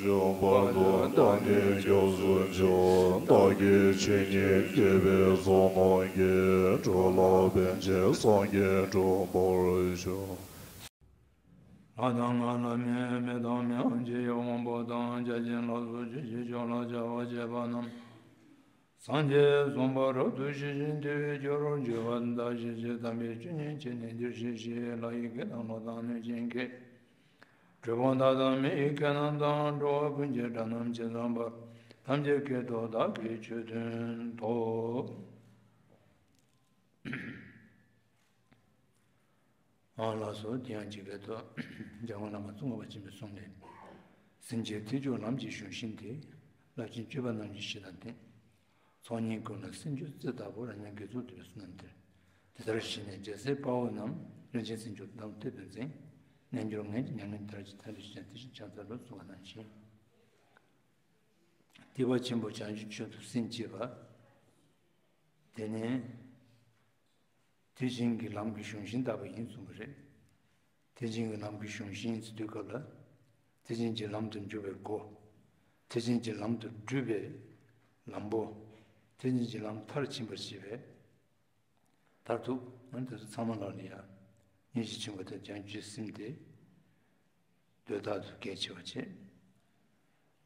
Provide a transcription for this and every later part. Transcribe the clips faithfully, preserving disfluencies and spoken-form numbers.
ཡོང་བར་དུ། བདག་ནི་སྐྱབས་སུ་མཆི། བདག་གིས་ཆོས་ཉིད་བསྐྱེད་པའི་ཚོགས་རྣམས་ཀྱིས། འགྲོ་ལ་ཕན་ཕྱིར་སངས་རྒྱས་འགྲུབ་པར་ཤོག། ལྷ་དང་ལྷ་མིན་མི་དང་མི་འམ་ཅིག་ཡང་དབང་པོ་དང་བརྒྱ་བྱིན་ལ་སོགས་ཆོས་ཀྱི་མཆོག་ལ་སྦྱར་བར་བྱེད་པ་རྣམས། སངས་རྒྱས་གསུངས་པ་རབ་ཏུ་ཞི་ཞིང་བདེ་བའི་རྒྱུར་གྱུར་པ། བདག་གིས་ཇི་ལྟར་བསྟན་པའི་ཆོས་ཉིད་ཀྱི་ནི་འདིར་གཤེགས་ཤིག། ལྷ་ཡི་སྐད་དང་ཀླུ་དང་གནོད་སྦྱིན་སྐད། གྲུལ་བུམ་དག་དང་མི་ཡི་སྐད་རྣམས་དང་། འགྲོ་བ་ཀུན་གྱི་སྒྲ་རྣམས་ཇི་ཙམ་པར། ཐམས་ཅད་སྐད་དུ་བདག་གིས་ཆོས་བསྟན་ཏོ། ཨང་ལགས་སོ། དེ་ཡང་ཇི་སྐད་དུ། འཇམ་མགོན་བླ་མ་ཙོང་ཁ་པ་ཆེན་པོས་གསུངས་ཏེ། སེམས་བསྐྱེད་མཐིལ་འཇུག་ལམ་གྱི་གཞུང་ཤིང་དེ། རླབས་ཆེན་སྤྱོད་པ་རྣམས་ཀྱི་གཞི་དང་སྟེང་། ཚོགས་གཉིས་ཀུན་ལ་སེམས་བསྒྱུར་རྩི་ལྟ་བུ། རབ་འབྱམས་དགེ་ཚོགས་འདུས་པའི་བསོད་ནམས་དེར། དེ་ལྟར་ཞིག་ནས་རྒྱལ་སྲས་དཔའ་བོ་རྣམས། རིན་ཆེན་སེམས་མཆོག་དམ་མཐིལ་དུ་འཛིན། རྣལ་འབྱོར་ངས་ཀྱང་མྱ་ངན་མཐར་ཕྱིན་ཐབས་ཤེས་བྱ། དེ་བཞིན་ཕྱག་འཚལ་ལོ་གསུངས་པ་ནང་བཞིན། ཐེག་པ་ཆེན་པོ་བྱང་ཆུབ་མཆོག་ཏུ་སེམས་བསྐྱེད་པ། དེ་ནི། ཐེག་ཆེན་གྱི་ལམ་གྱི་གཞུང་ཤིང་ལྟ་བུ་ཡིན་གསུངས་པ་རེད། ཐེག་ཆེན་གྱི་ལམ་གྱི་གཞུང་ཤིང་ཟེར་དུས་སྐབས་ལ། ཐེག་ཆེན་གྱི་ལམ་དུ་འཇུག་པའི་སྒོ། ཐེག་ཆེན་གྱི་ལམ་དུ་བགྲོད་པའི་ལམ་བུ། ཐེག་ཆེན་གྱི་ལམ་མཐར་ཕྱིན་པར་བྱེད་པའི་མཐར་ཐུག། ཨ་ནི་དེ་ཚོ་ཚང་མ་ལ་ལ་ཡ། སྙིང་རྗེ་ཆེན་པོ་དང་བྱང་ཆུབ་སེམས་དེ། དོན་དག་ཏུ་གལ་ཆེ་བ་བྱེད།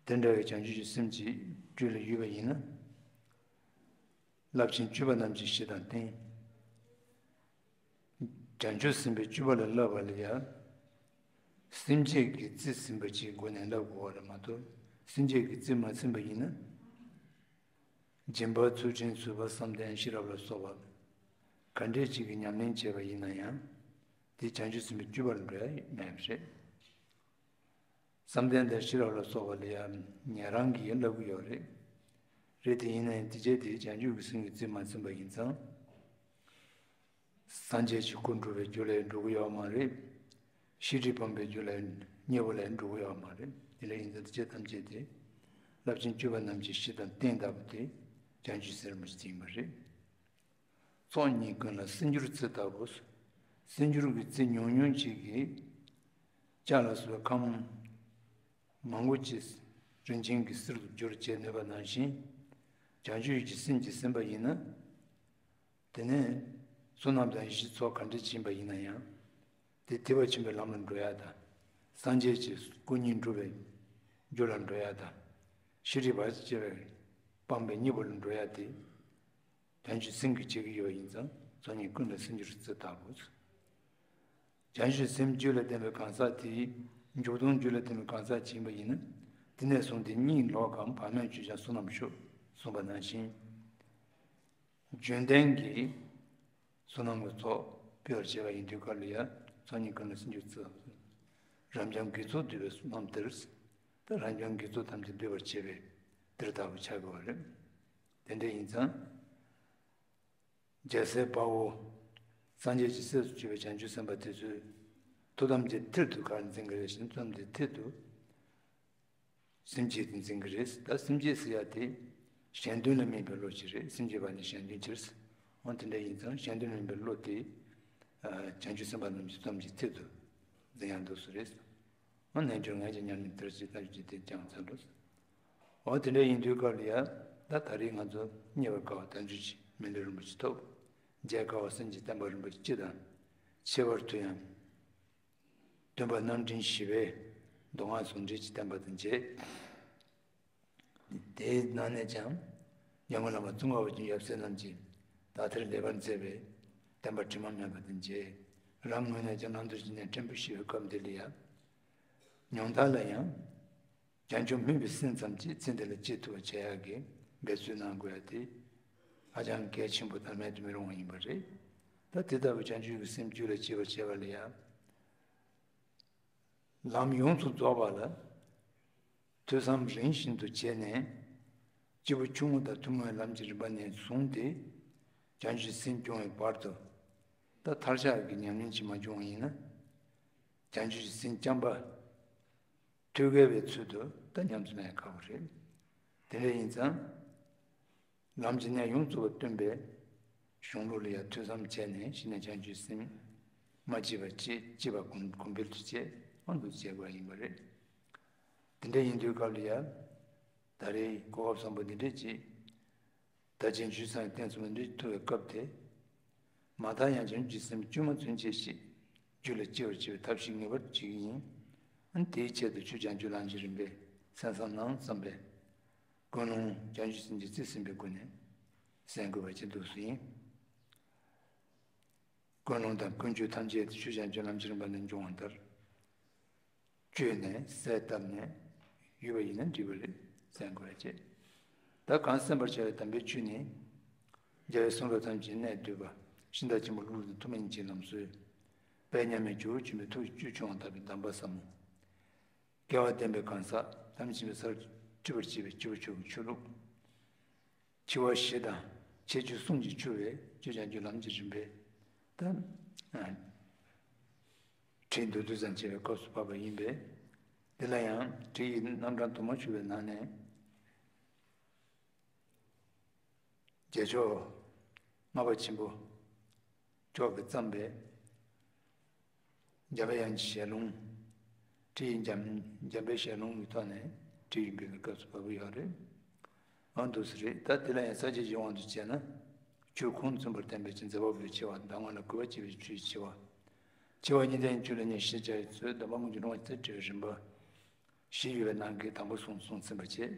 དེ་འདྲ་བའི་བྱང་ཆུབ་ཀྱི་སེམས་ཀྱི་རྒྱུད་ལ་ཡོད་པ་ཡིན་ན། རླབས་ཆེན་སྤྱོད་པ་རྣམས་ཀྱི་གཞི་དང་རྟེན། བྱང་ཆུབ་སེམས་དཔའི་སྤྱོད་པ་ལ་བསླབ་པ་ལ་ཡང་། སེམས་བསྐྱེད་ཀྱི་རྩིས་ཟིན་པ་ཅིག་སྒོ་ནས་བསླབ་དགོས་པ་རེད་མ་གཏོགས། སེམས་བསྐྱེད་ཀྱི་རྩིས་མ་ཟིན་པ་ཡིན་ན། སྦྱིན་པ་ཚུལ་ཁྲིམས་ཟུར་པ་བསམ་གཏན་ཤེས་རབ་ལ་སོགས་པ། ག་འདྲས་ཅིག་གི་ཉམས་ལེན་བྱས་པ་ཡིན་ན་ཡང་། དེ་བྱང་ཆུབ་སེམས་དཔའི་སྤྱོད་པ་ལ་འགྲོ་ཡ་མེད་པ་རེད། བསམ་གཏན་དང་ཤེས་རབ་ལ་སོགས་པ་ལ་ཡང་ཉན་རང་གིས་བསླབ་ཀྱི་ཡོད་རེད། རེད་དེ་ཡིན་ན་ཡང་དེ་རྗེས་དེ་བྱང་ཆུབ་ཀྱི་སེམས་ཀྱི་རྩིས་མ་ཟིན་པ་ཡིན་ཙང་། སངས་རྒྱས་ཀྱི་སྐུ་འགྲུབ་པའི་རྒྱུ་ལ་འགྲོ་གི་ཡོད་མ་རེད། ཤེས་རིག་སྤངས་པའི་རྒྱུ་ལ་གཉེར་བ་ལ་འགྲོ་གི་ཡོད་མ་རེད། དེ་ལ་ཡིན་ཙང་དེ་ཆོས་ཐམས་ཅད་དེ། རླབས་ཆེན་སྤྱོད་པ་རྣམས་ཀྱི་གཞི་དང་རྟེན་ལྟ་བུ་དེ་བྱང་ཆུབ་སེམས་རིན་པོ་ཆེ་ཡིན་པ་རེད། ཚོགས་གཉིས་ཀུན་ལ་སེམས་སྒྱུར་རྩི་ལྟ་བུ། སེམས་སྒྱུར་གྱི་རྩི་ཉུང་ཉུང་ཅིག་གིས། ལྕགས་ལ་སོགས་པའི་ཁམས་མང་པོ་ཅིག་རིན་ཆེན་གྱི་གསེར་དུ་བསྒྱུར་བྱེད་ནུས་པ་ནང་བཞིན། བྱང་ཆུབ་ཀྱི་སེམས་ཀྱིས་ཟིན་པ་ཡིན་ན། དེ་ནས་བསོད་ནམས་དང་ཡེ་ཤེས་ཚོགས་ག་འདྲ་ཕྱིན་པ་ཡིན་ན་ཡང་། དེ་ཐེག་པ་ཆེན་པོའི་ལམ་ལ་འགྲོ་ཡ་དང་། སངས་རྒྱས་ཀྱི་སྐུ་གཉིས་འགྲུབ་པའི་རྒྱུ་ལ་འགྲོ་ཡ་དང་། ཤེས་རིག་བར་ཆད་པའི་སྤངས་པའི་གཉེན་པོ་ལ་འགྲོ་ཡ་དེ། བྱང་ཆུབ་སེམས་ཀྱིས་བྱེད་ཀྱི་ཡོད་པ་ཡིན་ཙང་། ཚོགས་གཉིས་ཀུན་ལ་སེམས་སྒྱུར་རྩི་ལྟ་བུ། བྱང་ཆུབ་སེམས་རྒྱུད་ལ་ལྡན་པའི་གང་ཟག་དེས་འཇུག་ལྡོག་རྒྱུད་ལ་ལྡན་པའི་གང་ཟག་ཅིག་ཡིན་པ་ཡིན་ན། དེ་ནས་བཟུང་སྟེ་གཉིད་ལོག་གམ་བག་མེད་སྤྱོད་ཀྱང་བསོད་ནམས་ཤོག་གསུངས་པ་ནང་བཞིན། རྒྱུན་ལྡན་གྱི་བསོད་ནམས་ཀྱི་ཚོགས་སྤེལ་བར་བྱེད་པ་ཡིན་དུས་སྐབས་ལ་ཡང་། ཚོགས་གཉིས་ཀུན་ལ་སེམས་སྒྱུར་རྩི། རབ་འབྱམས་དགེ་ཚོགས་འདུས་པའི་བསོད་ནམས་དེར། ད་རབ་འབྱམས་དགེ་ཚོགས་ཐམས་ཅད་འདུས་པར་བྱེད་པའི་དེར་ལྟ་བུ་ཆགས་དགོས་པ་རེད། དེ་འདྲ་ཡིན་ཙང་། རྒྱལ་སྲས་དཔའ་བོ། སངས་རྒྱས་ཀྱི་སྲས་སུ་གྱུར་པའི་བྱང་ཆུབ་སེམས་དཔའ་དེ་ཚོས། ཐུགས་དམ་གྱི་མཐིལ་དུ་ག་རེ་འཛིན་གྱི་རེད་ཟེར་ན། ཐུགས་དམ་གྱི་མཐིལ་དུ། སེམས་བསྐྱེད་དེ་འཛིན་གྱི་རེད། ད་སེམས་བསྐྱེད་ཟེར་ཡ་དེ། གཞན་དོན་ལ་དམིགས་པའི་བློ་ཅིག་རེད། སེམས་བསྐྱེད་པ་ནི་གཞན་དོན་ཕྱིར། འོ་དེ་འདྲ་ཡིན་ཙང་གཞན་དོན་ལ་དམིགས་པའི་བློ་དེ། ཨ། བྱང་ཆུབ་སེམས་དཔའ་རྣམས་ཀྱི་ཐུགས་དམ་གྱི་མཐིལ་དུ་འཛིན་ཡ་འདུག་སེ་རེད། འོ་རྣལ་འབྱོར་ངས་ཀྱང་ཉམས་ལེན་དེར་བྱེད་ལྟར་བྱེད་དེ་ཀྱང་ཚར་འགྲོ། འོ་དེ་འདྲ་ཡིན་དུས་སྐབས་ལ་ཡ། ད་ད་རེས་ང་ཚོ་རྙེད་པར་དཀའ་བ་དལ་འབྱོར་གྱི་མི་ལུས་རིན་པོ་ཆེ་ཐོབ། མཇལ་དཀའ་བ་སེམས་ཀྱི་བརྟན་པ་རིན་པོ་ཆེ་སྤྱི་དང་། ཁྱད་པར་དུ་ཡང་། སྟོན་པ་རྣམ་འདྲེན་བཞི་པའི་མདོ་སྔགས་ཟུང་འབྲེལ་གྱི་བསྟན་པ་དང་མཇལ། དེའི་ནང་ནས་ཀྱང་། འཇམ་མགོན་བླ་མ་ཙོང་ཁ་པ་ཆེན་ཡབ་སྲས་རྣམས་ཀྱིས་དག་ཐེར་ལེགས་པར་མཛད་པའི་བསྟན་པ་དྲི་མ་མེད་པ་དང་མཇལ། རང་ངོས་ནས་ཀྱང་བླང་དོར་གྱི་གནས་ཕྲན་བུ་ཞི་བའི་སྐབས་འདི་ལ་ཡང་། ཉུང་མཐའ་ལ་ཡང་། བྱང་ཆུབ་སྨིན་པའི་སེམས་ཙམ་གྱིས་ཚེ་འདི་ལ་སྐྱེ་ཐུབ་པ་བྱེད་ཡག་གི་འབད་རྩོལ་གནང་དགོས་ཡ་དེ་ཧ་ཅང་གལ་ཆེན་པོ་དང་མེད་དུ་མི་རུང་བ་ཡིན་པ་རེད། ད་དེ་ལྟ་བུའི་བྱང་ཆུབ་ཀྱི་སེམས་རྒྱུད་ལ་སྐྱེ་བར་བྱེད་པ་ལ་ཡང་། ལམ་ཡོངས་སུ་རྫོགས་པ་ལ། ཐོས་བསམ་རིམ་བཞིན་དུ་བྱས་ནས། སྐྱེས་བུ་ཆུང་ངུ་དང་ཐུན་མོང་བའི་ལམ་གྱི་རིམ་པ་ནས་བཟུང་སྟེ། བྱང་ཆུབ་སེམས་སྐྱོང་བའི་བར་དུ། ད་མཐར་གཞག་གི་ཉམས་ལེན་ཅིག་མ་བྱུང་བ་ཡིན་ན། བྱང་ཆུབ་ཀྱི་སེམས་བརྐྱང་པ། ཐོད་རྒལ་བའི་ཚུལ་དུ་ད་ཉམས་སུ་ལེན་ཁག་པོ་རེད། དེ་འདྲ་ཡིན་ཙང་། ལམ་གྱི་གནད་ཡོངས་རྫོགས་པ་སྟོན་པའི་གཞུང་ལུགས་ལ་ཡང་ཐོས་བསམ་བྱས་ནས། གཞི་ནས་བྱང་ཆུབ་སེམས་མ་སྐྱེས་པ་སྐྱེ། སྐྱེས་པ་གོང་གོང་འཕེལ་དུ་བྱེད། ཨ་འདུ་བྱེད་དགོས་ཡིན་པ་རེད། དེ་འདྲ་ཡིན་དུས་སྐབས་ལ་ཡ། ད་རེས་གོ་སྐབས་བཟང་པོ་འདི་འདྲས་ཅིག་ད་བྱང་ཆུབ་སེམས་རྟེན་གསུམ་འདི་ཐུབ་པའི་སྐབས་དེ། མ་མཐའ་ཡང་བྱང་ཆུབ་སེམས་བཅོས་མ་ཚུན་ཆད་ཞིག་རྒྱུད་ལ་སྐྱེ་བར་བྱེད་པའི་ཐབས་ཤེས་ངེས་པར་བྱེད་ཀྱི་ཡིན། ཨ་ནི་དེའི་ཆེད་དུ་ཆོས་བྱང་ཆུབ་ལམ་གྱི་རིམ་པའི་གསན་བསམ་ནང་བསམ་པའི་ཀུན་སློང་བྱང་ཆུབ་སེམས་ཀྱི་རྩིས་ཟིན་པའི་སྒོ་ནས་གསན་དགོས་པ་ཅིག་འདུག་སྲིད་ཡིན། ཀུན་སློང་དང་ཀུན་སྤྱོད་ཐམས་ཅད་དེ་ཆོས་བྱང་ཆུབ་ལམ་གྱི་རིམ་པ་ནས་འབྱུང་བ་ལྟར། བཅོས་ནས་གསལ་བཏབ་ནས་ཡོད་པ་ཡིན་ན་འགྲིག་པ་རེད་གསན་དགོས་པ་བྱེད། ད་གང་གསན་པར་བྱ་བའི་དམ་པའི་ཆོས་ནི། རྒྱལ་བའི་གསུང་རབ་ཐམས་ཅད་གནད་བསྡུས་པ། ཤིང་རྟ་ཆེན་པོ་གླུ་རུ་ཐུན་མིན་གྱི་ལམ་སྲོལ། དཔལ་མཉམ་མེད་ཇོ་བོ་ཆེན་པོའི་ཐུགས་ཀྱི་བཅུད་ཆུང་བ་དག་པའི་གདམས་པ་ཟབ་མོ། སྐལ་བ་ལྡན་པའི་གང་ཟག་ཐམས་ཅད་པའི་སར་འཁྲིད་པར་བྱེད་པའི་སྐྱེས་བུ་མཆོག་གི་ཆོས་ལུགས། འཆི་བ་ཞི་དང་ཁྱད་ཆོས་གསུམ་གྱིས་ཕྱུག་པའི་ཆོས་བྱང་ཆུབ་ལམ་གྱི་རིམ་པས་ད། ཁྲིད་མདོར་བསྡུས་ཙམ་བྱས་པའི་སྐབས་སུ་བབས་པ་ཡིན་པས། འདི་ལ་ཡང་ཁྲིད་ཡིག་རྣམ་གྲངས་དུ་མ་ཞུ་བའི་ནང་ནས། རྗེས་ཕྱོགས་ལྔ་པ་ཆེན་པོ་མཆོག་གིས་བརྩམས་པའི་འཇམ་པའི་དབྱངས་ཀྱི་ཞལ་ལུང་། ཁྲིད་ཡིག་འཇམ་འཇམ་པའི་ཞལ་ལུང་གི་ཐོག་ནས་ཁྲིད་ཡིག་འབུལ་བའི་སྐབས་སུ་བབས་ཡོད་རེད། འོ་འདུག་སེ་རེད། ད་དེ་ལ་ཡང་ས་བཅད་ཀྱི་དབང་དུ་བྱས་ན། ཆོས་ཁུངས་མཚོན་པར་བསྟན་པའི་ཕྱིར་མཛད་པ་པོའི་ཆེ་བ། གདམས་ངག་ལ་གུས་པ་བསྐྱེད་པའི་ཆོས་ཀྱི་ཆེ་བ། ཆེ་བ་གཉིས་ལྡན་ཆོས་ལ་ཉེར་ཞི་བྱ་བའི་ཚུལ། གདམས་པ་དངོས་ཀྱི་སློབ་མ་ཇི་ལྟར་ཁྲིད་པའི་རིམ་པ། བཞི་ཡོད་པའི་ནང་གི་དང་པོ་གསུངས་གསུངས་ཟིན་པ་བྱས།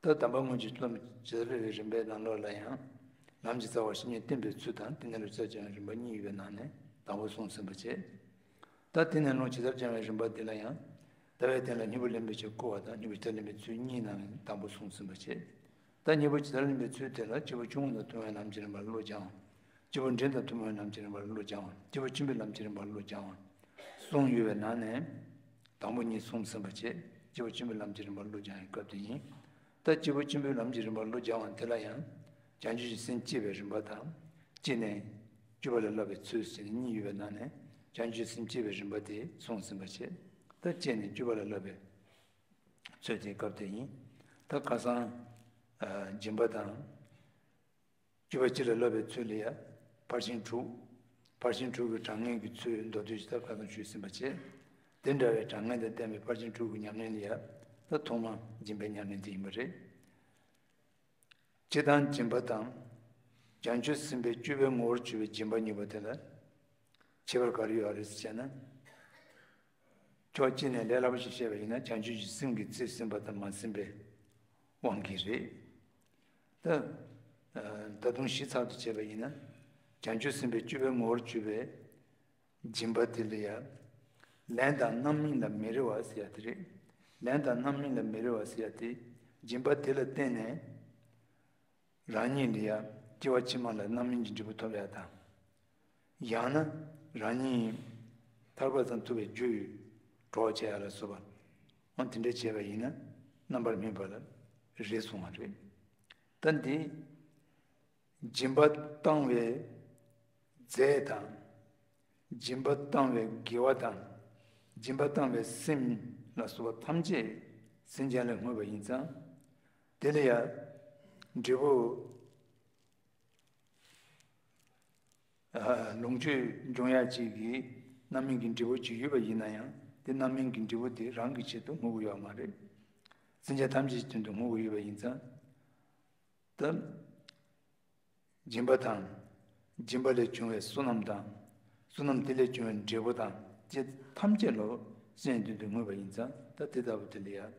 ད་གདམས་པ་དངོས་ཀྱི་སློབ་མ་ཇི་ལྟར་ཁྲིད་པའི་རིམ་པའི་ནང་ལོགས་ལ་ཡང་། ལམ་གྱི་རྩ་བ་བཤེས་གཉེན་བསྟེན་པའི་ཚུལ་དང་། དེ་ནས་ལུགས་སྲོལ་སྦྱང་བའི་རིམ་པ་གཉིས་ཡོད་པའི་ནང་ནས་དང་པོ་གསུངས་ཟིན་པ་བྱས། ད་དེ་ནས་ལུང་ཇི་ལྟར་སྦྱང་བའི་རིམ་པ་འདི་ལ་ཡང་། ལྟ་བའི་སྟེང་ལ་སྙིང་པོ་ལེན་པའི་ཕྱིར་བསྐུལ་བ་དང་། སྙིང་པོ་ཇི་ལྟར་ལེན་པའི་ཚུལ་གཉིས་ནང་ནས་དང་པོ་གསུངས་ཟིན་པ་བྱས། ད་སྙིང་པོ་ཇི་ལྟར་ལེན་པའི་ཚུལ་དེ་ལ་སྐྱེས་བུ་ཆུང་ངུ་དང་ཐུན་མོང་བའི་ལམ་གྱི་རིམ་པར་བློ་སྦྱང་བ། སྐྱེས་བུ་འབྲིང་དང་ཐུན་མོང་བའི་ལམ་གྱི་རིམ་པར་བློ་སྦྱང་བ། སྐྱེས་བུ་ཆེན་པོའི་ལམ་གྱི་རིམ་པར་བློ་སྦྱང་བ། གསུམ་ཡོད་པའི་ནང་ནས་དང་པོ་གཉིས་གསུངས་ཟིན་པ་བྱས། སྐྱེས་བུ་ཆེན་པོའི་ལམ་གྱི་རིམ་པར་བློ་སྦྱང་བའི་སྐབས་དེ་ཡིན། ད་སྐྱེས་བུ་ཆེན་པོའི་ལམ་གྱི་རིམ་པར་བློ་སྦྱང་བ་དེ་ལ་ཡང་། བྱང་ཆུབ་ཀྱི་སེམས་བསྐྱེད་པའི་རིམ་པ་དང་། བསྐྱེད་ནས་སྤྱོད་པ་ལ་བསླབ་པའི་ཚུལ་ཟེར་ནས་གཉིས་ཡོད་པའི་ནང་ནས་བྱང་ཆུབ་ཀྱི་སེམས་བསྐྱེད་པའི་རིམ་པ་དེ་གསུངས་ཟིན་པ་བྱས། ད་བསྐྱེད་ནས་སྤྱོད་པ་ལ་བསླབ་པའི་ཚུལ་དེའི་སྐབས་དེ་ཡིན། ད་ཁ་སང་། ཨ། སྦྱིན་པ་དང་། སྤྱོད་པ་སྤྱི་ལ་བསླབ་པའི་ཚུལ་ལ་ཡ། ཕར་ཕྱིན་དྲུག་ཕར་ཕྱིན་དྲུག་གི་གྲངས་ངེས་ཀྱི་ཚུལ་མདོར་བསྡུས་ཤིག་ད་ཁ་སང་ཞུས་ཟིན་པ་བྱས། དེ་འདྲ་བའི་གྲངས་ངེས་དང་ལྡན་པའི་ཕར་ཕྱིན་དྲུག་གི་ཉམས་ལེན་ལ་ཡ། ད་ཐོག་མ་སྦྱིན་པའི་ཉམས་ལེན་དེ་ཡིན་པ་རེད། སྤྱིར་བཏང་སྦྱིན་པ་དང་། བྱང་ཆུབ་སེམས་དཔའི་སྤྱོད་པའི་ངོ་བོར་གྱུར་པའི་སྦྱིན་པ་གཉིས་པོ་དེ་ལ། ཁྱད་པར་ག་རེ་ཡོད་རེད་ཟེར་བྱས་ན། ཕྱོགས་གཅིག་ནས་ལས་སླ་པོ་ཞིག་བཤད་པ་ཡིན་ན། བྱང་ཆུབ་ཀྱི་སེམས་ཀྱི་རྩིས་ཟིན་པ་དང་མ་ཟིན་པའི་དབང་གིས་རེད། ད། ད་དུང་ཞིབ་ཚགས་སུ་བྱས་པ་ཡིན་ན། བྱང་ཆུབ་སེམས་དཔའི་སྤྱོད་པའི་ངོ་བོར་གྱུར་པའི་སྦྱིན་པ་དེ་ལ་ཡང་། ལན་དང་རྣམ་སྨིན་ལ་མི་རེ་བ་ཟེར་ཡ་དེ་རེད། ལན་དང་རྣམ་སྨིན་ལ་མི་རེ་བ་ཟེར་ཡ་དེ། སྦྱིན་པ་དེ་ལ་བརྟེན་ནས། རང་ཉིད་ལ་ཡང་སྐྱེ་བ་ཕྱི་མ་ལ་རྣམ་སྨིན་གྱི་འབྲས་བུ་ཐོབ་ཡ་དང་། ཡང་ན་རང་ཉིད་ཐར་པ་དང་ཐུབ་པའི་རྒྱུར་གྲོགས་བྱེད་ཡ་ལ་སོགས་པ། འོ་དེ་འདྲ་བྱས་པ་ཡིན་ན་རྣམ་པར་སྨིན་པ་ལ་རེ་གསུངས་པ་རེད། ད་འདི་སྦྱིན་པ་བཏང་བའི་རྫས་དང་། སྦྱིན་པ་བཏང་བའི་དགེ་བ་དང་། སྦྱིན་པ་བཏང་བའི་སེམས་ལ་སོགས་པ་ཐམས་ཅད་སེམས་ཅན་ལ་བསྔོས་པ་ཡིན་ཙང་། དེ་ལ་ཡང་འབྲས་བུ། ཨ། ལོངས་སྤྱོད་འབྱུང་ཡག་ཅིག་གི་རྣམ་སྨིན་གྱི་འབྲས་བུ་ཅིག་ཡོད་པ་ཡིན་ན་ཡང་། དེ་རྣམ་སྨིན་གྱི་འབྲས་བུ་དེ་རང་གི་ཆེད་དུ་བསྔོ་གི་ཡོད་མ་རེད། སེམས་ཅན་ཐམས་ཅད་ཀྱི་དོན་དུ་བསྔོ་གི་ཡོད་པ་ཡིན་ཙང་། ད། སྦྱིན་པ་དང་། སྦྱིན་པ་ལས་བྱུང་བའི་བསོད་ནམས་དང་། བསོད་ནམས་དེ་ལས་བྱུང་བའི་འབྲས་བུ་དང་བཅས་ཐམས་ཅད་ལ་སེམས་དོན་དུ་བསྔོས་པ་ཡིན་ཙང་། ད་དེ་ལྟ་བུ་དེ་ལ་ཡང་།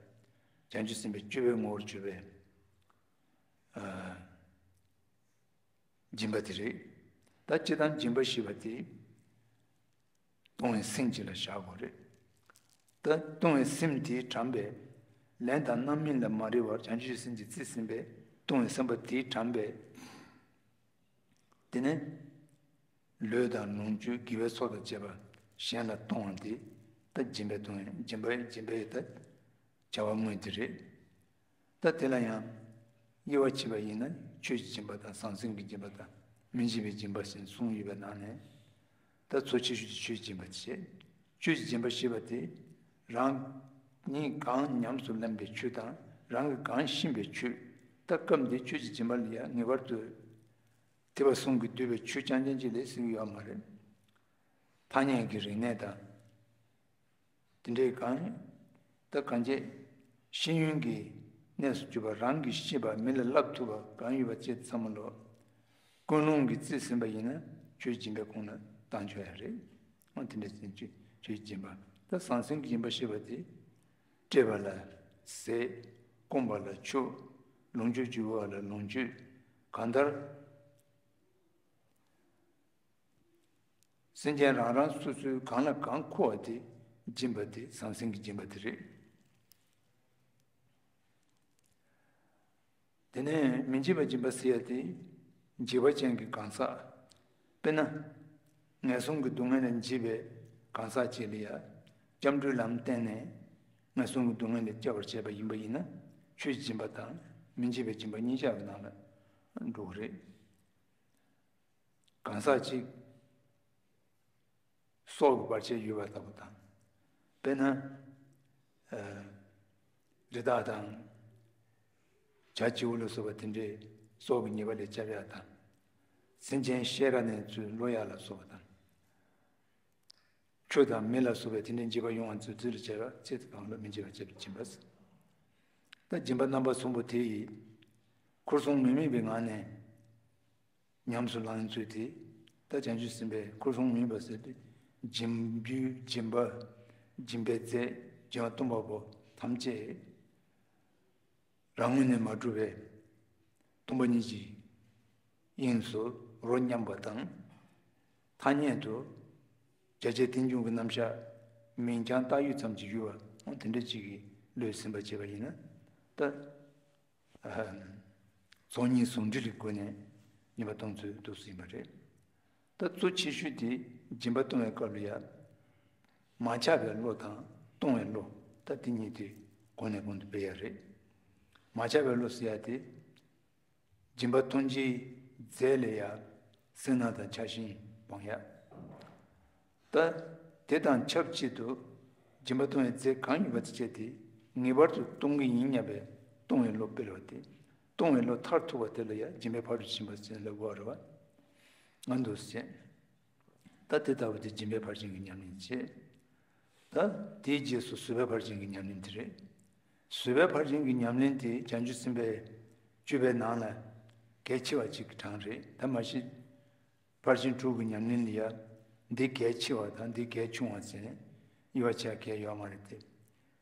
བྱང་ཆུབ་སེམས་དཔའི་སྤྱོད་པའི་ངོ་བོར་གྱུར་པའི། ཨ། སྦྱིན་པ་དེ་རེད། ད་སྤྱིར་བཏང་སྦྱིན་པ་ཞེས་པ་དེ། གཏོང་བའི་སེམས་ཅིག་ལ་བཞག་དགོས་རེད། ད་གཏོང་བའི་སེམས་དེས་དྲངས་པའི་ལན་དང་རྣམ་སྨིན་ལ་མ་རེ་བར་བྱང་ཆུབ་སེམས་ཀྱི་རྩིས་ཟིན་པའི་གཏོང་བའི་བསམ་པ་དེས་དྲངས་པའི། དེ་ནས་ལུས་དང་ལོངས་སྤྱོད་དགེ་བའི་ཚོགས་དང་བཅས་པ་གཞན་ལ་གཏོང་བ་དེ། ད་སྦྱིན་པའི་གཏོང་བའི་སྦྱིན་པའི་སྦྱིན་པའི་ད་བྱ་བ་དངོས་དེ་རེད། ད་དེ་ལ་ཡང་དབྱེ་བ་ཕྱེ་བ་ཡིན་ན། ཆོས་ཀྱི་སྦྱིན་པ་དང་། ཟང་ཟིང་གི་སྦྱིན་པ་དང་། མི་འཇིགས་པའི་སྦྱིན་པ་ཞེས་གསུངས་ཡོད་པའི་ནང་ནས། ད་གཙོ་ཆེ་ཤོས་ཀྱི་ཆོས་ཀྱི་སྦྱིན་པ་བྱེད། ཆོས་ཀྱི་སྦྱིན་པ་ཞེས་པ་དེ། རང་ཉིད་གང་ཉམས་སུ་ལེན་པའི་ཆོས་དང་། རང་གིས་གང་ཤེས་པའི་ཆོས། ད་སྐབས་འདིའི་ཆོས་ཀྱི་སྦྱིན་པ་ལ་ཡང་ངེས་པར་དུ་ཐེག་པ་གསུམ་གྱིས་བསྡུས་པའི་ཆོས་རྐྱང་རྐྱང་ཅིག་ལས་ཟེར་གྱི་ཡོད་མ་རེད། ཐ་སྙད་ཀྱི་རིག་གནས་དང་། དེ་འདྲའི་གང་། ད་གང་བྱེད། ཤེས་ཡོན་གྱི་གནས་སུ་གྱུར་པ་རང་གིས་ཤེས་པ་མི་ལ་བསླབ་ཐུབ་པ་གང་ཡོད་པ་བྱས་ཚང་མ་ལོ། ཀུན་སློང་གིས་རྩིས་ཟིན་པ་ཡིན་ན་ཆོས་སྦྱིན་པའི་ཁོངས་ལ་བཏང་ཆོག་ཡ་རེད། འོ་དེ་འདྲ་ཡིན་ཆོས་ཆོས་སྦྱིན་པ། ད་ཟང་ཟིང་གི་སྦྱིན་པ་ཞེས་པ་དེ། སྤྲད་པ་ལ་ཟས། སྐོམ་པ་ལ་ཆུ། ལོངས་སྤྱོད་བཅུ་པ་ལ་ལོངས་སྤྱོད། གང་ལྟར། སེམས་ཅན་རང་རང་སོ་སོའི་གང་ལ་གང་མཁོ་བ་དེ་སྦྱིན་པ་དེ་ཟང་ཟིང་གི་སྦྱིན་པ་དེ་རེད། དེ་ནས་མི་འཇིགས་པའི་སྦྱིན་པ་ཟེར་ཡ་དེ། འཇིགས་པ་ཅན་གྱི་གང་ཟག་དཔེར་ན། ངན་སོང་གི་སྡུག་བསྔལ་ལས་འཇིགས་པའི་གང་ཟག་ཅིག་ལ་ཡ། སྐྱབས་འགྲོའི་ལམ་བསྟན་ནས། ངན་སོང་གི་སྡུག་བསྔལ་ལས་སྐྱོབ་པར་བྱེད་པ་ཡིན་པ་ཡིན་ན། ཆོས་སྦྱིན་པ་དང་མི་འཇིགས་པའི་སྦྱིན་པ་གཉིས་ཆར་གྱི་ནང་ལ་འགྲོ་གི་རེད། གང་ཟག་གཅིག་སྲོག་གི་བར་ཆད་ཡོད་པ་ལྟ་བུ་དང་། དཔེར་ན། ཨ། རི་དྭགས་དང་། བྱ་བྱིའུ་ལ་སོགས་པ་དེ་འདྲའི་སྲོག་གི་ཉེས་པ་ལས་སྐྱབས་ཡ་དང་། སེམས་ཅན་བཤས་ར་ནས་ཚུར་གློད་ཡ་ལ་སོགས་པ་དང་། ཆུ་དང་མེ་ལ་སོགས་པའི་དེ་འདྲའི་འཇིགས་པ་ཡོང་བ་ཚུར་ཚུར་ལ་བྱས་པ་ཚེ་དང་ལ་མི་འཇིགས་པ་བྱས་པའི་སྦྱིན་པ། ད་སྦྱིན་པ་རྣམ་པ་གསུམ་པོ་དེ་ཡིས། ཁུར་སོང་མི་དམིགས་པའི་ངང་ནས། ཉམས་སུ་བླང་ཚུལ་དེ། ད་བྱང་ཆུབ་སེམས་དཔའི་ཁུར་སོང་མིན་པ་ཟེར་ཏེ། སྦྱིན་རྒྱུའི་སྦྱིན་པ། སྦྱིན་པའི་རྫས། སྦྱིན་པ་གཏོང་བ་པོ་ཐམས་ཅད། རང་ངོས་ནས་མ་གྲུབ་པའི་སྟོང་པ་ཉིད་ཀྱི་དབྱིངས་སུ་རོ་མཉམ་པ་དང་། ཐ་སྙད་དུ་བྱ་བྱེད་རྟེན་འབྱུང་གི་རྣམ་གཞག་མིང་རྐྱང་བཏགས་ཡུལ་ཙམ་གྱི་ཡུལ་བ་དེ་འདྲ་ཅིག་གི་བློས་ཟིན་པ་བྱས་པ་ཡིན་ན། ད། ཚོགས་གཉིས་ཟུང་འབྲེལ་གྱི་སྒོ་ནས་སྦྱིན་པ་གཏོང་ཚུལ་འདུག་སེ་ཡིན་པ་རེད། ད་གཙོ་ཆེ་ཤོས་དེ་སྦྱིན་པ་གཏོང་བའི་སྐབས་ལ་ཡ། མ་ཆགས་པའི་བློ་དང་གཏོང་བའི་བློ། ད་དེ་གཉིས་དེ་གོང་ནས་གོང་དུ་སྤེལ་ཡ་རེད། མ་ཆགས་པའི་བློ་ཟེར་ཡ་དེ། སྦྱིན་པ་གཏོང་བྱེད་རྫས་ལ་ཡ། སེར་སྣ་དང་ཆགས་ཞེན་སྤང་ཡ། ད། དེ་དང་ཆབས་ཅིག་ཏུ། སྦྱིན་པ་གཏོང་བའི་རྫས་གང་ཡོད་པ་དེ་སྤྱད་དེ། ངེས་པར་དུ་གཏོང་གི་ཡིན་སྙམ་པའི་གཏོང་བའི་བློ་སྤེལ་བ་སྟེ། གཏོང་བའི་བློ་མཐར་ཐུག་པ་དེ་ལ་ཡང་སྦྱིན་པའི་ཕ་རོལ་ཕྱིན་པ་ཟེར་ལབ་དགོས་རེད་བ། ང་འདུག་ཟེར། ད་དེ་ལྟ་བུ་དེ་སྦྱིན་པའི་ཕར་ཕྱིན་གྱི་ཉམས་ལེན་བྱེད། ད་དེའི་རྗེས་སུ་བཟོད་པའི་ཕར་ཕྱིན་གྱི་ཉམས་ལེན་དེ་རེད། བཟོད་པའི་ཕར་ཕྱིན་གྱི་ཉམས་ལེན་དེ་བྱང་ཆུབ་སེམས་དཔའི་སྤྱོད་པའི་ནང་ལ་གལ་ཆེ་བ་གཅིག་གི་གྲངས་རེད། ད་མ་གཞི། ཕར་ཕྱིན་དྲུག་གི་ཉམས་ལེན་ལ་ཡ། འདི་གལ་ཆེ་བ་དང་འདི་གལ་ཆུང་བ་ཟེར་ནས་དབྱེ་བ་ཕྱེ་གལ་ཡོད་མ་རེད་དེ།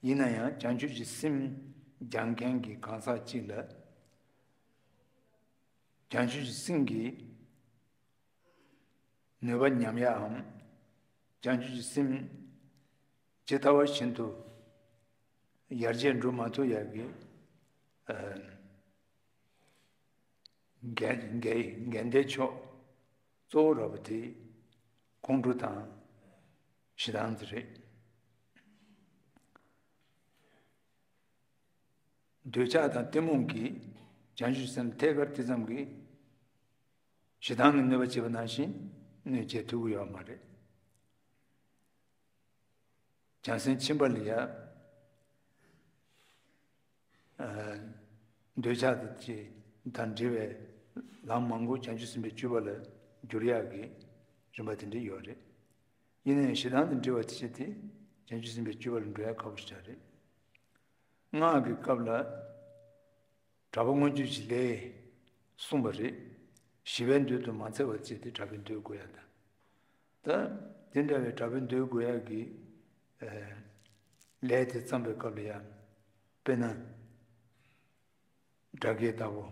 ཡིན་ན་ཡང་བྱང་ཆུབ་ཀྱི་སེམས་སྦྱང་མཁན་གྱི་གང་ཟག་ཅིག་ལ། བྱང་ཆུབ་ཀྱི་སེམས་ཀྱི་ནུས་པ་ཉམས་ཡའམ། བྱང་ཆུབ་ཀྱི་སེམས་ཇི་ལྟ་བ་བཞིན་དུ་ཡར་རྒྱས་འགྲོ་མ་ཐུབ་ཡག་གི། ཨ། འགལ་འགལ་འགལ་ཟླའི་ཕྱོགས་གཙོ་བོ་ར་བ་དེ་ཁོང་ཁྲོ་དང་ཞེ་སྡང་དེ་རེད། འདོད་ཆགས་དང་གཏི་མུག་གིས་བྱང་ཆུབ་སེམས་ཐད་ཀར་དེ་ཙམ་གྱིས་ཞེ་སྡང་གི་གནོད་པ་བྱེད་པ་ནང་བཞིན་གནོད་བྱེད་ཐུབ་ཀྱི་ཡོད་མ་རེད། བྱང་སེམས་ཕྱིན་པ་ལ་ཡ། ཨ། འདོད་ཆགས་དང་འབྲེལ་བའི་ལམ་མང་པོ་བྱང་ཆུབ་སེམས་དཔའི་སྤྱོད་པ་ལ་བསྒྱུར་ཡག་གི་རིམ་པ་དེ་འདྲ་ཡོད་རེད། ཡིན་ནའང་ཞེ་སྡང་དང་འབྲེལ་བ་དེ་བྱས་ཏེ་བྱང་ཆུབ་སེམས་དཔའི་སྤྱོད་པ་ལ་འགྲོ་ཡག་ཁག་པོ་ཞིག་རེད། སྔགས་ཀྱི་སྐབས་ལ། དྲག་པོ་མངོན་སྤྱོད་ཀྱི་ལས་གསུངས་པ་རེད། ཞི་བའི་མདོ་དང་མ་འཚལ་བར་བྱས་ཏེ་དྲག་པོའི་མདོ་དགོས་ཡ་དང་། ད་དེ་འདྲ་བའི་དྲག་པོའི་མདོ་དགོས་ཡ་གི། ཨ། ལས་དེ་བརྩམས་པའི་སྐབས་ལ་ཡང་། དཔེར་ན། སྒྲ་སྐད་ལྟ་བུ།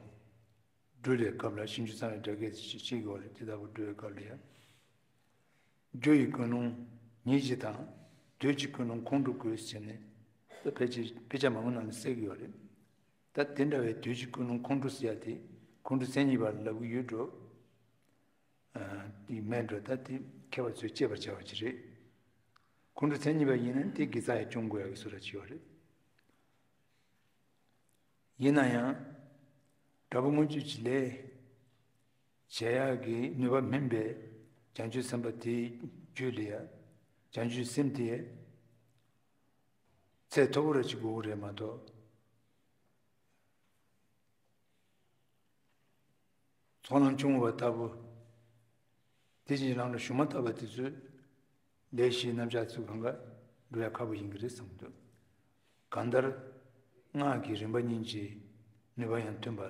སྦྲུལ་ལས་སྐབས་ལ་ཞིང་བཅུ་ཚང་བའི་སྒྲ་སྐད་ཅིག་བཤད་དགོས་རེད། དེ་ལྟ་བུ་སྦྲུལ་བའི་སྐབས་ལ་ཡང་། རྒྱུ་ཡི་ཀུན་སློང་ཉིད་ཀྱི་དང་། དུས་ཀྱི་ཀུན་སློང་ཁོང་ཁྲོ་དགོས་ཟེར་ནས། ད་ཕལ་ཆེར་དཔེ་ཆ་མང་པོ་ནང་ལ་གསལ་གྱི་ཡོད་རེད། ད་དེ་འདྲ་བའི་དུས་ཀྱི་ཀུན་སློང་ཁོང་ཁྲོ་ཟེར་ཡ་དེ་ཁོང་ཁྲོ་མཚན་ཉིད་པ་ལབ་ཀྱི་ཡོད་འགྲོ། ཨ། དེ་མེད་འགྲོ། ད་དེ་མཁས་པ་ཚོས་དཔྱད་པར་བྱ་བ་ཅིག་རེད། ཁོང་ཁྲོ་མཚན་ཉིད་པ་ཡིན་ན་དེ་དགེ་རྩ་ཡང་སྐྱོང་དགོས་ཡ་གི་བཟོ་འདྲ་ཅིག་ཡོད་རེད། ཡིན་ན་ཡང་། དྲག་པོ་མངོན་སྤྱོད་ཀྱི་ལས་བྱེད་ཡག་གི་ནུས་པ་སྨིན་པའི་བྱང་ཆུབ་སེམས་དཔའ་དེའི་རྒྱུད་ལ་ཡང་བྱང་ཆུབ་སེམས་དེ་ཚད་མཐོ་པོ་ར་ཅིག་དགོས་ཀྱི་རེད་མ་གཏོགས། ཚོགས་ལམ་ཆུང་བ་ལྟ་བུ། དེ་བཞིན་ལམ་ལ་ཞུགས་མ་ཐག་པ་དེ་ཚོས་ལས་བཞིའི་རྣམ་གཞག་ཚུར་གང་ག་འགྲོ་ཡ་ཁག་པོ་ཡིན་གྱི་རེད་བསམ་གྱི་འདུག་གང་ལྟར། སྔགས་ཀྱི་རིམ་པ་གཉིས་ཀྱི་ནུས་པ་ཡང་མཐུན་པ།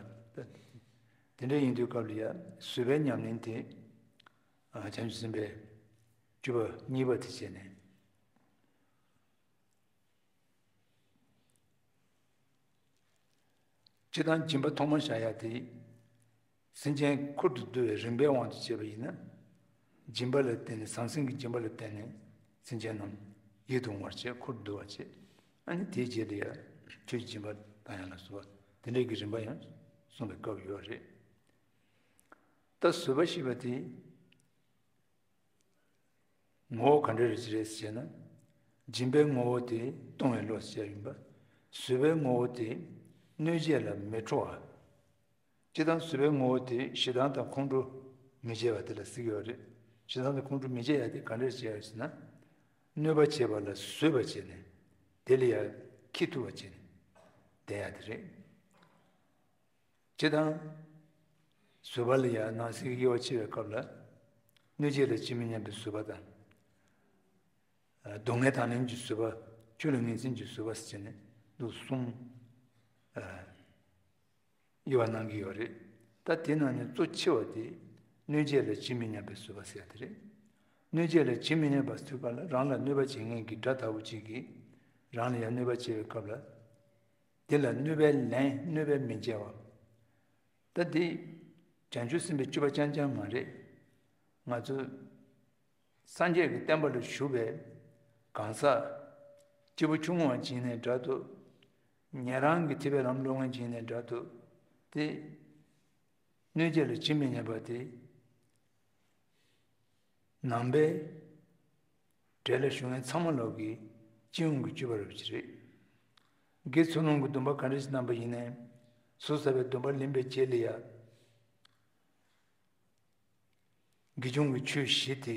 དེ་འདྲ་ཡིན་དུས་སྐབས་ལ་ཡང་བཟོད་པའི་ཉམས་ལེན་དེ་བྱང་ཆུབ་སེམས་དཔའི་བཅུ་པ་གཉིས་པ་དེ་བྱས་ནས། སྤྱིར་བཏང་སྦྱིན་པ་ཐོག་མར་བཞག་ཡ་དེ། སེམས་ཅན་ཁུར་དུ་བསྡུ་བའི་རིམ་པའི་དབང་དུ་བྱས་པ་ཡིན་ན། སྦྱིན་པ་ལ་བརྟེན་ནས་ཟང་ཟིང་གི་སྦྱིན་པ་ལ་བརྟེན་ནས་སེམས་ཅན་རྣམས་ཡིད་དུ་འོང་བར་བྱེད། ཁུར་དུ་བསྡུ་བར་བྱེད། ཨ་ནི་དེའི་རྗེས་ལ་ཡང་ཆོས་ཀྱི་སྦྱིན་པ་དང་ཡང་ལ་སོགས་པ་དེ་འདྲའི་གི་རིམ་པ་ཡང་གསུངས་པའི་སྐབས་ཡོད་རེད། ད་བཟོད་པ་ཞེས་པ་དེ། ངོ་བོ་ག་འདྲ་རེད་ཟེར་ན། སྦྱིན་པའི་ངོ་བོ་དེ་གཏོང་བའི་བློ་ཟེར་ཡིན་པ། བཟོད་པའི་ངོ་བོ་དེ་གནོད་བྱེད་ལ་མི་ཁྲོ་བ། སྤྱིར་བཏང་བཟོད་པའི་ངོ་བོ་དེ་ཞེ་སྡང་དང་ཁོང་ཁྲོ་མི་བྱེད་པ་དེ་ལ་ཟེར་གྱི་ཡོད་རེད། ཞེ་སྡང་དང་ཁོང་ཁྲོ་མི་བྱེད་ཡ་དེ་ག་འདྲ་བྱེད་ཡ་ཟེར་ན། གནོད་པ་བྱེད་པ་ལ་བཟོད་པ་བྱས་ནས། དེ་ལ་ཡང་ཁྱི་ཐུབ་པ་བྱས་ནས་བསྡད་ཡ་དེ་རེད། སྤྱིར་བཏང་། བཟོད་པ་ལ་ཡང་ནང་གསེས་ཀྱི་དབྱེ་བ་ཕྱེ་བའི་སྐབས་ལ། གནོད་བྱེད་ལ་ཇི་མི་སྙམ་པའི་བཟོད་པ་དང་། སྡུག་བསྔལ་དང་ལེན་གྱི་བཟོད་པ། ཆོས་ལ་ངེས་འཛིན་གྱི་བཟོད་པ་ཟེར་ནས་འདུག་གསུམ། དབྱེ་བ་གནང་གི་ཡོད་རེད། ད་དེ་ནང་ནས་གཙོ་ཆེ་བ་དེ། གནོད་བྱེད་ལ་ཇི་མི་སྙམ་པའི་བཟོད་པ་ཟེར་ཡ་དེ་རེད། གནོད་བྱེད་ལ་ཇི་མི་སྙམ་པ་ཟེར་སྐབས་ལ་རང་ལ་གནོད་པ་བྱེད་མཁན་གྱི་དགྲ་ལྟ་བུ་གཅིག་གིས་རང་ལ་ཡང་གནོད་པ་བྱེད་པའི་སྐབས་ལ། དེ་ལ་གནོད་པས་ལན་གནོད་པས་མི་འཇལ་བ། ད་འདི་བྱང་ཆུབ་སེམས་དཔའི་སྤྱོད་པ་རྐྱང་རྐྱང་མ་རེད། ང་ཚོ་སངས་རྒྱས་ཀྱི་བསྟན་པ་ལ་ཞུགས་པའི་གང་ཟག་སྐྱེས་བུ་ཆུང་ངུ་བ་ཅིག་ནས་འདྲ་འདུག་ཉན་རང་གི་ཐེག་པའི་ལམ་སློབ་མཁན་ཅིག་ནས་འདྲ་འདུག་དེ་གནོད་བྱེད་ལ་ཇི་མི་སྙམ་པ་དེ། ནང་པའི་གྲལ་ལ་ཞུགས་མཁན་ཚང་མ་ལོག་གི་སྤྱི་ཡོངས་ཀྱི་སྤྱོད་པ་རབ་ཅིག་རེད། དགེ་ཚུལ་སློང་གི་སྡོམ་པ་ག་འདྲ་ཞིག་གནང་པ་ཡིན་ནའི། ཟུར་ཟ་བའི་སྡོམ་པ་ལེན་པའི་རྗེས་ལ་ཡ། དགེ་སྦྱོང་གི་ཆོས་བཞི་དེ་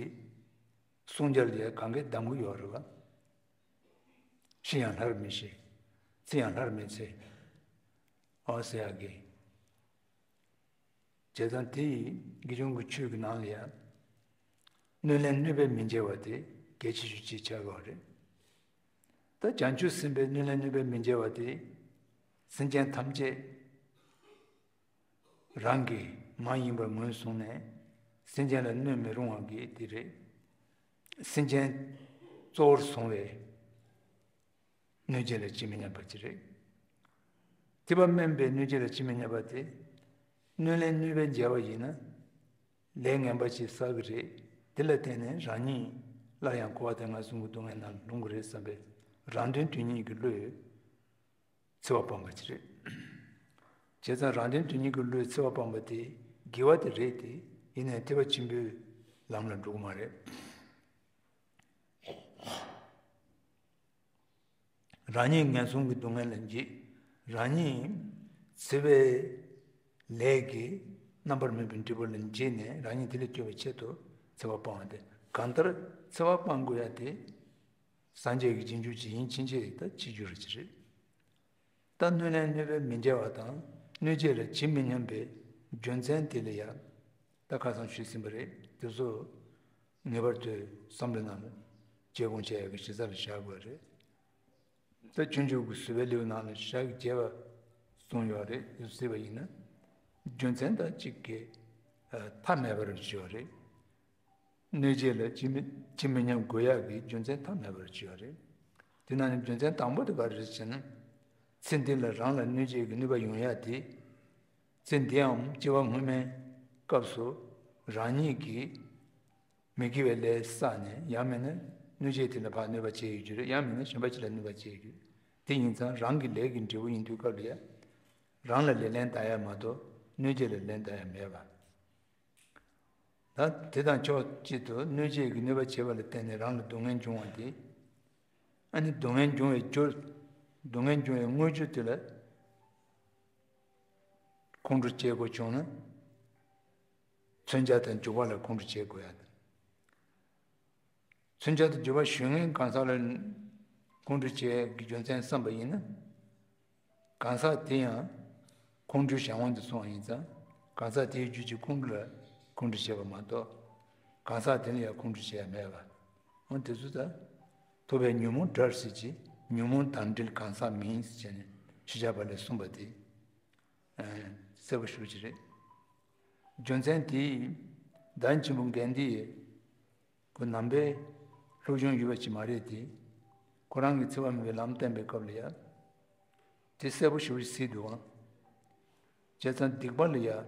བསྲུང་བྱ་ལ་ཡ་གང་གས་གདམ་གྱི་ཡོད་རེད་བ། ཤི་ཡང་སླར་མི་ཤི། འཚེ་ཡང་སླར་མི་འཚེ། ཨོ་ཟེར་ཡག་གི། བྱས་ཙང་དེ་ཡིས་དགེ་སྦྱོང་གི་ཆོས་ཀྱི་ནང་ལ་ཡང་། གནོད་ལན་གནོད་པས་མི་འཇལ་བ་དེ་གལ་ཆེ་ཤོས་ཅིག་ཆགས་ཀྱི་ཡོད་རེད། ད་བྱང་ཆུབ་སེམས་དཔའི་གནོད་ལན་གནོད་པས་མི་འཇལ་བ་དེ། སེམས་ཅན་ཐམས་ཅད་རང་གི་མ་ཡིན་པར་ངོས་བཟུང་ནས་སེམས་ཅན་ལ་གནོད་མི་རུང་བ་གི་དེ་རེད། སེམས་ཅན་གཙོ་བོར་བཟུང་བའི་གནོད་བྱེད་ལ་ཇི་མི་སྙམ་པ་ཅིག་རེད། ཐེག་པ་དམན་པའི་གནོད་བྱེད་ལ་ཇི་མི་སྙམ་པ་དེ། གནོད་ལན་གནོད་པས་འཇལ་བ་ཡིན་ན། ལས་ངན་པ་ཞིག་བསགས་ཀྱི་རེད། དེ་ལ་བརྟེན་ནས་རང་ཉིད་སླར་ཡང་འཁོར་བ་དང་ངན་སོང་གི་སྡུག་བསྔལ་ནང་ལ་ལྷུང་གི་རེད་བསམ་པའི་རང་དོན་དོན་གཉེར་གྱི་བློས་འཚེ་བ་སྤངས་པ་ཅིག་རེད། བྱས་ཙང་རང་དོན་དོན་གཉེར་གྱི་བློས་འཚེ་བ་སྤངས་པ་དེ་དགེ་བ་དེ་རེད་དེ། ཡིན་ནའི་ཐེག་པ་ཆེན་པོའི་ལམ་ལ་འགྲོ་གི་མ་རེད། རང་ཉིད་ངན་སོང་གི་སྡུག་བསྔལ་ལ་འཇིགས། རང་ཉིད་འཚེ་བའི་ལས་ཀྱི་རྣམ་པར་སྨིན་པའི་འབྲས་བུ་ལ་འཇིགས་ནས་རང་ཉིད་དེ་ལས་སྐྱོབ་པའི་ཆེད་དུ་འཚེ་བ་སྤང་བ་སྟེ། གང་ལྟར་འཚེ་བ་སྤང་དགོས་ཡ་དེ་སངས་རྒྱས་ཀྱི་རྗེས་འཇུག་ཅིག་ཡིན་ཕྱིན་ཆད་ད་བྱེད་རྒྱུ་རེད་ཅེས་རེད། ད་གནོད་ལན་གནོད་པས་མི་འཇལ་བ་དང་གནོད་བྱེད་ལ་ཇི་མི་སྙམ་པའི་རྒྱུ་མཚན་དེ་ལ་ཡང་ད་ཁ་སང་ཞུས་ཟིན་པ་རེད། དེ་ཚོ་ངེས་པར་དུ་བསམ་བློའི་ནང་ལ་བཅོས་སྐྱོང་བྱེད་ཡག་གི་གཞི་རྩ་ལ་བཞག་དགོས་རེད། ད་སྤྱོད་འཇུག་གི་བཟོད་པའི་ལེའུ་ནང་ལ་ཞལ་གྱིས་བརྒྱད་པ་གསུངས་ཡོད་རེད། དེ་ཚོ་གཟིགས་པ་ཡིན་ན་རྒྱུ་མཚན་དང་གཅིག་གི་མཐའ་མེད་པར་བརྗོད་ཡོད་རེད། གནོད་བྱེད་ལ་ཇི་མི་ཇི་མི་སྙམ་དགོས་ཡག་གི་རྒྱུ་མཚན་མཐའ་མེད་པར་བརྗོད་ཡོད་རེད། དེ་ནང་ནས་རྒྱུ་མཚན་དང་པོ་དེ་ག་རེ་རེད་ཟེར་ན། ཚེ་འདི་ལ་རང་ལ་གནོད་བྱེད་ཀྱི་གནོད་པ་ཡོང་ཡག་དེ། ཚེ་འདིའམ་སྐྱེ་བ་སྔོན་མའི་སྐབས་སུ་རང་ཉིད་ཀྱིས་མི་དགེ་བའི་ལས་བསགས་ནས། ཡང་མིན་ན་གནོད་བྱེད་དེ་ལ་ཕར་གནོད་པ་བྱས་ཡོད་རྒྱུ་རེད། ཡང་མིན་ན་གཞན་པ་ཅིག་ལ་གནོད་པ་བྱས་ཡོད་རྒྱུ་རེད། དེ་ཡིན་ཙང་རང་གི་ལས་ཀྱི་འབྲས་བུ་ཡིན་དུས་སྐབས་ལ་ཡང་རང་ལ་ལས་ལན་གཏང་ཡ་མ་གཏོགས་གནོད་བྱེད་ལ་ལན་གཏང་ཡ་མེད་པ། ད་དེ་དང་ཕྱོགས་གཅིག་ཏུ་གནོད་བྱེད་ཀྱིས་གནོད་པ་བྱས་པ་ལ་བརྟེན་ནས་རང་ལ་སྡུག་བསྔལ་འབྱུང་བ་དེ། ཨ་ནི་སྡུག་བསྔལ་འབྱུང་བའི་རྒྱུ། སྡུག་བསྔལ་འབྱུང་བའི་དངོས་རྒྱུ་དེ་ལ་ཁོང་ཁྲོ་སྐྱེ་དགོས་བྱུང་ན། མཚོན་བྱ་དང་འཇུག་པ་ལ་ཁོང་ཁྲོ་སྐྱེ་དགོས་ཡ་དང་། མཚོན་བྱ་དང་འཇུག་པ་ཞུ་མཁན་གང་ཟག་ལ་ཁོང་ཁྲོ་སྐྱེ་གི་རྒྱུ་མཚན་བསམ་པ་ཡིན་ན། གང་ཟག་དེ་ཡང་ཁོང་ཁྲོའི་གཞན་དབང་དུ་སོང་བ་ཡིན་ཙང་། གང་ཟག་དེའི་རྒྱུད་ཀྱི་ཁོང་ཁྲོ་ལ་ཁོང་ཁྲོ་བྱེད་པ་མ་གཏོགས། གང་ཟག་དེ་ལ་ཡང་ཁོང་ཁྲོ་བྱེད་ཡ་མེད་པ། འོ་དེ་ཚོ་ད་ཐོབ་པའི་ཉོན་མོངས་དགྲར་ཟེར་གྱི། ཉོན་མོངས་དང་འབྲེལ་གང་ཟག་མིན་ཟེར་བྱས་ནས། ཤཱཀྱ་པ་ལས་གསུངས་པ་དེ་གསལ་པོ་ཞེ་པོ་ཅིག་རེད། རྒྱུ་མཚན་དེས་བདག་ཉིད་ཆེན་པོ་དགའ་ལྡན་ཡིད་ཁོ་ནང་པའི་སློབ་སྦྱོང་ཡོད་པ་ཅིག་མ་རེད་དེ། ཁོ་རང་གིས་འཚེ་བ་མེད་པའི་ལམ་བསྟན་པའི་སྐབས་ལ་ཡང་དེ་གསལ་པོ་ཞེ་པོ་ཅིག་གཟིགས་འདུག་ཨང་། བྱས་ཙང་སྡིག་པ་ལ་ཡང་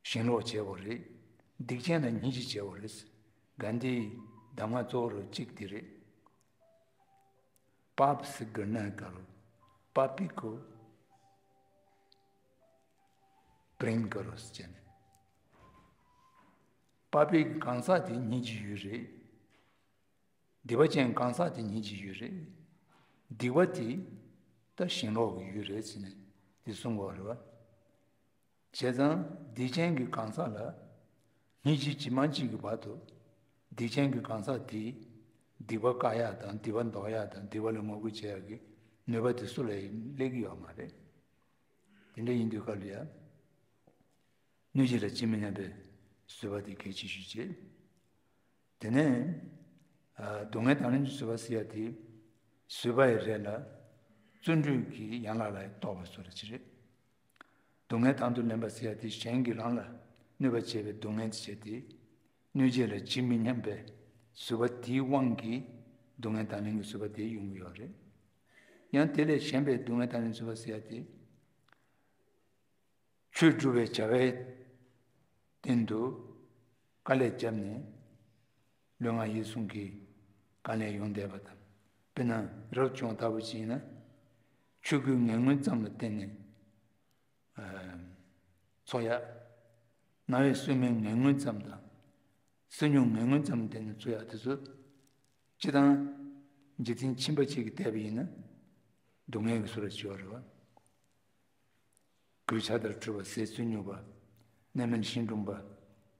ཞེན་ལོག་བྱེད་དགོས་རེད། སྡིག་ཅན་ལ་སྙིང་རྗེ་བྱེད་དགོས་རེད། དགའ་ལྡན་གྱི་གདམས་ངག་གཙོ་བོ་རུ་གཅིག་དེ་རེད། पाप से घृणा करो, पापी को प्रेम करो ཟེར་ནས། པ་པའི་གང་ཟག་དེ་སྙིང་རྗེ་ཡོད་རེད། སྡིག་པ་ཅན་གང་ཟག་དེ་སྙིང་རྗེ་ཡོད་རེད། སྡིག་པ་དེ་ད་ཞེན་ལོག་གི་ཡུལ་རེད་ཟེར་ནས་དེ་གསུང་གི་ཡོད་རེད་བ། བྱས་ཙང་སྡིག་ཅན་གྱི་གང་ཟག་ལ་སྙིང་རྗེ་ཇི་མ་ཇི་གི་བར་དུ་སྡིག་ཅན་གྱི་གང་ཟག་དེས་སྡིག་པ་བཀག་ཡག་དང་སྡིག་པ་ཟློག་ཡག་དང་སྡིག་པ་ལས་ངོ་རྒོལ་བྱེད་ཡག་གི་ནུས་པ་དེ་སུ་ལ་ཡང་སླེབས་ཀྱི་ཡོད་མ་རེད། དེ་འདྲ་ཡིན་དུས་སྐབས་ལ་ཡང་གནོད་བྱེད་ལ་ཇི་མི་སྙམ་པའི་བཟོད་པ་དེ་གལ་ཆེ་ཤོས་བྱེད། དེ་ནས་ཨ་སྡུག་བསྔལ་དང་ལེན་གྱི་བཟོད་པ་ཟེར་ཡ་དེ་བཟོད་པ་ཡི་རེད་ལ་བརྩོན་འགྲུས་ཀྱི་ཡན་ལག་ལ་གཏོགས་པ་བཟོ་འདྲ་ཅིག་རེད། སྡུག་བསྔལ་དང་དུ་ལེན་པ་ཟེར་ཡ་དེ་གཞན་གྱིས་རང་ལ་གནོད་པ་བྱས་པའི་སྡུག་བསྔལ་དེ་བྱས་ཏེ་གནོད་བྱེད་ལ་ཇི་མི་སྙམ་པའི་བཟོད་པ་དེའི་དབང་གིས་སྡུག་བསྔལ་དང་ལེན་གྱི་བཟོད་པ་དེ་ཡོང་གི་ཡོད་རེད། ཡང་དེ་ལས་གཞན་པའི་སྡུག་བསྔལ་དང་ལེན་བཟོད་པ་ཟེར་ཡ་དེ། ཆོས་སྒྲུབ་པའི་བྱ་བའི་སྟེང་དུ་དཀའ་ལས་བརྒྱབ་ནས་ལུས་ངག་ཡིད་གསུམ་གྱི་དཀའ་ལས་ཡོང་བསྡད་པ་དང་། དཔེར་ན་རབ་བྱུང་ལྟ་བུ་ཅིག་ཡིན་ན། ཆོས་གོས་ངན་ངོན་ཙམ་ལ་བརྟེན་ནས་ཨ་འཚོ་ཡག་རྣ་བའི་གསོས་སྨན་ངན་ངོན་ཙམ་དང་། བསོད་སྙོམས་ངན་ངོན་ཙམ་ལ་བརྟེན་ནས་འཚོ་ཡག་དེ་ཚོ་སྤྱིར་བཏང་འཇིག་རྟེན་ཁྱིམ་པ་ཅིག་གིས་བལྟས་པ་ཡིན་ན་སྡུག་བསྔལ་གྱི་བཟོ་འདྲ་ཅིག་ཡོད་རེད་བ། གོས་ཆག་ལྟར་འཁྲུ་བ། ཟས་བཙོག་ཉོ་བ། གནས་མལ་ཤིང་སྦྲུམ་པ།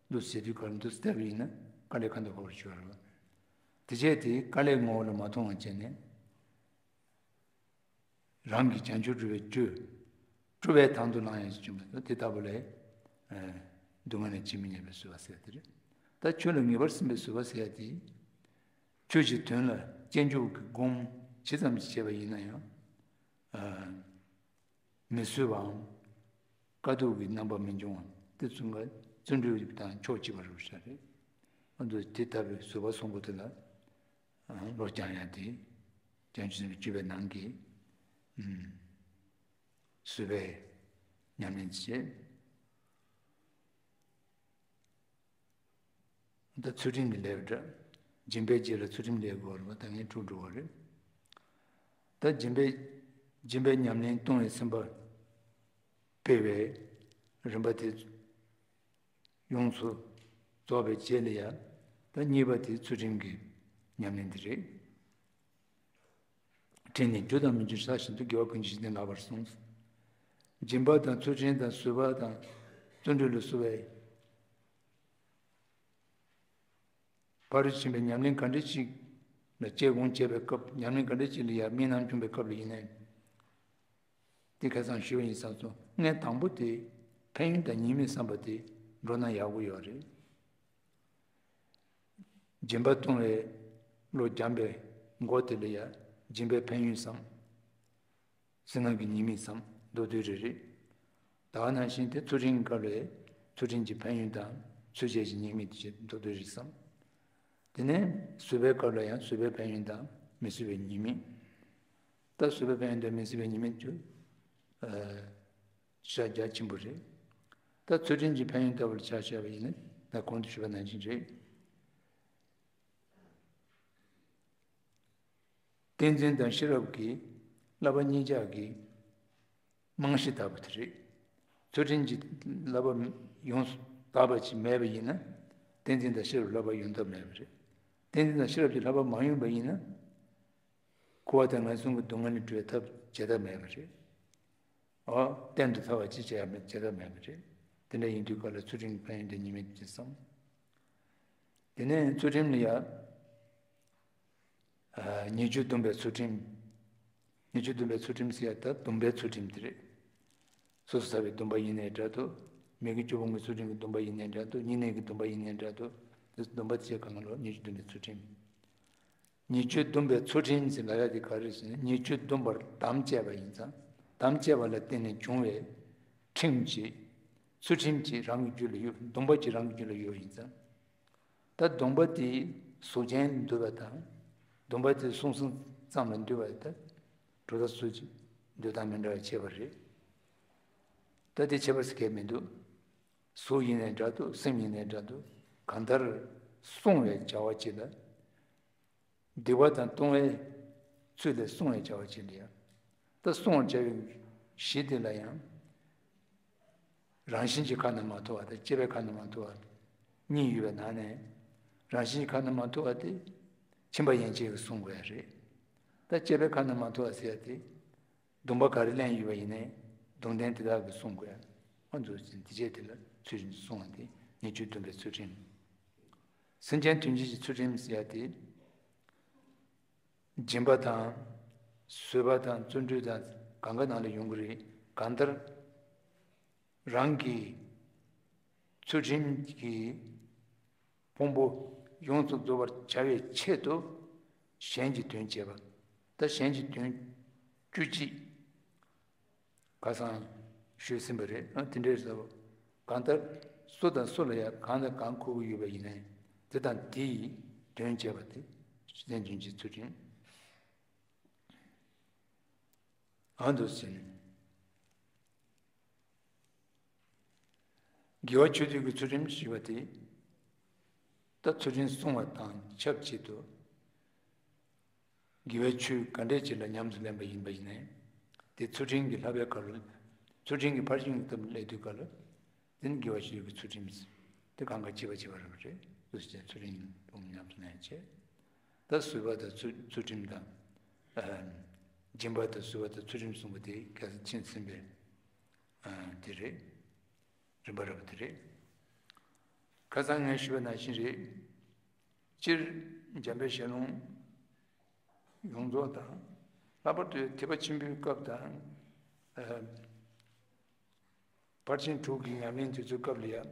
འདུག་ཟེར་དུས་ག་ལ་འདུག་བལྟས་པ་ཡིན་ན་དཀའ་ལས་ཁ་འདོན་ཁོ་ར་ཅིག་ཡོད་རེད་བ། དེ་བྱས་ཏེ་དཀའ་ལས་ངོ་བོ་ལ་མ་མཐོང་བ་བྱས་ནས། རང་གི་བྱང་ཆུབ་སྒྲུབ་པའི་རྒྱུ། སྤྲོ་བའི་དང་དུ་བླང་ཡག་ཅིག་བྱུང་བ་དེ་ལྟ་བུ་ལས། ཨ་སྡུག་བསྔལ་ལ་ཇི་མི་སྙམ་པའི་བཟོད་པ་ཟེར་ཡ་དེ་རེད། ད་ཆོས་ལ་ངེས་པར་སེམས་པའི་བཟོད་པ་ཟེར་ཡ་དེ། ཆོས་ཀྱི་དོན་ལ་དཔྱད་འཇོག་གི་སྒོམ་ཇི་ཙམ་ཞིག་བྱས་པ་ཡིན་ན་ཡང་། ཨ་མི་བཟོད་པའམ། དཀའ་སྡུག་གི་རྣམ་པ་མི་འབྱུང་བ་དེ་ཚོ་ང་བརྩོན་འགྲུས་དང་ཕྱོགས་གཅིག་པ་རེད་ཤག་རེད། ཨ་མདོ་དེ་ལྟ་བུའི་བཟོད་པ་གསུམ་པོ་དེ་ལ་བློ་སྦྱང་ཡ་དེ། བྱང་ཆུབ་སེམས་བསྐྱེད་པའི་ནང་གི་ཨུམ་བཟོད་པའི་ཉམས་ལེན་བྱེད། ད་ཚུལ་ཁྲིམས་ཀྱི་ལས་འདྲ། སྦྱིན་པའི་རྗེས་ལ་ཚུལ་ཁྲིམས་ལས་དགོས་པ་རེད་པ། ད་ངས་དྲུག་འགྲོ་བ་རེད། ད་སྦྱིན་པའི་སྦྱིན་པའི་ཉམས་ལེན་གཏོང་བའི་སེམས་པ་སྤེལ་བའི་རིམ་པ་དེ་ཡོངས་སུ་རྫོགས་པའི་རྗེས་ལ་ཡང་ད་གཉིས་པ་དེ་ཚུལ་ཁྲིམས་ཀྱི་ཉམས་ལེན་དེ་རེད། ཁྲིམས་ནི་རྒྱུ་དང་མི་རྒྱུ་ཆགས་བཞིན་དུ་དགེ་བ་ཀུན་གྱི་གཞི་རྟེན་ལགས་པར་གསུངས། སྦྱིན་པ་དང་ཚུལ་ཁྲིམས་དང་བཟོད་པ་དང་བརྩོན་འགྲུས་ལ་སོགས་པའི་ཕ་རོལ་ཕྱིན་པའི་ཉམས་ལེན་ག་འདྲ་ཅིག་ལ་དཔྱད་སྒོམ་བྱེད་པའི་སྐབས། ཉམས་ལེན་ག་འདྲ་ཅིག་ལ་ཡང་དམིགས་རྣམ་སྐྱོང་བའི་སྐབས་ལ་ཡིན་ནའི། དེ་ཁ་སང་ཞུས་པ་ཡིན་ས་སོ། ལྔ་དང་པོ་དེ་ཕན་ཡོན་དང་ཉེས་དམིགས་བསམ་པ་དེ་འགྲོ་ན་ཡག་པོ་ཡོད་རེད། སྦྱིན་པ་གཏོང་བའི་བློ་སྦྱངས་པའི་མགོ་དེ་ལ་ཡང་སྦྱིན་པའི་ཕན་ཡོན་བསམ། བསོད་ནམས་ཀྱི་ཉེས་དམིགས་བསམ། མདོར་བསྡུས་རེ་རེ། ད་ག་ནང་བཞིན་དེ་ཚུལ་ཁྲིམས་སྐབས་ལ་ཚུལ་ཁྲིམས་ཀྱི་ཕན་ཡོན་དང་ཚུལ་འཆལ་གྱི་ཉེས་དམིགས་དེ་མདོར་བསྡུས་རེ་བསམ། དེ་ནས་བཟོད་པའི་སྐབས་ལ་ཡང་བཟོད་པའི་ཕན་ཡོན་དང་མི་བཟོད་པའི་ཉེས་དམིགས། ད་བཟོད་པའི་ཕན་ཡོན་དང་མི་བཟོད་པའི་ཉེས་དམིགས་ཚུལ། ཨ། ཤ་རྒྱ་ཆེན་པོ་རེད། ད་ཚུལ་ཁྲིམས་ཀྱི་ཕན་ཡོན་ལྟ་བུར་ཆ་བཞག་པ་ཡིན་ན་ད་གོང་དུ་ཞུས་པ་ནང་བཞིན་རེད། བསྟན་འཛིན་དང་ཤེས་རབ་ཀྱི་བསླབ་པ་གཉིས་ཆར་གྱི་རྨང་གཞི་ལྟ་བུ་དེ་རེད། ཚུལ་ཁྲིམས་ཀྱི་བསླབ་པ་ཡོངས་སུ་དག་པ་ཅིག་མེད་པ་ཡིན་ན། བསྟན་འཛིན་དང་ཤེས་རབ་བསླབ་པ་ཡོང་ཐབས་མེད་པ་རེད། བསྟན་འཛིན་དང་ཤེས་རབ་ཀྱི་བསླབ་པ་མ་ཡོང་བ་ཡིན་ན། འཁོར་བ་དང་ངན་སོང་གི་སྡུག་བསྔལ་ལས་གྲོལ་ཐབས་བྱེད་ཐབས་མེད་པ་རེད། འོ། གཏན་དུ་ཐར་བ་ཅིག་བྱེད་ཡ་མེད། བྱེད་ཐབས་མེད་པ་རེད། དེ་འདྲ་ཡིན་དུས་སྐབས་ལ་ཚུལ་ཁྲིམས་ཀྱི་ཕན་ཡོན་དེ་ཉེས་དམིགས་ཅིག་བསམ། དེ་ནས་ཚུལ་ཁྲིམས་ལ་ཡ། ཨ། ཉེས་སྤྱོད་སྡོམ་པའི་ཚུལ་ཁྲིམས། ཉེས་སྤྱོད་སྡོམ་པའི་ཚུལ་ཁྲིམས་ཟེར་ཡ་ད་སྡོམ་པའི་ཚུལ་ཁྲིམས་དེ་རེད། སོ་སོ་ཚ་བའི་སྡོམ་པ་ཡིན་ནའི་འདྲ་འདུག་མི་དགེ་བཅུ་སྤོང་གི་ཚུལ་ཁྲིམས་ཀྱི་སྡོམ་པ་ཡིན་ནའི་འདྲ་འདུག་བསྙེན་གནས་ཀྱི་སྡོམ་པ་ཡིན་ནའི་འདྲ་འདུག་དེ་སྡོམ་པ་དེ་ཚོ་གང་ག་ལོ་ཉེས་སྤྱོད་སྡོམ་པའི་ཚུལ་ཁྲིམས། ཉེས་སྤྱོད་བསྡོམས་པའི་ཚུལ་ཁྲིམས་ཟེར་ལབ་ཡ་དེ་ག་རེ་ཟེར་ན། ཉེས་སྤྱོད་བསྡོམས་པར་དམ་བཅས་པ་ཡིན་ཙང་། དམ་བཅས་པ་ལ་བརྟེན་ནས་བྱུང་བའི་ཁྲིམས་ཀྱིས། ཚུལ་ཁྲིམས་ཀྱིས་རང་གི་རྒྱུད་ལ་ཡོད། སྡོམ་པ་གྱིས་རང་གི་རྒྱུད་ལ་ཡོད་པ་ཡིན་ཙང་། ད་སྡོམ་པ་དེ་གཟུགས་ཅན་ལ་འདུས་པ་དང་། སྡོམ་པ་དེ་གཟུགས་ཟིན་ཙམ་ལ་འདུས་པ་དང་། གྲུབ་མཐའ་སོ་སོའི་འདོད་སྟངས་མི་འདྲ་བ་ཁྱད་པར་རེད། ད་དེ་ཁྱད་པར་ཟེར་མཁན་མི་འདུག་གཟུགས་ཡིན་ནའི་འདྲ་འདུག་སེམས་ཡིན་ནའི་འདྲ་འདུག་གང་ལྟར་བསྲུང་བའི་བྱ་བ་གཅིག་ལ། སྡིག་པ་དང་ལྟུང་བའི་ཚུལ་ལས་བསྲུང་བའི་བྱ་བ་ཅིག་འདི་ཡང་། ད་བསྲུང་བར་བྱ་བའི་གཞི་དེ་ལ་ཡང་། རང་བཞིན་གྱིས་ཁ་ན་མ་ཐོ་བ་དང་། སྤྱོད་པས་ཁ་ན་མ་ཐོ་བ་གཉིས་ཡོད་པའི་ནང་ནས། རང་བཞིན་གྱིས་ཁ་ན་མ་ཐོ་བ་དེ་ཁྱིམ་པ་ཡན་ཆད་ཀྱིས་བསྲུང་དགོས་ཡ་རེད། ད་སྤྱོད་པས་ཁ་ན་མ་ཐོ་བ་ཟེར་ཡ་དེ། སྡོམ་པ་ག་རེ་ལེན་ཡོད་པ་ཡིན་ནའི་སྡོམ་ལྡན་དེ་དག་གིས་བསྲུང་དགོས། ཨ། འདུག་ཟིན་དེ་བྱས་དེ་ལ་ཚུལ་ཁྲིམས་སྲུང་བ་དེ་ཉེས་སྤྱོད་བསྡོམས་པའི་ཚུལ་ཁྲིམས། སེམས་ཅན་དོན་བྱེད་ཀྱི་ཚུལ་ཁྲིམས་ཟེར་ཡ་དེ། སྦྱིན་པ་དང་། བཟོད་པ་དང་། བརྩོན་འགྲུས་དང་། གང་ག་ནང་ལ་ཡོང་གི་རེད། གང་ལྟར། རང་གི་ཚུལ་ཁྲིམས་ཀྱི་ཕུང་པོ་ཡོངས་སུ་རྫོགས་པར་བྱ་བའི་ཆེད་དུ་གཞན་གྱི་དོན་བྱེད་པ། ད་གཞན་གྱི་དོན་བཅུ་གཅིག་ཁ་སང་ཞུས་ཟིན་པ་རེད། ཨ། དེ་འདྲའི་ཟེར་བ། གང་ལྟར་སུ་དང་སུ་ལ་ཡང་གང་དང་གང་མཁོ་གི་ཡོད་པ་ཡིན་ནའི། དེ་དང་དེ་ཡི་དོན་བྱེད་པ་དེ་སེམས་ཅན་དོན་བྱེད་ཚུལ་ཁྲིམས། ཨ། འདུག་ཟེར་ནས། དགེ་བ་ཆོས་སྡུད་ཀྱི་ཚུལ་ཁྲིམས་ཞེས་པ་དེ། ད་ཚུལ་ཁྲིམས་བསྲུང་བ་དང་ཆབས་ཅིག་ཏུ། དགེ་བའི་ཆོས་ག་འདྲས་ཅིག་ལ་ཉམས་སུ་ལེན་པ་ཡིན་པ་ཡིན་ནའི། དེ་ཚུལ་ཁྲིམས་ཀྱི་བསླབ་པའི་སྐབས་ལ། ཚུལ་ཁྲིམས་ཀྱི་ཕར་ཕྱིན་གྱི་སྟབས་སླེབས་དུས་སྐབས་ལ། དེ་ནི་དགེ་བ་ཆོས་སྡུད་ཀྱི་ཚུལ་ཁྲིམས། དེ་གང་ག་བྱེད་པ་བྱེད་པ་རེད་པ་རེད། ཚུལ་ཁྲིམས་ལུང་ཉམས་སུ་ལེན་བྱེད། ད་བཟོད་པ་དང་ཚུལ་ཚུལ་ཁྲིམས་དང་། ཨ། སྦྱིན་པ་དང་བཟོད་པ་དང་ཚུལ་ཁྲིམས་གསུམ་པོ་དེ་གལ་སྲིད་ཕྱིན་ཟིན་པའི། ཨ། དེ་རེད། རིམ་པ་རེད་པ་དེ་རེད། ཁ་སང་ངས་ཞུས་པ་ནང་བཞིན་རེད། སྤྱིར་འཇམ་དཔལ་ཞལ་ལུང་ཡོངས་རྫོགས་དང་། ལྷག་པར་དུ་ཐེག་པ་ཆེན་པོའི་སྐབས་དང་། ཨ། ཕར་ཕྱིན་དྲུག་གི་ཉམས་ལེན་དེ་ཚོའི་སྐབས་ལ་ཡང་།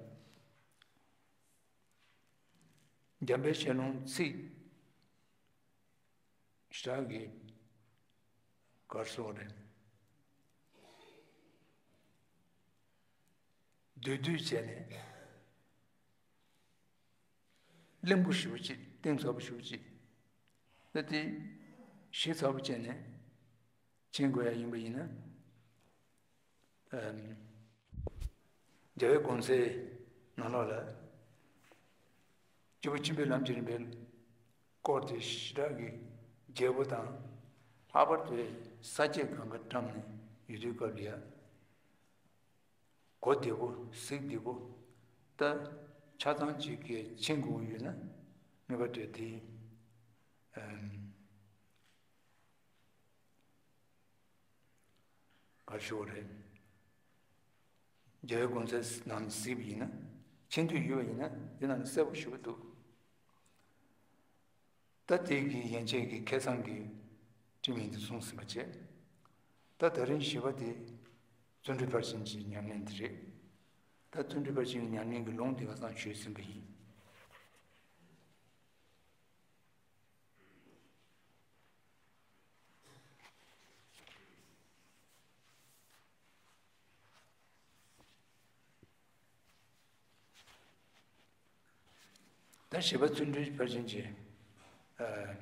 འཇམ་དཔལ་ཞལ་ལུང་ཚིག་ཞེ་དྲག་གི་གར་སོགས་རེད། བསྡུས་བསྡུས་བྱས་ནས་བརླིང་པོ་ཞེ་པོ་ཅིག་གཏིང་ཟབ་པོ་ཞེ་པོ་ཅིག་ད་དེ་ཞིབ་ཚགས་པོ་བྱས་ནས་ཕྱིན་དགོས་ཡ་ཡིན་པ་ཡིན་ན། ཨམ། རྒྱལ་བའི་དགོངས་གསལ་ནང་ལོགས་ལ། སྐྱེས་བུ་ཆེན་པོའི་ལམ་གྱི་རིམ་པའི་སྐོར་དེ་ཞེ་དྲག་གི་རྒྱས་པོ་དང་། ལྷག་པར་དུ་ས་བཅད་སྒང་ག་བཀྲམ་ནས་ཡོད་དུས་སྐབས་ལ་ཡ། གོ་བདེ་པོ། གཟིགས་བདེ་པོ། ད། ཆ་ཚང་ཅིག་གིས་མཁྱེན་དགོས་ཡོད་ན། ངེས་པར་དུ་དེ། ཨམ། ག་རེ་ཞུ་དགོས་རེད། རྒྱལ་བའི་དགོངས་གསལ་ནང་གཟིགས་པ་ཡིན་ན། མཁྱེན་འདོད་ཡོད་པ་ཡིན་ན་འདི་ནང་ལ་གསལ་པོ་ཞེ་པོ་འདུག་ད་དེ་གི་ཡན་ཆད་ཀྱི་ཁ་སང་གི་ཁྲིམས་ཡིག་འདི་གསུངས་ཟིན་པ་བྱས། ད་དེ་རིང་བཞི་པ་དེ་བརྩོན་འགྲུས་ཕར་ཕྱིན་གྱི་ཉམས་ལེན་འདི་རེད། ད་བརྩོན་འགྲུས་ཕར་ཕྱིན་གྱི་ཉམས་ལེན་གྱི་ལུང་དེ་ཁ་སང་ཞུས་ཟིན་པ་ཡིན། ད་བཞི་པ་བརྩོན་འགྲུས་ཕར་ཕྱིན་གྱི། ཨ།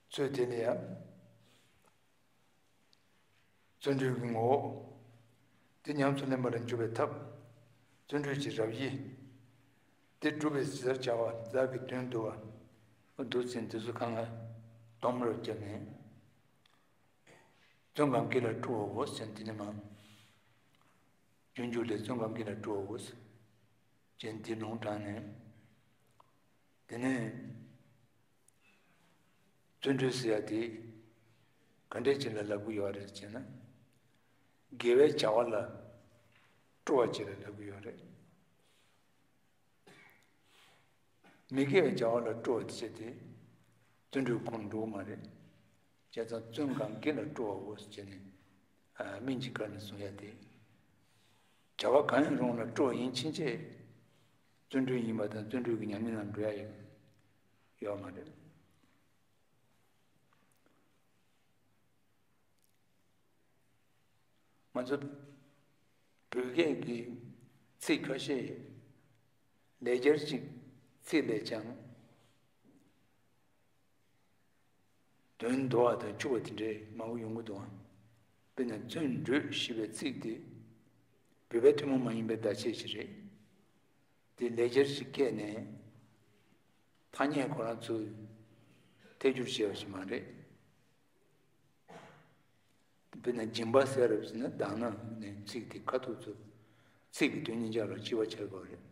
ཚུལ་དེ་ནི་ཡང་། བརྩོན་འགྲུས་ཀྱི་ངོ་བོ། དེ་ཉམས་སུ་ལེན་པ་ལ་འཇུག་པའི་ཐབས། བརྩོན་འགྲུས་ཀྱི་རབ་དབྱེ། དེ་སྒྲུབ་པའི་ཟེར་བྱ་བ་ལ་གི་དོན་བསྡུ་བ། འདུག་ཟིན་དེ་ཚོ་གང་ག་སྡོམ་རབ་བརྒྱབ་ནས། བརྩོན་གང་གིས་ལ་སྤྲོའོ་ཟེར་དེ་ནི་མ། སྤྱོད་འཇུག་ལས་བརྩོན་གང་གིས་ལ་སྤྲོའོ་ཟེར། ཅན་དེ་ལུང་དྲངས་ནས། དེ་ནས། བརྩོན་འགྲུས་ཟེར་ཡ་དེ་ག་འདྲས་ཅིག་ལ་ལབ་ཀྱི་ཡོད་རེད་ཅེ་ན། དགེ་བའི་བྱ་བ་ལ་སྤྲོ་བ་ཅིག་ལ་ལབ་ཀྱི་ཡོད་རེད། མི་དགེ་བའི་བྱ་བ་ལ་སྤྲོ་བ་དེ་ཆེ་སྟེ། བརྩོན་འགྲུས་ཁོང་འགྲོ་གི་མ་རེད། བྱས་ཙང་བརྩོན་གང་གིས་ལ་སྤྲོ་བའོ་ཟེར་ནས། ཨ། སྨན་གྱི་སྐབས་ནས་གསུང་ཡ་དེ། བྱ་བ་གང་ཡང་རུང་ལ་སྤྲོ་བ་ཡིན་ཕྱིན་ཆད། བརྩོན་འགྲུས་ཡིན་པ་དང་བརྩོན་འགྲུས་ཀྱི་ཉམས་ལེན་ནང་འགྲོ་ཡ་ཡོད། ཡོད་མ་རེད། ང་ཚོ་བོད་སྐད་ཀྱི་ཚིག་ཁ་ཤས་ལེགས་སྦྱར་གྱི་ཚིག་ལས་ཀྱང་དོན་འདུ་བ་དང་འཁྱུག་པ་དེ་འདྲའི་མང་པོ་ཡོང་གི་འདུག་ཨང་། དཔེར་ན་བརྩོན་འགྲུས་ཞེས་པའི་ཚིག་དེ་བོད་པའི་ཐུན་མོང་མ་ཡིན་པའི་བརྡ་ཆད་ཅིག་རེད། དེ་ལེགས་སྦྱར་གྱི་སྐད་ནས་ཐ་སྙད་ཁོ་རང་ཚོས་ཐད་སྒྱུར་བྱས་པ་ཞིག་མ་རེད། དཔེར་ན་སྦྱིན་པ་ཟེར་བ་ཟེར་ན་དཱ་ན་ནས་ཚིག་དེ་ཁ་ཐུག་ཚུར་ཚིག་གི་དོན་གཉིས་ཆར་ལ་གཅིག་པ་ཆགས་དགོས་རེད།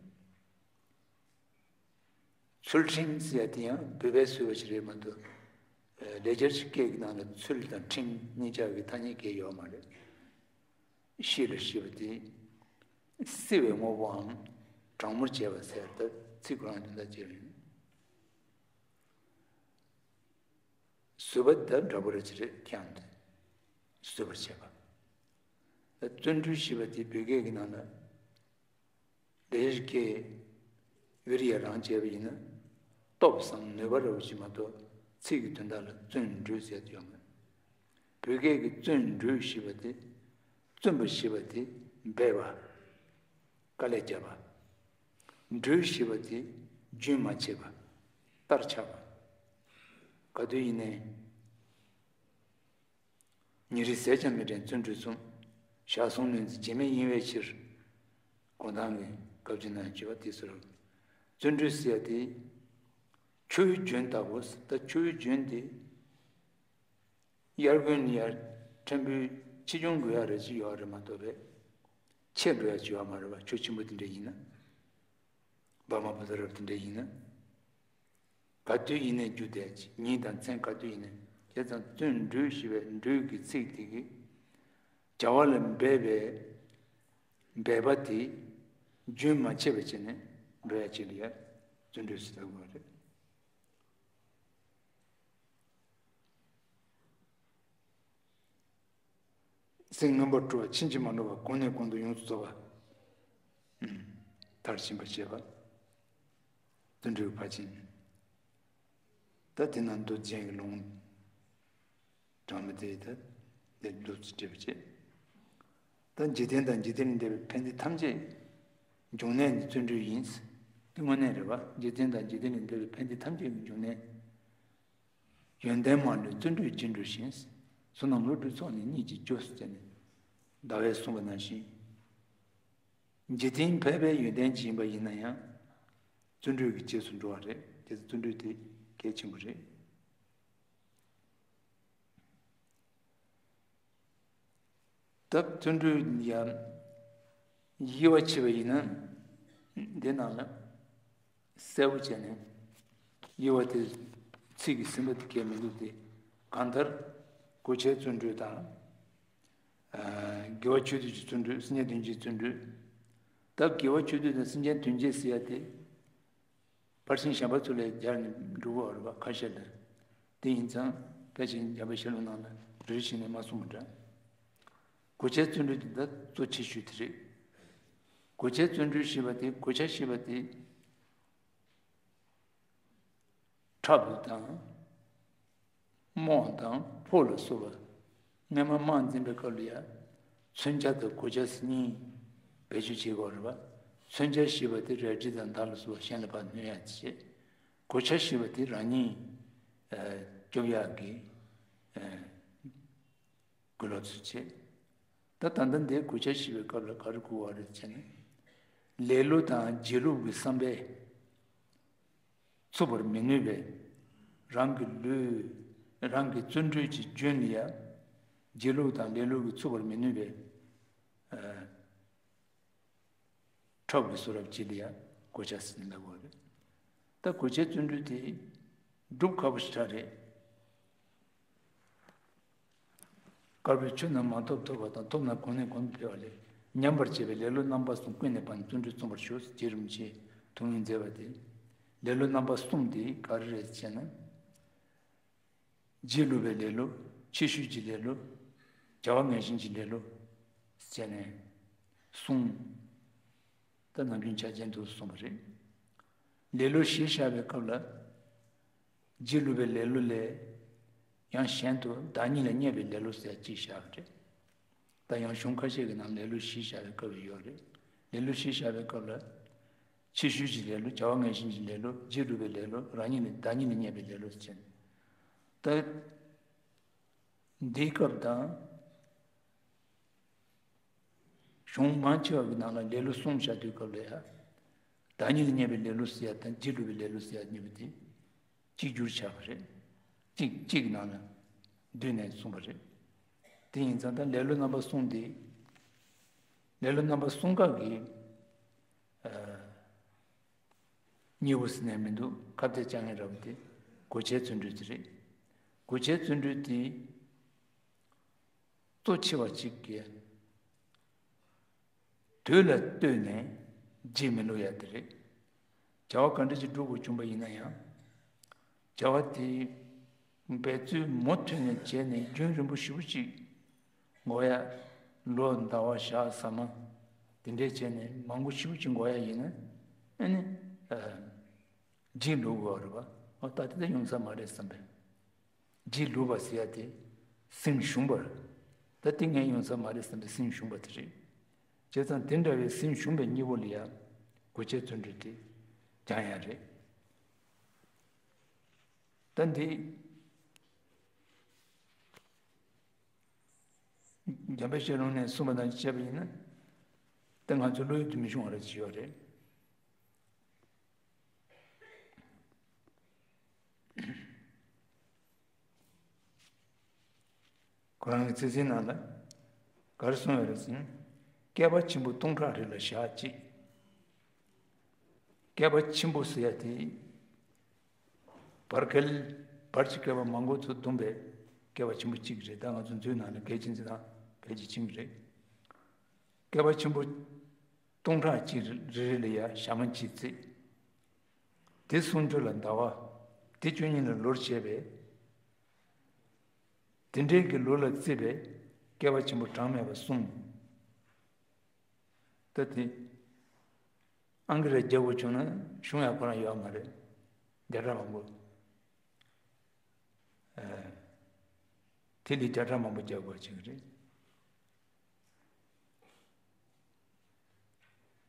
ཚུལ་ཁྲིམས་ཟེར་ཡ་དེ་ཡང་བོད་པས་བཟོས་པ་ཞིག་རེད་མ་གཏོགས། ལེགས་སྦྱར་གྱི་སྐད་ཀྱི་ནང་ལ་ཚུལ་དང་ཁྲིམས་གཉིས་ཆར་གྱི་ཐ་སྙད་གང་ཡང་ཡོད་མ་རེད། གཤིས་ལ་གཤེ་བ་དེ། བསིལ་བའི་དངོས་པོའམ་གྲང་མོར་བྱེད་པ་ཟེར་ད་ཚིག་ཁོ་རང་དོན་དག་ཅིག་རེད། བཟོད་པ་དང་འདྲ་པོ་རེད་ཅེས་རེད་ཁྱེད་རང་ཚོས་བཟོད་པར་བྱེད་པ། བརྩོན་འགྲུས་ཞེས་པ་དེ་བོད་སྐད་ཀྱི་ནང་ལ་ལེགས་སྐྱེས་ཝི་རི་ཡ་རང་བྱས་པ་ཡིན་ན་སྟོབས་སམ་ནུས་པ་རེད་ཅེས་མ་གཏོགས་ཚིག་གི་དོན་དག་ལ་བརྩོན་འགྲུས་ཟེར་དུ་ཡོད་མ་རེད། བོད་སྐད་ཀྱི་བརྩོན་འགྲུས་ཞེས་པ་དེ་བརྩོན་པ་ཞེས་པ་དེ་འབད་པ། དཀའ་ལས་བརྒྱབ་པ། འགྲུས་ཞེས་པ་དེ་རྒྱུན་མ་ཆད་པ། བསྟར་ཆགས་པ། ག་དུས་ཡིན་ནའི། ཉིན་རེའི་ཟས་ཀྱང་མི་དྲན་བརྩོན་འགྲུས་གསུམ། ཞག་གསུམ་ལོན་ཚེ་བྱེད་མེད་གཡེང་བའི་ཕྱིར། གུང་ཐང་གི་སྐབས་ཀྱི་ནང་བརྗོད་པ་དེ་སོར། བརྩོན་འགྲུས་ཟེར་ཡ་དེ། ཆུ་བོའི་རྒྱུན་ལྟ་བུ་ཟེར་ད་ཆུ་བོའི་རྒྱུན་དེ། དབྱར་དགུན་ཡར་ཕྲན་བུ་ཆེ་ཆུང་དགོས་ཡ་རེ་ཅིག་ཡོད་རེད་མ་གཏོགས་པས། ཆེ་འགྲོ་ཡ་ཅིག་ཡོད་མ་རེད་བ། ཆུ་ཆེན་པོ་དེ་འདྲ་ཡིན་ན། འབར་མ་བུ་ཚ་རབ་དེ་འདྲ་ཡིན་ན། ག་དུས་ཡིན་ནའི་རྒྱུ་དེ་ཉིན་དང་མཚན་ག་དུས་ཡིན་ནའི་བྱས་ཙང་བརྩོན་འགྲུས་ཞེས་པའི་འགྲུས་ཀྱི་ཚིག་དེ་གིས་བྱ་བ་ལ་འབད་པའི་འབད་པ་དེ་རྒྱུན་མ་ཆད་པ་བྱས་ནས་འགྲོ་ཡ་ཅིག་ལ་ཡ་བརྩོན་འགྲུས་ཟེར་དགོས་པ་རེད། སེམས་མངོན་པར་སྤྲོ་བ་ཕྱིན་ཅི་མ་འགྲོ་བ་གོང་ནས་གོང་དུ་ཡོངས་སུ་རྫོགས་པ། མཐར་ཕྱིན་པར་བྱེད་པ། བརྩོན་འགྲུས་ཕར་ཕྱིན། ད་དེ་ན་མདོ་རྒྱན་གྱི་ལུང་། དྲང་མི་དེ་ད་དེ་མདོ་ཚིག་འགྲེལ་བ་བྱེད། ད་འཇིག་རྟེན་དང་འཇིག་རྟེན་ལས་འདས་པའི་ཕན་བདེ་ཐམས་ཅད་འབྱུང་གནས་ནི་བརྩོན་འགྲུས་ཡིན། དེ་དངོས་གནས་རེད་བ། འཇིག་རྟེན་དང་འཇིག་རྟེན་ལས་འདས་པའི་ཕན་བདེ་ཐམས་ཅད་ཀྱི་འབྱུང་གནས། ཡོན་ཏན་མ་ལུས་བརྩོན་འགྲུས་རྒྱས་འགྲུབ་ཤིང་། བསོད་ནམས་བློ་གྲོས་ཚོགས་ནི་གཉིས་ཀྱིས་འཇུག་ཟེར་ནས་ཟླ་བས་གསུངས་པ་ནང་བཞིན། འཇིག་རྟེན་ཕལ་པའི་ཡོན་ཏན་ཅིག་ཡིན་པ་ཡིན་ན་ཡང་། བརྩོན་འགྲུས་ཀྱི་རྗེས་སུ་འགྲོ་བ་རེད། དེ་ཚོ་བརྩོན་འགྲུས་དེ་གལ་ཆེན་པོ་རེད། ད་བརྩོན་འགྲུས་ཡང་དབྱེ་བ་ཕྱེ་བ་ཡིན་ན། འདི་ནང་ལ་གསལ་པོ་བྱས་ནས་དབྱེ་བ་དེ་ཚིག་གིས་ཟིན་པ་དེ་གལ་མི་འདུག་སྟེ། གང་ལྟར་གོ་ཆའི་བརྩོན་འགྲུས་དང་། དགེ་བ་ཆོས་སྡུད་ཀྱི་བརྩོན་འགྲུས། སེམས་ཅན་དོན་བྱེད་བརྩོན་འགྲུས། ད་དགེ་བ་ཆོས་སྡུད་དང་སེམས་ཅན་དོན་བྱེད་ཟེར་ཡ་དེ། ཕར་ཕྱིན་གཞན་པ་ཚོ་ལས་སྦྱར་ནས་འགྲོ་གི་ཡོད་རེད་པ་ཁ་ཤས་ལ། དེ་ཡིན་ཙང་ཕལ་ཆེར་འཇམ་དཔལ་བཤད་ལུང་ནང་ལ་རེ་རེ་བཞིན་ནས་མ་གསུངས་པ་འདྲ། གོ་ཆའི་བརྩོན་འགྲུས་དེ་ད་གཙོ་ཆེ་ཤོས་དེ་རེད། གོ་ཆའི་བརྩོན་འགྲུས་ཞེས་པ་དེ་གོ་ཆ་ཞེས་པ་དེ། ཁྲབ་དང་། རྨོག་དང་ཕོ་ལ་སོགས་པ། སྔས་མ་དམག་འཛིང་པའི་སྐབས་ལ་ཡང་མཚོན་ཆ་དང་གོ་ཆ་ཟེར་གཉིས་བེད་སྤྱོད་བྱེད་དགོས་རེད་པ། མཚོན་ཆ་ཞེས་པ་དེ་རལ་གྲི་དང་མདའ་ལ་སོགས་པ་གཞན་ལ་ཕར་གནོན་ཡག་བྱེད། གོ་ཆ་ཞེས་པ་དེ་རང་ཉིད་ཨ་སྐྱོབ་ཡག་གི་ཨ་གུ་ལོ་ཚུལ་བྱེད། ད་ད་ལྟ་འདིའི་གོ་ཆ་ཞེས་པའི་སྐབས་ལ་ག་རེ་གོ་བ་རེད་ཟེར་ན། ལེ་ལོ་དང་སྒྱིད་ལུག་གི་བསམ་པས། ཚུགས་པར་མི་ནུས་པས། རང་གི་ལུས། རང་གི་བརྩོན་འགྲུས་ཀྱི་རྒྱུན་ལ་ཡང་། སྒྱིད་ལུག་དང་ལེ་ལོ་གིས་ཚུགས་པར་མི་ནུས་པས། ཨ་ཁྲབ་ཀྱི་བཟོ་རབ་ཅིག་ལ་ཡང་གོ་ཆ་ཟེར་ནས་ལབ་དགོས་རེད། ད་གོ་ཆའི་བརྩོན་འགྲུས་དེ་སྒྲུབ་ཁག་པོ་ཞེ་དྲག་རེད། དཀར་པོའི་ཆོས་རྣམས་མ་ཐོབ་ཐོབ་པ་དང་། ཐོབ་ན་གོང་ནས་གོང་དུ་འཕེལ་བ་ལས། ཉམས་པར་བྱེད་པའི་ལེ་ལོ་རྣམ་པ་གསུམ་ཀུན་ནས་སྤངས་ནས། བརྩོན་འགྲུས་རྩོམ་པར་ཞུ། རྗེ་རིན་པོ་ཆེས་ཐུགས་སྨོན་མཛད་པ་དེ། ལེ་ལོ་རྣམ་པ་གསུམ་དེ་ག་རེ་རེད་ཅེ་ན། སྒྱིད་ལུག་པའི་ལེ་ལོ། ཕྱི་བཤོལ་གྱི་ལེ་ལོ། བྱ་བ་ངན་ཞེན་གྱི་ལེ་ལོ། ཟེར་ནས་གསུངས། ད་ནམ་རྒྱུན་ཆ་ཅན་དུ་གསུངས་པ་རེད། ལེ་ལོ་བཞི་བཞག་པའི་སྐབས་ལ། སྒྱིད་ལུག་པའི་ལེ་ལོ་ལས། ཡང་གཞན་དུ་བདག་ཉིད་ལ་བརྙས་པའི་ལེ་ལོ་ཟེར་གཅིག་བཞག་པ་རེད། ད་ཡང་གཞུང་ཁ་ཤས་ཀྱི་ནང་ལེ་ལོ་བཞི་བཞག་པའི་སྐབས་ཡོད་རེད། ལེ་ལོ་བཞི་བཞག་པའི་སྐབས་ལ། ཕྱི་ཤུལ་གྱི་ལེ་ལོ། བྱ་བ་ངན་ཞེན་གྱི་ལེ་ལོ། རྗེས་སྒྲུབ་པའི་ལེ་ལོ། རང་ཉིད་ལ་བདག་ཉིད་ལ་བརྙས་པའི་ལེ་ལོ་ཟེར་བྱས་ནས། ད་འདིའི་སྐབས་དང་། གཞུང་མང་ཆེ་བ་གི་ནང་ལ་ལེ་ལོ་གསུམ་བཞག་དུས་སྐབས་ལ་ཡ། བདག་ཉིད་ལ་བརྙས་པའི་ལེ་ལོ་ཟེར་ཡ་དང་རྗེས་སྒྲུབ་པའི་ལེ་ལོ་ཟེར་ཡ་གཉིས་པོ་དེ་གཅིག་གྱུར་ཆགས་པ་རེད། གཅིག་གཅིག་གི་ནང་ལ་བསྡུས་ནས་གསུངས་པ་རེད། དེ་ཡིན་ཙང་ད་ལེ་ལོ་རྣམ་པ་གསུམ་དེ། ལེ་ལོ་རྣམ་པ་གསུམ་ཀ་གི་ཨ། གཉིས་པོ་ཟེར་ནས་མི་འདུག་ཁ་གཏད་བཅག་མཁན་འདྲ་པོ་དེ་གོ་ཆའི་བརྩོན་འགྲུས་དེ་རེད། གོ་ཆའི་བརྩོན་འགྲུས་དེ་གཙོ་ཆེ་བ་གཅིག་གིས་དུས་ལ་ལྟོས་ནས་རྗེས་མི་བསླུ་ཡ་དེ་རེད། བྱ་བ་ག་འདྲ་ཞིག་སྒྲུབ་དགོས་བྱུང་པ་ཡིན་ན་ཡང་། བྱ་བ་དེ་འབད་རྩོལ་མུ་མཐུད་ནས་བྱས་ནས་རྒྱུན་རིང་པོ་ཞེ་པོ་ཅིག་འགོར་ཡ། ལོ་ཟླ་བ་ཞག་ཟ་མ་དེ་འདྲས་བྱས་ནས་མང་པོ་ཞེ་པོ་ཅིག་འགོར་ཡ་ཡིན་ན། ཨ་ནི། ཨ། རྗེས་བསླུ་དགོས་རེད་པ། ཨོ་ད་དེ་ད་ཡོང་ས་མ་རེད་བསམ་པས། རྗེས་བསླུ་བ་ཟེར་ཡ་དེ་སེམས་ཞུམ་པ་རེད། ད་དེ་ངས་ཡོང་ས་མ་རེད་བསམ་པའི་སེམས་ཞུམ་པ་དེ་རེད། བྱས་ཙང་དེ་འདྲ་བའི་སེམས་ཞུམ་པའི་གཉིས་པོ་ལ་ཡ་གོ་ཆའི་བརྩོན་འགྲུས་དེ་སྦྱང་ཡ་རེད། ད་འདི། འཇམ་དཔལ་བཤད་ལུང་ནས་གསུངས་པ་དང་བཅས་པ་ཡིན་ན། ད་ང་ཚོ་བློ་ཡུལ་དུ་མི་ཤོང་བ་རེ་ཅིག་ཡོད་རེད། ཁོ་རང་གི་ཚིག་ཟིན་ནང་ལ་ག་རེ་གསུངས་ཡོད་རེད་ཟེར་ན། བསྐལ་པ་ཆེན་པོ་སྟོང་ཕྲག་རེ་ལ་ཞག་གཅིག་བསྐལ་པ་ཆེན་པོ་ཟེར་ཡ་དེ། བར་བསྐལ། བར་གྱི་བསྐལ་པ་མང་པོ་ཚོ་བསྡོམས་པའི་བསྐལ་པ་ཆེན་པོ་གཅིག་རེད། ད་ང་ཚོ་མཛོད་ནང་ལ་གལ་ཆེན་ཚེ་དང་གལ་ཆེ་ཆིང་རེད། བསྐལ་པ་ཆེན་པོ་སྟོང་ཕྲག་གཅིག་རེ་རེ་ལ་ཡ་ཞག་མ་གཅིག་བརྩིས། དེ་སུམ་ཅུ་ལ་ཟླ་བ། དེ་བཅུ་གཉིས་ལ་ལོར་བྱས་པས། དེ་འདྲའི་གི་ལོ་ལ་བརྩིས་པས་བསྐལ་པ་ཆེན་པོ་གྲངས་མེད་པ་གསུམ། ད་དེ། ཨང་ཀི་ར་རྒྱག་དགོས་བྱུང་ན་གཞུང་ཡང་ཁོ་རང་ཡོད་མ་རེད། བརྒྱ་ཕྲག་མང་པོ། ཨ། དེ་ལས་བརྒྱ་ཕྲག་མང་པོ་རྒྱག་དགོས་བྱུང་གི་རེད།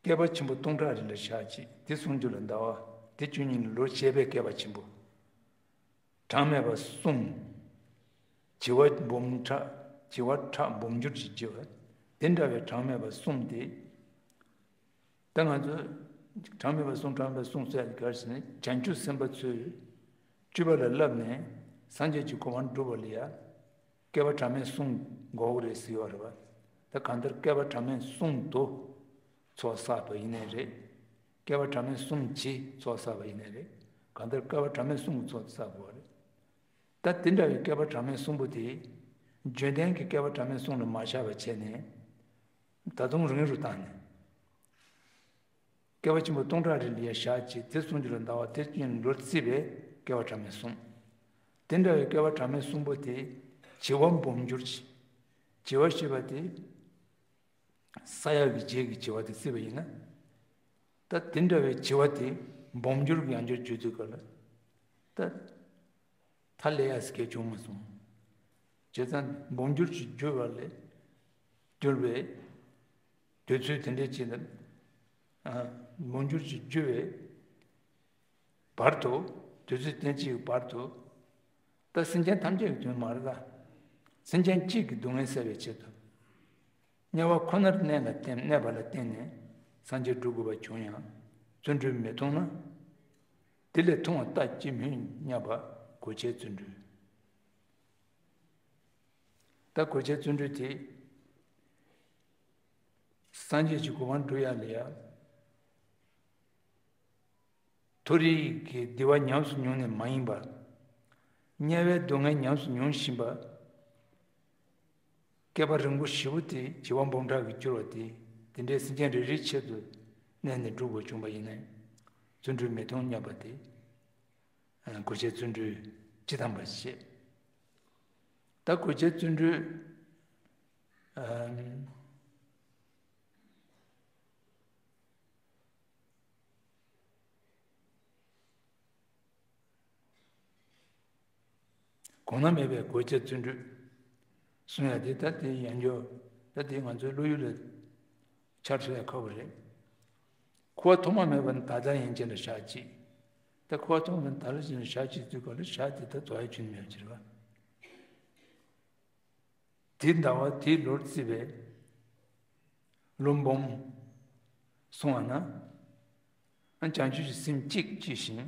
བསྐལ་པ་ཆེན་པོ་སྟོང་ཕྲག་རེ་ལ་ཞག་གཅིག་དེ་སུམ་ཅུ་ལ་ཟླ་བ། དེ་བཅུ་གཉིས་ལ་ལོ་བྱས་པའི་བསྐལ་པ་ཆེན་པོ། གྲངས་མེད་པ་གསུམ། བྱེ་བ་འབུམ་ཕྲག་བྱེ་བ་ཕྲག་འབུམ་འགྱུར་གྱིས་བྱེ་བ། དེ་འདྲ་བའི་གྲངས་མེད་པ་གསུམ་དེ། ད་ང་ཚོ་གྲངས་མེད་པ་གསུམ་གྲངས་མེད་པ་གསུམ་ཟེར་ཡ་ག་རེ་ཟེར་ན། བྱང་ཆུབ་སེམས་དཔའ་ཚོས་སྤྱོད་པ་ལ་བསླབས་ནས་སངས་རྒྱས་ཀྱི་གོ་འཕང་སྒྲུབ་པ་ལ་ཡ། བསྐལ་པ་གྲངས་མེད་གསུམ་འགོར་གྱི་རེད་ཟེར་བ་རེད་བ། ད་གང་ལྟར་བསྐལ་པ་གྲངས་མེད་གསུམ་དུ་ཚོགས་བསགས་པ་ཡིན་ནའི་རེད། བསྐལ་པ་གྲངས་མེད་གསུམ་གྱིས་ཚོགས་བསགས་པ་ཡིན་ནའི་རེད། གང་ལྟར་བསྐལ་པ་གྲངས་མེད་གསུམ་གྱིས་ཚོགས་བསགས་དགོས་པ་རེད། ད་དེ་འདྲ་བའི་བསྐལ་པ་གྲངས་མེད་གསུམ་པོ་དེ། བརྗོད་ལྡན་གྱི་བསྐལ་པ་གྲངས་མེད་གསུམ་ལ་མ་བཞག་པ་བྱས་ནས། ད་དུང་རིང་རུ་བཏང་ནས། བསྐལ་པ་ཆེན་པོ་སྟོང་ཕྲག་རེ་ལ་ཡ་ཞག་གཅིག་དེ་སུམ་ཅུ་ལ་ཟླ་བ། དེ་བཅུ་གཉིས་ལ་ལོར་བརྩིས་པས་བསྐལ་པ་གྲངས་མེད་གསུམ། དེ་འདྲ་བའི་བསྐལ་པ་གྲངས་མེད་གསུམ་པོ་དེ་བྱེ་བ་འབུམ་འགྱུར་གྱིས། བྱེ་བ་ཞེས་པ་དེ་ས་ཡ་གི་རྗེས་ཀྱི་བྱེ་བ་དེ་བརྩིས་པ་ཡིན་ན། ད་དེ་འདྲ་བའི་བྱེ་བ་དེ་འབུམ་འགྱུར་གྱི་ཡང་བསྐྱར་བརྗོད་དུས་སྐབས་ལ། ད། མཐའ་ཀླས་ཡ་ཟེར་མཁན་བྱུང་མ་སོང་། བྱས་ཙང་འབུམ་འགྱུར་གྱིས་བསྒྱུར་བ་ལས། བསྒྱུར་བའི་དུས་ཚོད་དེ་འདྲའི་ཅིག་ལ། ཨ། འབུམ་འགྱུར་གྱིས་བསྒྱུར་བའི་བར་དུ། དུས་ཚོད་ཐེངས་གཅིག་གི་བར་དུ། ད་སེམས་ཅན་ཐམས་ཅད་ཀྱི་དོན་མ་རེད་ད། སེམས་ཅན་གཅིག་གི་སྡུག་བསྔལ་སེལ་བའི་ཆེད་དུ། དམྱལ་བ་ཁོ་ནར་གནས་ལ་བརྟེན། གནས་པ་ལ་བརྟེན་ནས་སངས་རྒྱས་འགྲུབ་དགོས་པ་བྱུང་ཡང་བརྩོན་འགྲུས་མི་ཐོང་ན། དེ་ལས་ཐུང་བ་ལྟ་ཅི་སྨོས་སྙམ་པ་གོ་ཆའི་བརྩོན་འགྲུས། ད་གོ་ཆའི་བརྩོན་འགྲུས་དེ། སངས་རྒྱས་ཀྱི་གོ་འཕང་སྒྲུབ་ཡ་ལ་ཡ། མཐོ་རིས་ཀྱི་བདེ་བ་ཉམས་སུ་མྱོང་ནས་མ་ཡིན་པ། དམྱལ་བའི་སྡུག་བསྔལ་ཉམས་སུ་མྱོང་བཞིན་པ། བསྐལ་པ་རིང་པོ་ཞེ་པོ་དེ་བྱེ་བ་འབུམ་ཕྲག་གིས་བསྒྱུར་བ་དེ། དེ་འདྲའི་སེམས་ཅན་རེ་རེའི་ཆེད་དུ་གནས་ནས་སྒྲུབ་དགོས་བྱུང་པ་ཡིན་ན། བརྩོན་འགྲུས་མི་ཐོང་སྙམ་པ་དེ། ཨ། གོ་ཆའི་བརྩོན་འགྲུས་སྤྱི་དང་པ་བཤད། ད་གོ་ཆའི་བརྩོན་འགྲུས། ཨ། གོང་ན་མེད་པའི་གོ་ཆའི་བརྩོན་འགྲུས་གསུང་ཡ་དེ། ད་དེ་ཡང་བསྐྱར་ ད་དེ་ང་ཚོའི་བློ་ཡུལ་ལ་འཆར་ཐུབ་ཡ་ཁག་པོ་རེད། འཁོར་བ་ཐོག་མ་མེད་པ་ནས་ད་ལྟ་ཡན་ཆད་ལ་ཞག་གཅིག་ད་འཁོར་བ་ཐོག་མ་མེད་ད་ལྟ་ཡན་ཆད་ལ་ཞག་གཅིག་དུས་སྐབས་ལ་ཞག་དེ་ད་རྫོགས་ཡ་ཁྱོན་ནས་མེད་པ་ཅིག་རེད་པ། དེའི་ཟླ་བ་དེའི་ལོར་བརྩིས་པའི་ལོ་འབུམ་སོང་བ་ན། ཨ་བྱང་ཆུབ་ཀྱི་སེམས་གཅིག་སྐྱེས་ཤིང་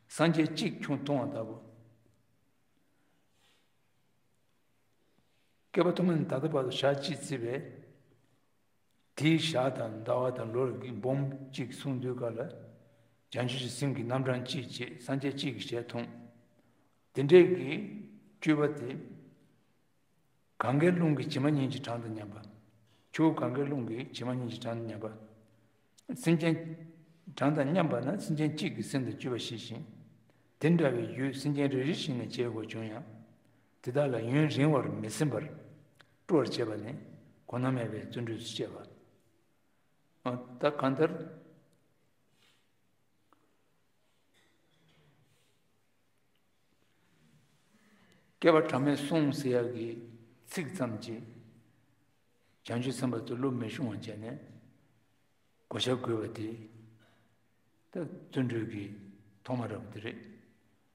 སངས་རྒྱས་གཅིག་ཁྱོན་མཐོང་བ་ལྟ་བུ། བསྐལ་པ་ཐོག་མ་ནས་ད་ལྟ་བར་དུ་ཞག་གཅིག་བརྩིས་པའི་དེའི་ཞག་དང་ཟླ་བ་དང་ལོ་ལ་འབུམ་གཅིག་སོང་དུས་སྐབས་ལ། བྱང་ཆུབ་ཀྱི་སེམས་ཀྱི་རྣམ་གྲངས་གཅིག་བྱས་སངས་རྒྱས་གཅིག་གི་ཞལ་མཐོང་། དེ་འདྲའི་གི་སྤྱོད་པ་དེ། གངྒཱའི་ཀླུང་གི་བྱེ་མ་སྙེད་ཀྱི་གྲངས་དང་མཉམ་པ། ཆུ་བོ་གངྒཱའི་ཀླུང་གི་བྱེ་མ་སྙེད་ཀྱི་གྲངས་དང་མཉམ་པ། སེམས་ཅན་གྲངས་དང་མཉམ་པ་ན་སེམས་ཅན་གཅིག་གི་སེམས་དང་སྤྱོད་པ་ཤེས་ཤིང་། དེ་འདྲ་བའི་རྒྱུ་སེམས་ཅན་རེ་རེ་བཞིན་ནས་བྱས་དགོས་བྱུང་ཡང་། དེ་དག་ལ་ཡུན་རིང་བར་མི་སེམས་པར་སྤྲོ་བར་བྱེད་པ་ནི་གོང་ན་མེད་པའི་བརྩོན་འགྲུས་སུ་བྱེད་པ། ཨ་ད་གང་ལྟར། བསྐལ་པ་གྲངས་མེད་སོང་ཟེར་ཡག་གི་ཚིག་ཙམ་གྱིས་བྱང་ཆུབ་སེམས་དཔའ་ཚོ་བློ་མི་ཤོང་བ་བྱས་ནས་གོ་ཆ་བགོས་པ་དེ་ད་བརྩོན་འགྲུས་ཀྱི་ཐོག་མ་རབ་དེ་རེད།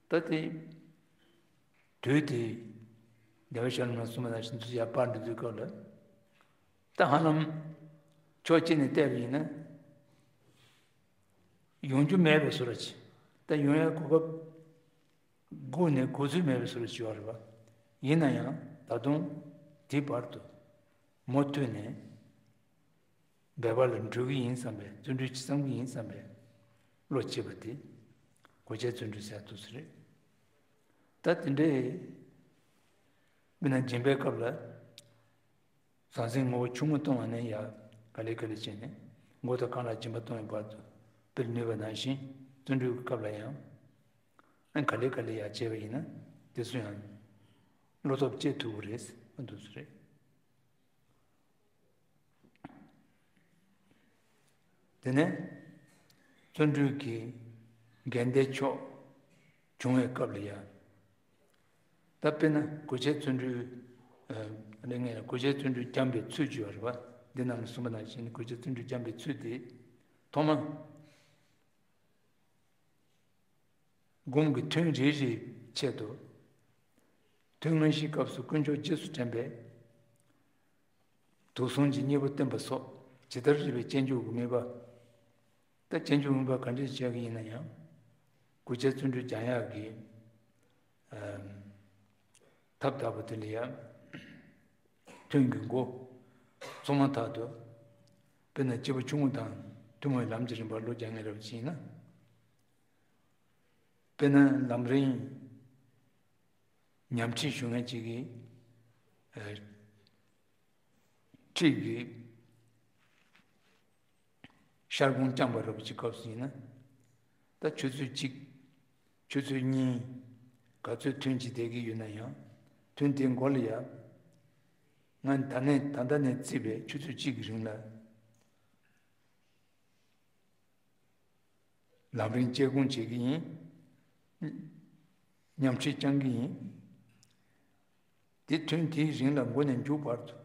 ད་དེ་དུས་དེ་རྒྱལ་བ་ཤཱ་རིའི་བླ་མ་གསུངས་པ་ནང་བཞིན་དུ་ཡར་སྤར་འགྲོ་དུས་སྐབས་ལ། ད་ཧ་ལམ་ཕྱོགས་གཅིག་ནས་བལྟས་པ་ཡིན་ན། ཡོང་རྒྱུ་མེད་པའི་བཟོ་འདྲ་ཅིག་ད་ཡོང་ཡ་གོ་སྐབས་སྒུག་ནས་འགོ་ཚུགས་མེད་པའི་བཟོ་འདྲ་ཅིག་ཡོད་རེད་པ། ཡིན་ན་ཡང་ད་དུང་དེའི་བར་དུ་མུ་མཐུད་ནས་འབད་པ་ལ་འགྲོ་གི་ཡིན་བསམ་པའི་བརྩོན་འགྲུས་ཅིག་བསམ་གི་ཡིན་བསམ་པའི་བློ་སྐྱེས་པ་དེ་གོ་ཆའི་བརྩོན་འགྲུས་ཟེར་ཐུབ་ས་རེད། ད་དེ་འདྲའི་མི་སྣ་སྦྱིན་པའི་སྐབས་ལ། ཟང་ཟིང་ངོ་བོ་ཆུང་ངུ་གཏོང་བ་ནས་ཡར་ག་ལེ་ག་ལེ་བྱས་ནས་མགོ་དང་རྐང་ལག་སྦྱིན་པ་གཏོང་བའི་བར་དུ་སྤེལ་ནུས་པ་ནང་བཞིན་བརྩོན་འགྲུས་ཀྱི་སྐབས་ལ་ཡང་ཨ་ག་ལེ་ག་ལེ་ཡར་བྱས་པ་ཡིན་ན་དེ་ཚོ་ཡང་བློ་སྟོབས་སྐྱེད་ཐུབ་ཀྱི་རེད་ཟེར་འདུག་ས་རེད། དེ་ནས་བརྩོན་འགྲུས་ཀྱི་འགལ་ཟླའི་ཕྱོགས་བྱུང་བའི་སྐབས་ལ་ཡང་། ད་དཔེར་ན་གོ་ཆའི་བརྩོན་འགྲུས། ཨ་ནི་ངས་གོ་ཆའི་བརྩོན་འགྲུས་བརྐྱང་པའི་ཚུལ་ཅིག་ཡོད་རེད་པ། འདི་ནང་ལ་གསུངས་པ་ནང་བཞིན་གོ་ཆའི་བརྩོན་འགྲུས་བརྐྱང་པའི་ཚུལ་དེ། ཐོག་མ། སྒོམ་གྱི་ཐུན་རེ་རེའི་ཆེད་དུ། ཐུན་དངོས་གཞིའི་སྐབས་སུ་དཀོན་མཆོག་རྗེས་སུ་དྲན་པའི་དུག་གསུམ་གྱི་གཉེན་པོ་བསྟེན་པ་སོགས་ཇི་ལྟར་རིགས་པའི་སྤྱོད་འཇུག་གི་དམིགས་པ། ད་སྤྱོད་འཇུག་དམིགས་པ་ག་འདྲ་བྱས་ཀྱི་ཡིན་ན་ཡང་། གོ་ཆའི་བརྩོན་འགྲུས་སྦྱང་ཡག་གི་ཨམ་ཐབས་ལྟ་བུ་དེ་ལ་ཡང་། ཐུན་གྱི་འགོ། ཚང་མ་ཐག་ཏུ། དཔེར་ན་སྐྱེས་བུ་ཆུང་ངུ་དང་ཐུན་མོང་བའི་ལམ་གྱི་རིམ་པར་བློ་སྦྱང་མཁན་རབ་ཅིག་ཡིན་ན། དཔེར་ན་ལམ་རིམ་ཉམས་ཁྲིད་ཞུ་མཁན་ཅིག་གིས། ཨ་ཁྲིད་ཀྱི་ཤར་སྒོམ་བརྐྱངས་པ་རབ་ཀྱི་སྐབས་སུ་ཡིན་ན། ད་ཆུ་ཚོད་གཅིག་ཆུ་ཚོད་གཉིས། ག་ཚོད་ཐུན་གཅིག་བསྡད་ཀྱི་ཡོད་ན་ཡང་། ཐུན་དེའི་མགོ་ལ་ཡ། ང་ད་ནས་ད་ལྟ་ནས་བརྩིས་པའི་ཆུ་ཚོད་གཅིག་གི་རིང་ལ། ལམ་རིམ་དཔྱད་སྒོམ་བྱེད་ཀྱི་ཡིན། ཉམས་ཁྲིད་བསྐྱང་གི་ཡིན། དེ་ཐུན་དེའི་རིང་ལ་མགོ་ནས་མཇུག་བར་དུ།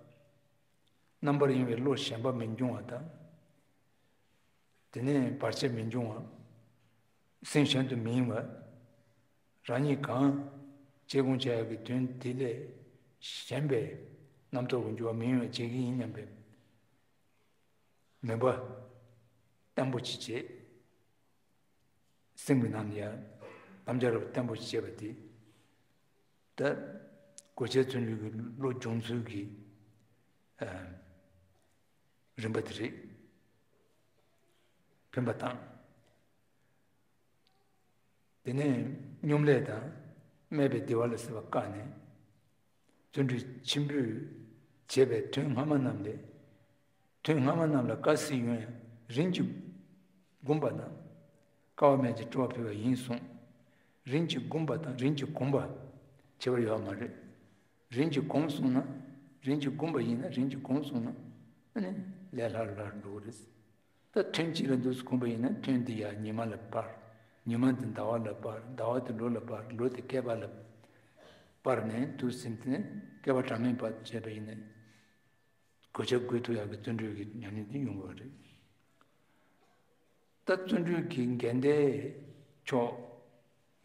རྣམ་པར་གཡེང་བའི་བློ་ཞེན་པ་མི་འབྱུང་བ་དང་། དེ་ནས་བར་ཆད་མི་འབྱུང་བ། སེམས་གཞན་དུ་མི་གཡེང་བ། རང་ཉིད་གང་དཔྱད་སྒོམ་བྱ་ཡག་གི་དོན་དེ་ལས་གཞན་པའི་རྣམ་རྟོག་གི་འགྱུར་བ་མི་ཡོང་བ་བྱེད་ཀྱི་ཡིན་སྙམ་པའི་མོས་པ་བརྟན་པོ་ཅིག་བྱེད། སེམས་ཀྱི་ནང་ལ་ཡང་དམ་བཅའ་རབ་བརྟན་པོ་ཞིག་བྱས་པ་དེ། ད་གོ་ཆའི་བརྩོན་འགྲུས་ཀྱི་བློ་སྦྱོང་ཚུལ་གྱི་ཨ་རིམ་པ་དེ་རེད། འཕེན་པ་དང་། དེ་ནས་སྙོམ་ལས་དང་སྨད་པའི་བདེ་བ་ལ་སོགས་པ་བཀག་ནས། བརྩོན་འགྲུས་ཆེན་པོས་བྱས་པའི་ཐུན་སྔ་མ་རྣམས་ལས། ཐུན་སྔ་མ་རྣམས་ལ་དཀའ་སྲིད་ཡོང་ཡང་རིམ་གྱིས་བསྒོམས་པ་དང་། དཀའ་བ་མེད་ཅིང་སྤྲོ་བ་འཕེལ་བ་ཡིན་གསུངས། རིམ་གྱིས་བསྒོམས་པ་དང་རིམ་གྱིས་གོམས་པ་ཁྱད་པར་ཡོད་མ་རེད། རིམ་གྱིས་གོམས་སོང་ན། རིམ་གྱིས་བསྒོམས་པ་ཡིན་ན་རིམ་གྱིས་གོམས་སོང་ན། ཨ་ནི་ལས་སླ་རུ་སླ་རུ་འགྲོ་གི་རེད། ད་ཐུན་གཅིག་ལ་འདུག་སེ་གོམས་པ་ཡིན་ན་ཐུན་འདི་ཡར་ཉི་མ་ལ་སྤར། ཉི་མ་འདི་ཟླ་བ་ལ་སྤར། ཟླ་བ་འདི་ལོ་ལ་སྤར། ལོ་འདི་བསྐལ་པ་ལ་སྤར་ནས་འདུག་སེ་དེ་ནས་བསྐལ་པ་གྲངས་མེད་པ་བྱས་པ་ཡིན་ན། གོ་ གོ་ཆ་བགོ་ཐུབ་ཡག་གི་བརྩོན་འགྲུས་ཀྱི་ཉམས་ལེན་དེ་ཡོང་དགོས་པ་རེད། ད་བརྩོན་འགྲུས་ཀྱི་འགལ་ཟླའི་ཕྱོགས་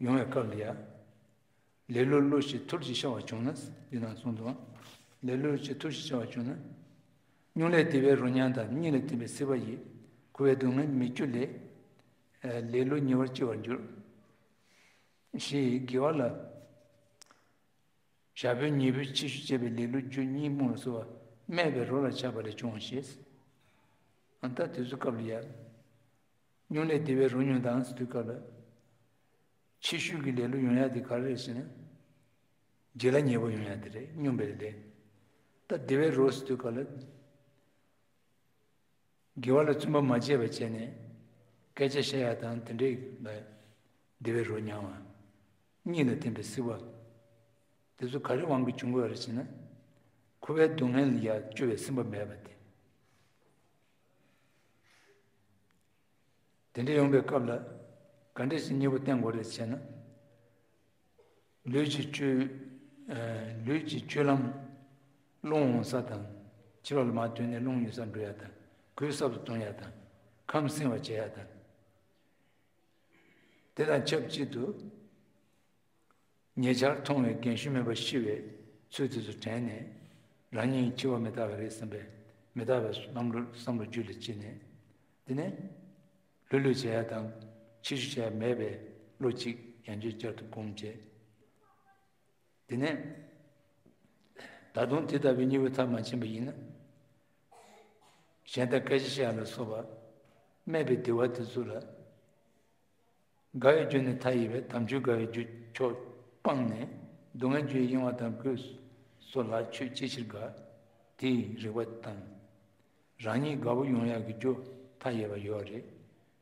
ཡོང་བའི་སྐབས་ལ་ཡ། ལེ་ལོའི་བློ་ཞིག་ཐུར་གྱིས་ཤར་བ་བྱུང་ན། འདི་ན་གསུངས་འདུག་ལེ་ལོའི་བློ་ཞིག་ཐུར་གྱིས་ཤར་བ་བྱུང་ན། སྙིང་ལས་འདས་པའི་རོ་མྱང་དང་། གཉིད་ལས་ཐིམ་པའི་སྲེད་པ་ཡིས། འཁོར་བའི་སྡུག་བསྔལ་མི་སྐྱོ་ལས། ལེ་ལོ་ཉེ་བར་སྐྱེ་བར་འགྱུར། ཞེས་དགེ་བ་ལ། ཞག་པོའི་ཉི་འོད་ཕྱི་བཤོལ་བྱས་པའི་ལེ་ལོའི་རྒྱུ་གཉིད་རྨུགས་ལ་སོགས་པ་སྨད་པའི་རོ་ལ་ཆགས་པ་ལས་བྱུང་བ་ཞེས། ཨ་ད་དེ་ཚོའི་སྐབས་ལ་ཡ། སྙིང་ལས་འདས་པའི་རོ་མྱོང་དང་ཟེར་དུས་སྐབས་ལ། ཕྱི་བཤོལ་གྱི་ལེ་ལོ་ཡོང་ཡ་དེ་ག་རེ་རེད་ཟེར་ན། རྗེས་ལ་ཉེ་བོ་ཡོང་ཡ་དེ་རེད། སྙོམས་པའི་ལས། ད་བདེ་བའི་རོ་ཟེར་དུས་སྐབས་ལ། དགེ་བ་ལ་བརྩོན་པ་མ་བྱས་པ་བྱས་ནས། སྐད་ཆ་བཤད་ཡ་དང་དེ་འདྲའི་ལ། བདེ་བའི་རོ་མྱང་བ། གཉིད་ལ་ཐིམ་པའི་སྲེད་པ། དེ་ཚོ་ག་རེ་དབང་གིས་བྱུང་དགོས་རེད་ཟེར་ན། འཁོར་བའི་སྡུག་བསྔལ་ལ་ཡ་སྐྱོ་བའི་སེམས་པ་མེད་པ་དེ། དེ་འདྲ་ཡོང་བའི་སྐབས་ལ། ག་འདྲ་ཞིག་གཉེན་པོ་བསྟེན་དགོས་རེད་ཟེར་ན། ལུས་ཀྱི་སྤྱོད། ལུས་ཀྱི་སྤྱོད་ལམ། རླུང་འོང་ས་དང་། ཕྱི་ལོགས་ལ་མར་ཐོན་ནས་རླུང་ཡོད་སར་འགྲོ་ཡ་དང་། གོས་གསར་དུ་གཏོང་ཡ་དང་། ཁམས་བསྲིང་བ་བྱེད་ཡ་དང་། དེ་དང་ཆབས་ཅིག་ཏུ། ཉེ་ཆར་མཐོང་བའི་རྒན་ཤོས་མེད་པར་ཤི་བའི་ཚུལ་དེ་ཚོ་དྲན་ནས། རང་ཉིད་འཆི་བ་མི་རྟག་པ་རེད་བསམ་པའི་མི་རྟག་པའི་ལམ་ལུགས་བསམ་བློ་རྒྱུད་ལ་སྐྱེས་ནས། དེ་ནས་ལྷོད་ལྷོད་བྱེད་ཡ་དང་ཕྱི་བཤོལ་བྱེད་ཡ་མེད་པའི་བློ་གཅིག་ཡང་བསྐྱར་བསྐྱར་དུ་སྒོམ་བྱས། དེ་ནས་ད་དུང་དེ་ལྟ་བུའི་གཉེན་པོའི་མཐར་མ་ཕྱིན་པ་ཡིན་ན། གཞན་དང་སྐད་ཆ་བཤད་ཡ་ལ་སོགས་པ་སྨད་པའི་བདེ་བ་དེ་ཚོ་ལ། དགའ་བའི་རྒྱུ་ནི་མཐའ་ཡས་པའི། དམ་ཆོས་དགའ་བའི་རྒྱུ་མཆོག་སྤངས་ནས། སྡུག་བསྔལ་རྒྱུ་ཡི་གཡེང་བ་དང་། གོས་སོགས་ལ་ཆོས་ཅི་ཕྱིར་དགའ། དེ་ཡི་རིགས་པ་དང་། རང་ཉིད་དགའ་བོ་ཡོང་ཡག་གི་རྒྱུ་མཐའ་ཡས་པ་ཡོད་རེད།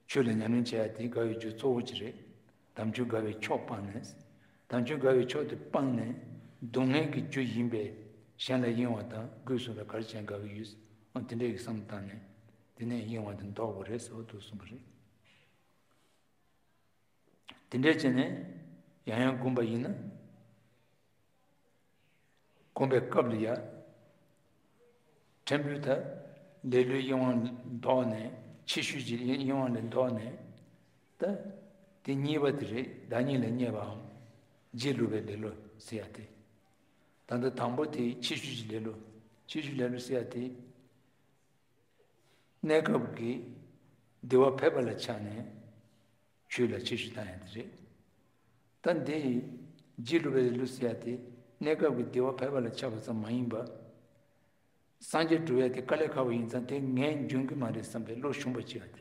ཆོས་ལ་ཉམས་ལེན་བྱེད་ཡག་དེ་དགའ་བའི་རྒྱུ་གཙོ་བོ་ཅིག་རེད། དམ་ཆོས་དགའ་བའི་མཆོག་སྤངས་ནས། དམ་ཆོས་དགའ་བའི་མཆོག་དེ་སྤངས་ནས། སྡུག་བསྔལ་གྱི་རྒྱུ་ཡིན་པའི་གཞན་ལ་གཡེང་བ་དང་། གོས་སོགས་ལ་ག་རེ་བྱས་ན་དགའ་གི་ཡོད། འོ་དེ་འདྲའི་བསམ་བློ་བཏང་ནས། དེ་ནས་གཡེང་བ་དེ་ལྡོག་དགོས་རེད་ཟེར་བ་དེ་གསུངས་པ་རེད། དེ་འདྲ་བྱས་ནས་ཡང་ཡང་བསྒོམས་པ་ཡིན་ན། བསྒོམས་པའི་སྐབས་ལ་ཡ། ཕྲན་བུ་ད་ལེ་ལོའི་གཡེང་བ་ལས་ལྡོག་ནས། ཕྱི་བཤོལ་གྱི་གཡེང་བ་ལས་ལྡོག་ནས། ད་དེ་གཉིས་པ་དེ་རེད། བདག་ཉིད་ལ་བརྙས་པའམ། རྗེས་ལུས་པའི་ལེ་ལོ་ཟེར་ཡ་དེ། ད་ལྟ་དང་པོ་དེ་ཕྱི་བཤོལ་གྱི་ལེ་ལོ། ཕྱི་བཤོལ་ལེ་ལོ་ཟེར་ཡ་དེ། གནས་སྐབས་ཀྱི་བདེ་བ་ཕལ་པ་ལ་ཆགས་ནས་ཆོས་ལ་ཕྱི་བཤོལ་བཏང་ཡ་དེ་རེད། ད་འདི་རྗེས་ལུས་པའི་ལུས་ཟེར་ཡ་དེ་གནས་སྐབས་ཀྱི་བདེ་བ་ཕལ་པ་ལ་ཆགས་པ་ཙམ་མ་ཡིན་པ། སངས་རྒྱས་འགྲུབ་ཡ་དེ་དཀའ་ལས་ཁག་པོ་ཡིན་ཙང་དེ་ངས་འཇོན་གྱི་མ་རེད་བསམ་པའི་བློ་ཞུམ་པ་སྐྱེ་བ་དེ་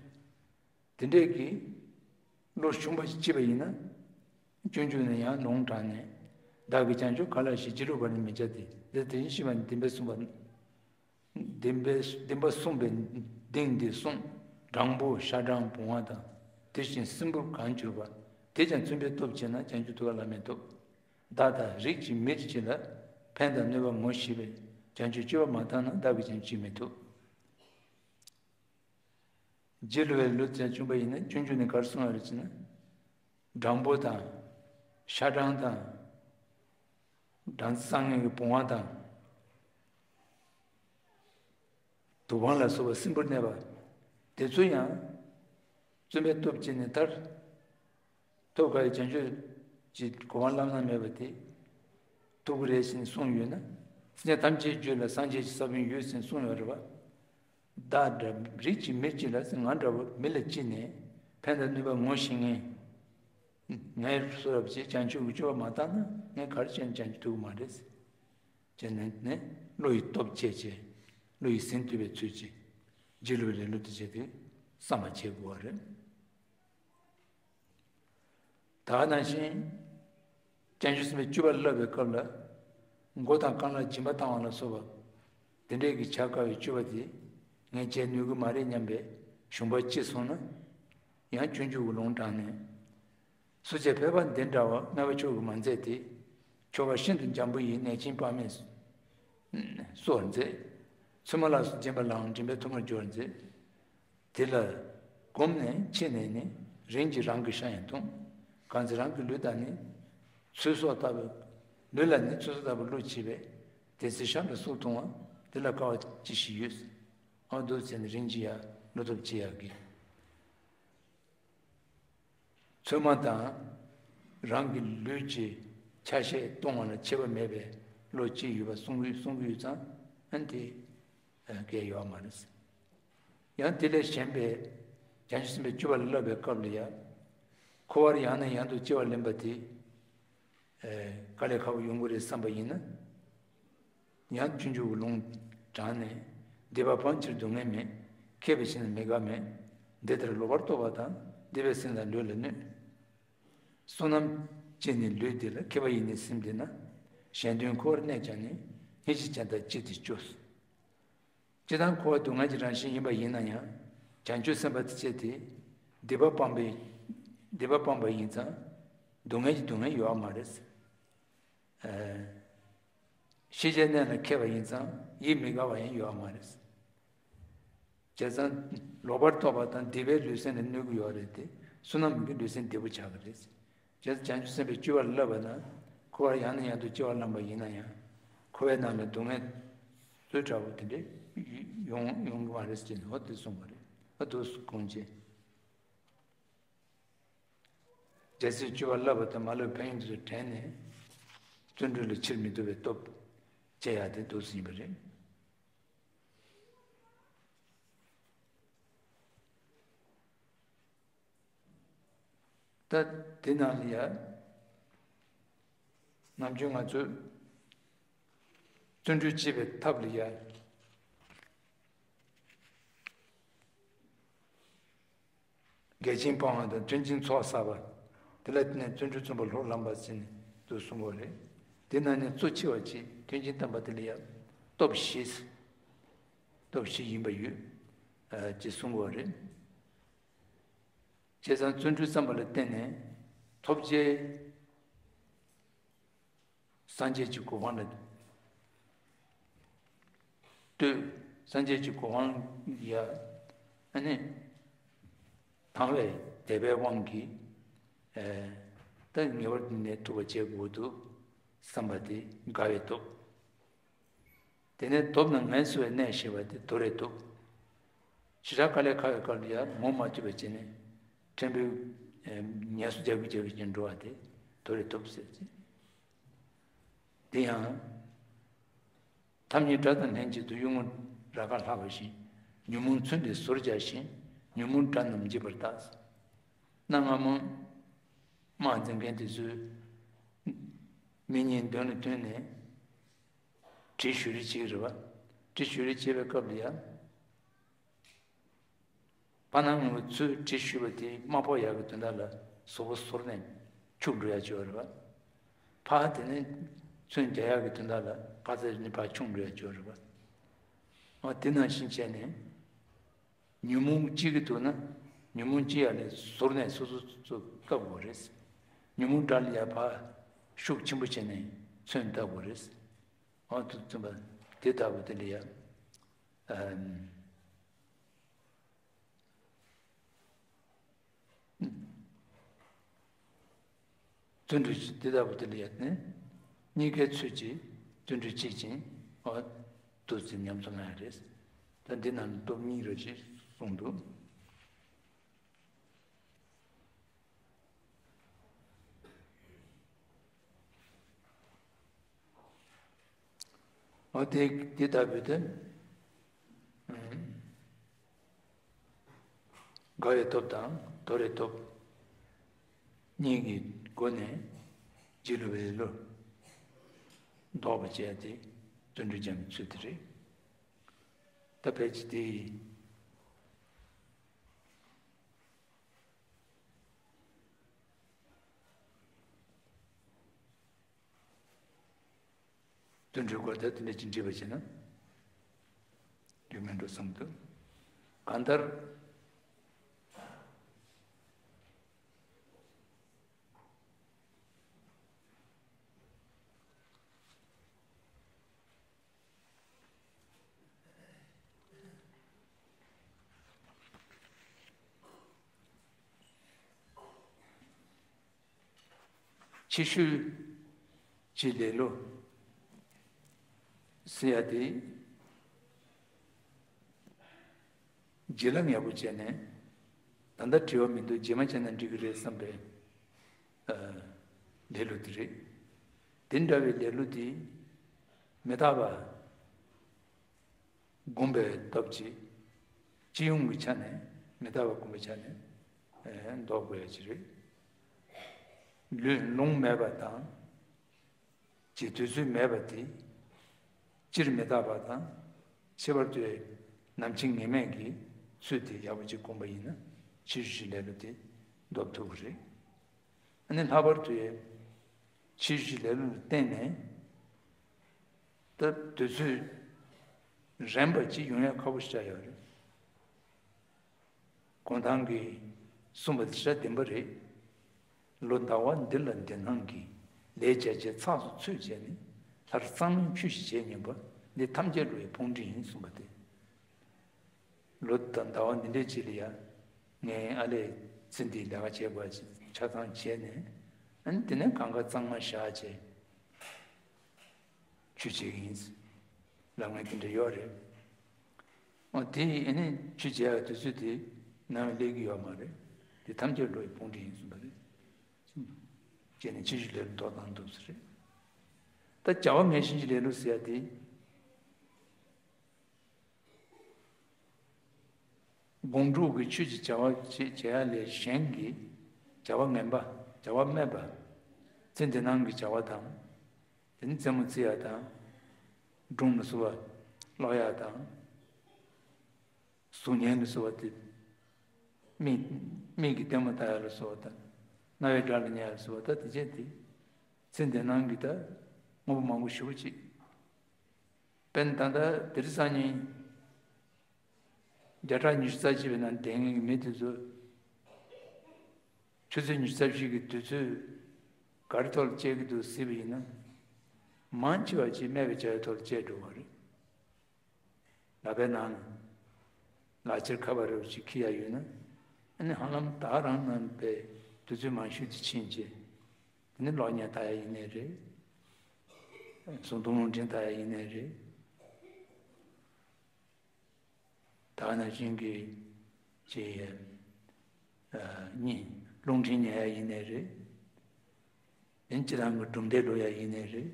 རེད། དེ་འདྲས་ཀྱི་བློ་ཞུམ་པ་ཞིག་སྐྱེས་པ་ཡིན་ན། སྤྱོད་འཇུག་ནས་ཡང་ལུང་དྲངས་ནས། བདག་གིས་བྱང་ཆུབ་ག་ལ་ཞིག་སྒྱིད་ལུག་པར་ནི་མི་བྱ་སྟེ། འདིར་དེ་བཞིན་གཤེགས་པ་ནི་བདེན་པས་གསུངས་པ། བདེན་པས་བདེན་པ་གསུངས་པའི་གདེང་འདི་གསུངས། སྦྲང་བུ་ཤ་སྦྲང་བུང་བ་དང་། དེ་བཞིན་སྲིན་བུར་གང་གྱུར་པ། དེས་ཀྱང་བརྩོན་པས་སྟོབས་བྱས་ན། བྱང་ཆུབ་ཐོབ་པ་བླ་མེད་ཐོབ། བདག་དང་རིགས་ཀྱི་མིར་གྱིས་ལ། ཕན་དང་གནོད་པ་ངོ་ཤེས་པས། བྱང་ཆུབ་སྤྱོད་པ་མ་བཏང་ན། བདག་གིས་ཀྱང་ཅིས་མི་ཐུབ། རྗེས་ལུས་པའི་ལུས་ཙམ་བྱུང་བ་ཡིན་ན། སྤྱོད་འཇུག་ནས་ག་རེ་གསུངས་པ་རེད་ཟེར་ན། སྦྲང་བུ་དང་། ཤ་སྦྲང་དང་། སྦྲང་རྩི་བསགས་མཁན་གྱི་བུང་བ་དང་། དུ་བ་ལ་སོགས་པ་སྲིན་བུར་གནས་པ། དེ་ཚོ་ཡང་། བརྩོན་པས་སྟོབས་བསྐྱེད་ནས་མཐར། ཐོབ་དཀའ་བའི་བྱང་ཆུབ་ཀྱི་གོ་འཕང་བླ་ན་མེད་པ་དེ་ཐོབ་ཀྱི་རེད་ཟེར་ནས་གསུངས་ཡོད་ན། སེམས་ཅན་ཐམས་ཅད་རྒྱུད་ལ་སངས་རྒྱས་ཀྱི་ས་བོན་ཡོད་ཟེར་ནས་གསུངས་ཡོད་རེད་བ། བདག་འདྲ་རིགས་ཀྱི་མིར་གྱིས་ལ་ཟེར། ང་འདྲ་བོ་མི་ལ་ཅི་ནས་ཕན་དང་གནོད་པ་ངོ་ཤེས་མཁན། ངའི་བཟོ་འདྲ་བྱས་བྱང་ཆུབ་ཀྱི་སྤྱོད་པ་མ་བཏང་ན་ངས་ག་རེ་བྱས་ནས་བྱང་ཆུབ་ཐོབ་ཀྱི་མ་རེད་ཟེར། བྱས་ནས་ནས་བློ་ཡི་སྟོབས་བསྐྱེད་བྱས། བློ་ཡི་ཟིན་ཐུབ་པའི་ཚུལ་གྱིས། རྗེས་ལུས་ལེ་ལོ་དེ་བྱས་ཏེ་བསམ་པ་བྱེད་དགོས་པ་རེད། ད་ག་ནང་བཞིན། བྱང་ཆུབ་སེམས་དཔའི་སྤྱོད་པ་བསླབ་པའི་སྐབས་ལ། མགོ་དང་རྐང་ལག་སྦྱིན་པ་བཏང་བ་ལ་སོགས་པ། དེ་འདྲས་ཀྱི་བྱ་དཀའ་བའི་སྤྱོད་པ་དེ། ངས་བྱེད་ནུས་ཀྱི་མ་རེད་སྙམ་པའི་ཞུམ་པ་སྐྱེས་སོང་ན། ཡང་སྤྱོད་འཇུག་གི་ལུང་དྲངས་ནས། སོ་སྐྱེ་ཕལ་པ་འདི་འདྲ་བ་རྔ་བ་མཆོག་གིས་མ་མཛད་དེ། ཁྱོ་ག་ཤིན་ཏུ་འཇམ་པོ་ཡིས། གནས་ཆེན་དཔག་མེད་གསོལ་བར་མཛད། ཚུལ་མ་ལགས་སུ་སྦྱིན་པ་ལའང་། འདྲེན་པའི་ཐོག་མར་འགྱུར་བར་མཛད། དེ་ལ་བསྒོམས་ནས་ཕྱི་ནས་ནི། རིམ་གྱིས་རང་གི་ཤ་ཡང་འཐུང་། གང་ཚེ་རང་གི་ལུས་དང་ནི། ཚོས་སོགས་ལྟ་བུ། ལུས་ལ་ནི་ཚོས་སོགས་ལྟ་བུ་བླུགས་བྱས་པས། དེ་ཚེ་ཤ་ལ་སོགས་འཐུང་བ། དེ་ལ་དཀའ་བ་ཅི་ཞིག་ཡོད། ཨ་འདུག་ཟེར་ནས་རིན་གྱིས་ཡ་བློ་སྟོབས་ཆེ་ཡག་གི། ཚོད་མ་དང་། རང་གི་ལུས་ཀྱི་ཆ་ཤས་སྟོང་བ་ལ་ཁྱད་པར་མེད་པའི་བློ་ཅིག་ཡོད་པ་གསུང་གི་གསུང་གི་ཡོད་ཙང་ཨ་ནི་དེ་གལ་ཡོད་མ་རེད། ཡང་དེ་ལས་གཞན་པའི་བྱང་ཆུབ་སེམས་དཔའི་སྤྱོད་པ་ལ་བསླབ་པའི་སྐབས་ལ་ཡང་། འཁོར་བར་ཡང་ནས་ཡང་དུ་སྐྱེ་བ་ལེན་པ་དེ། དཀའ་ལས་ཁག་པོ་ཡོང་གི་རེད་བསམ་པ་ཡིན་ན། ཡང་སྤྱོད་འཇུག་གི་ལུང་དྲངས་ནས། སྡིག་པ་སྤང་ཕྱིར་སྡུག་བསྔལ་མེད། མཁས་པའི་ཞིང་ལ་མི་དགའ་མེད། འདི་ལྟར་ལོག་པར་རྟོག་པ་དང་སྡིག་པའི་སེམས་དང་ལུས་ལ་གནོད། བསོད་ནམས་ཅན་ནི་ལུས་འདི་ལ། མཁས་པ་ཡིས་ནི་སེམས་འདི་ན། གཞན་དོན་འཁོར་བར་གནས་ཀྱང་ནི། སྙིང་རྗེ་ཅན་དང་ཅི་སྟེ་སྐྱོ། སྤྱིར་བཏང་འཁོར་བ་སྡུག་བསྔལ་གྱི་རང་བཞིན་ཡིན་པ་ཡིན་ན་ཡང་། བྱང་ཆུབ་སེམས་དཔའ་དེ་ཅི་སྟེ། སྡིག་པ་སྤངས་པའི། སྡིག་པ་སྤངས་པ་ཡིན་ཙང་། སྡུག་བསྔལ་གྱི་སྡུག་བསྔལ་ཡོད་མ་རེད། ཨ། ཤེས་བྱའི་གནས་ལ་མཁས་པ་ཡིན་ཙང་ཡིད་མི་དགའ་བ་ཡང་ཡོད་མ་རེད། བྱས་ཙང་ལོག་པར་རྟོག་པ་དང་སྡིག་པས་ལུས་སེམས་ལ་གནོད་ཀྱི་ཡོད་རེད་དེ། བསོད་ནམས་ཀྱིས་ལུས་སེམས་བདེ་པོ་ཆགས་ཀྱི་རེད། བྱས་ཙང་བྱང་ཆུབ་སེམས་དཔའི་སྤྱོད་པ་ལ་བསླབ་པ་ན། འཁོར་བར་ཡང་ནས་ཡང་དུ་སྐྱེ་བ་བླངས་པ་ཡིན་ན་ཡང་། འཁོར་བའི་ནང་ལ་སྡུག་བསྔལ་བཟོ་འདྲ་པོ་དེ་འདྲས་ཡོང་ཡོང་གི་མ་རེད་ཟེར་ནས་འོ་དེ་གསུངས་པ་རེད། ཨ་འདུག་སེ་དགོངས་བྱས། རྒྱལ་སྲས་སྤྱོད་པ་བསླབ་པ་དང་མ་བསླབ་པའི་ཕན་ཡོན་དེ་ཚོ་དྲན་ནས། བརྩོན་འགྲུས་ལ་ཕྱིར་མི་ལྡོག་པའི་སྟོབས་སྐྱེ་ཡག་དེ་འདུག་སེ་ཡིན་པ་རེད། ད་དེ་ནང་ལ་ཡ། ནམ་རྒྱུན་ང་ཚོས་བརྩོན་འགྲུས་བྱེད་པའི་ཐབས་ལ་ཡ། འགལ་རྐྱེན་སྤང་བ་དང་མཐུན་རྐྱེན་ཚོགས་བསགས་པ། དེ་ལ་བརྟེན་ནས་བརྩོན་འགྲུས་བརྩོན་པ་ལྷུར་ལེན་པ་ཟེར་ནས་འདུག་གསུང་གི་རེད། དེ་ནང་ནས་གཙོ་ཆེ་བ་ཅིག་མཐུན་རྐྱེན་བསྟེན་པ་དེ་ལ་ཡ། སྟོབས་བཞི། སྟོབས་བཞི་ཡིན་པ་ཡོད། ཨ། ཅེས་གསུང་གི་རེད། བྱས་ཙང་བརྩོན་འགྲུས་བརྩམས་པ་ལ་བརྟེན་ནས་ཐོབ་བྱའི་སངས་རྒྱས་ཀྱི་གོ་འཕང་ལ་ལྟོས། སངས་རྒྱས་ཀྱི་གོ་འཕང་ཡ། ཨ་ནི། དང་བའི་དད་པའི་དབང་གིས། ཨ། ད་ངེས་པར་དུ་ཐོབ་པ་བྱེད་དགོས་འདུག་བསམ་པ་དེ་དགའ་བའི་སྟོབས། དེ་ནས་ཐོབ་ན་ངལ་གསོ་བའི་གནས་ཞེས་པ་དེ་དོར་བའི་སྟོབས། ཞེ་དྲག་དཀའ་ལས་ཁག་པའི་སྐབས་ལ་ཡང་ངོ་མ་བཅུག་པ་བྱས་ནས་ཕྲན་བུ་ངལ་གསོ་རྒྱག་གི་རྒྱག་གི་ཅིག་འགྲོ་བ་དེ་དོར་བའི་སྟོབས་ཟེར་ཅིག་དེ་ཡང་། ཐབས་སྙིང་དགྲ་དང་ལྷན་ཅིག་ཏུ། གཡུལ་ངོར་ར་ཁ་ལྷག་པ་བཞིན། ཉོན་མོངས་མཚོན་དེ་ཟོར་རྒྱག་བཞིན། ཉོན་མོངས་དགྲ་རྣམས་འཇིག་པར་བལྟ། གནའ་སྔ་མོ་དམག་འཛིང་མཁན་དེ་ཚོས་མི་གཉིས་མདུན་ལ་བསྟུན་ནས་གྲི་གཞུ་རེས་བྱེད་ཀྱི་རེད་པ། གྲི་གཞུ་རེས་བྱེད་པའི་སྐབས་ལ་ཡང་། ཕར་ནང་ངོས་ཚོས་གྲི་གཞུས་པ་དེ་དམག་ཕོག་ཡག་གི་དོན་དག་ལ་གཟུགས་པོ་ཟོར་ནས་འཁྱུག་འགྲོ་ཡག་ཅིག་ཡོད་རེད་པ། ཕར་དེ་ནས་མཚོན་རྒྱག་ཡག་གི་དོན་དག་ལ་ཁ་ཚ་ནི་ཕར་འཁྱུག་འགྲོ་ཡག་ཅིག་ཡོད་རེད་པ། འོ་དེ་ནང་བཞིན་བྱས་ནས། ཉོན་མོངས་སྐྱེ་གི་འདུག་ན། ཉོན་མོངས་སྐྱེ་ཡག་ལ་ཟོར་ནས་སོ་སོ་སོ་བཀབ་དགོས་རེད། ཉོན་མོངས་དགྲ་ལ་ཡ་ཕར་ཤུགས་ཆེན་པོ་བྱས་ནས་མཚོན་བཏབ་དགོས་རེད། འོ་དེ་མཚོན་པ་དེ་ལྟ་བུ་དེ་ལ་ཡ། ཨམ། བརྩོན་འགྲུས་དེ་ལྟ་བུ་དེ་ལ་ཡ་ནི། གཉིས་ཀའི་ཚུལ་གྱིས་བརྩོན་འགྲུས་བྱེད་ཅིང་། འོ། ཏོག་ཙམ་ཉམས་སུ་བླང་ཡ་རེད། ད་འདི་ནང་ནས་སྟོབས་གཉིས་རེ་ཞིག་གསུངས་འདུག་འོ་དེ་དེ་ལྟ་བུའི་དོན། དགའ་བའི་སྟོབས་དང་དོར་བའི་སྟོབས་གཉིས་ཀྱི་སྒོ་ནས་སྒྱིད་ལུག་པའི་བློ་ལྡོག་པ་བྱས་ཏེ་བརྩོན་འགྲུས་བྱ་བའི་ཚུལ་དེ་རེད། ད་ཕལ་ཆེར་དེ་ཡིན། བརྩོན་འགྲུས་སྐོར་དེ་དེ་འདྲ་ཅིག་འདྲིས་པ་བྱས་ན་ཡོད་མེད་འགྲོ་བསམ་འདུག་གང་ལྟར། ཕྱི་ཤུལ་གྱི་ལེ་ལོ་ཟེར་ཡ་དེ་ བརྗེ་ལམ་ཡག་པོ་བྱས་ནས། ད་ལྟ་དྲི་བ་མི་འདུག་རྗེས་མ་བྱས་ན་འགྲིག་གི་རེད་བསམ་པའི་ཨ་ལེ་ལོ་དེ་རེད། དེ་འདྲ་བའི་ལེ་ལོ་དེ་མི་རྟག་པ་སྒོམ་པའི་སྟོབས་ཀྱིས། སྤྱི་ཡོངས་ཀྱི་ཆ་ནས་མི་རྟག་པ་སྒོམ་པའི་ཆ་ནས་ཨ་ཟློག་དགོས་ཡ་ཅིག་རེད། ལུས་རླུང་མེད་པ་དང་། ཅེས་དུས་ཚོད་མེད་པ་དེ། སྤྱིར་མི་རྟག་པ་དང་། ཁྱད་པར་དུ་ནམ་འཆི་ངེས་མེད་ཀྱི་ཚུལ་དེ་ཡག་པོ་ཅིག་བསྒོམས་པ་ཡིན་ན། ཕྱི་བཞིན་ལེ་ལོ་དེ་ཟློག་ཐུབ་ཀྱི་རེད། ཨ་ནི་ལྷག་པར་དུ་ཕྱི་བཞིན་ལེ་ལོ་ལ་བརྟེན་ནས། ད་དུས་ཚོད་རན་པ་ཅིག་ཡོང་ཡ་ཁག་པོ་ཞིག་ཆགས་ཡོད་རེད། གུང་ཐང་གིས་གསུངས་པ་དེ་ཤ་བདེན་པ་རེད། ལོ་ཟླ་བ་འདི་ལ་འདི་སྣང་གི། ལས་བྱ་བྱེད་ཚགས་སུ་ཚུད་བྱས་ནས། ལྷར་གཙང་མའི་ཆོས་ཤིག་བྱེད་སྙམ་པ། འདི་ཐམས་ཅད་བློ་ཡི་དཔུང་སྒྲིག་ཡིན་གསུངས་པ་དེ། ལོ་དང་ཟླ་བ་འདི་འདྲའི་རྗེས་ལ་ཡ། ངའི་ཨ་ལས་ཚེ་འདིའི་ལས་ཀ་བྱེད་དགོས་ཆ་ཚང་བྱས་ནས། ཨ་ནི་དེ་ནས་གང་ག་གཙང་མ་བཞག་བྱས། ཆོས་བྱེད་ཀྱི་ཡིན། ལབ་མཁན་དེ་འདྲ་ཡོད་རེད། འོ་དེ་ཡིན་ནའི་ཆོས་བྱེད་ཡག་དུས་ཚོད་དེ་ནམ་ཡང་སླེབས་ཀྱི་ཡོད་མ་རེད། དེ་ཐམས་ཅད་བློ་ཡི་དཔུང་སྒྲིག་ཡིན་གསུངས་པ་རེད། བྱས་ནས་ཕྱི་བཞིན་ལེ་ལོ་ཟློག་སྟངས་འདུག་ཟེར་རེད། ད་བྱ་བ་ངན་ཞེན་གྱི་ལེ་ལོ་ཟེར་ཡ་དེ། སྒོམ་སྒྲུབ་ཀྱི་ཆོས་ཀྱི་བྱ་བ་བྱེད་བྱེད་ཡ་ལས་གཞན་གྱི་བྱ་བ་ངན་པ། བྱ་བ་སྨད་པ། ཚེ་འདི་སྣང་གི་བྱ་བ་དང་། དེ་ནི་རྩེད་མོ་རྩེ་ཡ་དང་། སྒྲུང་ལ་སོགས་པ་ཀློག་ཡ་དང་། གཟུགས་བརྙན་ལ་སོགས་པ་དེ། མིག་མིག་གིས་ལྟད་མོ་ལྟ་ཡ་ལ་སོགས་པ་དང་། རྣ་བའི་སྒྲ་ལ་ཉན་ཡ་ལ་སོགས་པ་ད་དེ་བྱས་ཏེ། ཚེ་འདི་སྣང་གི་ད་དངོས་པོ་མང་པོ་ཞེ་པོ་ཅིག་དཔེར་ན་ད་ལྟ་དེ་རིང་སང་ཉིན། བརྒྱ་ཕྲག་ཉི་ཤུ་རྩ་གཅིག་པའི་ནང་བསྡད་མཁན་གྱི་མི་དེ་ཚོ། ཆུ་ཚོད་ཉི་ཤུ་རྩ་བཞི་གི་དུས་ཚོད་ག་རེ་ཐོག་ལ་སྤྱད་ཀྱི་འདུག་ཟེར་བ་ཡིན་ན། མང་ཆེ་བ་ཅིག་སྨད་པའི་བྱ་བའི་ཐོག་ལ་སྤྱད་འགྲོ་བ་རེད། ལག་པའི་ནང་ལ་ལག་ཁྱེར་ཁ་པར་རེ་བ་ཅིག་འཁྱེར་ཡ་ཡོད་ན། ཨ་ནི་ཧ་ལམ་ད་རང་ནང་པའི་དུས་ཚོད་མང་ཤོས་དེ་ཕྱིན་བྱས། དེ་ནི་གློག་བརྙན་ལྟ་ཡ་ཡིན་ནའི་རེད། གཟུགས་མཐོང་རླུང་འཕྲིན་ལྟ་ཡ་ཡིན་ནའི་རེད། ད་ག་ནང་བཞིན་གྱི་ཅིག་ཨ་གཉིས་རླུང་འཕྲིན་ཉན་ཡ་ཡིན་ནའི་རེད། དེ་སྤྱིར་བཏང་གི་སྒྲུང་དེབ་ཀློག་ཡ་ཡིན་ནའི་རེད།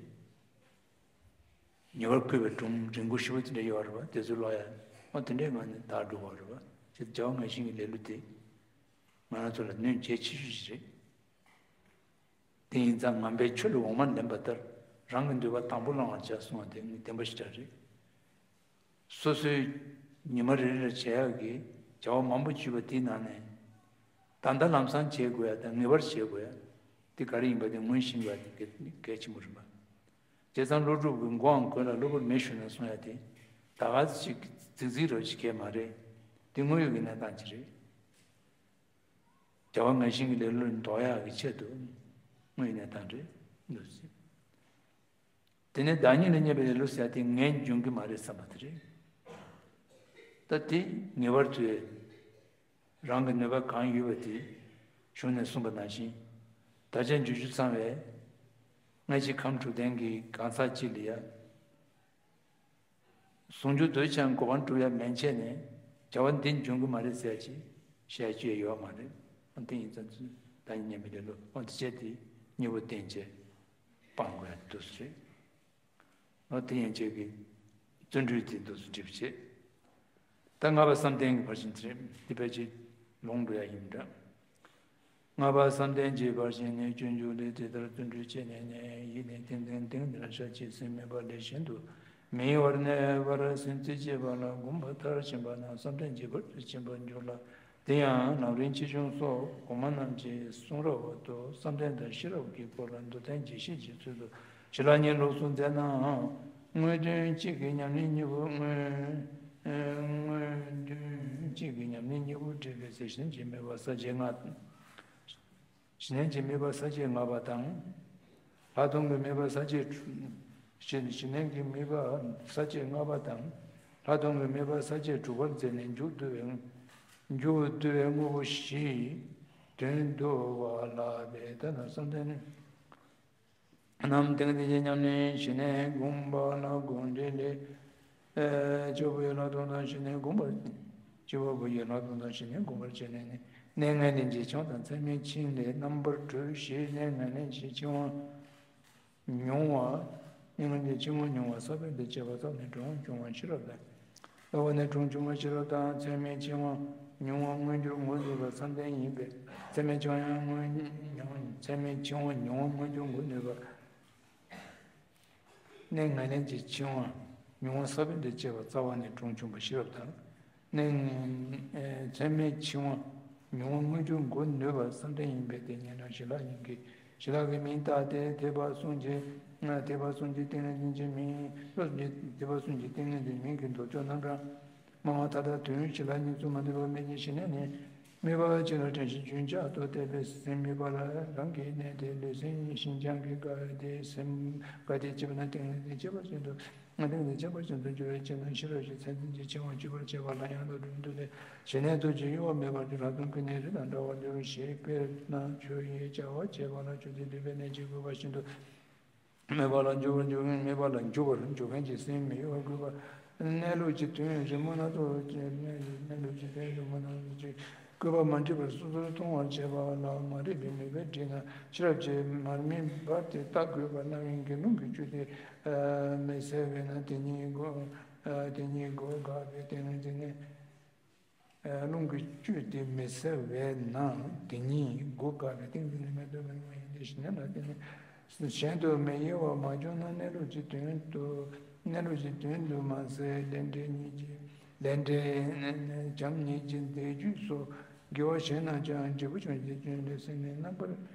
ཉེ་བར་བཀོད་པའི་སྒྲུང་རིང་པོ་ཞེ་པོ་དེ་འདྲ་ཡོད་རེད་པ། དེ་ཚོ་ཀློག་ཡ། འོ་དེ་འདྲའི་ངང་ནས་བདག་སྒྲུབ་པ་རེད་པ། ཅིག་བྱ་བ་ངན་ཞེན་གྱི་ལེ་ལོ་དེ་ང་རང་ཚོ་ལ་གནོད་འཇལ་ཆེ་ཤོས་ཤིག་རེད། དེ་ཡིན་ཙང་ངན་པས་ཆུ་ལ་འོ་མ་ལེན་པ་ལྟར། རང་གི་འདོད་པ་དང་པོ་བླང་བར་བྱ་གསུང་བ་དེ་ངས་བདེན་པ་ཞེ་དྲག་རེད། སོ་སོའི་ཉི་མ་རེ་རེ་ལ་བྱེད་ཡག་གི་བྱ་བ་མང་པོ་བྱུས་པ་དེའི་ནང་ནས། ད་ལྟ་ལམ་སང་བྱེད་དགོས་ཡ་དང་ངེས་པར་བྱེད་དགོས་ཡ་དེ་ག་རེ་ཡིན་པ་དེ་ངོས་ཤེས་དགོས་ཡ་དེ་གལ་གལ་ཆེན་པོ་རེད་པ། བྱས་ཙང་ཀླུ་སྒྲུབ་ཀྱིས་མགོའམ་གོས་ལ་གློ་བུར་མེ་ཞུགས་ན་གསུང་ཡ་དེ། ད་ག་ཅིག་རྫིག་རྫིག་རབ་ཅིག་གས་མ་རེད། དེ་དངོས་ཡོད་ཀྱི་གནས་སྟངས་ཅིག་རེད། བྱ་བ་ངན་ཞེན་གྱི་ལེ་ལོ་ལས་ལྡོག་ཡག་གི་ཆེད་དུ་དངོས་ཡོད་གནས་སྟངས་རེད་འདུག་ཟེར། དེ་ནས་བདག་ཉིད་ལ་བརྙས་པའི་ལེ་ལོ་ཟེར་ཡ་དེ་ངས་འབྱུང་གི་མ་རེད་བསམ་པ་དེ་རེད། ད་དེ་ངེས་པར་དུ་རང་གི་ནུས་པ་གང་ཡོད་པ་དེ་གཞུང་ནས་གསུངས་པ་ནང་བཞིན། དར་ལྕོག་འཇུ་རྒྱུ་ཚང་བས། སྔ་ཕྱི་ཁམས་དྲུག་ལྡན་གྱི་གང་ཟག་ཅིག་ལ་ཡ། ཟུང་འཇུག་འདོད་ཀྱང་གོ་འཕང་སྒྲུབ་ཡ་མན་ཆད་ནས་བྱ་བ་འདི་འབྱུང་གི་མ་རེད་ཟེར་ཅིག་བཤད་རྒྱུ་ཡོད་མ་རེད། ཨ་དེ་ཡིན་ཙང་ཚུལ་ད་ཉན་པའི་ལེ་ལོ་ཨ་དེ་བྱས་ཏེ་མྱུར་པོ་བསྟན་བྱས་སྤང་དགོས་ཡ་འདུག་སེ་རེད། ཨ་དེ་ཡན་ཆད་ཀྱི་བརྩོན་འགྲུས་དེ་འདུག་སེ་འགྲིག་བྱས། ད་ལྔ་པ་བསམ་གཏན་གྱི་ཕར་ཕྱིན་དེ་རེད། དེ་ཕལ་ཆེར་ལུང་འགྲོ་ཡ་ཡིན་འདྲ། ལྔ་པ་བསམ་གཏན་གྱི་ཕར་ཕྱིན་ནི། སྤྱོད་འཇུག་ལས་དེ་ལྟར་བརྩོན་འགྲུས་བྱས་ནས་ནི། ཡིད་ནི་ཏིང་འཛིན་ཏིང་ནི་ར་ཤ་ཅིག་སེམས་མེད་པ་ལས་གཞན་དུ་མི་གཡེང་བར་གནས་པར་སེམས་རྩེ་གཅིག་པ་ལ་སྒོམ་པ་མཐར་ཕྱིན་པ་ན་བསམ་གཏན་གྱི་བར་དུ་ཕྱིན་པར་འགྱུར་ལ། དེ་ཡང་ལམ་རིམ་ཆེ་ཆུང་སོགས་གོང་མ་རྣམས་ཀྱི་གསུང་རབ་འོག་ཏུ་བསམ་གཏན་དང་ཤེས་རབ་ཀྱི་སྐོར་ལ་མདོ་བསྟན་འགྱེད་བཤད་ཀྱི་ཚུལ་དུ་ཞི་ལྷག་གཉིས་ལོགས་སུ་མཛད་ནའང་། དངོས་དོན་གཅིག་གི་ཉམས་ལེན་གཉིས་པོ་དངོས། དངོས་དོན་གཅིག་གི་ཉམས་ལེན་གཉིས་པོ་འབྲེལ་བའི་ཚེ་གཞི་ནས་ཀྱི་དམིགས་པ་ས་བཅད་ལྔ། གཞི་ནས་ཀྱི་དམིགས་པ་ས་བཅད་ལྔ་པ་དང་། ལྷག་མཐོང་གི་དམིགས་པ་ས་བཅད་དྲུག། གཞི་གཞི་ནས་ཀྱི་དམིགས་པ་ས་བཅད་ལྔ་པ་དང་། ལྷག་མཐོང་གི་དམིགས་པ་ས་བཅད་དྲུག་པར་མཛད་ནས་མཇུག་བསྡུ་བའི། མཇུག་བསྡུ་བའི་དངོས་པོ་བཞི། དོན་བསྡུ་བ་ལ་བས་ད་ན་བསམ་གཏན་ནི། རྣམ་ཏིང་འཛིན་གྱི་ཉམས་ལེན་གཞི་ནས་བསྒོམ་པ་ལ་དགོངས་ཏེ་ལས། ཨེ་ཆོས་པའི་ལྷག་མཐོང་དང་གཞི་ནས་བསྒོམ་པར། སྤྱི་བོར་བུ་ཡི་ལྷ་གདོང་དང་ཞི་གནས་བསྒོམ་པར་བྱས་ནས་ནི། གནས་ལྔ་ལྷན་ཅིག་འཆིང་བ་དང་མཚམས་མེད་འཆིང་ལས་རྣམ་པར་གྲོལ་ཞེས་གནས་ལྔ་ལྷན་ཅིག་འཆིང་བ་མྱོང་བ། གནས་ལྔ་ལྷན་ཅིག་འཆིང་བ་མྱོང་བ་ས་བོན་དང་བཅས་པ་རྩ་བ་ནས་གྲོང་ཆུང་བ་ཤེས་རབ་དང་། རྩ་བ་ནས་གྲོང་ཆུང་བ་ཤེས་རབ་དང་མཚམས་མེད་འཆིང་བ་མྱོང་བ་མངོན་གྱུར་ངོ་ནུས་པ་བསམ་གཏན་ཡིན་པས་མཚམས་མེད་འཆིང་བ་མྱོང་མཚམས་མེད་འཆིང་བ་མྱོང་བ་མངོན་གྱུར་ངོ་ནུས་པ། གནས་ལྔ་ལྷན་ཅིག་འཆིང་བ་མྱོང་བ་ས་བོན་དང་བཅས་པ་རྩ་བ་ནས་གྲོང་ཆུང་བ་ཤེས་རབ་དང་། གནས་ལྔ་མཚམས་མེད་འཆིང་བ་མྱོང་བ་མངོན་གྱུར་མགོ་ནུས་པ་བསམ་གཏན་ཡིན་པས་དེ་ཉིད་ནི་ཞི་ལྷག་ཡིན་གྱི། ཞི་ལྷག་གི་མིང་བཏགས་ཏེ་ཐེག་པ་གསུམ་གྱི་ཐེག་པ་གསུམ་གྱི་ཏིང་ངེ་འཛིན་གྱི་མིང་བློ་གསུམ་གྱི་ཐེག་པ་གསུམ་གྱི་ཏིང་ངེ་འཛིན་མིང་གི་མདོ་ཕྱོགས་རྣམ་གྲངས། སྨྲ་བ་མཐའ་དག་དོན་ཞི་ལྷག་གཉིས་སུ་མ་འདུས་པ་མེད་ཅིང་ཞི་གནས་ནི། དམིགས་པ་ཅི་ལ་དྲན་ཞིང་རྒྱུན་ཆགས་རྟོག་བརྟས་པའི་སེམས་དམིགས་པ་ལ་རང་གི་གནས་དེ་ལུས་སེམས་ཞི་འཇམ་གྱི་དགའ་བའི་དེ་སེམས་དགའ་བདེ་སྐྱིད་པ་ན་ཏིང་ངེ་འཛིན་སྐྱེ་བ་བཞིན་དུ་ཏིང་ངེ་འཛིན་སྐྱེ་བ་བཞིན་དུ་འགྱུར་བའི་ཕྱིར་ན་ཤེས་རབ་ཀྱི་མཚན་ཉིད་ཀྱི་འཆིང་བ་གཅོད་པར་བྱེད་པ་ལ་ཡང་སློབ་དཔོན་མདོ་སྡེ་ཞི་གནས་རྡོ་རྗེ་གཡོ་བ་མེད་པར་གྱུར། ལྷག་མཐོང་གི་གནས་རི་དང་འདྲ་བར་འགྱུར་ཞེས་དཔེར་ན་ཆུ་ཡི་བྱ་བ་བྱེད་པ་ལ་ཆུ་དེ་འདུས་པའི་གནས་ཀྱིས་བསྒོས་པ་བཞིན་དུ། མེད་པ་ལ་འགྱུར་བར་འགྱུར་བའི་མེད་པ་ལ་འགྱུར་བར་འགྱུར་མཁན་གྱི་སེམས་མི་གཡོ་བར་བསྒོས་པ། གནས་ལུགས་ཀྱི་དོན་རི་མོ་སྣ་ཚོགས་ཀྱི་གནས་ལུགས་ཀྱི་དོན་རི་མོ་སྣ་ཚོགས་ཀྱི་བཀོད་པ་མ་འགྲིག་པར་སོ་སོར་མཐོང་བར་བྱེད་པ་ལ་མ་རིག་པའི་མུན་པས་བསྒྲིབས་ན་ཤེས་རབ་ཀྱིས་མར་མེ་འབར་ཏེ་བལྟ་དགོས་པ་རྣམ་གཡེང་གི་རླུང་གིས་བསྐྱོད་དེ་མི་གསལ་བས་ན་དེ་ཉིད་སྒོ་དེ་ཉིད་སྒོ་འགག་པའི་ཏིང་ངེ་འཛིན་ནི། རླུང་གིས་བསྐྱོད་དེ་མི་གསལ་བས་ན་དེ་ཉིད་སྒོ་འགག་པའི་ཏིང་ངེ་འཛིན་ནི་མེད་དུ་མི་རུང་བ་ཡིན་ཏེ་ཞི་གནས་ལ་བརྟེན་ནས་གཞན་དུ་མི་གཡེང་བ་མ་བྱུང་ན་གནས་ལུགས་ཀྱི་དོན་དུ་གནས་ལུགས་ཀྱི་དོན་དུ་མ་ཟད་ལས་འབྲས་གཉིས་ཀྱི་ལས་འབྲས་བྱམས་སྙིང་རྗེ་འདས་རྒྱུད་སོགས་དགེ་བ་གཞན་རྣམས་ཀྱང་འབྲས་བུ་ཆུང་ཞིང་ཆུང་ལས་སེམས་ནི་རྣམ་པར་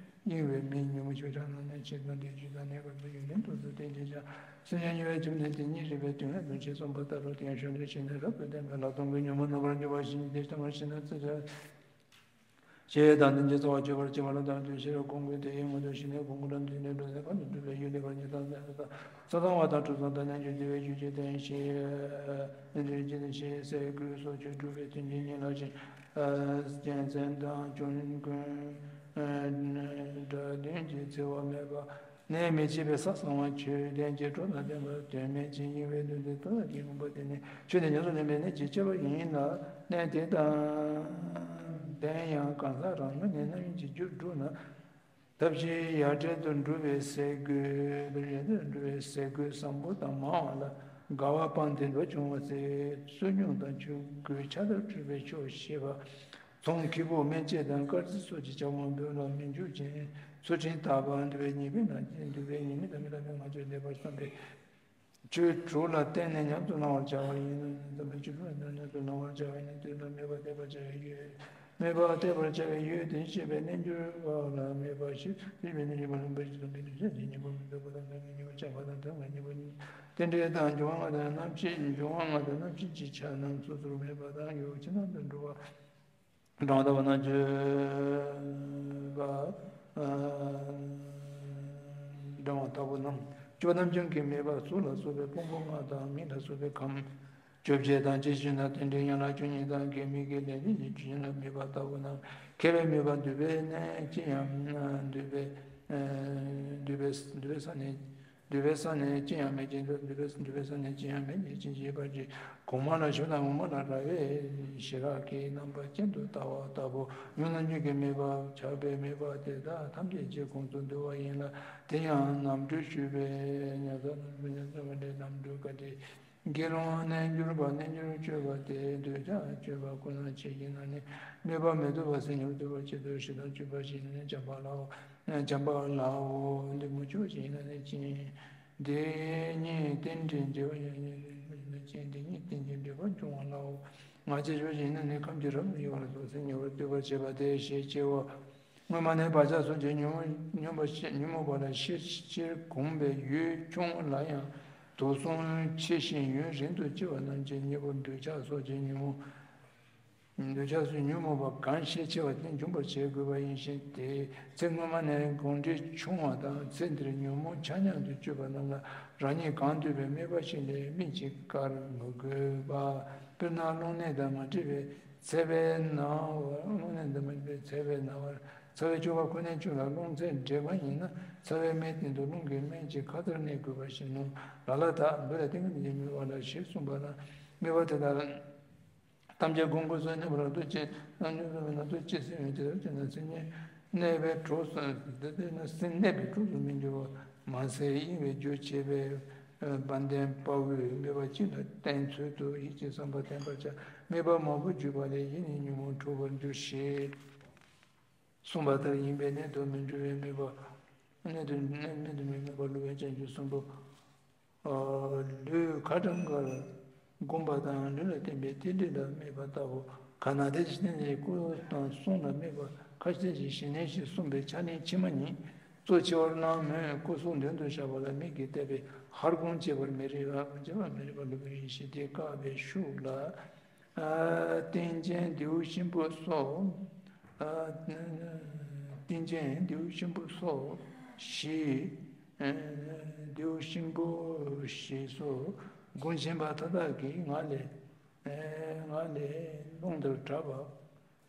གཡེང་བའི་མིག་ཉོན་མོངས་ཆོས་ཅན་རྣམས་ནི་ཆེད་དུ་འདས་རྒྱུད་དང་གནས་སྐབས་སུ་ཡོན་ཏན་དུ་བསྡུས་ཏེ་འགྱེད་ཀྱང་། སེམས་ཅན་གཡེང་བའི་རྒྱུ་ནི་དེ་ཉིད་རིག་པའི་དོན་ལ་དོན་ཆེན་གསུངས་པ་ལྟར་རོ། དེ་ཡང་གཞོན་ནུའི་ཞི་གནས་རབ་ཏུ་བརྟན་པས་ལྷག་མཐོང་གི་ཉོན་མོངས་རྣམ་པར་འཇོམས་པ་ཞིག་ནི་དེ་ལྟ་བུར་ཤེས་ན་ཙི་ཙི། ཞེས་དང་དོན་གྱི་རྩ་བ་གཅོད་པར་བྱེད་པ་ལ་ལྟ་བ་སྟེ་ཤེས་རབ་སྒོམ་དགོས་དེ་ཡི་ངོ་བོ་ཞི་གནས་སྒོམ་དགོས་ལ་འདི་ནི་འགྲོ་སའི་ཁམས་སུ་འགྲོ་བའི་ཡུལ་ལེགས་པར་ཉེས་དང་ས་དང་བ་དང་གྲུ་གཟིངས་དང་རྣལ་འབྱོར་འདུལ་བའི་རྒྱུ་ཅན་དེ་ཡང་ཞེས་ནི་འདིར་རྒྱུ་ནི་ཞེས་སའི་སྒོས་སོ་ཆོས་སྒྲུབ་པའི་དོན་གྱི་ཉིན་ལ་ཞིང་གཅན་གཟན་དང་ཅོན་ཀུན་སྒྲ་དོན་གྱི་འཚེ་བ་མེད་པ། གནས་མི་ཕྱེད་པའི་ས་གསང་བ་ཆོས་ལྡན་གྱི་གྲོགས་དང་ལྡན་པ་དོན་མེད་ཅིང་གཡེང་བའི་ལུས་འདི་ལྟོ་ལ་གྱིས་ཕུང་པོ་དེ་ནི་ཆོས་ནི་ཉམས་སུ་ལེན་པའི་གནས་ཀྱི་སྐྱེ་བ་ཡིན་ལ། གནས་དེ་དང་ལྡན་ཡང་གང་ཟག་རང་ངོས་ནས་རྣམ་གཡེང་གི་རྒྱུར་གྲུབ་ན། ཐབས་ཤེས་ཡར་འཕྲལ་དུ་འགྲོ་བའི་སེལ་སྒོས་ཡར་འཕྲལ་དུ་འགྲོ་བའི་སེལ་སྒོས་བཟང་པོ་དང་མང་བ་ལ་དགའ་བ་སྤངས་ཏེ་འགྲོ་བྱུང་བ་ཚེ་བསོད་སྙོམས་དང་ཆོས་གོས་ཆ་ལྟར་སྤྲུལ་པའི་ཆོག་ཤེས་པ། ཚོང་ཁེ་སྤོགས་སྨན་དཔྱད་དང་དཀར་རྩི་སོགས་ཀྱི་བྱ་བ་འབོད་ལ་མི་འཇུག་ཅིང་ཚུལ་ཁྲིམས་དག་པ་འདུལ་བའི་ཉེས་པའི་ནང་བཞིན་འདུལ་བའི་ཉེས་དམིགས་དང་མི་ལ་ཕན་ང་ཚོས་ལེགས་པར་བསམ་པའི་ཆོས་དྲུག་ལ་བརྟེན་ནས་ཉམས་སུ་བླང་བར་བྱ་བ་ཡིན་ནོ། བསམ་པའི་ཆོས་དྲུག་ལ་བརྟེན་ནས་ཉམས་སུ་བླང་བར་བྱ་བ་ཡིན་ན་དེ་ལ་དམིགས་པ་གཏད་པར་བྱ་བའི་ཡུལ། དམིགས་པ་གཏད་པར་བྱ་བའི་ཡུལ་དེ་ཤེས་པའི་རྣལ་འབྱོར་པ་ལ་དམིགས་པ་ཞེས་ཤེས་པའི་རྣལ་འབྱོར་པ་ལ་དམིགས་པ་ཞེས་དང་པའི་དོན་ཤེས་ཀྱི་ཉེས་པ་མི་འདོད་པ་དང་འདོད་པའི་ཉེས་པ་བྱ་བ་དང་དོན་ལ་ཉེས་པ་རྟེན་འབྲེལ་དང་འབྱུང་བ་ལྔ་དང་རྣམ་ཤེས་འབྱུང་བ་ལྔ་དང་རྣམ་ཤེས་ཀྱི་ཆ་རྣམས་སོ་སོར་མེད་པ་དང་ཡོད་ཕྱིར་རྣམ་དུ་འགྲོ་བ། གྲངས་ལྟ་བུ་རྣམས་བརྗོད་པ། འབྲིང་བ་ལྟ་བུ་རྣམས་བཅུ་པ་རྣམ་བྱང་གི་དམིགས་པ་གཟུགས་ལ་སོགས་པའི་ཕུང་པོ་ལྔ་དང་མིག་ལ་སོགས་པའི་ཁམས་བཅོ་བརྒྱད་དང་། ཅི་ཞིག་ན་རྟེན་འབྲེལ་ཡན་ལག་བཅུ་གཉིས་དང་དགེ་མི་དགེ་ལས་འབྲས་ཀྱི་རྒྱུ་ཡན་ལ་དམིགས་པ་ལྟ་བུ་རྣམས་མཁས་པའི་དམིགས་པ་འདུས་པའི་གནས་ཅི་ཡང་འདུས་པའི་འདུས་པའི་འདུས་པའི་ས་ནས། འདུས་པའི་ས་ནས་ཅི་ཡང་མེད་ཅིང་འདུས་པའི་འདུས་པའི་ས་ནས་ཅི་ཡང་མེད་ཅིང་ཞེས་པར་གྱིས། གོང་མ་ལ་ཞབས་དང་ངོ་མ་ལ་ར་བས་ཞི་རག་གི་རྣམ་པ་ཅན་དུ་ལྟ་བ་ལྟ་བུ་ཡུལ་རྣམ་འགྱུར་གྱི་དམིགས་པ་ཆགས་པའི་དམིགས་པ་དེ་དག་ཐམས་ཅད་ཀྱི་ཁོངས་སུ་འདུ་བ་ཡིན་ལ། དེ་ཡང་རྣམ་གྲོལ་ཞུས་པའི་ཉམས་སུ་ལེན་པའི་ཉམས་སུ་ལེན་པའི་རྣམ་གྲོལ་ག་དེ། དགེ་སློང་རྣལ་འབྱོར་པ་རྣལ་འབྱོར་སྤྱོད་པ་སྟེ་འདོད་ཆགས་སྤྱོད་པ་ཀུན་ལ་ཆེ་ཞིང་ན་ནི་དམིགས་པ་མི་ཐུབ་པ་སེམས་ཉིད་ཐུབ་པར་ཆེད་དུ་ཞི་དང་སྤྱོད་པ་ཞིག་ནི་བྱམས་པ་ལའོ། བྱམས་པ་ལའོ། འདི་མུ་ཆོག་ཅིག་ཡིན་ན་ནི་ཅིང་། འདི་ཉིད་རྟེན་འབྲེལ་འབྲེལ་བ་ཡང་ཡིན་ན་ཅིང་འདི་ཉིད་རྟེན་ཅིང་འབྲེལ་པར་འབྱུང་བ་ལའོ། ང་རྒྱལ་ཆོག་ཅིག་ཡིན་ན་ནི་ཁམས་ཀྱི་རབ་ཏུ་གཡོ་བ་ལ་སོགས་སེམས་ཉེ་བར་གཏོད་པར་བྱེད་པ་སྟེ་ཞེས་སྐྱེ་བ། སྔོན་མ་ནས་བག་ཆགས་སོགས་ཀྱིས་ཉོན་མོངས་པ་ལ་ཤས་ཆེར་གོམས་པའི་ཡུལ་ཆུང་ལ་ཡང་དུག་གསུམ་ཆེ་ཞིང་ཡུན་རིང་དུ་སྐྱེ་བ་རྣམས་ཀྱི་གཉེན་པོ་འདོད་ཆགས་སོགས་ཀྱི་ཉོན་མོངས། འདོད་ཆགས་སོགས་ཉོན་མོངས་པ་གང་ཤས་ཆེ་བ་དེ་འཇོམས་པར་བྱེད་དགོས་པ་ཡིན་ཞིང་། དེ་ཚེ་སྔོན་མ་ནས་གོམས་འདྲིས་ཆུང་བ་དང་ཚེ་འདིར་ཉོན་མོངས་ཆ་མཉམ་དུ་སྤྱོད་པ་རྣམས་ལ་རང་ཉིད་གང་འདོད་པའི་དམིགས་པ་ཞིག་ལས་དམིགས་ཀྱིས་བཀར་མི་དགོས་པ། དཔེར་ན་རླུང་ནད་དང་མ་འདྲེས་པའི་ཚ་བའི་ན་བ། རླུང་ནད་དང་མ་འདྲེས་པའི་ཚ་བའི་ན་བ། ཚ་བའི་སྐྱོ་བ་ཁོ་ནའི་སྐྱོ་ལ་རླུང་ཚད་འདྲེས་པ་ཡིན་ན་ཚ་བའི་སྨན་སྟེང་དུ་རླུང་གི་སྨན་གྱིས་ཁ་ཚར་གནས་དགོས་པ་བཞིན་ནོ། ལ་ལ་དག་འདི་ལ་ཏིང་ངེ་འཛིན་གྱི་དམིགས་པ་ལ་ཞེས་གསུངས་པ་ལ། དམིགས་པ་དེ་དག་ལ། དམ་བཅའ་སྒོམ་དགོས་སོགས་མཉམ་པར་རབ་ཏུ་བྱེད། རྣམ་འཇོམས་སུ་མི་སྣང་སྟོབས་ཅི་ཟད་ཡོད། དེ་ལྟར་བྱས་ན་སེམས་ཉིད་གནས་པའི་གྲོགས་སུ། དེ་ལྟར་ན་སེམས་གནས་པའི་གྲོགས་སུ་མི་འགྱུར་བ། མ་ཟད་གཡེང་བའི་རྒྱུར་བྱེད་པས། དཔལ་ལྡན་དཔའ་བོས་དམིགས་པ་གཅིག་ལ་བརྟེན་ཚུལ་དུ་ཡིད་ཀྱི་བསམ་པ་བརྟན་པར་བྱ། དམིགས་པ་མང་པོ་བརྒྱུད་པ་ལས་གཞན་ནི་ཉོན་མོངས་འཁྲུལ་པར་འགྱུར་ཞེས་གསུངས་པ་ལྟར་ཡིན་པས་གནད་དུ་མི་འགྲོ་བའི་དམིགས་པ། གནད་དུ་གནད་དུ་མི་དམིགས་པ་སླུ་བའི་བྱང་ཆུབ་གསུམ་པོ། ལུས་ཁ་གྲངས་འགའ་ལ་བསྒོམ་པ་དང་ལུས་ལ་བརྟེན་པའི་རྟེན་འབྲེལ་ལ་དམིགས་པ་ལྟ་བུ། ག་ན་དེ་ཅི་སྟེ་སྐུ་དང་གསུང་ལ་དམིགས་པ་ཁ་ཅིག་ཞི་གནས་ཞེས་གསུངས་པའི་ཕྱག་ལེན་ཕྱི་མ་གཉིས་གཙོ་ཆེ་བར་སྣང་མོད། སྐུ་གསུང་མདུན་དུ་བཞག་པ་ལ་དམིགས་ཀྱིས་བལྟས་པས་ཧར་སྒོམ་བྱེད་པར་མི་རིགས་པ། བྱེད་པར་མི་རིགས་པ་སླུ་བའི་ཡེ་ཤེས་དེ་བཀག་པའི་ཤུགས་ལ། རྟེན་ཅན་རྡེའུ་ཆེན་པོ་སོགས། རྟེན་ཅན་རྡེའུ་ཆེན་པོ་སོགས་བཞི། རྡེའུ་ཆེན་པོ་བཞི་སོགས་སྒོམ་ཆེན་པ་མཐའ་དག་གི་ངང་ལས། ངང་ལས་རླུང་ལྟར་གྲགས་པ་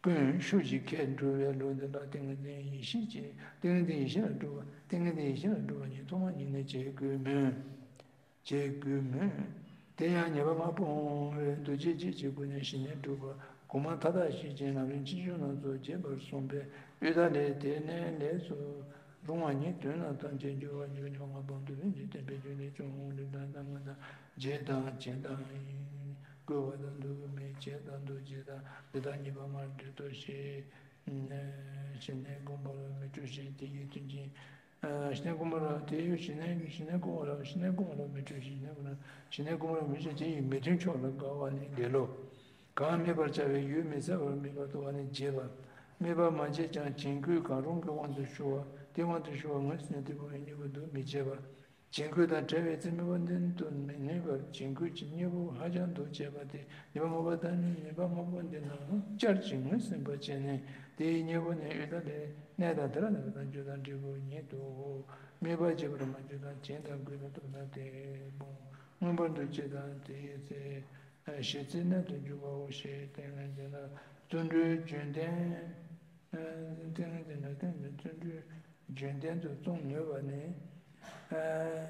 ཀུན་ཤུགས་ཀྱིས་ཁེངས་འགྲོ་བའི་ལུགས་འདི་ལ་ཏིང་ངེ་འཛིན་ཡེ་ཤེས་ཀྱི་ཏིང་ངེ་འཛིན་ཡེ་ཤེས་ལ་སྒྲུབ་པ། ཏིང་ངེ་འཛིན་ཡེ་ཤེས་ལ་སྒྲུབ་པ་ཉིད་ཐོག་མ་ཉིད་ནས་བྱེད་དགོས་མོད། བྱེད་དགོས་མོད། དེ་ཡང་ཉེས་པ་ལྔ་སྤོང་བའི་འདུ་བྱེད་བརྒྱད་ཀྱི་སྒོ་ནས་ཞི་གནས་སྒྲུབ་པ། གོང་མ་མཐའ་དག་བཞི་བྱས་ནམ་རིམ་ཆེ་ཆུང་སྣ་ཚོགས་རྒྱས་པར་གསུངས་པས་དབུས་མཐའ་ལས། དེ་ནས་ལས་སུ་རུང་བ་ཉིད་དོན་ལ་ཐམས་ཅད་འགྱུར་བར་འགྱུར། ཉེས་པ་ལྔ་སྤོང་དུ་བེད་སྤྱོད་བསྟན་པའི་རྒྱུ་ལས་བྱུང་། ལུས་དང་ལྡན་ངག་དང་བྱས་དང་བྱེད་དང་ཡིན། བསྐུལ་བ་དང་འདུ་བ་མེད། བྱས་དང་འདུ་བྱེད་དང་འདི་དག་ཉེས་པ་ལྔར་འདུས་ཏོ་ཞེས། ཞི་གནས་སྒོམ་པ་ལ་མི་སྤྲོ་ཞེས་དེ་ཡི་དོན་གྱིས། ཞི་གནས་སྒོམ་པ་ལ་དེ་ཡི་ཞི་གནས་ཞི་གནས་སྒོམ་པ་ལ་ཞི་གནས་སྒོམ་པ་ལ་མི་སྤྲོ་ཞེས་ཞི་གནས་སྒོམ་པ་ལ་ཞི་གནས་སྒོམ་པ་ལ་མི་སྤྲོ་དེ་ཡི་མི་མཐུན་ཕྱོགས་ལ་དགའ་བ་ནི་ལེ་ལོ། གང་དམིགས་པར་བྱ་བའི་ཡུལ་མི་གསལ་བར་དམིགས་པ་རྟོགས་པ་ནི་བརྗེད་པ། དམིགས་པ་མ་བརྗེད་ཀྱང་བྱིང་རྒོད་གང་རུང་གི་དབང་དུ་ཞུགས་པ། དེའི་དབང་དུ་ཞུགས་པ་ངོས་ཟིན་ཏེ་བུ་བའི་གཉེན་པོ་འདུ་མི་བྱེད་པ། བྱིང་རྒོད་དང་བྲལ་བའི་ཚེ་དམིགས་པ་འདུན་དུ་མི་ནུས་པར་བྱིང་རྒོད་ཀྱི་གཉེན་པོ་ཧ་ཅང་འདུ་བྱེད་པ་སྟེ། ཉེས་པ་ལྔ་པོ་དང་ནི་ཉེས་པ་ལྔ་པོ་འདི་རྣམས་བསྐྱར་གྱིས་ངོས་ཟིན་པར་བྱས་ནས་དེའི་གཉེན་པོ་ནི་དབུས་མཐའ་ལས། གནས་དང་དེ་ལ་གནས་པ་དང་རྒྱུ་དང་འབྲས་བུ་ཉིད་དོ། དམིགས་པ་བརྗེད་པར་མ་གྱུར་དང་བྱིང་དང་རྒོད་པའི་སྟོབས་དང་དེ་སྤོང་། མངོན་པར་འདུ་བྱེད་དང་དེ་ཡི་ཚེ། ཞི་བྱེད་རྣལ་དུ་འཇུག་པའོ་ཞེས་བསྟན་ནས་བྱས་ན་བརྩོན་འགྲུས་རྒྱུན་ལྡན། ཏིང་ངེ་འཛིན་ལ་བརྟེན་ནས་བརྩོན་འགྲུས་རྒྱུན་ལྡན་དུ་རྩོམ་ནུས་པ་ནི་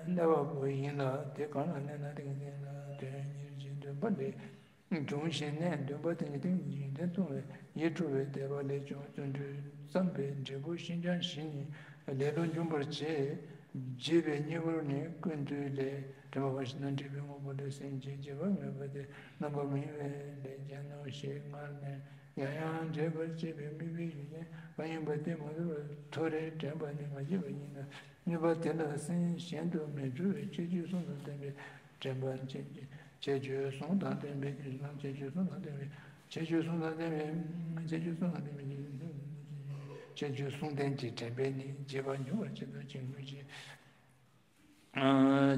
གནས་པ་པོ་ཡིན་ལ། དེ་གང་ལ་གནས་ན་ཏིང་ངེ་འཛིན་ལ་དོན་གཉེར་གྱི་འདུན་པ་ལས་འབྱུང་ཞིང་གནས། འདུན་པ་དེ་ནི་ཏིང་ངེ་འཛིན་རྒྱུན་ལྡན་གཏོང་བའི་ཡིད་སྤྲོ་བའི་དད་པ་ལས་བྱུང་། བརྩོན་འགྲུས་བརྩམས་པའི་འབྲས་བུ་ཤིན་སྦྱངས་ཞི་ནི་ལེ་ལོ་འབྱུང་བར་བྱེད། བརྗེད་པའི་གཉེན་པོར་ནི་ཀུན་བཏུས་ལས། དྲན་པ་བ་ཞིག་ན་འབྲས་བུའི་དངོས་པོ་ལས་སེམས་ཅན་བརྗེད་པ་མེད་པ་སྟེ་རྣམ་པར་མི་གཡེང་བའི་ལས་ཀྱང་ནོ་ཞེས་སྔར་ནས། ཡང་ཡང་འདྲེས་པར་བྱེད་པའི་དམིགས་པའི་ཡུལ་ཅན་མ་ཡིན་པ་དེ་མ་གྲུབ་པར་ཐོ་རེ་དྲན་པ་ནི་མ་སྐྱེས་པ་ཡིན་ན། ནུས་པ་དེ་ལ་སེམས་གཞན་དུ་མི་འགྲོ་བའི་ཁྱད་ཆོས་གསུམ་དང་ལྡན་པའི་དྲན་པ། ཁྱད་ཆོས་གསུམ་དང་ལྡན་པའི་ཁྱད་ཆོས་གསུམ་དང་ལྡན་པའི་ཁྱད་ཆོས་གསུམ་དང་ལྡན་པའི་ཁྱད་ཆོས་གསུམ་དང་ལྡན་པའི་ཁྱད་ཆོས་གསུམ་ལྡན་གྱི་དྲན་པས་ནི་བརྗེད་པ་འབྱུང་བར་བྱེད་དོ། བྱིང་རྒོད་ཀྱི།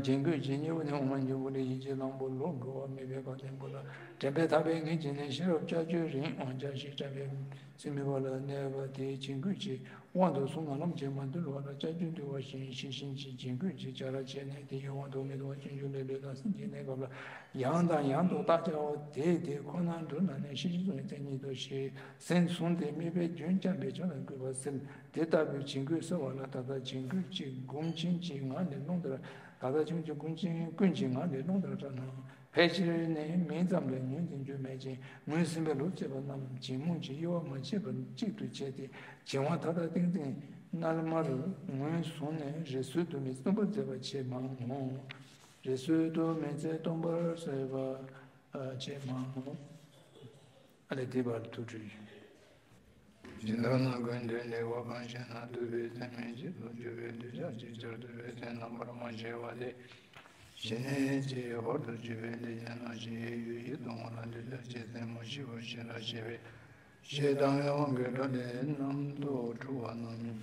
བྱིང་རྒོད་ཀྱི་གཉེན་པོ་ནི་འོ་མ་སྙིང་པོ་ལས་ཡིད་ཀྱི་གླང་པོ་ལོ་འགྲོ་བ་མེད་པའི་བ་དན་པོ་ལ་དྲན་པས་ཐག་པས་ངེས་བྱས་ནས་ཤེས་རབ་ལྕགས་ཀྱུས་རིང་དབང་བྱ་ཞིང་དྲན་པས་སེམས་མེད་པ་ལ་གནས་པ་དེའི་བྱིང་རྒོད་ཀྱི་དབང་དུ་གསུམ་ལ་ལམ་གྱིས་མ་འདུལ་བ་ལ་ལྕགས་ཀྱུས་འདུལ་བ་བཞིན་ཤེས་བཞིན་གྱི་བྱིང་རྒོད་ཀྱི་བྱ་ར་བྱས་ནས་དེའི་དབང་དུ་མི་འདུ་བ་སྤྱོད་འཇུག་ལས་ལུས་དང་སེམས་ཀྱི་གནས་སྐབས་ལ་ཡང་དང་ཡང་དུ་བརྟག་བྱའོ། དེས་དེ་ཁོ་ན་འགྲུབ་ན་ནི་ཤེས་བཞིན་གསུམ་ཡི་མཚན་ཉིད་དོ་ཞེས་སེམས་བཟུང་སྟེ་དམིགས་པས་རྒྱུན་བསྐྱངས་པས་བྱང་དང་བསྐུལ་བ་སེལ། དེ་ལྟ་བུའི་བྱིང་རྒོད་སེལ་བ་ལ་ད་ལྟ་བྱིང་རྒོད་ཀྱི་སྒོམ་ཆེན་གྱི་ངང་ནས་རླུང་ལྟར། ད་ལྟ་བྱིང་རྒོད་སྒོམ་ཆེན་ཀུན་གྱི་ངང་ནས་རླུང་ལྟར་བསྒྲགས་ན། ཕལ་ཆེར་ནི་མིང་ཙམ་ལས་ངོས་འཛིན་རྒྱུ་མེད་ཅིང་ངོས་ཟིན་པའི་ལུགས་བྱེད་པ་རྣམས་བྱིང་རྨུགས་ཀྱི་དབྱེ་བ་མ་ཕྱེད་པར་གཅིག་ཏུ་བྱས་ཏེ་བྱིང་བ་མཐའ་དག་ཏིང་འཛིན་རྣལ་མར་ངོས་བཟུང་ནས་རི་སུལ་དུ་མི་སྟོང་པར་མཛད་པ་ཆེས་མང་ངོ་། རི་སུལ་དུ་མི་ཚེ་སྟོང་པར་ཟད་པ་ཆེས་མང་ངོ་། ཨ་ལས་དེ་བར་དུ་བྲོས། སྦྱིན་བདག་རྣམས་ཀུན་ཏུ་ལེགས་པར་གང་ཞིག་ན། ཐུབ་པའི་ཚད་མེད་ཅིག་ཏུ་གྱུར་པའི་གདུལ་བྱ་ཅིག་ཅར་ཐུབ་པའི་ཚེ་རྣམ་པར་མ་ཤེས་པ་ལས། ཞི་གནས་ཀྱི་ཧོར་དུ་གྱུར་པའི་ལས་ཅན་རྣམས་ཀྱི་ཡུལ་ཡིད་དུ་འོང་ལ་འདུལ་བྱ་ཅིག་སེམས་མ་ཤེས་པར་ཤེས་རབ་ཤེས་པས་ཞེ་སྡང་བའི་དབང་གིས་འགྲོ་ལས་རྣམ་རྟོག་འཁྲུལ་བ་རྣམས།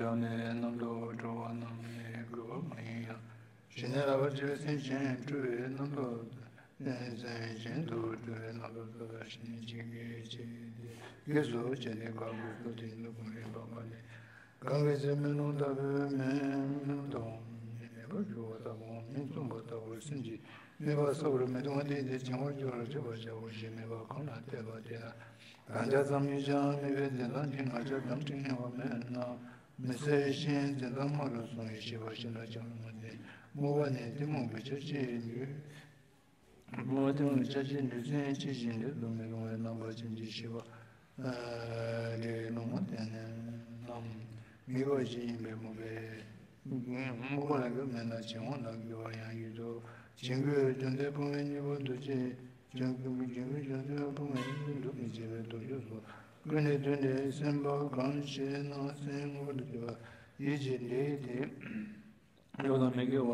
སྒྲ་ནི་རྣམ་རྟོག་འཁྲུལ་བ་རྣམས་ནི་རྒོད་པ་མ་ཡིན་ཡང་། ཞི་གནས་ལ་བར་ཆད་སེམས་ཅན་འཁྲུལ་བའི་རྣམ་རྟོག་སེམས་ཅན་དུ་འཁྲུལ་བའི་རྣམ་རྟོག་ཐོབ་པ་ཞི་གནས་ཀྱི་གེགས་བྱེད་དེ། གེགས་སུ་བྱས་ཏེ་དགག་དགོས་སོ། དེ་ནི་གོམས་རིམ་པ་མ་ལས། གང་གི་ཚེ་མེ་ལོང་ལྟ་བུའི་མེ་ལོང་དང་མེ་ལེན་པར་འགྱུར་བ་ལྟ་བུའམ་མེ་བཙུམ་པ་ལྟ་བུར་སེམས་ཀྱི་ དམིགས་པ་གསལ་བར་མི་ལྟུང་བ་དེ་དེ་བྱང་བར་གྱུར་པར་བྱ་བ་བྱའོ་ཞེས་དམིགས་པ་གང་ལ་གཏད་པ་དེ་ལ། དམ་བཅའ་ཙམ་ཡིན་ཀྱང་དམིགས་པའི་དོན་དམ་གྱི་ངར་ཆ་དམ་ཁྲིད་ཉེ་བ་མེད་ན། མི་གསལ་ཞེན་དོན་དམ་སྨྲ་རུ་སོང་བའི་ཤེས་པ་ཤིན་ཏུ་བྱང་བ་སྟེ། སྨུག་པ་ནི་གཏི་མུག་གི་ཆ་ཤས་ཡིན་དུས། སྨུག་པ་གཏི་མུག་གི་ཆ་ཤས་འདུས་ཚད་ཅི་ཞིག་འདི་ལྟར་མི་རུང་བའི་རྣམ་པ་ཅན་གྱི་ཤེས་པ་ལས་ལུང་མ་བསྟན་ནས་རྣམ་དམིགས་པ་ཞིག་ཡིན་པས་སྨུག་པའི་སྨུག་པ་ལ་གི་མེད་ན་བྱིང་བ་ལ་གི་བར་ཡང་ཡོད་དོ། བྱིང་རྒོད་རྒྱུ་མཚན་སྤོང་བའི་གཉེན་པོ་འདུ་བྱེད། བྱིང་རྒོད་རྒྱུ་མཚན་སྤོང་བའི་གཉེན་པོ་འདུ་མི་བྱེད་པའི་དོགས་གཅོད་སོགས་ཀུན་ནས་བསྟུན་ཏེ་སེམས་པ་གང་ཞེ་ན་སེམས་ངོ་བོ་དུ་གྱུར་པ་ཡིད་ཀྱི་འདྲེས་ཏེ། འགྲོ་དང་མི་དགེ་བ་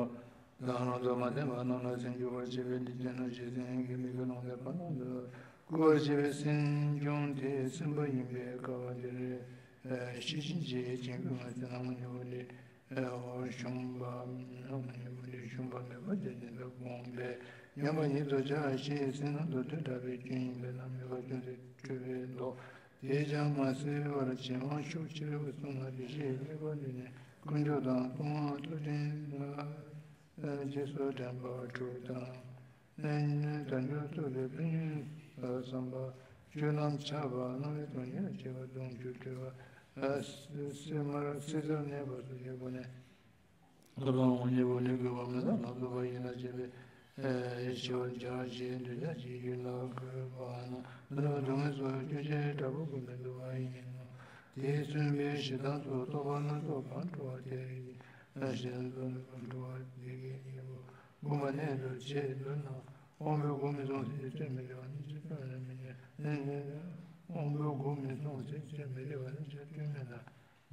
དང་རང་དུ་མ་བསྟན་པ་རྣམས་ལ་སེམས་སྐྱོ་བར་བྱེད་པའི་འདི་དེ་ན་ཞེ་སེམས་ཀྱི་མི་དགེ་ལོང་ལས་པ་རྣམས་ལ་བསྐུལ་བར་བྱེད་པའི་སེམས་བྱུང་དེ་སེམས་པ་ཡིན་པས་སྐབས་འདིར་ཤེས་བཞིན་གྱི་བྱིང་རྒོད་ང་ཚེ་སྣང་བ་ཉེ་བོ་ལས་ཞུམ་པ་སྣང་བ་ཉེ་བོ་ལས་ཞུམ་པ་མེད་པ་དེ་བདེན་པར་དགོངས་པས་མཉམ་པ་ཉིད་དུ་བྱ་ཞེས་སེམས་ནང་དུ་དོན་དྲག་པའི་སྐྱོན་ཡིན་པས་ན་དམིགས་པ་ཅུང་ཟད་འཁྲུལ་པའི་མདོ། དེས་ཀྱང་མ་བསལ་བར་བྱིང་བ་ཤུགས་ཆེ་རུ་སོང་ན་དེ་ཞེས་དམིགས་པ་འདི་ནི་དཀོན་མཆོག་དང་ལྟུང་བ་ཐུབ་བསྟན་ལ་རྗེས་སུ་དྲན་པ་དྲུག་དང་། དལ་འབྱོར་ཐུབ་པའི་ཕན་ཡོན་བསམ་པ་སྤྱོད་ལམ་ཆགས་པ་སྣང་བའི་དོན་ཉེར་བྱེད་པ་དུང་ཕྱུར་བྲི་བ་སིལ་མར་སིལ་ཟར་གནས་པ་སོགས་ཀྱི་སྒོ་ནས། ཐོབ་ཐང་དབང་ཉེ་བོ་ལས་དགོས་པ་མི་ལ་ལ་སོགས་པ་ཡིན་ན་བྱེད་པའི་ཞི་བར་བྱ་ཞེས་འདོད་ཆགས་ཀྱི་ཡུལ་ལ་དགོས་པ་ན་མི་ལ་སྡུག་བསྔལ་སོགས་སྐྱོན་ཆེན་དྲག་པོ་ཀུན་ནས་འདུ་བ་ཡིན་ནོ། དེས་མཚོན་པའི་ཞེ་སྡང་སོགས་རྟོག་པ་སྣ་ཚོགས་གང་འཁྲུལ་བ་དེ་ཡིན། ཞེ་སྡང་སོགས་གང་འཁྲུལ་བ་དེ་གའི་གཉེན་པོ་དགོངས་པ་གནད་དུ་བྱས་འདོད་ན། དབང་པོའི་སྒོ་མི་སྲུང་ཟེར་བརྩོན་མི་རེ་བ་ནི་ཅི་བརྩོན་རེ་མི་རེ། དབང་པོའི་སྒོ་མི་སྲུང་ཟེར་བརྩོན་མི་རེ་བ་ནི་ཅི་བརྩོན་མེད་ན།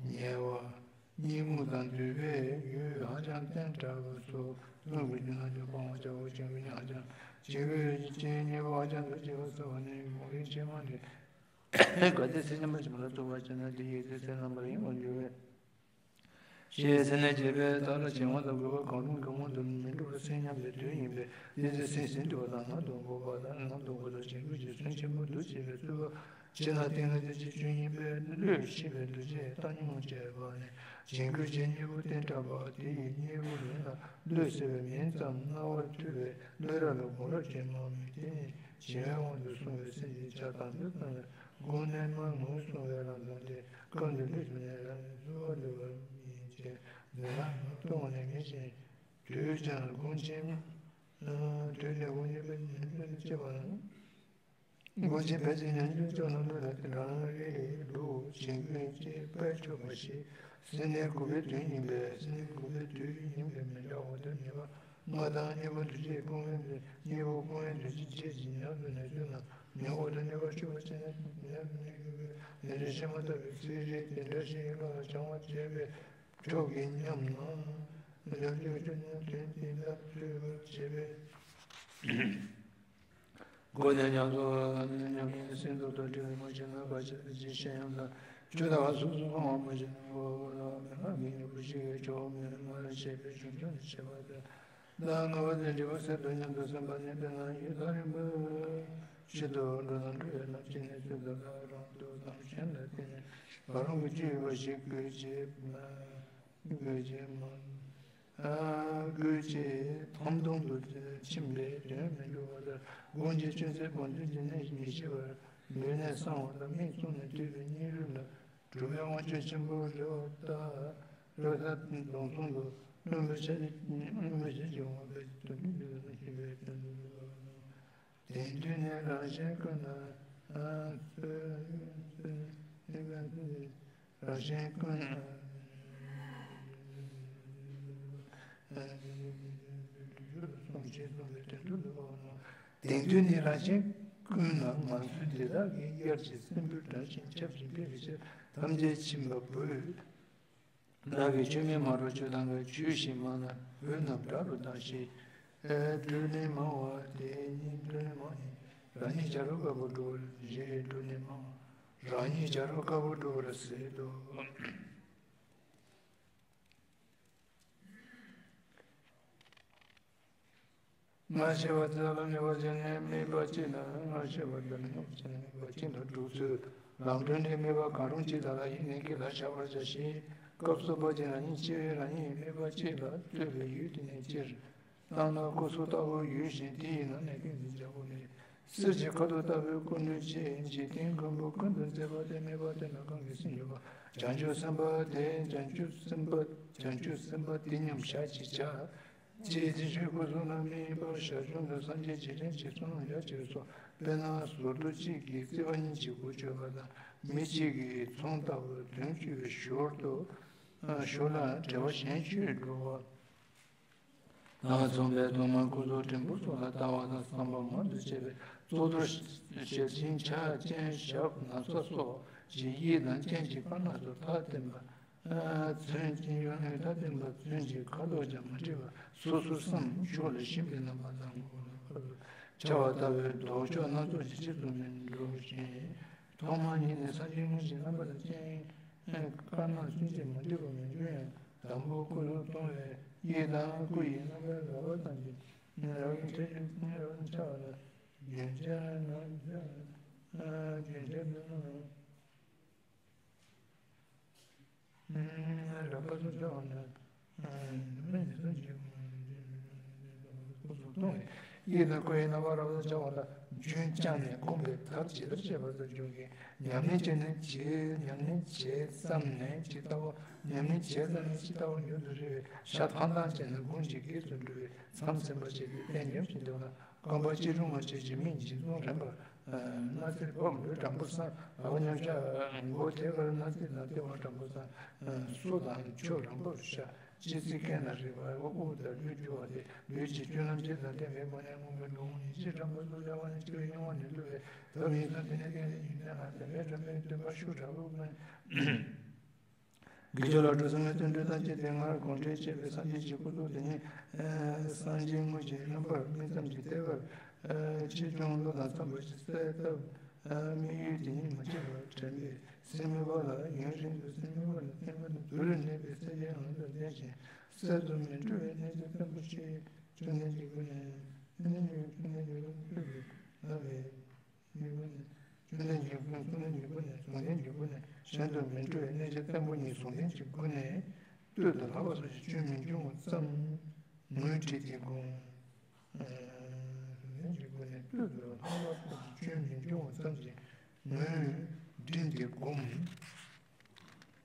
ཉེ་བ། གཉིད་རྨུགས་དང་འདུས་པའི་ཡུལ་ཧ་ཅང་བརྟན་དྲགས་པ་སོགས་རླུང་གི་རྒྱུན་ལ་འཇུག་སྤང་བ་བྱའོ། བྱིང་རྒོད་ནི་ཧ་ཅང་། བྱིང་རྒོད་ཀྱི་རྐྱེན་གཉེན་པོ་ཧ་ཅང་འདུ་བྱེད་པ་གསལ་བ་ནི་མུན་པའི་ཕྱེ་མ་སྟེ། གལ་ཏེ་ཚེ་ཉམས་པ་ཞིག་མ་ལ་ཐུག་པར་བྱས་ན་དེ་ཡི་ཚེ་ཚེ་རྣམ་པར་གཡེང་བར་འགྱུར་བས། ཞེས་ཚེ་ནས་བྱེད་པའི་རྟགས་ལ་བྱིང་བ་དང་རྒོད་པ་གང་རུང་གི་སྔོན་དུ་མི་འགྲོ་བར་སེམས་ཉམས་པའི་དུས་ཡིན་པས་དེ་ཚེ་སེམས་ཟིན་ཏོ་དང་ནང་དུ་འགོག་པ་དང་ནང་དུ་འགོག་པ་དང་བྱིང་རྒོད་ཀྱི་སེམས་ཆེན་པོ་འདུ་བྱེད་པའི་རྩོལ་བ་ཆེ་ན་ཏིང་ངེ་འཛིན་གྱི་སྐྱོན་ཡིན་པས་བློས་ཤེས་པའི་འདུ་བྱེད་བཏང་སྙོམས་བྱས་པ་ནི་བྱིང་རྒོད་ཀྱི་གཉེན་པོ་བརྟན་དྲགས་པ་དེ་ཡི་གཉེན་པོ་མིན་ལ་བློས་བསལ་བའི་མིང་ཙམ་སྨྲ་བར་ཐུབ་པས་བློས་རབ་ལ་གོང་རབ་ཀྱི་སྨྲ་མི་དེ་ནི་བྱིང་བའི་དབང་དུ་སོང་བའི་སེམས་ཀྱི་བྱ་དང་འདོད་ཙམ་ལས། སྒོམ་ནས་མར་ངོས་བཟུང་བའི་རང་དབང་དེ་སྐབས་འདིར་ལུས་ཀྱི་ནས་རང་ཉིད་གསོལ་བ་འདེབས་པ་ཡིན་ཕྱིར་འདི་ལ་ངག་ཏུ་ངོ་ནས་མི་ཤེས། དུས་ཀྱང་སྒོམ་ཆེན། དུས་ནས་སྒོམ་ཆེན་པའི་ཉམས་ལེན་བྱེད་པ་ན། སྒོམ་ཆེན་ཕལ་ཆེར་ཉམས་ལེན་བྱ་ན་ལུས་ལ་དེ་རང་རེ་རེ་འདུག་བྱིང་རྒོད་ཅེས་དཔེ་ཆོག་པ་ཞིག་སེམས་ནི་སྒུག་པའི་དུས་ཡིན་པས་སེམས་ནི་སྒུག་པའི་དུས་ཡིན་པས་མི་འདྲ་བ་དེ་ནུས་པ། ང་དང་གཉེན་པོ་འདུ་བྱེད་སྤོང་བའི་འདུ་གཉེན་པོ་སྤོང་བའི་འདུ་བྱེད་བྱེད་ཅིང་ཉམས་སུ་ལེན་ཚུལ་ན་ཉམས་འོག་ཏུ་གནས་པ་སྤྱོད་པ་ཅན་ཉམས་སུ་ལེན་དགོས་པའི་ལས་རིགས་ཤེས་མ་ཐག་པའི་ཚིག་རིགས་དེ་འདྲ་ཞིག་ཡིན་ལ་བྱང་བ་བྱས་པའི་ཕྱོགས་ཀྱི་ཉམས་ན་ཉམས་ཀྱི་སྤྱོད་ཉམས་དོན་དེ་ལ་འཚོལ་བར་བྱེད་པའི། སྒོ་ནས་ཉམས་སུ་ཉམས་ནས་སེམས་རྟོག་ཏུ་འབྲེལ་བའི་མ་ཤེས་ན་བར་ཆད་དུ་ཅི་ཤེས་ཡང་ལ་ཆུ་ཟླ་བ་སོ་སོ་སོང་བ་མ་ཤེས་ན་འོ་ལ་མི་ང་གི་ཉེ་བོ་ཞིག་གིས་ཆོག་མེད་མ་ལ་ཤེས་པའི་བྱུང་ཆོག་ནས་ཤེས་པ་དེ། ལ་ལྔ་པ་དེ་འདྲི་བ་སེལ་དུ་སྙམ་དུ་སེམས་པ་ནི་དེ་ན་ཡུལ་ཐག་རིང་པོ་ཞིག་ཏུ་འགྲོ་ན་འགྲོ་བའི་ལམ་གྱི་གནས་ཚུལ་དུ་ལ་རང་དུ་དང་གཞན་ལ་བརྟེན་ནས་བར་རུང་གི་སྤྱོད་པ་ཞིག་དགོས་ཅེས་དགོས་ཅེས་མ། དགོས་ཅེས་ཐམ་དུམ་དུ་ཕྱིན་པས་དོན་མི་འགྲུབ་པ་ལྟར་སྒོམ་གྱི་སྤྱོད་ཚུལ་སྒོམ་དོན་གྱི་གནད་མི་ཤེས་པར་འདོད་ནས་གསང་བ་དང་མིག་བཙུམ་ནས་སྡོད་པའི་སྙིང་རུས་ལ་གྲུབ་པའི་དབང་ཕྱུག་ཆེན་པོ་རེ་བ་ལྟར་རེ་བ་ལྟར་གདོང་གསུམ་དུ་བློན་པོ་ཆེ་བློན་པོ་ཆེ་གི་དབང་པོའི་དོན་མི་འགྲུབ་པ་ཤེས་པའི་དོན་དུ་འགྲུབ་པ། དེང་དུས་ནི་རང་གཞན་ཀུན་ལ། རང་གཞན་ཀུན་ལ། གསུངས་ཞེས་གསུངས་པའི་དོན་དུ་འདུག་པ། དེང་དུས་ནི་རང་གཞན་ཀུན་ལ་ང་ཚོ་འདི་དག་གིས་དབྱར་གྱི་སྲིན་བུ་འདྲ་ཞིང་ཁྱབ་ཅིང་འཕེལ་བའི་ཕྱིར་ཐམས་ཅད་མཁྱེན་པ་བོས། བདག་གིས་ཆོས་མིན་སྨྲ་རུ་ཆོས་དང་འགལ། ཆོས་ཞེས་སྨྲ་ན་འོད་རྣམས་དགྲ་རུ་ལྟ་ཞེས། ཨེ་སྒྲོལ་ནས་སྨྲ་བ་དེ་ཉིད་སྒྲོལ་ནས་སྨྲ་ཡིན། རང་ཉིད་བྱ་རུང་དཀར་པོ་སྒྲོལ་བར་ཞེས་སྒྲོལ་ནས་སྨྲ་བ། རང་ཉིད་བྱ་རུང་དཀར་པོ་སྒྲོལ་བར་ཟེར་དོ། ང་ཞེས་པ་དེ་དག་ལ་ནུས་པ་བྱས་ནས་དམིགས་པ་གཅིག་དང་ང་ཞེས་པ་དེ་ལ་ནུས་པ་བྱས་ནས་དམིགས་པ་གཅིག་དང་སྒྲུབ་ཚུལ། ལམ་སྒྲོན་དེ་དམིགས་པ་གང་རུང་གཅིག་དག་ལ་ཡིད་གནས་གཅིག་ལ་བཞག་པར་བྱ་ཞིང་། སྐབས་སུ་བབ་ཅིང་རང་ཉིད་འཆི་བས་རང་ཉིད་དམིགས་པ་གཅིག་ལ་ལྟོས་པའི་ཡུལ་དེ་ནས་སྤྱིར། བཏང་ན་སྐུ་གཟུགས་ལྟ་བུར་འགྱུར་ཞིང་། དེ་ཡི་ནང་ནས་ཀུན་གཟིགས་རྒྱལ་པོ་ལས། གསེར་གྱི་ཁ་དོག་ལྟ་བུའི་སྐུ་མདོག་ཅན། འཇིག་རྟེན་མགོན་པོ་ཀུན་ཏུ་མཛེས་པ་སྟེ། དམིགས་པ་དེ་ལ་གང་གིས་སེམས་འགྱུར་བ། བྱང་ཆུབ་སེམས་དཔའ་དེ། བྱང་ཆུབ་སེམས་དཔའ། བྱང་ཆུབ་སེམས་དཔའ་དེ་མཉམ་བཞག་ཅེས་བྱ། ཅེས་དེ་བཞིན་སྐུ་གཟུགས་ལ་དམིགས་པ་ཞར་བྱུང་དུ་སངས་རྒྱས་རྗེས་དྲན་གྱི་ཚོགས་རྣམས་ཡར་ཅེས་སོ། དཔེར་ན་ཟུར་དུ་གཅིག་གིས་རྩིག་པ་གཉིས་ཀྱི་སྒོ་གཅོད་པ་དང་། མི་གཅིག་གིས་ཚོང་ལྟ་བུ་དོན་གཅོད་པའི་ཞོར་དུ། ཞོར་ལ་བྲེལ་བ་གཞན་གཅོད་འགྲོ་བ། དང་། ཚོང་པའི་གདུང་མ་སྐུ་གཟུགས་བྲིས་འབུར་སོགས་ལ་ལྟ་བ་དང་། བསམ་པ་མང་དུ་བྱས་པའི་གཙུག་ཏོར་ཞལ་ཆེམས་ཕྱག་ཅན་ཞབས་ན་བཟའ་སོགས་ཀྱི་དབྱིབས་དང་རྐྱེན་གྱིས་དཀར་ནག་ཏུ་ཐག་བསྟན་པ། ཚོན་གྱི་ཡོན་ཏན་ཐག་བསྟན་པ། ཚོན་གྱི་ཁ་དོག་ཀྱང་མ་འདྲེས་པ། སོ་སོར་བསམ་ཕྱོགས་ལ་ཞེན་པའི་རྣམ་པ་དང་། ཁ་དོག་འཆར་བ་ལྟ་བུའི་ལྡོག་ཕྱོགས་སྣ་ཚོགས་ཀྱི་རྗེས་སུ་མི་འགྲོ་ཞིང་། ཐོག་མར་ཉིད་ནས་སངས་རྒྱས་དངོས་ཀྱི་རྣམ་པ་དང་། རྐྱེན་དཀར་ནག་ཚོན་གྱིས་མ་འདྲེས་པ་མི་འབྱུང་ཡང་། དང་པོ་སྐུ་གཟུགས་སྟོང་བའི་དབྱིབས་དང་། སྐུ་ཡི་རྣམ་པའི་རབ་དབྱེ་ཙམ་གྱིས། རབ་དབྱེ་ཕྲད་ཀྱི་རབ་དབྱེ་འཆར་བ་ལ། རྒྱུན་ཆད་ན་རྒྱུན་ཆད་མིན་ནོ། རབ་དབྱེ་སོགས་འཆར་བ་ལ། དབྱིབས་དང་སྐུ་ཡི་རྣམ་པ་རབ་ཏུ་འཆར་བ་ལ་རྒྱུན་བསྐྱངས་ནས་བསྒོམས་པས་ཐབས་ཇི་ལྟར་བྱེད་པ་ལྟར་འབྱུང་གི། ཉམས་ལེན་བྱས་ནས་ཇི། ཉམས་ལེན་བྱས་ཙམ་ནས་ཇི་ལྟ་བུ། ཉམས་ལེན་བྱས་ཙམ་ནས་ཇི་ལྟ་བུར་མྱུར་དུ་རེ་བའི་ཞག་ཐང་ཐང་བྱས་ནས་དགུང་ཇི་སྐད་དུ་འགྲོ་བའི་མཚམས་ཟིན་པར་བྱས་ཏེ་གཏན་འཇགས་ཤིང་བདེ་བ་དང་། རྐང་པ་གཅིག་རུང་བ་བྱས་ཀྱི་མིག་འཇིག་ཚོང་རན་པར། སྣ་རྩེ་བབ་ལུས་དྲང་པོར་བསྲང་། ལག་པ་མཉམ་བཞག་མགོ་ཐད་ཀར་སྣ་རྩེ་ན་ལྟེ་བ་དྲང་པོར་བསྲང་། སོ་དང་ཕྱོགས་རིང་པོར་བཞག་སྤྱི་གཙུག་རྐན་ལ་རེག་པ། དབུགས་དང་ལུས་རྒྱུ་བ་སྟེ། ལུས་ཀྱི་སྤྱོད་ལམ་ཇི་ཙམ་བསྟན་པའི་སྒོ་ནས་རྨོངས་པའི་འགྲོ་འོང་ཡིད་ཆེས་དྲང་པོ་སོགས་བྱ་བ་ནི་སྤྱི་བོའི་གཡོན་ངོས་ནས་བསླུ་བའི་ཐབས་ཡིན་ཙང་། དེ་ནས་བསྟན་པའི་ཡོན་ཏན་ལ་དད་པས་བཀྲམ་པའི་སྟོན་པ་ཤུགས་དྲག་པོས། དགེ་སྦྱོར་ལ་འགྲོ་ཚུལ་ནི་བརྩོན་འགྲུས་དང་བཅས་ཏེ། སྔར་དགོངས་འགྲེལ་བཅས་པའི་སངས་རྒྱས་ཀྱི་སྐུ་གཟུགས་དེ་ཉིད། སངས་རྒྱས་དངོས་ཀྱི་རྣམ་པར་དམིགས་ཙམ་གྱི་ལྟེ་བར། ཆེ་ཆུང་བློ་དང་འཚམ་པ་ཞིག་གསལ་བཏབ། དམིགས་ཡུལ་དེ་ཉིད་མ་ཆད་པར་དྲན་པས་སེམས་མོས་པ་ལ་ཡུན་རིང་དུ། སེམས་མོས་པ་ལ་བརྟེན་པ་ནི་དུར་ལ་གནས་པའི་སེམས་ཅན་ངང་དུ་ལྡན་ཞིང་གསར་དུ་མི་འགྲོ་བའི་གནས་ཚུལ་བརྟན་པོ་ཞིག་བཅོམ་ལྡན་གྱི་སྐུ་ནས། བཅོམ་ལྡན་གྱི་སྐུ་ནས་ཡོད་པ་ལ་བསྟོད་པའི་ལབ་པས། བཅོམ་ལྡན་གྱི་སྐུ་ནས། བཅོམ་ལྡན་གྱི་སྐུ་ནས། གཟུང་ལྡན་གྱི་སྐུ་ནས། གཞན་དུ་མི་འགྲོ་བའི་གནས་ཆེན་བརྟན་པོ་ཉིད་གཟུང་ལྡན་གྱི་སྐུ་ནས་བསྟོད་དུ་ལྷག་པ་སོགས་ཀྱི་སྐྱོན་མི་འབྱུང་བ་ཙམ་ངོས་བྲིས་ཏེ་བསྒོམ། གཟུང་ལྡན་གྱི་སྐུ་ནས་བསྟོད་དུ་ལྷག་པ་སོགས་ཀྱི་སྐྱོན་མི་འབྱུང་བ་ཙམ་གྱིས་ངོས་བྲིས་ཏེ་བསྒོམ།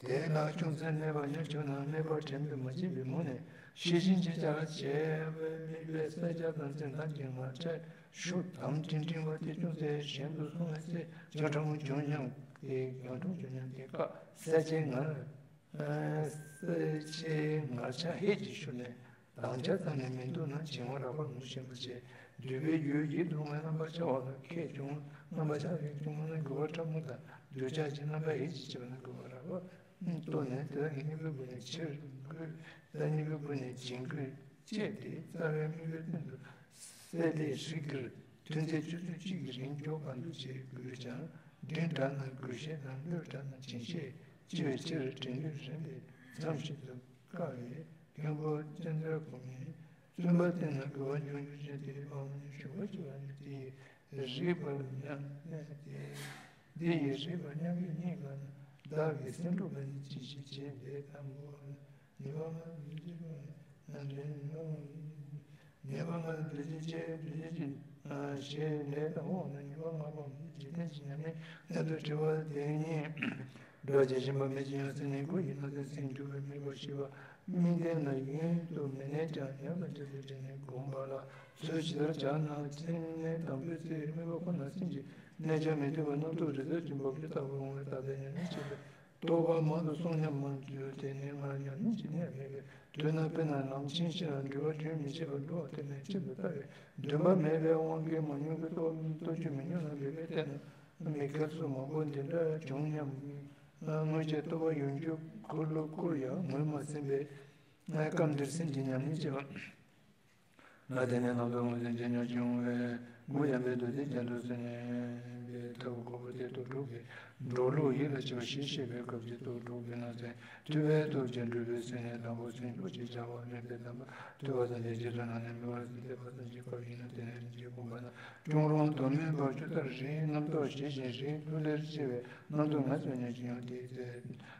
དེས་ན་ཅུང་ཟད་སྨད་པ་ཡང་བྱུང་ན། སྨད་པ་དྲན་པས་མ་བརྗེད་པའི་ངོས་ནས་ཤེས་བཞིན་གྱིས་བྱ་བྱེད་པའི་དམིགས་པའི་བསལ་བྱ་དང་ཚིག་དམ་གྱི་ངག་འཁྱལ་ཤུགས་དམ་ཀྲིང་ཀྲིང་བ་དེ་ཅུང་ཟད་གཞན་དུ་སོང་བའི་ཚེ་བྱང་ཁྲ་མོ་བྱུང་སྙམ་སྟེ། བྱང་ཁྲ་མོ་བྱུང་སྙམ་སྟེ་སྐབས་གསལ་བྱེད་ངག་གསལ་བྱེད་ངག་འཁྱལ་ཧད་ཀྱིས་ཤོར་ནས། དམ་བཅའ་ཙམ་ལས་མི་འདུག་ན་བྱིང་བ་རགས་པ་ངོས་ཤེས་པར་བྱེད། འདུས་པའི་རྒྱུ་ཡིད་དུ་འོང་བའི་རྣམ་པར་འཆར་བ་ལ་ཁད་བྱུང་། རྣམ་པར་འཆར་ཁད་བྱུང་ན་འགྱུ་བ་ཕྲ་མོ་དང་། འདོད་ཆགས་ཀྱི་རྣམ་པ་ཧད་ཀྱིས་བྱེད་པ་ན་འགྱུ་བ་རགས་པ་རྟོགས་ནས། དེ་དག་གི་གཉེན་པོའི་སྒོ་ནས་ཕྱིར་འགུལ། ད་གཉེན་པོའི་སྒོ་ནས་བྱིང་རྒོད་བཅས་ཏེ། རྩ་བའི་དམིགས་པའི་སྟེང་དུ་གསལ་ལེ་ཧྲིལ་གྱིས་ཐུན་ཚོད་ཆུ་ཚོད་གཅིག་གི་རིང་མགྱོགས་པ་འདུག་ཅེས་དགོད་ཀྱང་། མགྲིན་དྲག་ན་རྒོད་བཤད་དང་། གླུ་དྲག་ན་བྱིང་བཤད་ཅི་བའི་ཕྱིར། དྲན་ནུས་རན་པས་མཚམས་ཤིག་ཏུ་བཀག་པས། མཁན་པོ་ཙནྡྲ་གོ་མིས་བཙུན་པ་བསྟེན་ན་རྒོད་པ་འབྱུང་འགྱུར་ཞེས། དེའི་དབང་ནི་ཞུ་བ་ཞུ་བ་ནི། དེ་ཡི་རིགས་པར་མཉམ་གནས་ཏེ། དེ་ཡི་རིགས་པར་མཉམ་གནས་ཉིད་དགའ་ན། བདག་གིས་སེམས་འཁྲུགས་པ་ནི་ཅི་ཞིག་བྱེད། དེ་ལྟ་བུ་ནི་ཉེས་པ་ལྔ་དུ་འདུས་ཀྱི་ནང་ནས། ཉེས་པ་ལྔ་དུ་འདུས་ཀྱི་ནང་ནས་ཞེས་ལན་དང་པོ་ནི། ཉེས་པ་ལྔ་པོ་འཇིག་རྟེན་གྱི་ཉམས་ལེན་གནད་དུ་དྲིལ་བ་དེ་ཉིད། སྒྲ་ཇི་བཞིན་པ་མེད་ཅིང་ཡང་སེམས་ཉིད་སྐུ་ཡི་སྣང་ཚུལ་སེམས་འགྱུ་བའི་དམིགས་པ་ཞི་བ་དམིགས་ལྡན་ལ་ཡུན་དུ་མི་གནས་ཀྱང་ཉམས་ལ་འཇུག་པའི་དྲིན་ལས་བསྒོམ་པ་ལ་ཚུལ་ཇི་ལྟར་བྱ་ན། ཚིག་ནི་དང་པོའི་ཚེ་དམིགས་པ་ཁོ་ན་སེམས་ཀྱི་གནས་ཆ་མི་མཐུན་པ་རྣམ་རྟོག་རི་རྩྭ་ཅན་འབབ་ཆུ་ལྟ་བུར་འོང་བས། ད་ལྟའི་ཉམས་ལེན་བྱེད་པའི་རྟོག་པ་མང་དུ་སོང་སྙམ་མང་འགྱུར་ཏེ་ནི། སྔར་ཉམས་ལེན་གྱི་གནད་མེད་པའི་དུས་ན། དཔེར་ན་ལམ་ཆེན་ཞིག་ལ་འགྲོ་བ་རྒྱུན་མི་ཆད་པར་འགྲོ་བ་དེ་ནི་ཁྱད་དུ་བསད་པའི་འདུན་པ་མེད་པའི་དབང་གིས་མང་ཉུང་གི་རྟོག་རྟོག་དཔྱོད་མི་ཉུང་ལ་འབད་པས་བལྟས་ན། མི་དགེ་ཚོགས་མང་པོ་འདི་འདྲ་བྱུང་སྙམ། སྔོན་ཆད་རྟོག་པ་ཡོངས་གྱུར་ཁུག་ལུག་ཁུར་ཡང་ངོས་མ་ཟིན་པས། སྐབས་འདིར་སེམས་ཀྱི་ཉམས་ལེན་བྱེད་པ། ང་དེ་ནས་ནམ་དུ་ངོས་འཛིན་བྱེད་སྙམ་བྱུང་བས། མགུ་ཡངས་པའི་རྡོ་རྗེ་རྒྱ་མཚོར་གསོལ་ནས། ལྟ་བུ་གོ་བ་དེ་ལྟར་དྲུག་གི་འགྲོ་ལུགས་ཡིད་ལ་བྱེད་པ་ཞེས་བཤད་པའི་སྐབས་ཀྱི་སྟོབས་དྲུག་གི་ནང་ཚན་ཐུབ་པའི་སྟོབས་ཀྱིས་འགྲུབ་པའི་སེམས་ནི་དང་པོ་སེམས་མཆོག་ཅེས་བྱ་བ་མེད་པའི་དམ་པ་ཐུབ་པ་དང་དེ་རྗེས་སུ་ནང་ནས་མི་བར་སྲིད་དེ་བར་དང་གཅིག་པ་ཡིན་ན། དེ་ནས་རིམ་གྱིས་བསྒོམས་པ་ན་ཅུང་རུང་དོན་མིན་བར་ཆུ་ལྟར་རིག་རྣམ་རྟོག་ཞི་ཞིང་རིག་ཐུབ་ལེར་སྐྱེ་བའི་རྣམ་རྟོག་ང་ཚོས་ཉམས་ཤིང་ཡང་དེའི་ཚེ་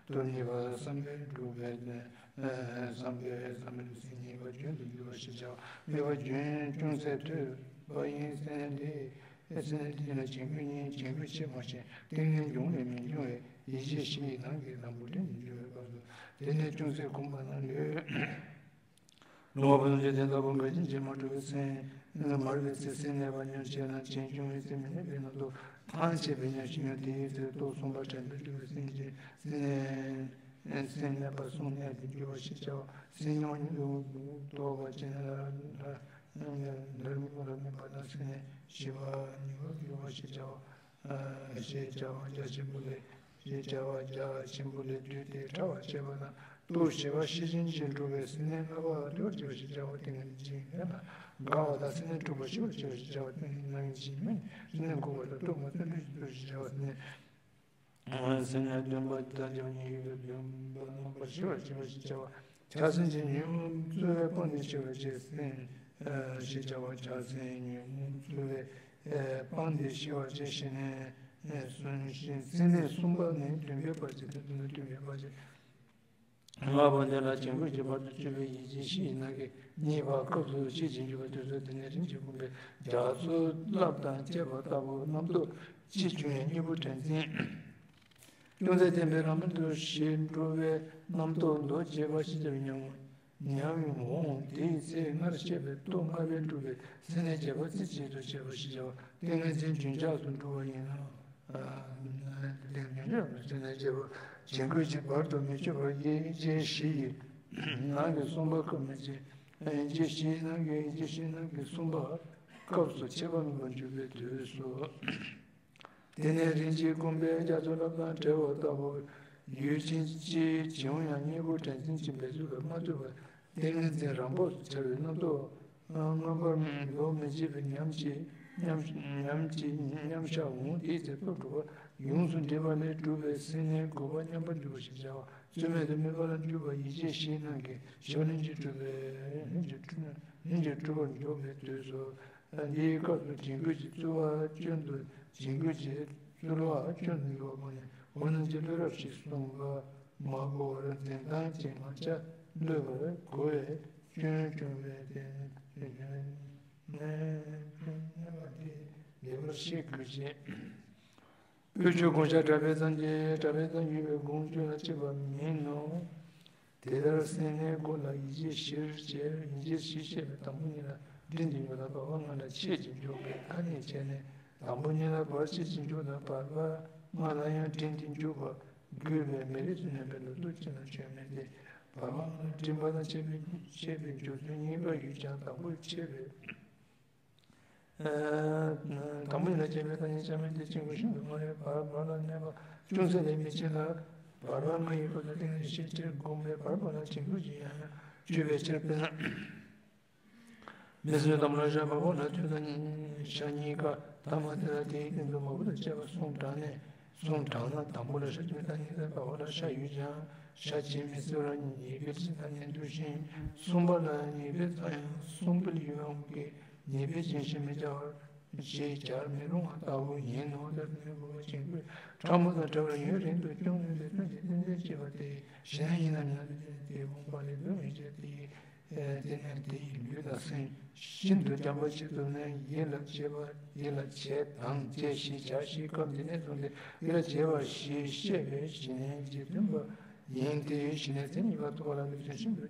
སྟོབས་གཉིས་པ་བསམ་པས་འགྲུབ་པའི་བསམ་པས་བསམ་པས་སེམས་གཉིས་པ་རྒྱུན་དུ་འགྱུར་བ་ཞེས་བྱ་བ་དམིགས་པ་རྒྱུན་ཅུང་ཟད་ཐོས་པ་ཡིན་ཟེར་ནས་འདི། ཨེ་སེམས་ནི་འདི་ལ་བྱིང་རྒོད་གཉིས། བྱིང་རྒོད་ཆེས་མང་ཞིང་ཏིང་ངེ་འབྱུང་ལས་མི་འབྱུང་བས་ཡིད་ཆེས་བཞི་ཡི་ནང་གི་དང་པོ་འདྲེན་དུ་འགྱུར་བའི་སྐབས་སུ། དེ་ནས་ཅུང་ཟད་གོམས་པ་ན་ལུས་ལོང་བ་པོ་ཐམས་ཅད་དེ་ལྟ་བུ་འགའ་ཞིག་ཅིས་མ་གྲུབ་པའི་སེམས་མ་རུངས་པའི་ཚེ་སེམས་གནས་པ་ཉམས་བྱས་ན་བྱིང་རྒོད་གཉིས་སེམས་མི་གནས་པའི་རྣམ་རྟོག་ཐང་ཆད་པའི་ཉམས་ཤིང་ཡང་དེའི་ཚེ་རྟོག་གསུམ་པ་དྲན་པས་གྲུབ་པའི་སེམས་ཀྱི་སེམས་གནས་སེམས་གནས་པ་གསུམ་གནས་སུ་འགྱུར་བ་ཞེས་བྱ་བ། སེམས་མྱོང་ཉིད་དུ་རྟོགས་པ་ཅན་ལ། འདིར་མི་རྟོག་པ་མེད་པ་དང་སེམས་ནི་ཞི་བ་ཉིད་པར་འགྱུར་བ་ཞེས་བྱ་བ། ཞེས་བྱ་བ་རྒྱ་ཆེན་པོ་ལས། ཞེས་བྱ་བ་རྒྱ་ཆེན་པོ་ལས་བཏུས་ཏེ་ཕྲ་བར་བཤད་པ་དང་སྟོབས་ཞི་བ་ཤེས་བཞིན་གྱིས་འགྲུབ་པའི་སེམས་ནི་ལྔ་པ་ལྟོ་ཆེ་བ་ཞེས་བྱ་བ་ཏིང་ངེ་འཛིན་མེད་པར་དགའ་བ་དང་སེམས་ནི་འཁྲུགས་པ་ཞི་བར་བྱེད་པ་ཞེས་བྱ་བ་ཏིང་ངེ་འཛིན་མེད་སེམས་ནི་འགུགས་པ་དང་སྟོབས་ལྔ་བརྩོན་འགྲུས་ཀྱི་ཚུལ་ཞེས་བྱ་བ་སེམས་ནི། སེམས་ནི་སྟོན་པ་དང་སྟོན་པ་ཉིད་ཀྱི་སྟོན་པ་རྣམ་པར་ཞི་བར་བྱེད་པ་ཞེས་བྱ་བ། ཆགས་སེམས་ཀྱི་ཉོན་མོངས་རྩོལ་བས་སྤངས་ཏེ་ཞི་བར་བྱེད་སེམས་ཞེས་བྱ་བ། ཆགས་སེམས་ཉོན་མོངས་རྩོལ་བས་སྤངས་ཏེ་ཞི་བར་བྱེད་ཞེས་ནས་གསུངས་ཤིང་། སེམས་ནི་གསུམ་པ་ནི་བདུན་པའི་བར་གྱི་དོན་དུ་བདུན་པའི་བར་གྱི། ལྔ་པོ་འདི་ལ་བྱིང་རྒོད་ཀྱི་བར་དུ་གཅོད་པའི་ཡིད་ཆེས་བཞི་ཡི་ནང་གི་གཉིས་པ་སྐབས་སུ་ཤེས་བཞིན་འགྱུར་བ་དེ་ཚོ་དེ་ནས་རིམ་གྱིས་བསྒོམས་པས་རྒྱ་མཚོའི་རླབས་དང་བཅས་པ་ལྟ་བུ་རྣམ་རྟོག་ཅི་བྱུང་ཡང་གཉིས་པོ་དྲན་འཛིན་ཅུང་ཟད་བརྟན་པའི་རང་བཞིན་དུ་ཞི་འགྲོ་བའི་རྣམ་རྟོག་མདོར་བྱས་པ་ཞེས་བྱ་བའི་ཉམས་ཉམས་འོང་། དེའི་ཚེ་སྔར་བཤད་པའི་སྟོབས་ལྔ་པས་གྲུབ་པའི་སེམས་ནི་རྒྱས་པ་རྩེ་གཅིག་ཏུ་བྱས་པ་ཞེས་བྱ་བ་ཏིང་ངེ་འཛིན་རྒྱུན་ཆགས་སུ་འགྲོ་བ་ཡིན་ན། ལས་ཉོན་ཡང་མི་བརྩི་ནས་བྱས་པ་བྱིང་རྒོད་ཀྱི་བར་དུ་མི་གཅོད་པར་ཡིད་ཆེས་བཞི་ཡི་ནང་གི་གསུམ་པ་སྐབས་མི་བརྩི། ཡིད་ཆེས་བཞི་ཡི་ནང་གི་ཡིད་ཆེས་བཞི་ཡི་ནང་གི་གསུམ་པ་སྐབས་སུ་ཁྱད་པར་མེད་པར་འཇུག་པའི་དུས་སུ། དེ་ནས་རིམ་གྱིས་བསྒོམས་པས་རྒྱ་མཚོའི་རླབས་དང་བྲལ་བ་ལྟ་བུ་ཡུལ་ཅན་གྱི་བྱིང་ཡང་གཉིས་པོ་དྲན་འཛིན་གྱི་འབད་རྩོལ་བས་མ་ཐུབ་པར་ཏིང་ངེ་འཛིན་རང་བབས་སུ་འཆར་བའི་རྣམ་རྟོག་མངོན་པར་འགྲོ་མི་བྱེད་པའི་ཉམས་ཀྱིས་ཉམས་ཉམས་ཀྱིས་མཉམ་བཞག་འོང་། དེའི་ཚེ་སྟོབས་དྲུག་པ་ཡོངས་སུ་འདྲེས་པ་ལས་གྲུབ་པའི་སེམས་ནི་དགུ་པ་མཉམ་པར་འཇུག་པ་ཞེས་བྱ་བ། རྩོལ་མེད་དུ་དམིགས་པ་ལ་འཇུག་པ་ཡིད་ཆེས་བཞིའི་ནང་གི་ཞི་བ་ལྷུན་གྱིས་གྲུབ་པའི་ལྷུན་གྱིས་གྲུབ་ལྷུན་གྱིས་གྲུབ་པར་འཇོག་པའི་དུས་སུ། འདིའི་སྐབས་སུ་བྱིང་རྒོད་ཀྱི་རྩོལ་བ་སྐྱོན་དུ་བྱིང་རྒོད་ཀྱི་རྩོལ་བ་སྐྱོན་དུ་འགྱུར་བ་སྨོས་ནས་འོ་ན་ཅི་ལུས་རབ་ཞིག་གསུངས་པ། མ་གོ་བར་འཛིན་སྟངས་ཀྱི་ང་རྒྱལ་གློད་པར་གོ་བས་སྐྱོན་སྐྱོན་པའི་རྟེན་ནས་སྐྱོན་གནས་པ་དེ་ལེགས་པར་ཤེས་དགོས་ཀྱི། དབུས་ཆོས་དགོངས་ཞག་གྲགས་པའི་སངས་རྒྱས་གྲགས་པའི་སངས་རྒྱས་པའི་དགོངས་བཅུ་ལ་གཅིག་པ་མིན་ནོ། དེ་ལྟར་སེམས་ནི་དགུ་ལ་ཡིད་ཆེས་བཞིར་བྱས། ཡིད་ཆེས་བཞི་བཤད་པའི་དང་པོ་གཉིས་ལ་འབྲིང་དུ་འཇུག་དང་བར་པ་ལྔ་ལ་ཆེད་ཅིག་འཇུག་པའི་ཐ་སྙད་བྱས་ནས། དང་པོ་གཉིས་ལ་བར་ཆེད་ཅིག་འཇུག་དང་བར་པ་ལྔ་ལ་ཡང་འབྲིང་དུ་འཇུག་པ་དགོས་པས་མི་རིགས་སུ་གནས་པའི་ལོ་ཐོ་ཅི་ལ་བརྗོད་མིན་ཏེ། བར་པ་ལྔ་ལ་འབྲིང་པ་དང་ཆེད་པའི་ཆེད་པའི་འཇུག་ཚུལ་གཉིས་ཀ་ཡོད་ཀྱང་དང་པོ་ཆེད་པའི། དང་པོ་ཉིད་ལ་སྐྱེ་བའི་ཐ་སྙད་ཅང་མིན་ཏེ། བྱིང་རྒོད་ཤིན་ཏུ་མང་བས་བར་པ་ལ་གནས་པ་ཅུང་ཟད་ལས་མི་ཆེ་ལ། བར་པ་ལྔ་ཡི་སྐབས་སུ་ཏིང་ངེ་འཛིན་ཤེས་བྱེད་བསྒོམས་པས་བར་པ་ལ་བྱིང་རྒོད་ཀྱིས་ཡང་ཡང་གཅོད་པའི་ཕྱིར། དཔེར་ན། མི་བཟོད་དང་པོ་ལ་ཤ་བར་པ་ལ་མཐུ་དང་ཤ་གཉིས་ཀ་ཐ་མ་དེ་ལ་དེའི་སྟེང་དུ་མ་བུ་དང་བཅས་པ་གསུམ་དྲངས་ནས། གསུམ་དྲངས་ན་དང་པོ་ལ་ཤ་གཅིག་ཐ་སྙད་དང་བར་པ་ལ་ཤ་ཡོད་ཀྱང་ཤ་གཅིག་མི་བཟོད་ར་ཉེས་པའི་ཕྱིར་ཐ་སྙད་འདུ་ཞིང་། གསུམ་པ་ལ་ཉེས་པའི་ཚབ་ཡང་གསུམ་པོ་ལ་ཡོད་པའི་ཉེས་པའི་རྐྱེན་ཞེས་མི་སྦྱར་བར་ཞེས་སྦྱར་མི་རུང་བ་ལྟ་བུ་ཡིན་ནོ། ལྟར་ནི་དགུ་པ་བྱིང་རྒོད་ཕྲ་མོ་དང་བྲལ་བར་ཡུན་རིང་དུ་སྐྱོང་ནུས་པའི་དོན་གྱི་ཏིང་འཛིན་བྱེད་པ་དེ་ཞི་གནས་ཡིན་ནམ་སྙམ་དུ་དེ་ནི་དེའི་དགོངས་པ་ལས་ལུས་མི་བྱེད་དེ། དེ་ནས་དེ་ཡི་ལུས་དང་སེམས་ཤིན་ཏུ་འཇམ་པ་ཞིག་ཏུ་ནས་ཡིད་ལ་བྱེད་པ་ཡིད་ལ་བྱེད་དང་བྱེད་ཞེས་བྱ་ཞེས་སྐབས་འདི་ནས་བཟུང་སྟེ་ཡིད་ལ་བྱེད་པ་ཞེས་བཤད་པའི་ཞི་གནས་ཀྱི་སྟོན་པ་ཡིན་ཏེ། ཞི་གནས་མཚན་ཉིད་པ་ཐོབ་པ་ལ་ལུས་སེམས་ཤིན་ཏུ་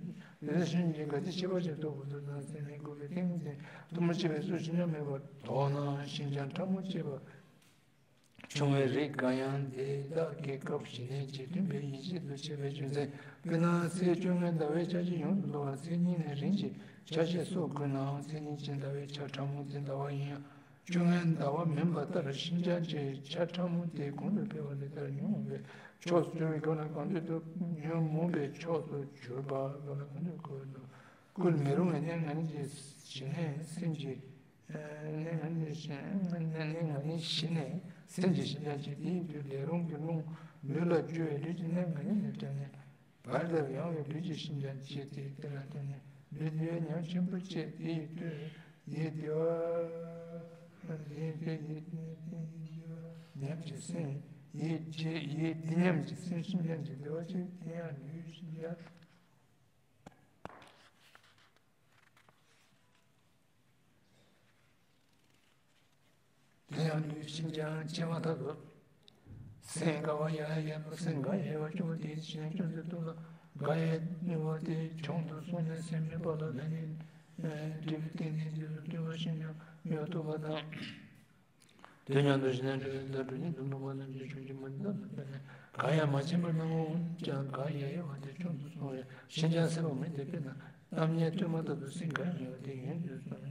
ལུས་སེམས་ཤིན་ཏུ་ག་ཚོད་ཆེ་བ་ཞིག་ཐོབ་དགོས་ཚུལ་དང་སེམས་ནི་དགུ་པའི་ཏིང་འཛིན་ཐུན་མོང་ཆེ་བའི་ཚུལ་ཞི་གནས་མེད་པར་དོགས་ན་ཤིན་སྦྱངས་ཕྲ་མོ་ཆེ་བ། ཆུང་བའི་རིགས་འགའ་ཡང་དེ་དག་གི་སྐབས་ཞི་གནས་ཀྱི་སྟོན་པའི་ཡིད་ཆེས་སུ་བྱེད་པའི་རྒྱུ་མཚན། དཔེར་ན་ཚེས་བཅོ་ལྔའི་ཟླ་བའི་ཆ་ཤས་ཡོངས་སུ་རྫོགས་པ་ཚེས་གཉིས་ནས་རིམ་གྱིས་ཆ་ཤས་སོགས་དགོས་ནའང་ཚེས་གཉིས་ཀྱི་ཟླ་བའི་ཆ་ཕྲ་མོ་དེ་ཟླ་བ་ཡིན་ཡང་བཅོ་ལྔའི་ཟླ་བ་མིན་པ་ལྟར་ཤིན་སྦྱངས་ཀྱི་ཆ་ཕྲ་མོ་དེ་གོང་དུ་འཕེལ་བ་ལས་ལྟར་ཉོན་མོངས་པའི་ཕྱོགས་སུ་གྱུར་པའི་སྐབས་ལ་གང་འདོད་དུ་ཉོན་མོངས་པའི་ཕྱོགས་སུ་གྱུར་པ་སྐབས་ལ་གང་འདོད་ཁོ་བོས་སུ་བཀོལ་མི་རུང་བའི་གནས་ལྔ་ནི་ཞི་གནས་སེམས་ཀྱི། གནས་ལྔ་ནས་གནས་ལྔ་ནས་ཞི་ནས་སེམས་ཀྱི་ཞི་འཇམ་བྱེད། དེ་ཡི་དུས་ལས་རུང་གི་རླུང་ལུས་ལ་རྒྱུ་བའི་ལུས་ཀྱི་གནས་ལྔ་ནས་བསྒྲལ་ནས། བར་དུ་ཡང་བའི་ལུས་ཀྱི་ཞི་འཇམ་བྱེད་དེ། དེ་ལ་བརྟེན་ནས་ལུས་བདེ་བའི་ཉམས་ཆེན་པོ་སྐྱེས། དེ་ཡི་དུས་ཡིད་བདེ་བ་ཡིད་བདེ་བའི་ཉམས་ཀྱིས་སེམས་ཡིད་བདེ་ཡིད་བདེ་ཉམས་ཀྱིས་སེམས་ཞི་འཇམ་གྱི་བདེ་བ་སྐྱེས། དེ་ཡང་ལུས་ཞི་འཇམ། དེ་ཡང་ལུས་ཞི་འཇམ་ཆེ་བ་ལྟར་དུ། སེམས་དགའ་བ་ཡལ་ཡལ་བ། སེམས་དགའ་ཡལ་བ་སྐྱོ་བ་དེ་ཞི་འཇམ་ཅུང་ཟད་སྟོབས་ལ་དགའ་ཡལ་ནུས་པ་དེ་བྱང་དུ་སོང་ནས་སེམས་མེད་པ་ལ་ལྷན་ནེ་འབྲེལ་བའི་སྟེང་ནས་རྗེས་སུ་བསྟོད་པ་ཞི་འཇམ་ཡང་སྟོབས་པ་དང་། དེ་མཉམ་དུ་ཞི་གནས་འབྲེལ་བའི་ལྟར་གྲོལ་ཉིད་དུ་འདུག་པ་རྣམས་ཀྱི་བྱུང་རྒྱུ་མ་ནི་ལ་ཕན་ནས་དགའ་ཡང་མ་ཆེན་པར་སྣང་ངོ་། འོན་ཀྱང་དགའ་ཡལ་ཡལ་བ་དེ་བྱང་དུ་སོང་བས་ཞི་འཇམ་སེལ་བ་མིན་ཏེ། དཔེར་ན་གཏམ་སྙན་བསྟོད་མ་ལྟ་བུ་སེམས་དགའ་ཡལ་བ་དེ་ཡུན་དུ་སོང་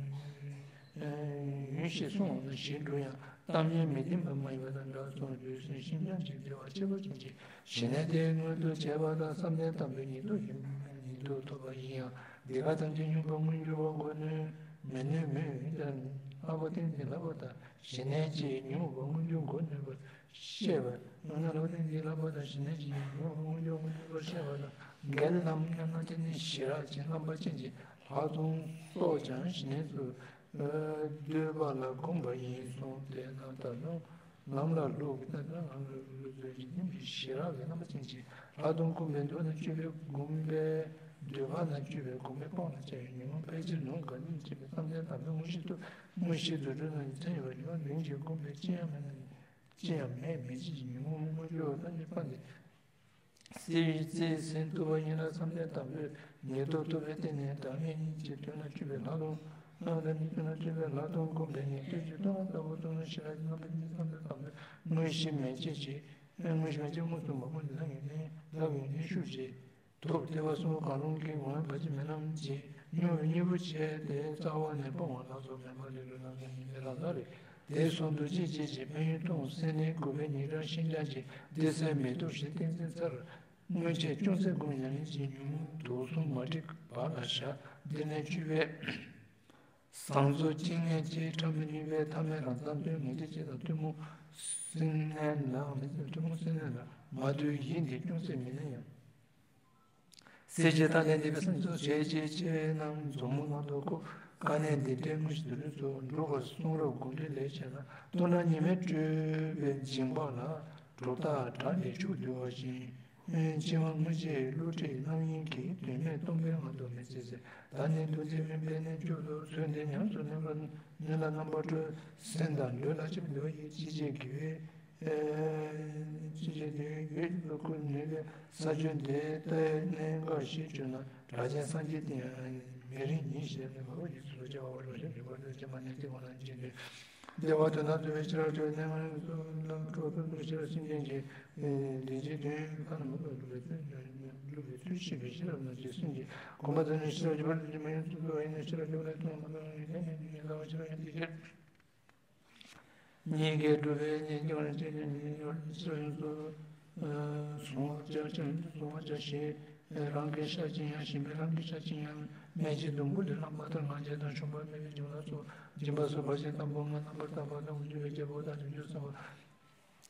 ཡུན་ཞིག་སོང་བ་ན་ཞི་འགྲོ་ཡང་གཏམ་སྙན་མི་བདེན་པ་མ་ཡིན་པ་དང་འདྲ་སོང་། ལུས་སེམས་ཞི་འཇམ་གྱི་བདེ་བ་ཆེ་བ་ཅན་གྱི་ཞི་གནས་དེ་མངོན་དུ་བྱས་པ་ལ་བསམ་གཏན་དང་པོའི་ཉེར་བསྡོགས་ཡིན། ཉེར་བསྡོགས་ཐོབ་པ་ཡིན་ཡང་འདི་ག་ཐམས་ཅད་མྱོང་བ་མངོན་གྱུར་བ་འགོག་ནུས་མི་ནུས་མོད། ཡིན་ཀྱང་ལྷག་པ་ཏིང་འཛིན་ལྷག་པ་དང་། ཞི་གནས་ཀྱིས་མྱོང་བ་མངོན་གྱུར་འགོག་ནུས་པར་བཤད་པ། སྔོན་ན་ལྷག་པ་ཏིང་འཛིན་ལྷག་པ་དང་ཞི་གནས་ཀྱིས་མྱོང་བ་མངོན་གྱུར་འགོག་ནུས་པར་བཤད་པ་ལ་འགལ་ལམ་ཡང་ན་དེ་ནི་ཞི་རགས་ཀྱི་རྣམ་པ་ཅན་གྱི་ལྷག་མཐོང་སོགས་ཀྱང་ཞི་གནས་སུ་འདོད་པ་ལ་དགོངས་པ་ཡིན་གསུངས། དེས་ན་ད་དུང་ལམ་ལ་ལུག་གི་རྣམ་པ་ལ་ལུག་ཚོས་ཀྱི་སྙིང་གི་ཞི་རགས་ཀྱི་རྣམ་པ་ཅན་གྱི་ལྷག་མཐོང་སྒོམ་པའི་མདོ་ན་སྤྱོད་པའི་སྒོམ་པའི་འདོད་པ་ན་སྤྱོད་པའི་སྒོམ་པའི་སྤང་ལ་བྱ་བའི་ཉོན་མོངས་ཕལ་ཆེར་ལུང་གང་ཉིད་བྱེད་པའི་བསམ་གཏན་དམ་པའི་དངོས་གཞི་དུ་དངོས་གཞི་དུ་གྲུབ་ན་མཚན་ཡོད་པ་ཉོན་མོངས་ལུང་གིས་བསྒོམས་པའི་ཅི་ཡང་མེད་ན་ཅི་ཡང་མེད་མི་བྱེད་ཀྱི་ཉོན་མོངས་མངོན་གྱུར་བ་ཐམས་ཅད་སྤངས་ཏེ། སེལ་བའི་རྩིས་ཟིན་ཐུབ་པ་ཡིན་ལ་བསམ་གཏན་དམ་པའི་ཉེར་བསྡོགས་ཐོབ་པའི་སྟེང་ནས་བདག་མེད་གཉིས་ཀྱི་དོན་ལ་སྤྱོད་པའི་ལྷག་མཐོང་། ལྷག་མཐོང་གཉིས་དོན་ལ་སྤྱོད་པའི་ལྷག་མཐོང་སྒོམ་པའི་ཉེར་བསྡོགས་ཀྱི་སྟོང་པ་ལྟ་བུ་སྟོང་ཉིད་ཞི་རགས་ཀྱི་རྣམ་པ་གཉིས་བསམ་གཏན་དམ་པའི་དངོས་གཞི་མན་ཆད་ཀྱི་དངོས་གཞི་མན་ཆད་མངོན་སུམ་པ་ཀུན་ཏུ་ལྷང་ངེ་ལྷང་ངེ་ནས་ཤུགས་ཀྱིས་ཐོབ། དེ་བ་གསུམ་གང་རུང་གི་ངོ་བོ་བར་ཆད་མེད་ལམ་གྱིས་མྱོང་བའི་གཉེན་པོ་བྱས་ཏེ་རྩ་བ་ནས་སྤོང་བ་ལ་སོགས་མེད་པ་ལས་ལུས་ལ་སོགས་ཉིད་མེད་ལ་ལ་རེ། དེ་གསུམ་དུ་གཅིག་བྱེད་ཅིང་ཕན་ཡོན་མཐོང་སེམས་ནི་དགུ་པའི་ཉེར་བསྡོགས་ཤིན་སྦྱངས་ཀྱི་བདེ་གསལ་མེ་ཏོག་བཞིན་ཏིང་འཛིན་མཚར། སྔོན་ཆད་ཅུང་ཟད་སྒོམ་ཡང་ལན་གྱི་ཉོན་མོངས་དུག་གསུམ་མ་འདྲེས་བར་ལ་བཞག་འདི་ནས་བཅུ་པའི་ཟངས་མཚོ་སྐྱེ་ངན་གྱི་ཕྲ་མོ་གཉིས་པའི་ཐ་མའི་རང་མཚང་སྟོན་མི་འདི་སྐྱེ་དང་གཏི་མུག་སེམས་ངན་ལ་མི་སེམས་གཏི་མུག་སེམས་ངན་ལ་མ་དུས་ཡིད་འདི་ཅུང་ཟད་མི་གནས་ཡང་། སྲིད་ཞིའི་མཐའ་ནས་འདས་པའི་སེམས་ཚོགས་ཞེས་བྱའི་ཆེ་བའི་རྣམས་མཛུབ་མོ་ནང་དུ་བཀོད། དཀའ་གནད་འདི་འདྲའི་དངོས་གཞི་དུ་ལུས་སུ་འགྲོ་བར་གསུང་རབ་དགོངས་འགྲེལ་ལས་བཤད་ན་ལྟོ་ན་ཉི་མས་སྤྲུལ་པའི་འཇིགས་པ་ལ་གྲུབ་རྟགས་དགྲ་ལས་ཕྱོགས་འདུལ་བ་བཞིན། འཆི་བ་སྔོན་ཆད་བསླུ་བྲིད་རྣམ་གཡེང་གིས་དོན་མེད་སྟོང་པའི་ངང་དུ་མི་ཚེ་ཟད། ད་ནི་འདུ་འཛི་མུན་པའི་གནས་མཆོག་ཏུ་ཚུད་འདི་ཉམས་སུ་ལེན་པར་ནུས་ལ་རྣམ་པར་གྲོལ། སེམས་དང་ལུས་ལ་སྤྱི་བོ་འདུལ་བ་ཡི་ཅི་བྱེད་དགེ་བའི་ཅི་བྱེད་དགེ་བའི་ཡུལ་དུ་བཀོད་ནུས་པའི་ས་བཅུ་འདི་ལྟའི་གནད་འགག་ཞིག་གྲུབ་ན་གྲགས་ཅན་སངས་རྒྱས་དེ་ཡང་མི་རིང་ཉིན་ཞིག་ནས་མ་བུ་ཡི་ཚུལ་བྱ་བ་རོ་ཞིག་རིག་པ་དུ་ཅན་མ་ནས་ཏི་མ་ལ་འཇིག་འདུས། བདེ་བ་དོན་དམ་རྫོགས་པའི་ཕྱིར་ཁྲོས་ནས་ང་ཡི་ཚོགས་ལ་འགྲོ་དོན་དུ་ཕྱིར་སེམས་ཅན་གྱི་བདེ་སྐྱིད་དོན་ཁ་ན་མ་ལུས་སྒྲུབ་པའི་ཚུལ་སྒྲུབ་པའི་ཚུལ་ཤེས་པའི་ཕྱིར་ན་ཅི་སེམས་ཀྱི་གོམས་པ་དང་ནི་ཕྱིར་གྱུར་པར་འདུ་མ་ཡིན་ཚུལ་དུ་ཡིན་ན་ཕྱིར་གྱུར་པའི་དོན་མ་དང་ཡིན་ནས་ཉིད་ལ་ཕྱིར་ཡང་དེ་ཕྱིར། གཉིས་ཀས་སྒྲུབ་པའི་གཉེན་སྐྱོང་ལ་བརྟེན་ནས་ཉིད་ཡོད་ཕྱིར་ཡོངས་སུ་བཟུང་བར་བྱ། ཕྱིར་ཡོངས་སུ་བཟུང་བར་བྱ་ཞེས་རང་གིས་བཤགས་ཅིང་ཡང་གཞན་པས་རང་གིས་བཤགས་ཅིང་ཡང་མེད་ཅིང་སྡོང་པོ་ལས་ལྷག་མ་ལྟར་ང་རྒྱལ་དང་ཕྱུག་པ་མེད་པའི་འཇིགས་ལ་སོགས་སྦྱིན་པ་སོགས་བར་ཆད་དང་པོ་ལྔ་རྣམ་པར་དག་པ་དང་འོག་འགྱུ་བའི་རྒྱལ་པོ་དང་བྱང་ཆུབ་སེམས་དཔའ།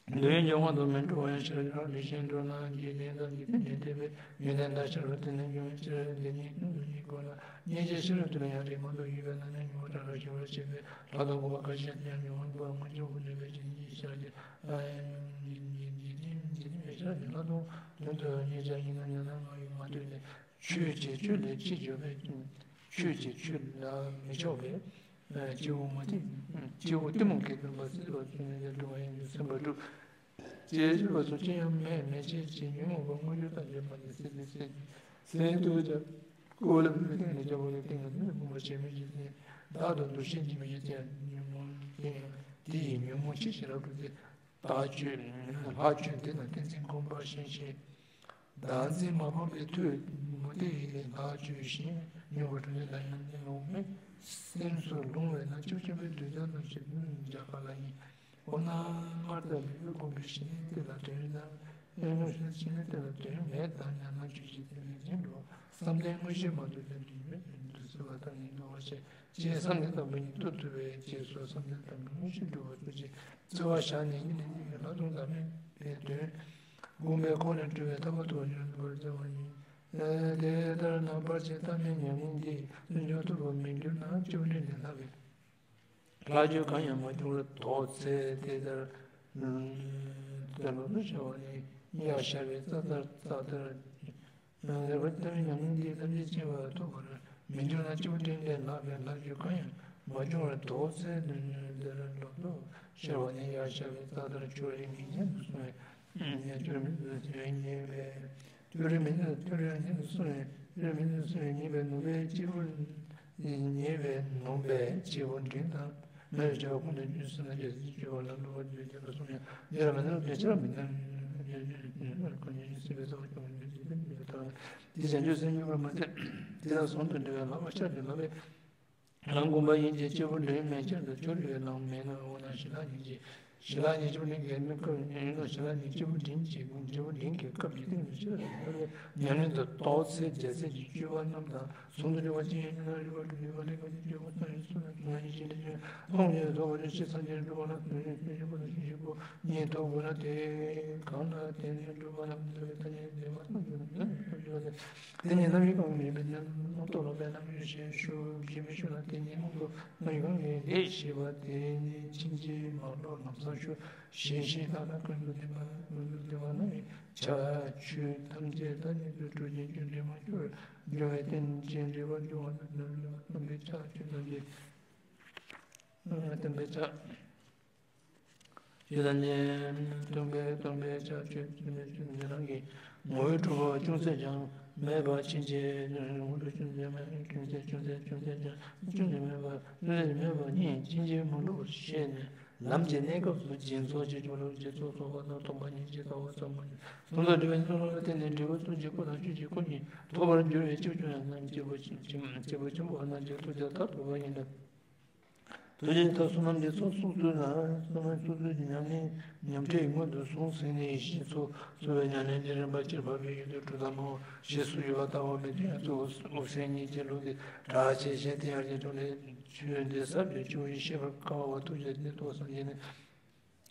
འདོད་ཡོན་གྱི་དབང་དུ་མི་འགྲོ་བ་ཡང་ཕྱིར་རང་ལས་གཞན་འགྲོ་ན་འཇིག་རྟེན་དང་འཇིག་རྟེན་ལས་འདས་པའི་ཡོན་ཏན་དང་ཕྱི་རོལ་དུ་ནི་འབྱུང་བའི་ཕྱིར་འདི་ནི་ཀུན་ཏུ་ནི་ཀུན་ལ་སྙིང་རྗེ་ཕྱི་རོལ་དུ་ལ་ཡང་རིགས་མང་དུ་ཡོད་པས་ན་ནི་ཉོན་མོངས་དགྲ་ལ་ཞི་བར་བྱེད་པའི་ལྷག་མཐོང་སྒོམ་པ་འགའ་ཞིག་ཡང་ཉོན་མོངས་པ་མངོན་སྤྱོད་དུ་ནུས་པའི་ཕྱིར་ཉིད་ཤར་གྱི་ཉིད་ཉིད་ཉིད་ཉིད་ཤར་གྱི་ལྷག་མཐོང་དོན་དུ་ཉེ་ཆར་ཡིན་ན་ཉམས་སྣང་ང་ཡི་ངང་དུ་ནི་ཆོས་ཀྱི་ཆོས་ལས་ཕྱིར་གྱུར་པའི་ཆོས་ཀྱི་ཆོས་ལ་མི་ཆགས་པའི། སྐྱེ་བོ་མུ་སྟེགས། སྐྱེ་བོ་གཏི་མུག་གི་སྟོན་པ་སྲིད་པ་ཚུལ་ནི་ལས་སྒྲོལ་བ་ཡིན་ཞིང་སེམས་པ་སྒྲུབ། ཅེས་བཤད་པ་སོགས་ཅི་ཡང་མེད་མི་བྱེད་ཅིང་ཉོན་མོངས་པ་མངོན་གྱུར་ཐམས་ཅད་སྤངས་ཏེ་སྲིད་པའི་སེམས་ཀྱི་སེམས་རྟོགས་ཀྱང་ཀོ་ལ་པའི་སྟེང་ནས་རྒྱལ་པོ་ཡི་སྟེང་ནས་ནི་བུམ་པ་ཞེས་མི་བྱེད་ཅིང་བདག་ཏུ་འདུ་ཤེས་ཀྱིས་མི་བྱེད་ཅིང་ཉོན་མོངས་ཀྱིས་དེ་ཡི་ཉོན་མོངས་ཕྱིར་ཞིང་རབ་བསྒྲུབས་ཏེ། བདག་ཆོས་ལྷག་ཆོས་འདི་ན་ཏིང་འཛིན་སྒོམ་པ་བཞིན་ཞེས། བདག་འཛིན་མ་སྤངས་པའི་མཐུས་མུ་སྟེགས་ལ་ལྷག་ཆོས་བཞིན་ཉོན་མོངས་པ་དྲུག་ལས་ལ་ཡང་ནི་འོང་མེད་སེམས་སུ་ལྷུང་བས་ན་སྐྱབས་ཆེན་པོའི་མདུན་ལ་ནམ་ཞིག་ལུས་འཇགས་པ་ལ་ཡིན། འོ་ན་སྔར་ལྟར་མི་འོས་སྒོམ་པའི་ཞི་གནས་དེ་ལ་དོན་དམ་ གནོད་སེམས་ཆེ་ནས་བསྟན་ལ་དོན་མེད་དང་། ཉམས་སྣང་ཆོས་ཀྱི་དོན་མེད་ཅིང་འགྲོ། བསམ་གཏན་དངོས་གཞི་མ་ཐོབ་ཀྱང་། དོན་མེད་དོན་དུ་གསལ་བ་ལྟར་ཉིད་སྣང་བར་བྱེད། ཅེས་བསམ་གཏན་དང་པོ་ཉིད་རྟོགས་ཐུབ་པའི་རྗེས་སུ་བསམ་གཏན་དང་པོའི་དངོས་གཞི་སྒྲུབ་པ་སོགས་ཀྱི་རྩོལ་བ་བཞག་ནས་ཉིད་ལས་ཉིད་ཀྱི་ལྷག་མཐོང་བདག་མེད་པའི་དོན་བསྒོམས་པས་ཁོང་ནས་གྲོལ་བའི་ཐར་པ་ཐོབ་པར་འགྱུར་བར་བྱ་བ་ཡིན། དེ་ལྟར་ན་ཕར་ཕྱིན་ལྟ་མིན་ཉམས་ལེན་འདི་ལྷུན་གྱིས་རྟོགས་པར་མི་འགྱུར་ན། སྤྱི་བོ་འདྲེན་ནས་ལྷག་པའི་ལྷག་ཆོས་གང་ཡང་མ་བྱུང་བར་དོགས་ཚེ། དེ་ལྟར་དེ་ལྟར་ལོག་ཏུ་ཤར་བ་ནི་གཡག་ཤར་བའི་རྩྭ་ལྟར། རྩྭ་ལྟར། ལེགས་པར་ལྟ་བའི་ཉམས་ལེན་འདིས་ཐམས་ཅད་མཁྱེན་པ་ཐོབ་པར་མི་འགྱུར་ན། སྤྱི་བོ་འདྲེན་ནས་ལྷག་པའི་ལྷག་ཆོས་གང་ཡང་མ་བྱུང་བར་དོགས་ཚེ། དེ་ལྟར་ལོག་ཏུ་ཤར་བ་ནི་གཡག་ཤར་བའི་རྩྭ་ལྟར། ཕྱོགས་རིས་མིག་ཉན་དུ་སོང་བས་ཕྱོགས་རིས་མིག་ཉན་དུ་སོང་བས་ཉེས་པའི། ཕྱོགས་རིས་མིག་ཉན་དུ་སོང་བས་ཕྱོགས་རིས་མིག་ཉན་དུ་སོང་བས་ཉེས་པའི་ནུས་པས་སྤྱི་བོ། ཉེས་པའི་ནུས་པས་སྤྱི་བོ་འདྲེན་དང་། མེད་པའི་བྱ་བ་ཀུན་ཏུ་འགྱུར་ཟེར་ན། རྒྱལ་སྲས་ཀྱི་སྤྱོད་པ་ལ་བསླུ་བ་བརྗོད་ཀྱང་གསུངས་ཡང་། འདི་ལ་མི་སྣང་དོན་ཕྱིར་མི་སྣང་། ཁོ་ཉིད་སྲིད་པའི་རྩ་བ་སྐྱོང་བའི་ལུས་ཀྱི་སེམས་ཉིད་ལ་ཐལ། དེ་བྱང་ཆུབ་སེམས་མྱུར་བར་མ་ཟད། དེ་དག་ཟུང་དུ་འབྲེལ་བའི་ལག་པ་ཤར་དུ་ལག་པས། ལམ་བསྒོམ་པ་ཡིན་གྱི་སྤྱི་བོ་འདྲེན་མེད་ཕྱིར་དུ། ཕྱོགས་རིས་པའི་ལམ་མེད་ན། འོ་ན་ཞི་ལྷག་ཉིད་ཀྱིས། ཞི་ལྷག་ཉིད་སྤྱི་བོ་འདྲེན་གྱི་སྐབས་ཡིན་ན། ཞི་ལྷག་ཉིད་སྤྱི་བོ་འདྲེན་གྱི་སྤྱི་བོ་འདྲེན་གྱི་སྐབས་ཀྱི་སྟེང་དུ་ཕྱིར་ལྷག་པའི་ཉམས་ལེན་དུ་རྟོགས་ཚེ། རྒྱལ་སྲས་ཀྱི་སྤྱོད་པ་རྣམས་དང་ཟུང་དུ་འབྲེལ་བ་ཅི་ཡིན་ན། རིག་པ་སྒྲུབ་ནུས་པ་ལེགས་པར་ཤེས་ཀྱི་སྤྱོད་པ་ཙམ་ཡིན་གསུངས་ན། ང་ཡིན་ཞེས་འདྲི་བྱུང་། མཐོང་ཉིད་རྫོགས་པ་ནི་ཕྱིར་སངས་རྒྱས་འགྲུབ་པ་ལ། དོན་ཉིད་ཤེས་བཞིན་པོ་ཉིད་ཐོབ་དགོས་ན། དེ་གང་ལ་དེ་ནི་སྒྲུབ་པ་ལ་མི་འདོད་པའི་ཐ་སྙད་འདོད་པ་ཙམ་གྱིས་ན། དོན་ཉིད་ཐོབ་ཀྱི་ཡོད་དེ། དེ་ཉིད་རྣམ་དབྱེ་གང་མེད་པའི་རྣམ་རྟོག་ལོག་པའི་རྣམ་གཡེང་ཞེས་ཞུ་ཞེས་མི་ཞུ་ན། དེ་ཉིད་སྔོན་དུ་རྣམ་གཡེང་གང་གིས་ལེགས་ཞེས་པ། དེ་ཉིད་ཕྱིན་ཅི་མ་ལོག་ལམ་སང་ཞུ། ཞེས་ཤིང་རྟ་ལ་ཀུན་ཏུ་བསྟིམ་པ། ཀུན་ཏུ་བསྟིམ་པ་ན་ཡང་བྱ་ཆོས་ཐམས་ཅད་ཐ་སྙད་དུ་གྲུབ་ཅིང་རྒྱུ་འབྲས་མ་གྱུར། སྦྱོར་བའི་རྟེན་ཅན་རིག་པར་འགྱུར་བ་ན། སྟོན་པའི་ཕྱག་ཆོས་ཐམས་ཅད། སྟོན་པའི་ཕྱག་ཆོས་ཐམས་ཅད། སྟོན་པའི་སྟོན་པའི་ཕྱག་ཆོས་ཐམས་ཅད་ཆོས་ཐམས་ཅད་རང་གི་ངོ་བོས་གྲུབ་པ་ཅུང་ཟད་ཀྱང་མེད་པ་ཕྱིན་ཅི། ངོ་བོས་ཅུང་ཟད་མེད། ཅུང་ཟད་ཅུང་ཟད་ཅུང་ཟད་ཀྱང་ཅུང་ཟད་མེད་པ། ཅུང་ཟད་མེད་པ་ཉིད་ཕྱིན་ཅི་མ་ལོག་པར་ཤེས་ནས། ལམ་གྱི་གནས་སྐབས་སུ་སྦྱིན་སོགས་ཀྱི་སྦྱོར་ལུགས་ཀྱི་ཚོགས་རྫོགས་པ་དང་སྟོང་པ་ཉིད་ཀྱི་ལྟ་བ་ཙམ་མ་ཡིན། གསུང་དང་འབྲེལ་བའི་ཚོགས་ལ་བརྟེན་ནས་འབྲས་བུ་གསུམ་གྱི་སྐུ་དང་ཆོས་ཀྱི་སྐུ་གཉིས་ཐོབ་པར་འགྱུར་བའི་སྤྱོད་བཅུ་ཡང་རྣམས་སྐྱེས་བུ་ཆེན་སྐྱེས་བུ་ཆེན་པོ་རྣམས་ཀྱི་ཐུགས་རྗེ་མཐར་ཐུག་པ་ཡིན་ལ། ཐུགས་རྗེ་མཐར་སོན་རྣམས་ཀྱི་ཚོགས་སོ་སོའི་ནང་སོ་སོའི་སོ་སོའི་ཉམས་ལེན་ཉམས་ཁྲིད་སྔོན་དུ་སོང་ཟིན་ནས་ཡེ་ཤེས་ཚོགས་གསོ་བའི་ཉམས་ལེན་གྱི་རིམ་པ་སྤྱིར་འཕགས་པའི་ཡུལ་དུ་གྲུབ་མཐའ་མང་པོ་ཞེས་སུ་ཡོད་པ་ལྟ་བ་མི་མཐུན་ཡང་གཙོ་བོ་དབུ་སེམས་གཉིས་ཀྱི་ལུགས་ཏེ་གྲགས་ཆེ་ཞིང་དེ་ཡང་རྗེས་འགྲོ་ལས། ཆོས་འདི་ཟབ་ཅིང་ཆུང་ཞིང་ཤེས་པར་དཀའ་བ་ཐུགས་རྗེ་ནི་རྟོགས་སངས་རྒྱས་ནས།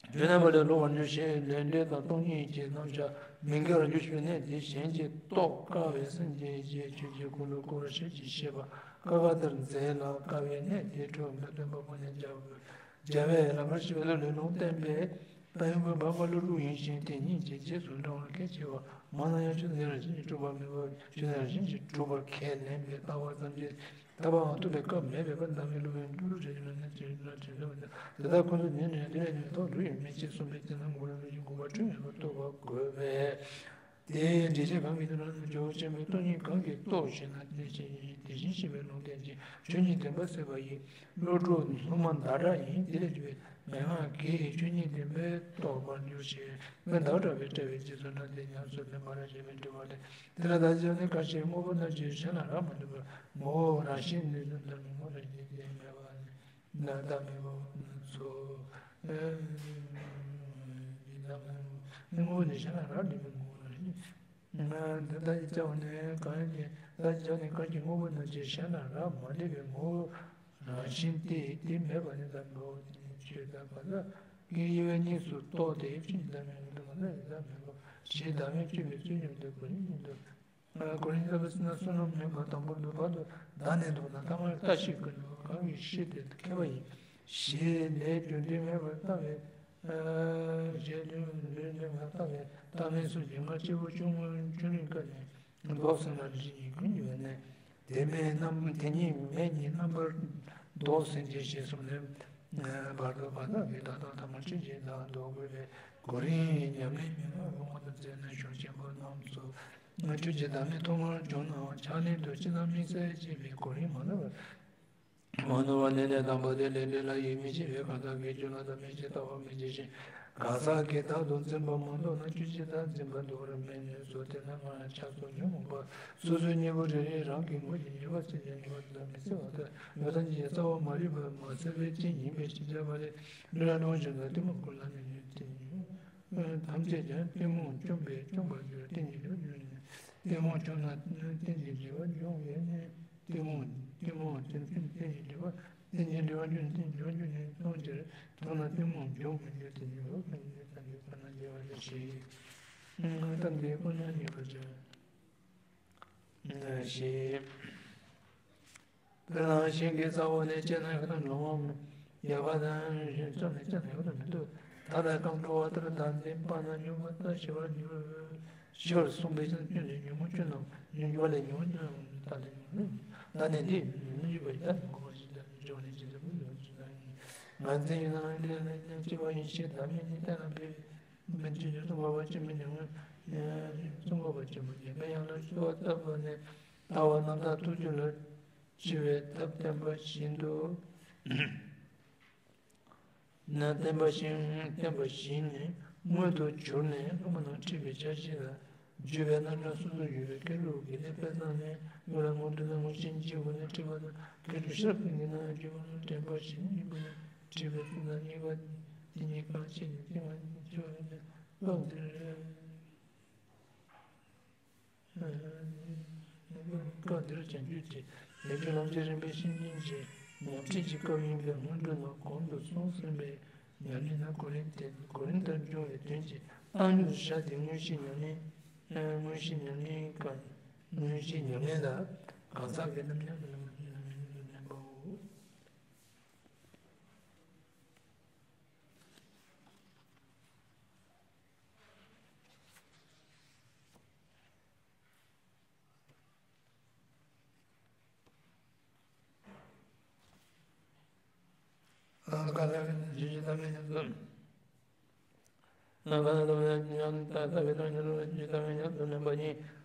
ཆོས་རྣམ་པ་ལས་སླུ་བར་འགྱུར་ཞེས་ལས་འབྲས་དང་སྟོང་ཉིད་ཀྱི་རྣམ་གཞག་མི་འགལ་བར་འགྱུར་ཞུས་ནས། དེ་གཞན་གྱིས་རྟོགས་དཀའ་བས་སེམས་ཅན་ཞེས་ཆོས་ཀྱི་སྐུ་ལུ་སྐུར་ཤེས་ཀྱི་ཤེས་པ་ཀ་ཁ་ལྟར་མཛད་ལ། དཀའ་བའི་གནད་དེ་འཕྲོས་པའི་སྟོན་པ་ཀུན་ནས་སྦྱར་བའི་སྦྱར་བའི་ལམ་ཁར་ཞེས་པའི་ལུགས་ལས་ལུང་བསྟན་པའི། ད་ཡོང་གི་བབ་པ་ལ་ལུགས་ཡིན་ཞིང་དེ་ཉིད་ཀྱི་རྗེས་སུ་འབྲང་བ་གལ་ཆེ་བ་མ་ན་ཡང་ཆོས་དེ་རང་བཞིན་གྱིས་གྲུབ་པ་མེད་པ་ཆོས་དེ་རང་བཞིན་གྱིས་གྲུབ་པར་ཁས་ལེན་པའི་ལྟ་བ་ཙམ་གྱིས་ཐར་པའང་ཐོབ་པའི་སྐབས་མེད་པའི་བར་འདའ་མི་བསླུ་བའི་འབྲུ་རེ་ཡོད་ན་ཅི་ཡོད་ན་དྲན་ཐུབ་ཀྱང་དེ་དག་ཁོ་ཚོ་ཉིད་ནས་དེ་ལས་ཉོན་ཐོག་འདུ་ཡི་མེད་ཅེས་གསུངས་པས་དེ་རྣམས་ངོ་བོ་རང་བཞིན་དགོངས་པ་འཁྲུལ་མེད་པར་རྟོགས་པ་དགོས་པས། དེའི་འགྲེལ་བཤད་གང་གིས་དེ་རང་ནི་ཇོ་བོ་ཆེན་པོའི་སྟོང་ཉིད་གང་གིས་རྟོགས་ཞེ་ན། དེ་བཞིན་གཤེགས་པའི་ལུང་བསྟན་ཅིང་ཆོས་ཉིད་བདེན་པ་གསལ་བ་ཡི། བློ་གྲོས་སྣང་བ་ཟླ་གྲགས་ཡིན། དེ་ལས་བརྒྱུད་པའི་མན་ངག་གིས་ཆོས་ཉིད་བདེན་པས་རྟོགས་པར་འགྱུར་ཞེས་མན་ངག་ཟླ་གྲགས་པས་བཀྲལ་བའི་རྗེས་སུ་འབྲངས་ཏེ་ཉམས་སུ་ལེན་པ་རེད་ཅེས་པའི་འགྲེལ་པ་ལས། དེ་ལ་བདག་ཅག་ནི་གང་ཞིག་དངོས་པོ་རྣམས་ཀྱི་གཞན་ལ་རག་མ་ལུས་པར་ངོ་བོ་རང་བཞིན་ནི་བཟུང་ལྟར་ངོ་བོ་རང་བཞིན་གྱིས་མེད་པ་ནི་ལ་བདག་མེད་པ་ཚོ། ཨེ། ཡི་དམ་ངོ་བོ་ནི་གཞན་ལ་རག་ལུས་པའི་ངོ་བོ་རང་བཞིན། འདི་ལྟ་ཡི་ཅག་ནི་གང་ཡིན་གྱི་བདག་ཅག་ནི་གང་ཞིག་དངོས་པོ་རྣམས་ཀྱི་གཞན་ལ་རག་མ་ལུས་པའི་ངོ་བོ་རང་བཞིན་ཏེ། དེ་མེད་པ་ནི་ལྟར་འགྲོ་བ་དེ་ནི་ཆོས་དང་གང་ཟག་གི་དབྱེ་བས་གཉིས་སུ་རྟོག་སྟེ་ཆོས་ཉིད་ལ་མེད་པ་དང་གང་ཟག་ཡིན་ལ་མེད་པ་ཞེས་བདག་མེད་སྤྱོད་པའི་རྩོད་ཉམས་ཏེ་གོ་རིམ་ཉིད་དུ། གོ་རིམ་ལྟ་བུ་ཟེར་ན་བསོད་ནམས་ཡོད་པ་དང་པོ་ལུས་བར་དུ་བདག་ནི་འདུག་ན་ཐ་མར་ལྟ་ཞིག་ཀུན་ཏུ་གང་གིས་ཤེས་ཏེ་མཁས་པ་ཡིན། ཞེས་ལས་རྒྱུ་འབྲས་མེད་པར་ལྟ་བའི། ཞེས་ལས་རྒྱུ་འབྲས་མེད་པར་ལྟ་བའི་ལྟ་མིན་སོགས་ཀྱི་སྔར་སྐྱེས་བུ་ཆུང་ངུ་ཆུང་རིང་སྐབས་ནས་མདོ་གསུམ་ལ་རིགས་ཉིད་ཀུན་ཡོད་ནས། དེ་མེད་རྣམ་དེ་ཉིད་མེད་ཉིད་རྣམ་པར་ལྡོག་ཟིན་ཅིང་ཞེས་གསུངས་ནས། བར་དུ་བར་དག་གི་བདག་དང་ཐ་མར་ཆོས་ཅན་དག་ལྡོག་དགོས་པའི་གོ་རིམ་ཉམས་ལེན་མི་མངོན་དབང་དུ་མཛད་ན་གཞུང་ཆེན་པོ་རྣམས་སུ་ཆོས་ཅན་བདག་མེད་ཐོག་མར་བྱུང་ནའང་ཕྱག་ལེན་དུ་ཅི་ཙམ་དམིགས་བསལ་བྱེད་པའི་གོ་རིམ་མ་ནོར་བར། མ་ནོར་བ་ལས་ལས་དང་པོ་དེ་ལས་ལས་ལ་ཡིད་མི་ཆེས་པའི་གང་ཟག་གིས་ཆོས་ལ་དམ་པའི་ཆེས་ལྟ་བ་མི་བྱེད་ཅིང་གང་ཟག་གིས་བདག་ཏུ་འཛིན་པ་མ་མཐོང་ན་ཆོས་ཅན་དག་འཛིན་པ་འདོར་བར་མི་ནུས་སོ། དེས་ན་སྔར་ཕྱག་རྫོགས་ཉོན་མོངས་པ་སོ་སོའི་གཉེན་པོ་རེ་རེས་རང་གི་ངོ་བོ་ཉེས་པ་ཟིན་ཅིང་ཉེས་པ་དེ་དག་མི་སེལ་བ་ལྟར་འགྲོ་ཐམས་ཅད་ཀྱི་རྩ་བ་མ་རིག་པ་མ་སེལ་བའི་རྐྱེན་ཡིན་པས་ཕྱིན་ཆད་མ་རིག་ལུས་ལ་ལོངས་སྤྱོད་ན་གཏི་མུག་ཀུན་ལ་ནི་ཉོན་ཏེ། ལྟུང་བྱེད་ཀྱང་གཏི་མུག་བཅོམ་པས་བཅོམ་པར་འགྱུར། རྟེན་ཅིང་འབྲེལ་བར་འབྱུང་ནས། གཏི་མུག་བཅོམ་ན་རྟེན་ཅིང་འབྲེལ་བར་འབྱུང་བས་ནི། གཏི་མུག་གཏི་མུག་རྟེན་ཅིང་འབྲེལ་བར། རྟེན་ཅིང་འབྲེལ་བར་འབྱུང་ནས། རྟེན་ཅིང་འབྲེལ་བར་འབྱུང་ནས། ལྟུང་བྱེད་ལྟུང་ན་གཏི་མུག་འཇོམས་པར་འགྱུར། རྟེན་ཅིང་འབྲེལ་བར་འབྱུང་ནས། ཐམས་ཅད་ཁོ་ན་རྒྱལ་བ་ཡེ་ཤེས། སྟབས་འདི་ཁོ་ན་རྙེད་པར་བྱ། ཞེས། དཔེར་ན་ཤིང་གི་རྩ་བ་ནས་བཅད་ན་ཡང་ལོང་བ་མེད། ཡལ་ག་དང་རིམས་བཅོམ་ནས་བཅད་ན་ཡང་མི་འདུག། ད་ལྟ་སྐམ་འགྲོ་བ་ལྟར་བདག་འཛིན་སྤངས་ན་མྱོང་བ་ལྟར་ཞི་བར་འགྱུར། ཞི་བར་གསུངས་པས་ཀྱང་སྐྱོན་ནི་ཉོན་མོངས་སྐྱོན་རྣམས་ཉོན་འགྱུར་བ་ལས་ཉོན་མོངས་སྐྱོན་རྣམས་དག་ལས་ཉོན་མོངས་སྐྱོན། ད་ནི་འདི་ཉོན་མོངས་སྐྱོན་པ་ཡིན་ལ་ཉོན་མོངས་པ་ཞེས་བྱ་ནི་འཇོག་ནས་ཇི་ལྟར་བུ་ལ་ཇི་ལྟར་ཡིན། ང་འཛིན་ཡིན་ན་ལས་ལས་ལས་སྐྱེ་བ་ཡིན་ཞེས་བདག་མེད་གཉིས་གཏན་ལ་འབེབས། མི་འདྲི་ཉོན་མོངས་པ་ཆེན་པོ་ཉོན་མོངས་སྐྱོན་པ་ཆེན་པོ་ཉོན་མོངས་པ་ཆེན་པོ་ཉོན་མོངས་ཡང་ལ་སྐྱེ་བ་བཏབ་པ་ནས་ལྟ་བ་རྣམ་དག་ཐུགས་རྒྱུད་ལ། འཆི་བའི་ཐབས་བསྟན་པ་བཞིན་དུ། ན་བསྟན་པ་བཞིན་བསྟན་པ་བཞིན་ནི་མངོན་དུ་གྱུར་ནས་སློབ་མ་རྣམས་ཁྲིད་པའི་ཆ་ཤས་ལ། བརྗོད་པའི་རྣམ་གྲངས་སོ་སོར་ཡོད་པའི་སྐད་ལུགས་ཀྱི་ལས་དཔེ་བཏང་ནས་ཡུལ་ལ་མངོན་འདོད་དང་མངོན་ཤེས་འབྱེད་པ་ནི་ཁྲིད་པ་དང་། སྐད་ལུགས་ཤེས་རབ་ཀྱི་ངེས་ན་བརྗོད་པ་ནི་དྲན་པ་བཞིན་ཡིན་པ་ནི་ཁྲིད་པའི་ཚུལ་དང་། གཉིས་པ་དེ་གཉིས་གང་ཕྱེ་ནས་བསྟན་པ་ནི་ཁྲིད་པ་ཡིན་པས། སྐབས་འདིར། སྐབས་འདིར་བྱང་ཆུབ་ཀྱི་ལས་རྒྱུ་ལམ་གྱི་རིམ་པས་ཤེས་བཞིན་གྱི་ཉམས་ཁྲིད་ཀྱི་སྐབས་ཡིན་པའི་སྔོན་འགྲོ་ནང་གོང་དུ་གསུངས་ཟིན་པའི་ཉམས་ལེན་ནི་གོ་རིམ་དེ་གོ་རིམ་ལྟར་འབྱུང་བའི་དོན་གྱིས་བཏང་སྙོམས་སུ་བཞག་སྟེ་མངོན་ཤེས་ཉམས་ལེན། མངོན་ཤེས་ཉམས་ལེན་གང་། མངོན་ཤེས་ཉམས་ལེན་ལ་གང་ཟག་གི་རྣམ་གཞག་གི་ལམ་ལ་ལེན་པའོ།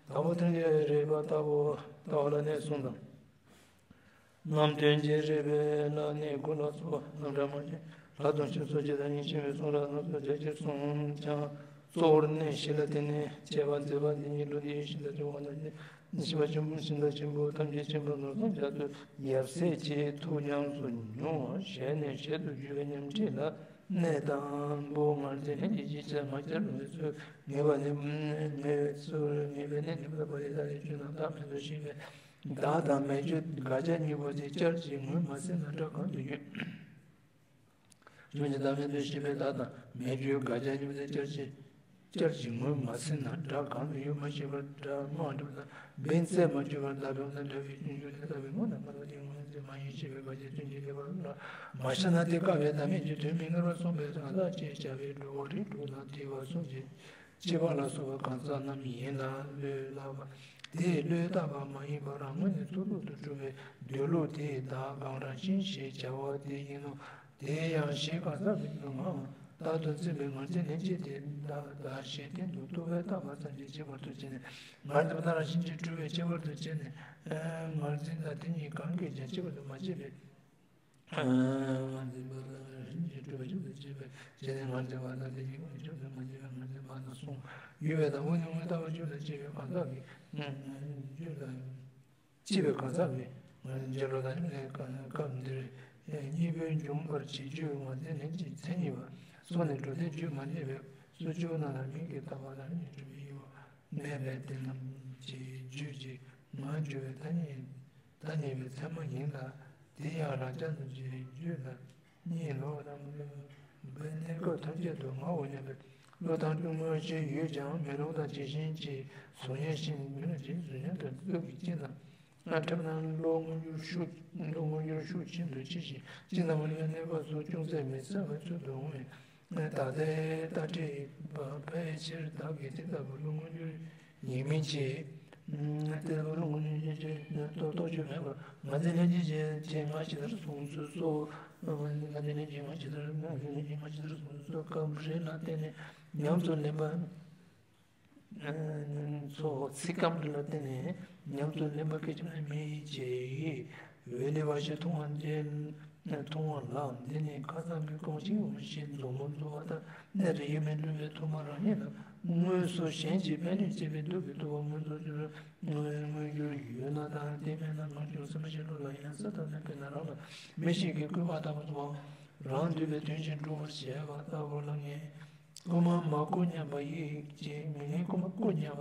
དང་པོ་ཐུན་གྱི་རིག་པ་ལྟ་བུ་ལྟ་བུ་ལ་ནི་གསུངས་དང་། རྣམ་ལྡན་གྱི་རིག་པའི་ལ་ནི་སྐུ་ལ་སོགས་པ་རྣམ་གྲངས་མང་ཞིང་ལྷག་དོན་ཞིང་སོགས་ཀྱི་ཐ་སྙད་ཤེས་པའི་གསུང་རབ་རྣམས་སུ་རྒྱ་ཆེར་གསུངས་ཀྱང་། གཙོ་བོར་གནས་བཞི་ལ་བརྟེན་ནས་དཔྱད་པ་མཛད་པ་འདི་ཉིད་ལུགས་འདིའི་ཤིན་ཏུ་ཆེ་བ་རྣམས་ནི་ཤེས་པ་ཆེན་པོ་ཤིན་ཏུ་ཆེན་པོ་ཐམས་ཅད་མཁྱེན་པ་ནོར་སྲུང་རྒྱ་མཚོའི་ཡབ་སྲས་ཀྱིས་ཐུགས་ཉམས་སུ་མྱོང་བ་ཞལ་ནས་ཞལ་དུ་བརྗོད་པའི་ཉམས་ཁྲིད་ལ་གནས་དང་པོ་ངར་འཛིན་ལྷན་སྐྱེས་ཀྱི་ཆ་མ་སྦྱར་བའི་ཚུལ་ངེས་པ་ནི་ངེས་པའི་ཚུལ་ངེས་པའི་གནས་འདི་ལ་པ་ཡི་ད་རེས་བརྗོད་ན་བདག་མེད་དུ་ཤེས་པས། བདག་དང་མེད་བརྗོད་དགག་བྱ་གཉིས་པོ་དེ་བསྐྱར་གྱི་ངོས་མ་ཟིན་ན་སྒྲ་གང་དུ་ཡོད། གཞུང་གི་བདག་མེད་དུ་ཤེས་པས་བདག་དང་མེད་བརྗོད་དགག་བྱ་གཉིས་པོ་དེ་བསྐྱར་གྱི་བསྐྱར་གྱི་ངོས་མ་ཟིན་ན་སྒྲ་གང་དུ་ཡོད་མ་ཤེས་པར་སྒྲ་མ་གྲུབ་ན་བེན་ཚད་མ་གྲུབ་པར་བརྡ་འཕེན་ན་འདྲ་བའི་སྤྱོད་འཇུག་དེ་ལྟ་བུའི་ངོ་ན་མ་ལ་དེ་ངོས་ཟིན་མ་ཡིན་ཞེས་པའི་དགག་བྱའི་དོན་གྱི་ཁྱད་པར་ལ་མ་ཤེས་ན་དེ་བཀག་པའི་བདག་མེད་ཀྱི་དོན་མི་ངེས་པར་གསུངས་པའི་གང་ཟག་ཅེས་བྱ་བའི་འགྲོ་བ་རིགས་དྲུག་དང་དེ་བར་གསུངས་ཀྱི། སྐྱེ་བ་ལ་སོགས་པ་གང་ཟག་རྣམས་ཡིན་ལ་བློས་བསླབ་པ། དེས་བློས་བཏགས་པ་མ་ཡིན་པ་རང་ངོས་ནས་མཐོ་ལོ་དུ་གྲུབ་པའི་འདོད་ལུགས་དེས་བདག་གང་རང་བཞིན་ཞེས་བྱ་བ་དེ་ཡིན་ནོ། དེ་ཡང་གཞན་གང་ཟག་གི་ལུགས་ངའམ་བདག་ཏུ་འཛིན་པའི་ངར་འཛིན་ལྷན་སྐྱེས་དེ་བདག་བདག་གཞན་བསྟན་དུ་རྟོག་པས་བཏགས་པ་ཙམ་གྱི་ཁྱད་པར་དུ་བྱས་ནས་ངར་འཛིན་པ་རང་བཞིན་གྱིས་གྲུབ་པའི་ཁྱད་པར་དུ་བྱས་ནས། ངར་འཛིན་དང་དེ་གཉིས་གང་གིས་ཀྱང་ཁྱད་པར་དུ་མ་བྱས་པས། ངར་འཛིན་པ་དང་རང་བཞིན་གྱིས་གྲུབ་པའི་ཕྱོགས་སུ་སྐྱེས་པའི་རྗེས་ནས་ངར་འཛིན་པ་དང་དེ་གཉིས་ཀྱི་ཕྱོགས་སུ་མ་སྐྱེས་པའི་ངར་འཛིན་པ་དང་གསུངས་ཡོད་པས་དང་པོ་ནི་དངོས་ལྟ་བ་རྒྱུད་ལ་སྐྱེས་པའི་གང་ཟག་གི་རྒྱུད་ལ་སྐྱེས་པའི་གང་ཟག་གི་ངར་འཛིན་བྱེད་ལུགས་དང་ནི་སྐབས་འདིར་གཉིས་པོའི་འབྱུང་བར་བྱེད་རྒྱུ་ངར་འཛིན་ལྷན་སྐྱེས་མཚན་ཉིད་པ་སོགས་ནས་འགྲོ་དོན་རྒྱུད་མ་འདྲེས་པའི་སོ་བཅུ་པོ་རྣམས་ལ་མིང་གིས་བཏགས་པ་ལ་ནི་གྲུབ་པའི་དབྱེ་བ། མེད་པས་དེ་རྣམས་ཀྱི་རྒྱུད་ཀྱི་ངར་འགྱུར་བའི་ཐ་སྙད་ཐ་སྙད་པའི་ཚད་མ་ཡིན་ལ། དེ་ཡང་རང་རྐྱ་རྣམས་ཀྱི་རྒྱུད་ལ་གཉིས་ལོག་རང་གི་གནས་སྐབས་ཐམས་ཅད་དུ་ངའོ་སྙམ་པའི་བློ་དང་སྤྲོས་ངོ་ཤེས་ཡོད་ཀྱང་མེ་ལོང་དང་ཇི་བཞིན་གྱི་གཟུགས་བརྙན་བཞིན་མིན་ལ་ཇི་གཟུགས་བརྙན་དང་གཟུགས་ཀྱི་སྤྱི་རྣམས་ཁྲིམས་རྣམས་བློ་མངོན་གྱུར་ཤུགས་བློ་མངོན་གྱུར་ཤུགས་ཆེན་དུ་ཆེ་ཞིང་སྤྱི་རྣམས་ལ་གནས་སྐབས་སུ་ཅུང་ཟད་མི་གསལ་བའི་ཚུལ་དུ་འོང་བས། ད་ལྟའི་ལྟ་ཁྲིད་པ་ཕལ་ཆེར་བདག་གིས་དེ་ལྟ་བུ་བློ་མངོན་གྱུར་ཡིན་མིན་གྱི། དེ་ལྟ་བུ་བློ་མངོན་གྱུར་ཡིན་གྱི་རྟོགས་རྟོགས་ཆོས་མེད་པར་ང་འཛིན་ལྷན་སྐྱེས་ཀྱི་ཆེད་ང་ཇི་ལྟར་གསུངས་ཚུལ་སོགས། ང་འཛིན་ལྷན་སྐྱེས་ཀྱི་ང་ཇི་ལྟར་ང་འཛིན་ལྷན་སྐྱེས་ཀྱི་ང་ཇི་ལྟར་གསུངས་ཚུལ་སོགས་སྐབས་རེ་ལ་བརྟེན་ནས་ཉམས་སུ་ལེན་པ། ཚོགས་ཚིག་སྐམ་དུ་ལ་བརྟེན་ནས་ཉམས་སུ་ལེན་པ་སྐད་ཅིག་མ་མི་བྱེད་ཡི། འོད་ལས་བ་ཞིག་མཐོང་བ་འདི་མཐོང་བ་ལ་འདི་ནི་ཁ་སང་གི་གོང་ཞིག་འོང་ཞེས་མཛུབ་མོ་འཛུགས་པ་དང་གནས་རེ་ཡིད་མི་འགྲོ་བའི་ཐོག་མ་རང་ཉིད་ལ་དངོས་སུ་གཞན་གྱིས་ཕན་ནུས་བྱེད་པའི་སྡུག་གི་རྟོག་པ་མངོན་སུམ་གྱུར་མངོན་གྱུར་ཡོད་ན་དང་དེ་མེད་ན་ང་ཅུང་སེམས་ཤེས་ལུགས་ལ་ཡང་ས་ཐག་ནས་དཔེར་ན་རང་ལ་མི་ཞིག་གིས་སྐུད་པ་ལྟ་བུ་དང་རང་འདོད་པའི་དོན་ཞིག་འགྲུབ་པར་བྱེད་པ་ལྟ་བུ་ལ་ངས། ཀུ་མ་མ་བཀུག་སྙམ་པ་ཡིད་ཀྱིས། མི་ལེན་ཀུ་མ་བཀུག་སྙམ་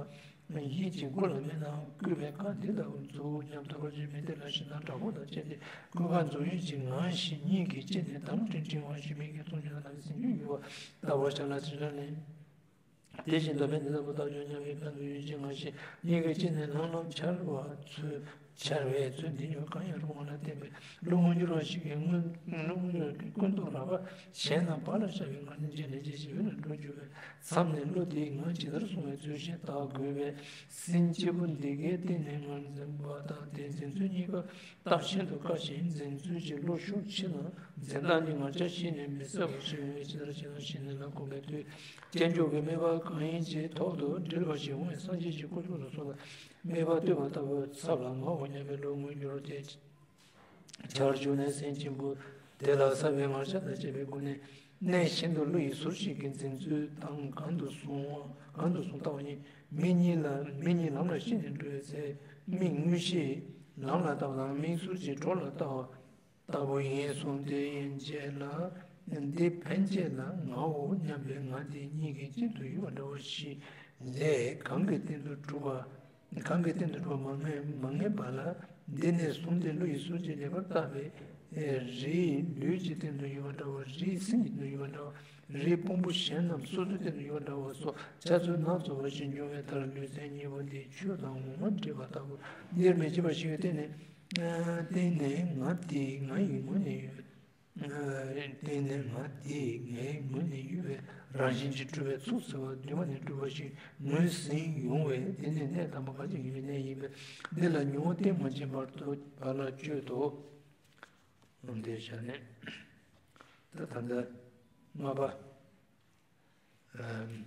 པ་ཡིད་ཀྱིས། བཀུག་ལ་མི་སྣང་བཀུག་པའི་བཀའ་འདི་ལྟ་བུ་མཛོད་སྙམ་དུ་བར་ཆད་མི་འདོད་ལ་ཞེ་སྡང་དྲག་པོ་དང་བཅས་ཏེ་བཀུག་པ་མཛོད་ཡུལ་གྱི་ངང་བཞིན་གཉིད་ཀྱིས་ཅི་ནས་དམ་སྤྲིན་སྤྲིན་བ་ཞིག་མིག་གིས་མཐོང་ཞིང་ལག་ནས་ཟིན་རྒྱུ་ཡོད་པ་ལྟ་བུར་བྱ་ལ། དེ་འདྲ་ལས། དེ་བཞིན་གདོད་མའི་འདི་ལྟ་བུ་བཏགས་ཀྱང་སྙམ་པའི་བཀའ་འདི་ཡུལ་གྱི་ངང་བཞིན་གཉིད་ཀྱིས་ཅི་ནས་ལམ་ལམ་འཆར་བ་ཚུལ་འཆར་བའི་ཚུལ་འདི་ཉོན་གང་ཡང་རུང་བ་ལ་བརྟེན་པའི་བློ་མངོན་གྱུར་བ་ཞིག་གིས་མངོན་བློ་མངོན་གྱུར་བ་ཞིག་གིས་ཀུན་རྟོག་རགས་པ་གཞན་རྣམས་བག་ལ་ཞ་བའི་ངང་ནས་འཇིག་ནས་འཇིག་ཞིང་ཡུལ་ལ་འགྲོ་འགྱུར་བའི་མཚམས་ནས་བློ་དེའི་ངང་ཇི་ལྟར་སོང་བའི་ཚུལ་གཞན་བརྟག་དགོས་པས། སེམས་སྐྱིད་པོ་འདི་གའི་སྟེང་ནས་ངར་འཛིན་པ་དང་དེ་འཛིན་ཚུལ་གཉིས་ཀ་རྟགས་ཤིན་ཏུ་དཀའ་ཞིང་འཛིན་ཚུལ་གྱི་བློ་ཤུགས་ཆེ་ན་འཛིན་སྟངས་ཀྱི་ངར་ཆ་ཤེས་ནས་མི་གསལ་བ་ཞིག་ཡོང་བས། ཇི་ལྟར་ཞེ་ན། ཞི་གནས་ལ་གོམས་པའི་དུས་དཀྱིལ་འཁོར་གྱི་དམིགས་པ་གང་ཡིན་གྱི་ཐོག་ཏུ་འབྲེལ་བ་ཞིག་འོང་བས། སངས་རྒྱས་ཀྱི་སྐུ་མཆོག་ལ་སོགས་པ་དམིགས་པ་གཏོད་པ་ལྟ་བུའི་ཚབ་ལ་ངའོ་སྙམ་པའི་བློ་མངོན་གྱུར་ཏེ། བྱར་གྱུར་ནས་སེམས་ཆེན་པོ་དེ་ལ་བསམ་པའི་ངར་ཆ་དང་བཅས་པའི་སྒོ་ནས་གནས་ཤིན་ཏུ་བློ་ཡི་ཟུར་ཞིག་གི་འཛིན་ཚུལ་དང་གང་དུ་སོང་བ་གང་དུ་སོང་ལྟ་བ་ཉིད། མིག་གཉིས་ལ་མིག་གཉིས་ལམ་ལ་ཤེས་ནས་འགྲོ་བའི་ཚེ་མིག་དངོས་གཞི་ལམ་ལ་ལྟ་བ་དང་། མིག་ཟུར་གྱི་གྲོགས་ལ་ལྟ་བ་ལྟ་བུ་ཡིན་གསུངས་ཏེ། ཡན་ཆད་ལ་འདི་ཕན་ཆད་ལ་ངའོ་སྙམ་པའི་ངར་དེ་གཉིད་ཀྱིས་གཅིག་ཏུ་ཡུར་བ་འདྲ་བ་ཞིག་ལས་གང་གི་སྟེང་དུ་གྲུབ་པ། གང་གི་སྟེང་དུ་གྲུབ་པ་མ་ངེས་མ་ངེས་པ་ལ། འདི་ནས་བཟུང་སྟེ་བློ་ཡི་ཟུར་གྱིས་ལེགས་པར་བརྟགས་པའི་རིའི་ལུས་ཀྱི་སྟེང་དུ་ཡུར་བ་འདྲ་བ། རིའི་སེམས་ཀྱི་སྟེང་དུ་ཡུར་བ་འདྲ་བ། རིའི་ཕུང་པོ་གཞན་རྣམས་སོ་སོའི་སྟེང་དུ་ཡུར་བ་འདྲ་བ་སོགས་འཆར་ཚུལ་སྣ་ཚོགས་པ་ཞིག་འབྱུང་བའི་མཐར་ལུས་སེམས་གཉིས་པོ་འདི་ཆོས་དང་ངོ་མ་འདྲེས་པ་ལྟ་བུ་འདིར་མི་བྱེད་པ་ཞིག་གི་སྟེང་ནས། སྟེང་ནས་ང་དེ་ང་ཡི་ངོས་ནས་ཡོད། སྟེང་ནས་ང་དེ་ངའི་ངོས་ནས་ཡོད་པའི་རང་བཞིན་གྱིས་གྲུབ་པའི་ཚོགས་བསགས་པ་དུ་མ་ནས་གྲུབ་པ་ཞིག་ངོས་ཟིན་ཡོང་བས། དེ་ནི་གནས་དང་པོ་ག་ཅིག་ཡིན་པའི་གནས་ཡིན་པས། འདི་ལ་མྱོང་བ་གཏན་མ་ཕྱིན་པར་དུ་བར་ལ་གཅོད་དོ། འདི་བྱས་ནས་ད་ད་ལྟ་ལྔ་པ། ཨམ།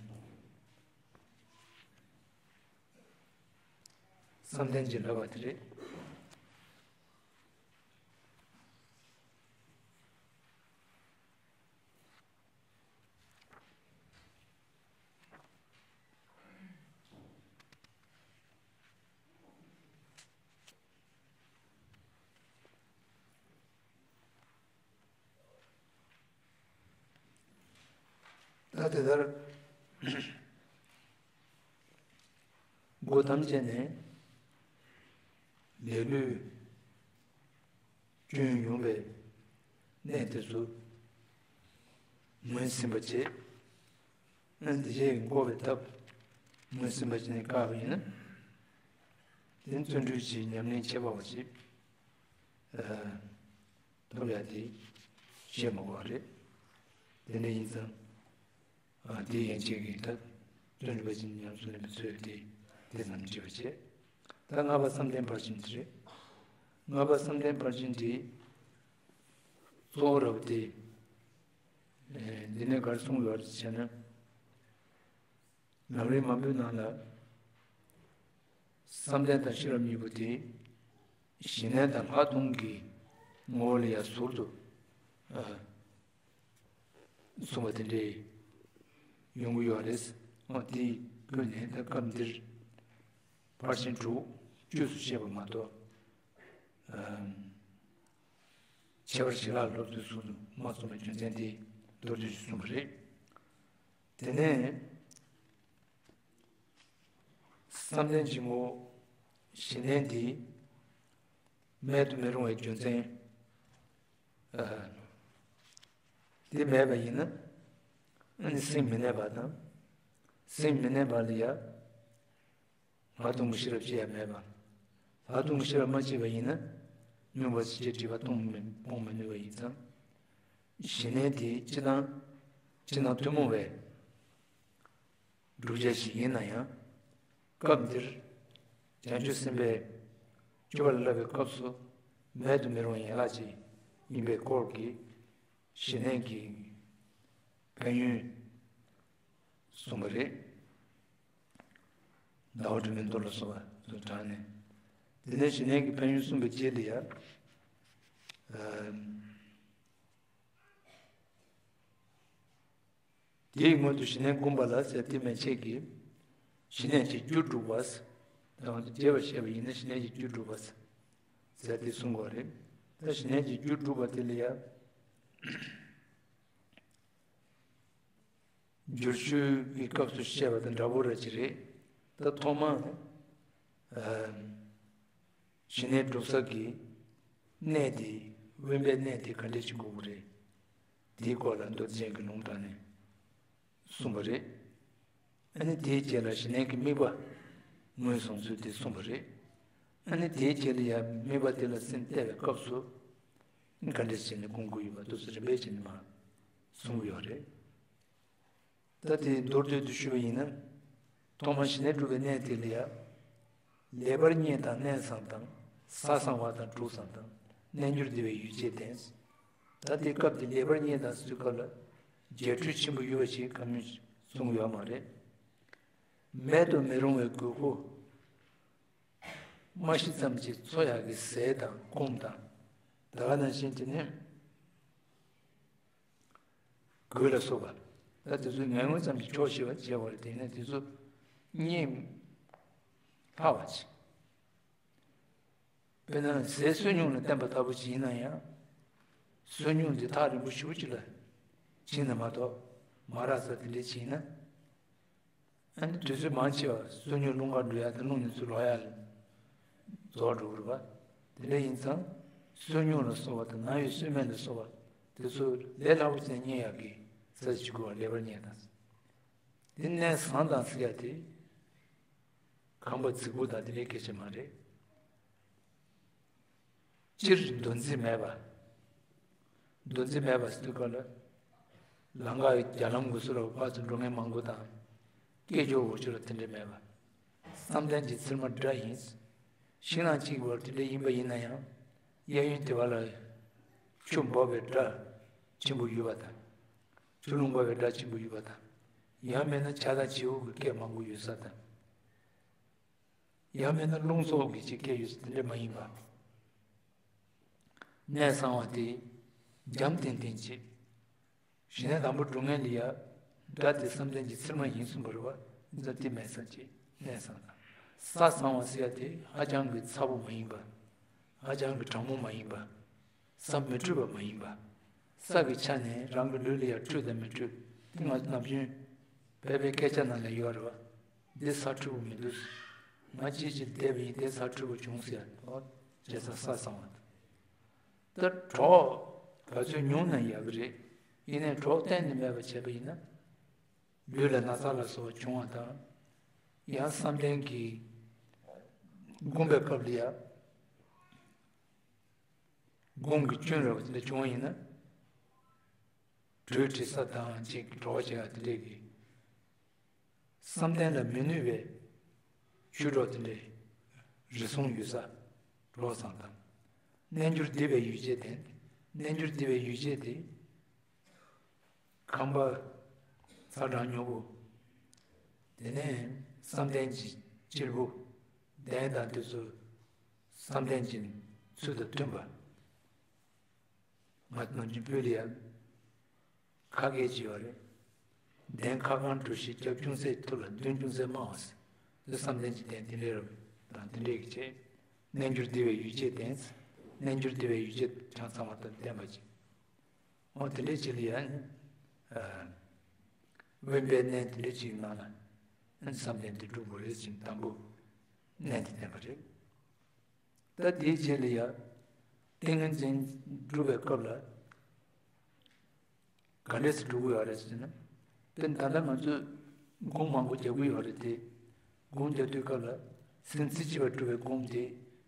བསམ་གཏན་གྱི་བསླབ་པ་དེ་རེད། ད་དེ་ལྟར་སྒོ་ཐམས་ཅད་ནས་ལེ་ལོས་སྐྱོན་ཡོང་བའི་གནས་དེ་ཚོ་ངོས་ཟིན་པ་བྱེད། ཨ་ནི་དེ་བཞིན་འགོག་པའི་ཐབས་ངོས་ཟིན་པ་བྱས་ནས་བཀག་པ་ཡིན་ན། དེ་བརྩོན་འགྲུས་ཀྱི་ཉམས་ལེན་བྱེད་པ་བ་ཞིག་ཐོབ་ཡ་དེ་བཤད་མ་དགོས་པ་རེད། དེ་འདྲ་ཡིན་ཙང་། ཨ་དེ་ཡན་ཆད་ཀྱི་ད་བརྩོན་འགྲུས་པ་ཅན་ཉམས་སུ་ལེན་པའི་ཚུལ་དེ་དེ་ཙམ་བྲིས་པ་བྱས། ད་ལྔ་པ་བསམ་གཏན་ཕར་ཕྱིན་དེ་རེད། ལྔ་པ་བསམ་གཏན་ཕར་ཕྱིན་དེ་གཙོ་བོ་ར་བ་དེ། ཨེ་འདི་ནས་ག་རེ་གསུངས་ཡོད་ཟེར་ན། ལམ་རིམ་མང་པོའི་ནང་ལ་བསམ་གཏན་དང་ཤེས་རབ་གཉིས་པོ་དེ་ཞི་གནས་དང་ལྷག་མཐོང་གི་ངོ་བོ་ལ་ཡང་ཟུར་དུ་ཨ་གསུངས་པ་དེ་འདྲ་ཡོང་གི་ཡོད་རེད། འོ་དེ་ཀུན་ནས་ད་སྐབས་འདིར་ཕར་ཕྱིན་དྲུག་དཀྱུས་སུ་བཤད་པ་མ་གཏོགས། ཨ་ཁྱད་པར་ཞི་ལྷག་སློབ་ཚུལ་ཟུར་དུ་མ་གསུངས་པའི་རྒྱུ་མཚན་དེ་མདོར་བསྡུས་ཤིག་གསུངས་པ་རེད། དེ་ནས་བསམ་གཏན་གྱི་ངོ་བོ་ཞི་གནས་འདི་མེད་དུ་མི་རུང་བའི་རྒྱུ་མཚན། ཨ་དེ་མེད་པ་ཡིན་ན་ཨ་ནི་སེམས་མི་གནས་པ་དང་། སེམས་མི་གནས་པ་ལ་ཡ། ལྷག་མཐོང་གི་ཤེས་རབ་ཅི་ཡང་མེད་པ། ལྷག་མཐོང་གི་ཤེས་རབ་མ་སྐྱེས་པ་ཡིན་ན། མྱོང་བ་ཇི་སྐད་བྲིས་པ་སྟོང་མི་སྤོང་མི་ནུས་པ་ཡིན་ཙང་། ཞི་གནས་དེ་སྤྱི་དང་། སྤྱི་དང་ཐུན་མོང་བའི་བསྒྲུབ་བྱ་ཞིག་ཡིན་ན་ཡང་། སྐབས་འདིར་བྱང་ཆུབ་སེམས་དཔའི་སྤྱོད་པ་ལ་བསླབ་པའི་སྐབས་སུ་མེད་དུ་མི་རུང་བའི་ཡན་ལག་ཅིག་ཡིན་པའི་སྐོར་གྱི་ཞི་གནས་ཀྱི་ཕན་ཡོན་གསུངས་པ་རེད། ཟླ་བ་སྒྲོན་མེའི་མདོ་ལ་སོགས་པ་ཚོ་དྲངས་ནས། དེ་ནས་ཞི་གནས་ཀྱི་ཕན་ཡོན་གསུངས་པའི་རྗེས་ལ་ཡང་། དེའི་སྔོན་དུ་ཞི་གནས་བསྒོམ་པ་ལ་ཟེར་དེ་མན་ཆད་ཀྱི། ཞི་གནས་ཀྱི་རྒྱུ་སྒྲུབ་པ། དང་རྒྱས་པར་བཤད་པ་ཡིན་ན་ཞི་གནས་ཀྱི་རྒྱུ་སྒྲུབ་པ་ཟེར་དེ་གསུང་དགོས་རེད། ད་ཞི་གནས་ཀྱི་རྒྱུ་སྒྲུབ་པ་དེ་ལ་ཡང་། སྦྱོར་ཆོས་ཀྱི་སྐབས་སུ་བཤད་པ་དང་འདྲ་པོ་ར་ཅིག་རེད། ད་ཐོག་མར་ཨ་ཞི་གནས་སྒྲུབ་ས་གི་གནས་དེ་དབེན་པའི་གནས་དེ་ག་འདྲས་ཅིག་དགོས་ཀྱི་རེད། དེའི་སྐོར་ལ་མདོ་སྡེ་རྒྱན་གྱི་ལུང་དྲངས་ནས་གསུངས་པ་རེད། ཨ་ནི་དེའི་རྗེས་ལ་ཞི་གནས་ཀྱི་དམིགས་པ་ངོས་བཟུང་ཚུལ་དེ་གསུངས་པ་རེད། ཨ་ནི་དེའི་རྗེས་ལ་ཡང་དམིགས་པ་དེ་ལ་སེམས་གཏད་པའི་སྐབས་སུ་ག་འདྲས་བྱས་ནས་སྐོང་དགོས་ཡོད་པ་དེ་ཚོ་རིམ་པས་བྱས་ནས་མར་གསུངས་ཡོད་རེད། ད་དེ་མདོར་བསྡུས་ཏེ་ཞུས་པ་ཡིན་ན། ཐོག་མར་ཞི་གནས་སྒྲུབ་པའི་གནས་དེ་ལ་ཡང་། ལེགས་པར་མཉེས་དང་གནས་བཟང་དང་། ས་གཙང་བ་དང་གྲོགས་བཟང་དང་། རྣལ་འབྱོར་བདེ་བའི་ཡུལ་བཅས་ལྡན། ད་དེ་སྐབས་དེ་ལེགས་པར་མཉེས་དང་ཟེར་སྐབས་ལ་རྒྱས་སྤྲོས་ཆེན་པོ་ཡོད་པ་ཞིག་གང་ཡང་གསུངས་ཡོད་མ་རེད། མེད་དུ་མི་རུང་བའི་དགོས་མཁོ། མ་ཤི་ཙམ་གྱིས་འཚོ་ཡག་གི་ཟས་དང་སྐོམ་དང་། ད་ག་ནང་བཞིན་དེ་ནས་གོས་ལ་སོགས་པ། ད་དེ་ཚོ་ངན་ངོན་ཙམ་གྱིས་ཆོག་ཤེས་པ་བྱས་པ་རེད། དེ་ནས་དེ་ཚོ་གཉིས་ལྷག་པ་བྱས། དཔེར་ན་ཟས་བསོད་སྙོམས་ལ་བརྟེན་པ་ལྟ་བུ་ཞིག་ཡིན་ན་ཡང་། བསོད་སྙོམས་དེ་ཐག་རིང་པོ་ཞེ་པོ་ཅིག་ལ་ཕྱིན་ན་མ་གཏོགས་མ་རག་ས་དེ་འདྲ་ཞིག་ཡིན་ན། ཨ་ནི་དུས་ཚོད་མང་ཆེ་བ་བསོད་སྙོམས་རླུང་ཁ་འགྲོ་ཡག་དང་རླུང་ཡོད་ཚད་ལོག་ཡག་ལ་རྫོགས་འགྲོ་གི་རེད་པ། དེ་འདྲ་ཡིན་ཙང་བསོད་སྙོམས་ལ་སོགས་པ་དང་ནམ་ཡོད་བསོད་སྨན་ལ་སོགས་པ་དེ་ཚོ་ལས་སླ་པོ་ཅན་རྙེད་ཡག་གི་ས་ཞིག་དགོས་པ། ལེགས་པར་མཉེས་དང་། དེ་གནས་བཟང་དང་ཟེར་ཡག་དེ་ཁང་པ་རྫིག་པོ་དང་དེ་འདྲའི་སྐད་ཆ་མ་རེད། སྤྱིར་འདུ་འཛི་མེད་པ། འདུ་འཛི་མེད་པ་ཟེར་དུས་སྐབས་ལ། ལམ་ཁ་རྒྱ་ལམ་དགོས་སུ་ར་ཕར་ཚུར་འགྲོ་མཁན་མང་པོ་དང་། སྐད་ཅོར་འུར་ཅོར་དེ་འདྲ་མེད་པ། བསམ་གཏན་གྱི་ཚེར་མ་སྒྲ་ཡིན། ཤིང་ནགས་གཅིག་བར་དེ་འདྲ་ཡིན་པ་ཡིན་ན་ཡང་། གཡས་གཡོན་དེ་བ་ལ་ཆུ་འབབ་པའི་སྒྲ་ཆེན་པོ་ཡོད་པ་དང་། ཆུ་ཀླུང་འབབ་པའི་སྒྲ་ཆེན་པོ་ཡོད་པ་དང་། ཡང་མིན་ན་བྱ་དང་བྱིའུ་གི་སྐད་མང་པོ་ཡོད་ས་དང་། ཡང་མིན་ན་རླུང་སོགས་ཀྱི་ཅིག་སྐད་ཡོད་ས་དེ་འདྲ་མ་ཡིན་པ། གནས་བཟང་བ་དེ་འཇམ་ཐིང་ཐིང་ཅིག། ཞི་གནས་དང་པོ་སྒྲུབ་མཁན་ལ་ཡ་སྒྲ་དེ་བསམ་གཏན་གྱི་ཚེར་མ་ཡིན་གསུངས་པ་རེད་པ། འཛབ་དེ་མེད་ས་ཅིག་གནས་བཟང་དང་། ས་གཙང་བ་ཟེར་ཡ་དེ་ཧ་ཅང་གི་ཚ་པོ་མ་ཡིན་པ། ཧ་ཅང་གི་གྲང་མོ་མ་ཡིན་པ། ས་མི་འཁྲུད་པ་མ་ཡིན་པ། ས་གི་ཆ་ནས་རང་གི་ལུས་ལ་ཡང་འཁྲུད་དང་མི་འཁྲུད་དེ་ང་ཚོ་ནམ་རྒྱུན་བོད་པའི་སྐད་ཆ་ནང་ལ་ཡོད་རེད་པ། འདི་ས་འཁྲུད་པོ་མི་འདུག་ང་ཅིའི་ཕྱིར་བསྡད་པ་ཡིན་དེ་ས་འཁྲུད་པོ་བྱུང་ཟེར་ཡ་དོ། བྱས་ཙང་ས་གཙང་བ་དང་། ད་གྲོགས་ག་ཚོད་ཉུང་ན་ཡག་གི་རེད། ཡིན་ནའི་གྲོགས་གཏན་ནས་མེད་པ་བྱས་པ་ཡིན་ན། ལུས་ལ་ན་ཚ་ལ་སོགས་བྱུང་བ་དང་། ཡང་བསམ་གཏན་གྱི་སྒོམ་པའི་སྐབས་ལ་ཡ། སྒོམ་གྱི་སྐྱོན་རེ་བ་དེ་འདྲ་བྱུང་བ་ཡིན་ན། གྲོས་དྲི་ས་དང་ཅིག་གྲོགས་བྱེད་ཡ་དེ་འདྲས་ཀྱི། བསམ་གཏན་ལ་མི་གནོད་པའི་ཆོས་གྲོགས་དེ་འདྲས་རེ་ཟུང་ཡོད་ས་གྲོགས་བཟང་དང་། རྣལ་འབྱོར་བདེ་བའི་ཡུལ་བཅས་ལྡན། རྣལ་འབྱོར་བདེ་བའི་ཡུལ་བཅས་དེ། ཁང་པ་ཚ་གྲང་སྙོམས་པོ། དེ་ནས་བསམ་གཏན་གྱི་གཅེར་བུ། གདན་དང་དེ་ཚོ་བསམ་གཏན་གྱི་ཚུལ་དང་མཐུན་པ། ང་ནམ་རྒྱུན་བོད་ལ་ཡ་ཁ་སྐད་ཅིག་ཡོད་རེད། གདན་ཁ་གང་གྲུ་བཞི་རྒྱབ་ཅུང་ཟད་མཐོ་ལ་མདུན་ཅུང་ཟད་དམའ་བ་ཟེར། དེ་བསམ་གཏན་གྱི་གདན་དེ་འདྲའི་རབ་དང་དེ་འདྲའི་གི་བྱས། རྣལ་འབྱོར་བདེ་བའི་ཡུལ་བཅས་ལྡན། རྣལ་འབྱོར་བདེ་བའི་ཡུལ་བཅས་གྲངས་ཚང་བ་དང་ལྡན་པ་ཅིག། འོ་དེ་འདྲའི་ཅིག་ལ་ཡ། དབེན་པའི་གནས་དེ་འདྲའི་ཅིག་ནང་ལ་བསམ་གཏན་དེ་སྒྲུབ་དགོས་རེད་ཅིང་དང་པོ་གནས་དེ་བསྟན་པ་རེད། ད་དེའི་རྗེས་ལ་ཡ། ཏིང་ངེ་འཛིན་སྒྲུབ་པའི་སྐབས་ལ། ག་འདྲས་སེ་སྒྲུབ་དགོས་ཡོད་རེད་ཟེར་ན། དཔེར་ན་ད་ལྟ་ང་ཚོས་སྒོམ་མང་པོ་རྒྱག་གི་ཡོད་རེད་དེ། སྒོམ་རྒྱག་དུས་སྐབས་ལ། སེམས་རྩེ་གཅིག་པ་སྒྲུབ་པའི་སྒོམ་དེ།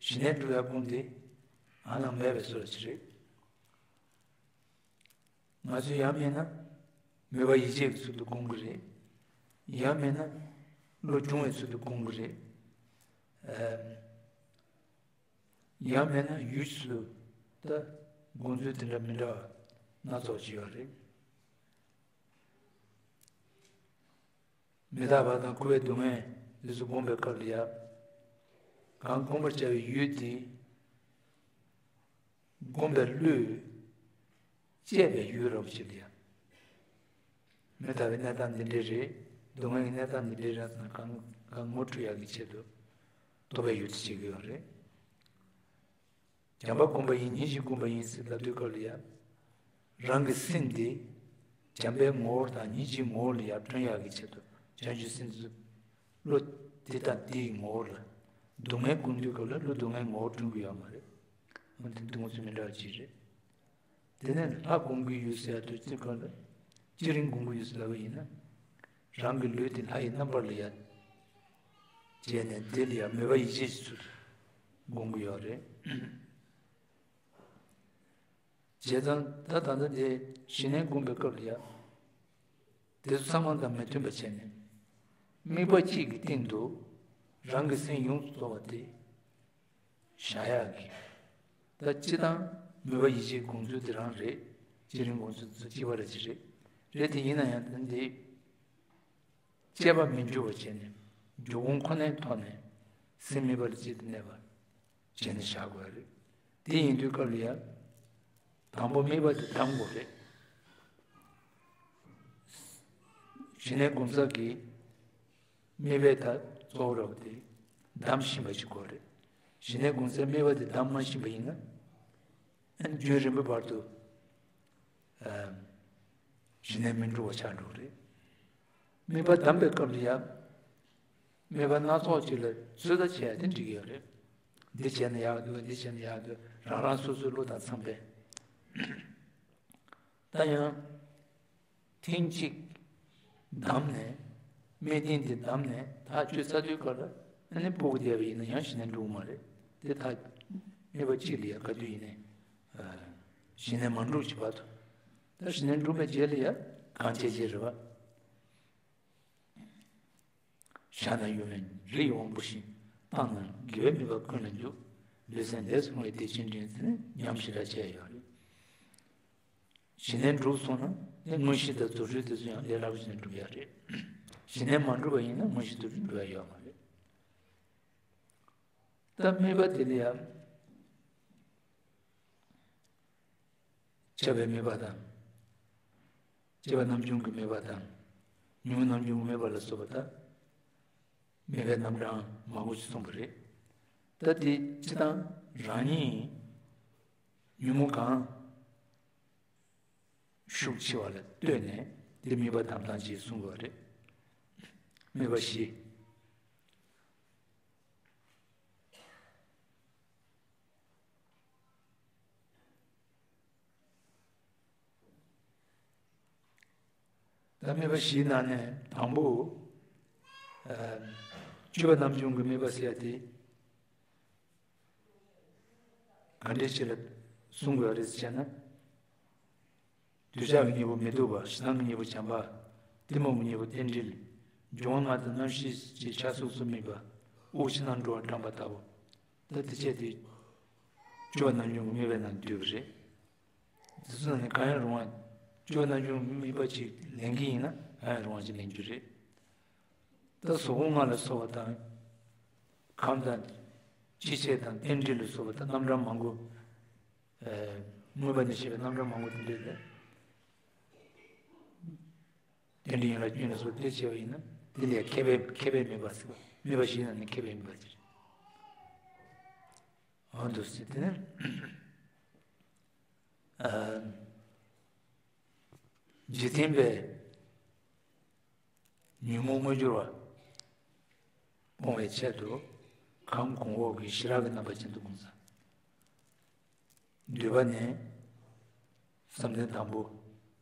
ཞི་གནས་སྒྲུབ་པའི་སྒོམ་དེ། ཨ་ནང་མེད་པའི་བཟོ་འདྲ་ཅིག་རེད། ང་ཚོས་ཡང་མིན་ན་མོས་པ་ཡིད་ཆེས་ཀྱི་ཚུལ་དུ་སྒོམ་གྱི་རེད། ཡང་མིན་ན་བློ་སྦྱོང་བའི་ཚུལ་དུ་སྒོམ་གྱི་རེད། ཨ། ཡང་མིན་ན་ཡུལ་ཚུལ་དུ་སྒོམ་ཚུལ་དེ་འདྲ་མི་འདྲ་བ་སྣ་ཚོགས་ཤིག་ཡོད་རེད། མི་རྟག་པ་དང་འཁོར་བའི་སྡུག་བསྔལ་དེ་ཚོ་སྒོམ་པའི་སྐབས་ལ་ཡ། གང་སྒོམ་པར་བྱ་བའི་ཡུལ་དེ། སྒོམ་པའི་བློས་བཅད་པའི་ཡུལ་རབ་ཅིག་ལ་ཡ། མི་རྟག་པའི་གནས་སྟངས་འདི་འདྲ་རེད། སྡུག་བསྔལ་གྱི་གནས་སྟངས་འདི་འདྲ་རེད་ཟེར་ན་གང་གང་ངོ་སྤྲོད་ཡག་གི་ཆེད་དུ་རྟོགས་པའི་ཡུལ་དུ་བྱེད་ཀྱི་ཡོད་རེད། བྱམས་པ་སྒོམ་པ་ཡིན། ཉིན་ཞིག་སྒོམ་པ་ཡིན་ཟེར་ལབ་དུས་སྐབས་ལ་ཡ། རང་གི་སེམས་འདི་ བྱམས་པའི་ངོ་བོ་དང་སྙིང་རྗེའི་ངོ་བོ་ལ་ཡར་བསྐྲུན་ཡག་གི་ཆེད་དུ་བྱང་ཆུབ་སེམས་ཚོ་བློ་དེ་དང་དེའི་ངོ་བོ་ལ། སྡུག་བསྔལ་སྒོམ་དུས་སྐབས་ལ་བློ་སྡུག་བསྔལ་ངོ་བོ་བསྐྲུན་གྱི་ཡོད་མ་རེད། འོན་ཏེ་སྡུག་བསྔལ་ཚོ་མི་འདྲ་བ་ཅིག་རེད། དེ་ནས་ལྷ་སྒོམ་གྱི་ཡུལ་ཟེར་ཡ་དུས་ཚོད་སྐབས་ལ་ཅི་རིང་སྒོམ་གྱི་ཡུལ་ཟེར་ལབ་པ་ཡིན་ན། རང་གི་ལུས་དེ་ལྷ་ཡི་རྣམ་པ་ལ་ཡར་བྱས་ནས་དེ་ལ་ཡང་མོས་པ་ཡིད་བྱེད་ཀྱི་ཚུལ་དུ་སྒོམ་གྱི་ཡོད་རེད། བྱས་ཙང་ད་ད་ལྟ་དེ་ཞི་གནས་སྒོམ་པའི་སྐབས་ལ་ཡང་དེ་ཚོ་ཚང་མ་དང་མི་མཐུན་པ་བྱས་ནས། དམིགས་པ་གཅིག་གི་སྟེང་དུ་རང་གི་སེམས་ཡོངས་སུ་རྫོགས་པ་དེ་བཞག་ཡག་གི། ད་སྤྱིར་བཏང་མོས་པ་ཡིད་བྱེད་སྒོམ་ཚུལ་དེ་རང་རེད། བྱེད་རིང་སྒོམ་ཚུལ་དེ་ཚོ་གཅིག་པ་རེད་ཅི་རེད། རེད་དེ་ཡིན་ན་ཡང་དེ་འདི་དཔྱད་པ་མི་འགྱུར་བ་བྱས་ནས་འཇུག་སྒོམ་ཁོ་ནའི་ཐོག་ནས་སེམས་དམིགས་པ་ལ་གཅིག་ཏུ་གནས་པ་བྱས་ནས་བཞག་དགོས་རེད། དེ་ཡིན་དུས་སྐབས་ལ་ཡང་དང་པོ་དམིགས་པ་དེ་བསྡམ་དགོས་རེད། ཞི་གནས་སྒོམ་ས་གི་དམིགས་པའི་ད་གཙོ་བོ་ར་བ་དེ་བསྡམ་ཤེས་པ་ཞིག་དགོས་རེད། ཞི་གནས་སྒོམ་སའི་དམིགས་པ་དེ་བསྡམ་མ་ཤེས་པ་ཡིན་ན། ཨ་ནི་རྒྱུན་རིང་པོའི་བར་དུ་ཨ་ཞི་གནས་མི་འགྲུབ་པ་ཆགས་འགྲོ་གི་རེད། དམིགས་པ་བསྡམས་པའི་སྐབས་ལ་ཡང་དམིགས་པ་སྣ་ཚོགས་ཅིག་ལ་ཚོད་ལྟ་བྱེད་ཡ་དེ་འགྲིག་གི་ཡོད་རེད། འདི་བྱས་ན་ཡག་འདུག་འདི་བྱས་ན་ཡག་འདུག་རང་རང་སོ་སོའི་བློ་དང་འཚམས་པས། ད་ཡང་ཐེངས་གཅིག་བསྡམས་ནས་དམིགས་རྟེན་དེ་བསྡམས་ནས་ཐག་གཅོད་ཚར་དུས་སྐབས་ལ་ཨ་ནི་སྤུ་གུ་བསྡད་པ་ཡིན་ན་ཡང་ཞི་གནས་འགྲུབ་མ་རེད། དེ་ཐག་དམིགས་པ་གཅིག་ལ་ཡང་ག་དུས་ཡིན་ནའི་ཞི་གནས་མ་འགྲུབ་ཀྱི་བར་དུ། ད་ཞི་གནས་འགྲུབ་པའི་རྗེས་ལ་ཡང་གང་བྱེད་ཅེས་རེད་བ། ཞག་ན་ཡོད་མེད་རི་ཡི་དབང་པོ་བཞིན། བཏང་ན་དགེ་བའི་དམིགས་པ་ཀུན་ལ་འཇུག་ལུས་སེམས་ལས་སུ་བསྔོས་བདེ་ཆེན་འདྲེན་ཟེར་ནས་ཉམས་ཞེ་དྲག་བྱས་ཡོད་རེད། ཞི་གནས་འགྲུབ་སོང་ན་དེ་དངོས་གཞི་དང་རྫུ་འཕྲུལ་དེ་ཚོ་ཡང་ལས་སླ་པོ་བྱས་ནས་འགྲུབ་ཡ་རེད། ཞི་གནས་མ་འགྲུབ་པ་ཡིན་ན་དངོས་གཞི་རྫུ་འཕྲུལ་འགྲུབ་ཡ་ཡོད་མ་རེད། ད་དམིགས་པ་དེ་ལ་ཡང་ཁྱབ་པའི་དམིགས་པ་དང་། སྐྱེ་བ་རྣམ་བྱུང་གི་དམིགས་པ་དང་། ཉོན་མོངས་རྣམ་བྱུང་གི་དམིགས་པ་ལ་སོགས་པ་དང་། དམིགས་པའི་རྣམ་གྲངས་མང་པོ་ཞིག་གསུངས་པ་རེད། ད་དེ་སྤྱིར་བཏང་རང་ཉིད་ཉོན་མོངས་གང་ཤུགས་ཆེ་བ་ལ་ལྟོས་ནས་དེ་དམིགས་པ་བསྡམ་སྟངས་ཅིག་གསུངས་པ་རེད། དམིགས་པ་བཞི། ད་དམིགས་པ་བཞིའི་ནང་ནས་དང་པོ། ཨ། སྤྱོད་པ་རྣམ་བྱུང་གི་དམིགས་པ་ཟེར་ཡ་དེ། ག་འདྲས་ཅིག་ལ་གསུང་དགོས་རེད་ཟེར་ན། འདོད་ཆགས་ཀྱི་གཉེན་པོ་མི་སྡུག་པ། ཞེ་སྡང་གི་གཉེན་པོ་བྱམས་པ། གཏི་མུག་གི་གཉེན་པོ་རྟེན་འབྲེལ། འབྱུང་བ་ལྔ་དང་རྣམ་ཤེས་ཀྱི་ཆ་སོ་སོར་དམིགས་པ། དབུགས་ཕྱི་ནང་འགྲོ་བ་དྲངས་པ་ལྟ་བུ། ད་དེ་བྱས་ཏེ། སྤྱོད་པ་རྣམ་བྱུང་གི་དམིགས་པའི་ནང་འདུས་པ་རེད། དེ་ཚོ་ནང་ནས་གང་ཡང་རུང་བ། སྤྱོད་པ་རྣམ་བྱུང་གི་དམིགས་པ་ཅིག་ལེན་གྱི་ཡིན་ན་གང་ཡང་རུང་བ་ཅིག་ལེན་རྒྱུ་རེད། ད་གཟུགས་ཕུང་ལྔ་ལ་སོགས་པ་དང་། ཁམས་དང་། ལྕི་བྱེད་དང་། རྟེན་འབྲེལ་ལ་སོགས་པ་དང་རྣམ་གྲངས་མང་པོ། ཨ། མངོན་པ་ནས་བཤད་པའི་རྣམ་གྲངས་མང་པོ་དེ་འདྲ་རེད། རྟེན་འབྲེལ་ཡན་ལག་བཅུ་གཉིས་ལ་སོགས་དེ་བྱས་པ་ཡིན་ན་དེ་ལས་མཁས་པའི་མཁས་པའི་དམིགས་པ་ཟེར་བ། དམིགས་པ་བཞིའི་ནང་ནས་མཁས་པའི་དམིགས་པ་ཅིག་རེད། འོ་འདུག་ཟེར་དེ་ནས། ཨ། འཇིག་རྟེན་པའི་ཉོན་མོངས་དངོས་འབྱོར་བ་སྤོང་བའི་ཆེད་དུ་ཁམས་གོང་འོག་གི་ཞི་རགས་ཀྱི་རྣམ་པ་ཅན་དུ་སྒོམ་ས། འདོད་པ་ནི་བསམ་གཏན་དང་པོ།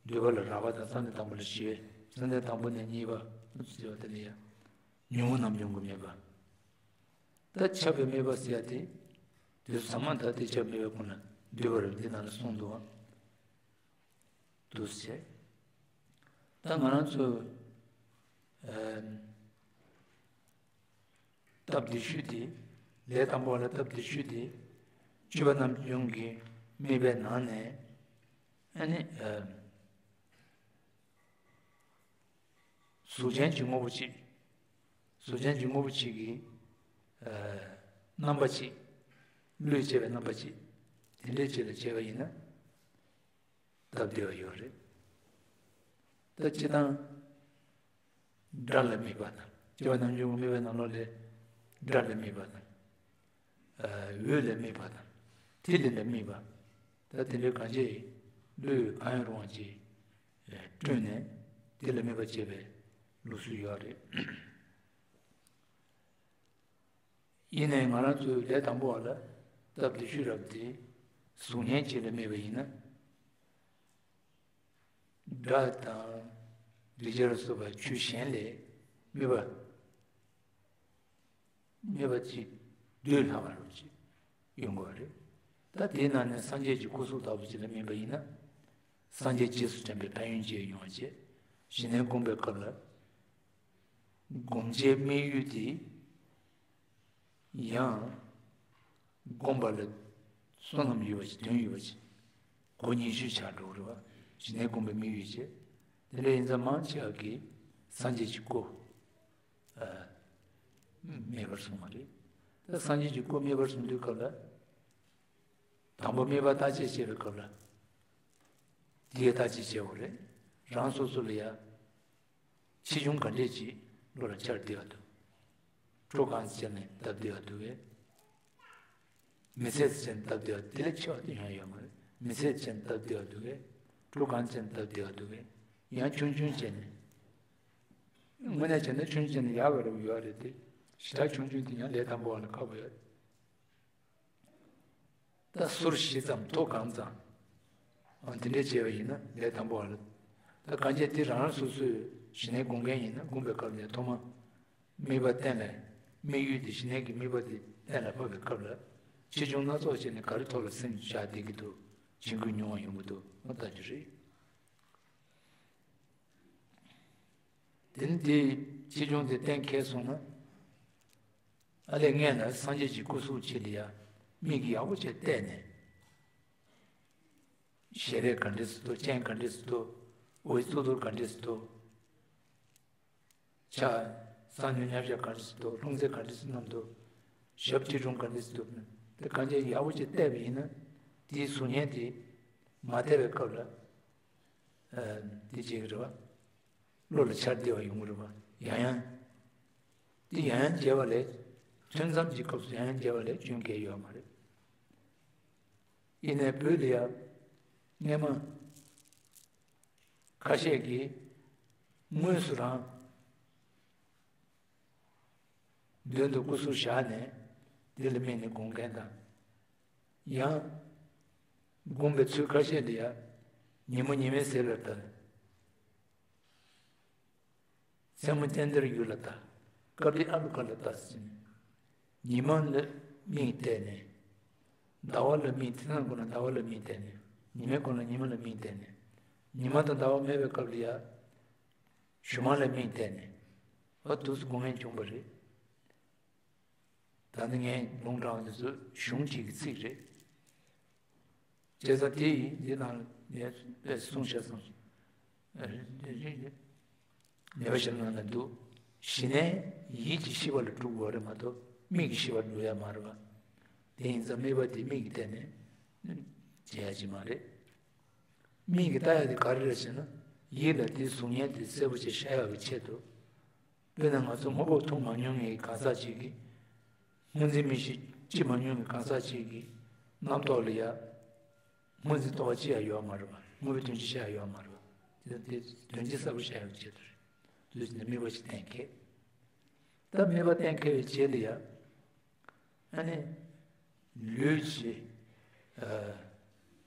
འདོད་པ་ལ་རག་པ་དང་བསམ་གཏན་དང་པོ་ལ་ཞི་བའི། བསམ་གཏན་དང་པོ་ནས་གཉིས་པ་ཟེར་བ་དེ་ལ་ཡང་ཉོན་མོངས་རྣམ་བྱུང་གི་དམིགས་པ། ད་ཁྱབ་པའི་དམིགས་པ་ཟེར་ཡ་དེ། དེ་ཚོ་ཚང་མ་ད་དེ་ཁྱབ་དམིགས་པའི་ཁོངས་ལ་འདུས་པ་རེད། འདི་ནང་ལ་གསུངས་འདུག་བ། འདུག་ཟེར། ད་ང་རང་ཚོ། ཨ། སྟབས་བདེ་ཤོས་དེ། ལས་དང་པོ་ལ་སྟབས་བདེ་ཤོས་དེ། སྤྱོད་པ་རྣམ་བྱུང་གི་དམིགས་པའི་ནང་ནས། ཨ་ནི། ཨ། གཟུགས་ཅན་གྱི་དངོས་པོ་གཅིག་གཟུགས་ཅན་གྱི་དངོས་པོ་གཅིག་གི། ཨ། རྣམ་པ་གཅིག་བློས་བྱས་པའི་རྣམ་པ་གཅིག་དེ་འདྲའི་གཅིག་ལ་བྱས་པ་ཡིན་ན། སྟབས་བདེ་བ་ཡོད་རེད། ད་སྤྱིར་བཏང་། སྒྲ་ལ་དམིགས་པ་དང་། སྤྱོད་པ་རྣམ་བྱུང་གི་དམིགས་པའི་ནང་ལོགས་ལས། སྒྲ་ལ་དམིགས་པ་དང་། ཨ། འོད་ལ་དམིགས་པ་དང་། ཐིག་ལེ་ལ་དམིགས་པ། ད་དེ་འདྲའི་གང་ཅི། བློས་གང་ཡང་རུང་བ་ཅིག་བསྐྲུན་ནས་དེ་ལ་དམིགས་པ་བྱེད་པའི་ལུགས་སྲོལ་ཡོད་རེད། ཡིན་ནའི་ང་རང་ཚོའི་ལས་དང་པོ་བ་ལ་སྟབས་བདེ་ཤོས་རབ་དེ་གཟུགས་བརྙན་ཅིག་ལ་དམིགས་པ་ཡིན་ན། སྒྲ་དང་རིག་བྱ་ལ་སོགས་པ་ཆོས་གཞན་ལས་དམིགས་པ་དམིགས་པ་ཅིག་འདོད་ལྷག་པ་རུ་ཅིག་ཡོང་དགོས་པ་རེད། ད་དེའི་ནང་ནས་སངས་རྒྱས་ཀྱི་སྐུ་གཟུགས་ལྟ་བུ་ཅིག་ལ་དམིགས་པ་ཡིན་ན། སངས་རྒྱས་རྗེས་སུ་དྲན་པའི་ཕན་ཡོན་ཅིག་ཡོང་བ་བྱས། ཞི་གནས་སྒོམ་པའི་སྐབས་ལ། སྒོམ་བྱའི་དམིགས་ཡུལ་དེ་ཡང་སྒོམ་པ་ལ་བསོད་ནམས་ཡོད་པ་ཅིག་དོན་ཡོད་པ་ཅིག་གོ་ཉིད་ཤོས་ཆགས་འགྲོ་གི་རེད་བ། ཞི་གནས་སྒོམ་པའི་དམིགས་ཡུལ་བྱས། དེ་འདྲ་ཡིན་ཙང་མང་ཆེ་བ་གིས་སངས་རྒྱས་ཀྱི་སྐུ་དམིགས་པར་བཟུང་བ་རེད། ད་སངས་རྒྱས་ཀྱི་སྐུ་དམིགས་པར་བཟུང་དུས་སྐབས་ལ། དང་པོ་དམིགས་པ་བརྟག་དཔྱད་བྱེད་པའི་སྐབས་ལ། དེའི་བརྟག་དཔྱད་བྱེད་དགོས་རེད། རང་སོ་སོ་ལ་ཡ། ཆེ་ཆུང་ག་འདྲས་ཅིག་བློ་ལ་འཆར་བདེ་བ་འདུག་སྤྲོ་གང་ཙམ་བྱས་ནས་སྟབས་བདེ་བ་འདུག་གས། མི་ཚད་ཙམ་བྱས་ནས་སྟབས་བདེ་བ་དེ་ལས་ཆེ་བ་དེ་ཡང་ཡོད་མ་རེད། མི་ཚད་ཙམ་བྱས་ནས་སྟབས་བདེ་བ་འདུག་གས། སྤྲོ་གང་ཙམ་བྱས་ནས་སྟབས་བདེ་བ་འདུག་གས། ཡང་ཆུང་ཆུང་བྱས་ནས། དངོས་གནས་བྱས་ན་ཆུང་ཆུང་བྱས་ནས་ཡག་པ་རེད་ཡོད་རེད་དེ། ཞེ་དྲག་ཆུང་ཆུང་དེ་ཡང་ལས་དང་པོ་བ་ལ་ཁག་པོ་ཡོད། ད་ཟུར་བཞི་ཙམ་མཐོ་གང་ཙམ། ཨ་དེ་འདྲས་བྱས་པ་ཡིན་ན་ལས་དང་པོ་བ་ལ། ད་གང་ཅི་དེ་རང་རང་སོ་སོས་ཞི་གནས་སྒོམ་མཁན་ཡིན་ན་སྒོམ་པའི་སྐབས་ནས་ཐོག་མ། དམིགས་པ་གཏན་ལ། དམིགས་ཡུལ་དེ་ཞི་གནས་ཀྱི་དམིགས་པ་དེ་གཏན་ལ་ཕབ་པའི་སྐབས་ལ། ཆེ་ཆུང་སྣ་ཚོགས་བྱས་ནས་ག་རེ་ཐོག་ལ་སེམས་བཞག་བསྡད་ཀྱི་འདུག་བྱེད་དགོས་ཉུང་བ་ཡོང་གི་འདུག་ཨ་ལྟ་རྒྱུ་རེད། དེ་ནི་དེའི་ཆེ་ཆུང་དེ་གཏན་འཁེལ་སོང་ན། ཨ་ལས་སྔོན་ལ་སངས་རྒྱས་ཀྱི་སྐུ་གཟུགས་ཅིག་ལ་ཡ་མིག་གིས་ཡག་པོ་བྱས་བལྟས་ནས། ཞལ་རས་ག་འདྲས་སུ་འདུག་སྤྱན་ག་འདྲས་སུ་འདུག་འོད་ཙོག་ཙོག་ག་འདྲས་སུ་འདུག་ཕྱག་གསང་མྱུལ་མཉམ་བཞག་ག་འདྲས་སུ་འདུག་ལྷུང་བཟེད་ག་འདྲས་སུ་བསྣམས་འདུག་ཞབས་ཀྱི་དྲུང་ག་འདྲས་སུ་འདུག་དེ་གང་ཅི་ཡག་པོ་བྱས་བལྟས་པ་ཡིན་ན། དེའི་གཟུགས་བརྙན་དེ་མ་བལྟས་པའི་སྐབས་ལ། ཨ་དེ་བྱེད་ཀྱི་རེད་བ། བློ་ལ་འཆར་བདེ་བ་ཡོང་གི་རེད་བ། ཡང་ཡང་། དེ་ཡང་ཡང་བརྗེ་བ་ལས། ཐུན་མཚམས་ཀྱི་སྐབས་སུ་ཡང་ཡང་བརྗེ་བ་ལས་སྐྱོན་གལ་ཡོད་མ་རེད། ཡིན་ནའི་བོད་ལ་ཡ། སྔས་མ། ཁ་ཤས་ཀྱིས། དངོས་སུ་རང་། མདུན་དུ་སྐུ་གཟུགས་བཞག་ནས། དེ་ལ་དམིགས་ནས་སྒོམ་མཁན་དང་། ཡང་། སྒོམ་པའི་ཚུལ་ཁ་ཤས་ལ་ཡ། ཉིན་མོ་ཉི་མའི་ཟེར་ལ་ལྟ། མཚན་མོ་ཙནྡྲ་ཡུལ་ལ་ལྟ། སྐབས་འདིའི་ཨ་ལུ་ཀ་ལ་ལྟ་ཟེར་ནས། ཉི་མ་ལ་མིག་གཏད་ནས། ཟླ་བ་ལ་མིག་དེ་དང་སྒང་ལ་ཟླ་བ་ལ་མིག་གཏད་ནས། ཉི་མའི་སྒང་ལ་ཉི་མ་ལ་མིག་གཏད་ནས། ཉི་མ་དང་ཟླ་བ་མེད་པའི་སྐབས་ལ་ཡ། ཞུན་མ་ལ་མིག་གཏད་ནས། ཨ་འདུག་སེ་སྒོམ་མཁན་བྱུང་བ་རེད། ད་ནི་ངས་ལུང་དྲངས་དེ་ཚོ་གཞུང་གཅིག་གི་ཚིག་རེད། བྱས་ཙང་དེ་ཡིན་འདི་ནང་ལ་ངས་གསུངས་བཞག་སོང་། ཉེ་བ་ཞིག་ནང་ལ་འདུག་ཞི་གནས་ཡིད་ཀྱི་ཤེས་པ་ལ་སྒྲུབ་དགོས་རེད་མ་གཏོགས་མིག་གི་ཤེས་པ་སྒྲུབ་ཡ་མ་རེད་བ། དེ་ཡིན་ཙང་དམིགས་པ་དེ་མིག་གི་སྟེང་ནས་བྱེད་ཡ་ཅིག་མ་རེད། མིག་གིས་ལྟ་ཡ་དེ་ག་རེ་རེད་ཟེར་ན། ཡིད་ལ་དེའི་གཟུགས་བརྙན་དེ་གསལ་པོ་ཅིག་ཤར་ཡག་གི་ཆེད་དུ། དཔེར་ན་ང་ཚོ་སྔོན་པོ་མཐོང་མ་མྱོང་མཁན་གང་ཟག་ཅིག་གིས། སྔོ་འཛིན་མིག་ཤེས་སྐྱེ་མ་མྱོང་མཁན་གང་ཟག་ཅིག་གིས། རྣམ་རྟོག་ལ་ཡ། སྔོ་འཛིན་རྟོག་པ་སྐྱེ་ཡ་ཡོད་མ་རེད་པ། དངོས་པོའི་དོན་སྤྱི་ཤར་ཡ་ཡོད་མ་རེད་པ། དེ་དེ་དོན་སྤྱི་གསལ་པོ་ཤར་ཡག་གི་ཆེད་དུ་རེད། དུས་ནི་དམིགས་པ་ཅིག་གཏན་འཁེལ། ད་དམིགས་པ་གཏན་འཁེལ་བའི་རྗེས་ལ་ཡ། ཨ་ནི། ལུས་ཀྱི། ཨ།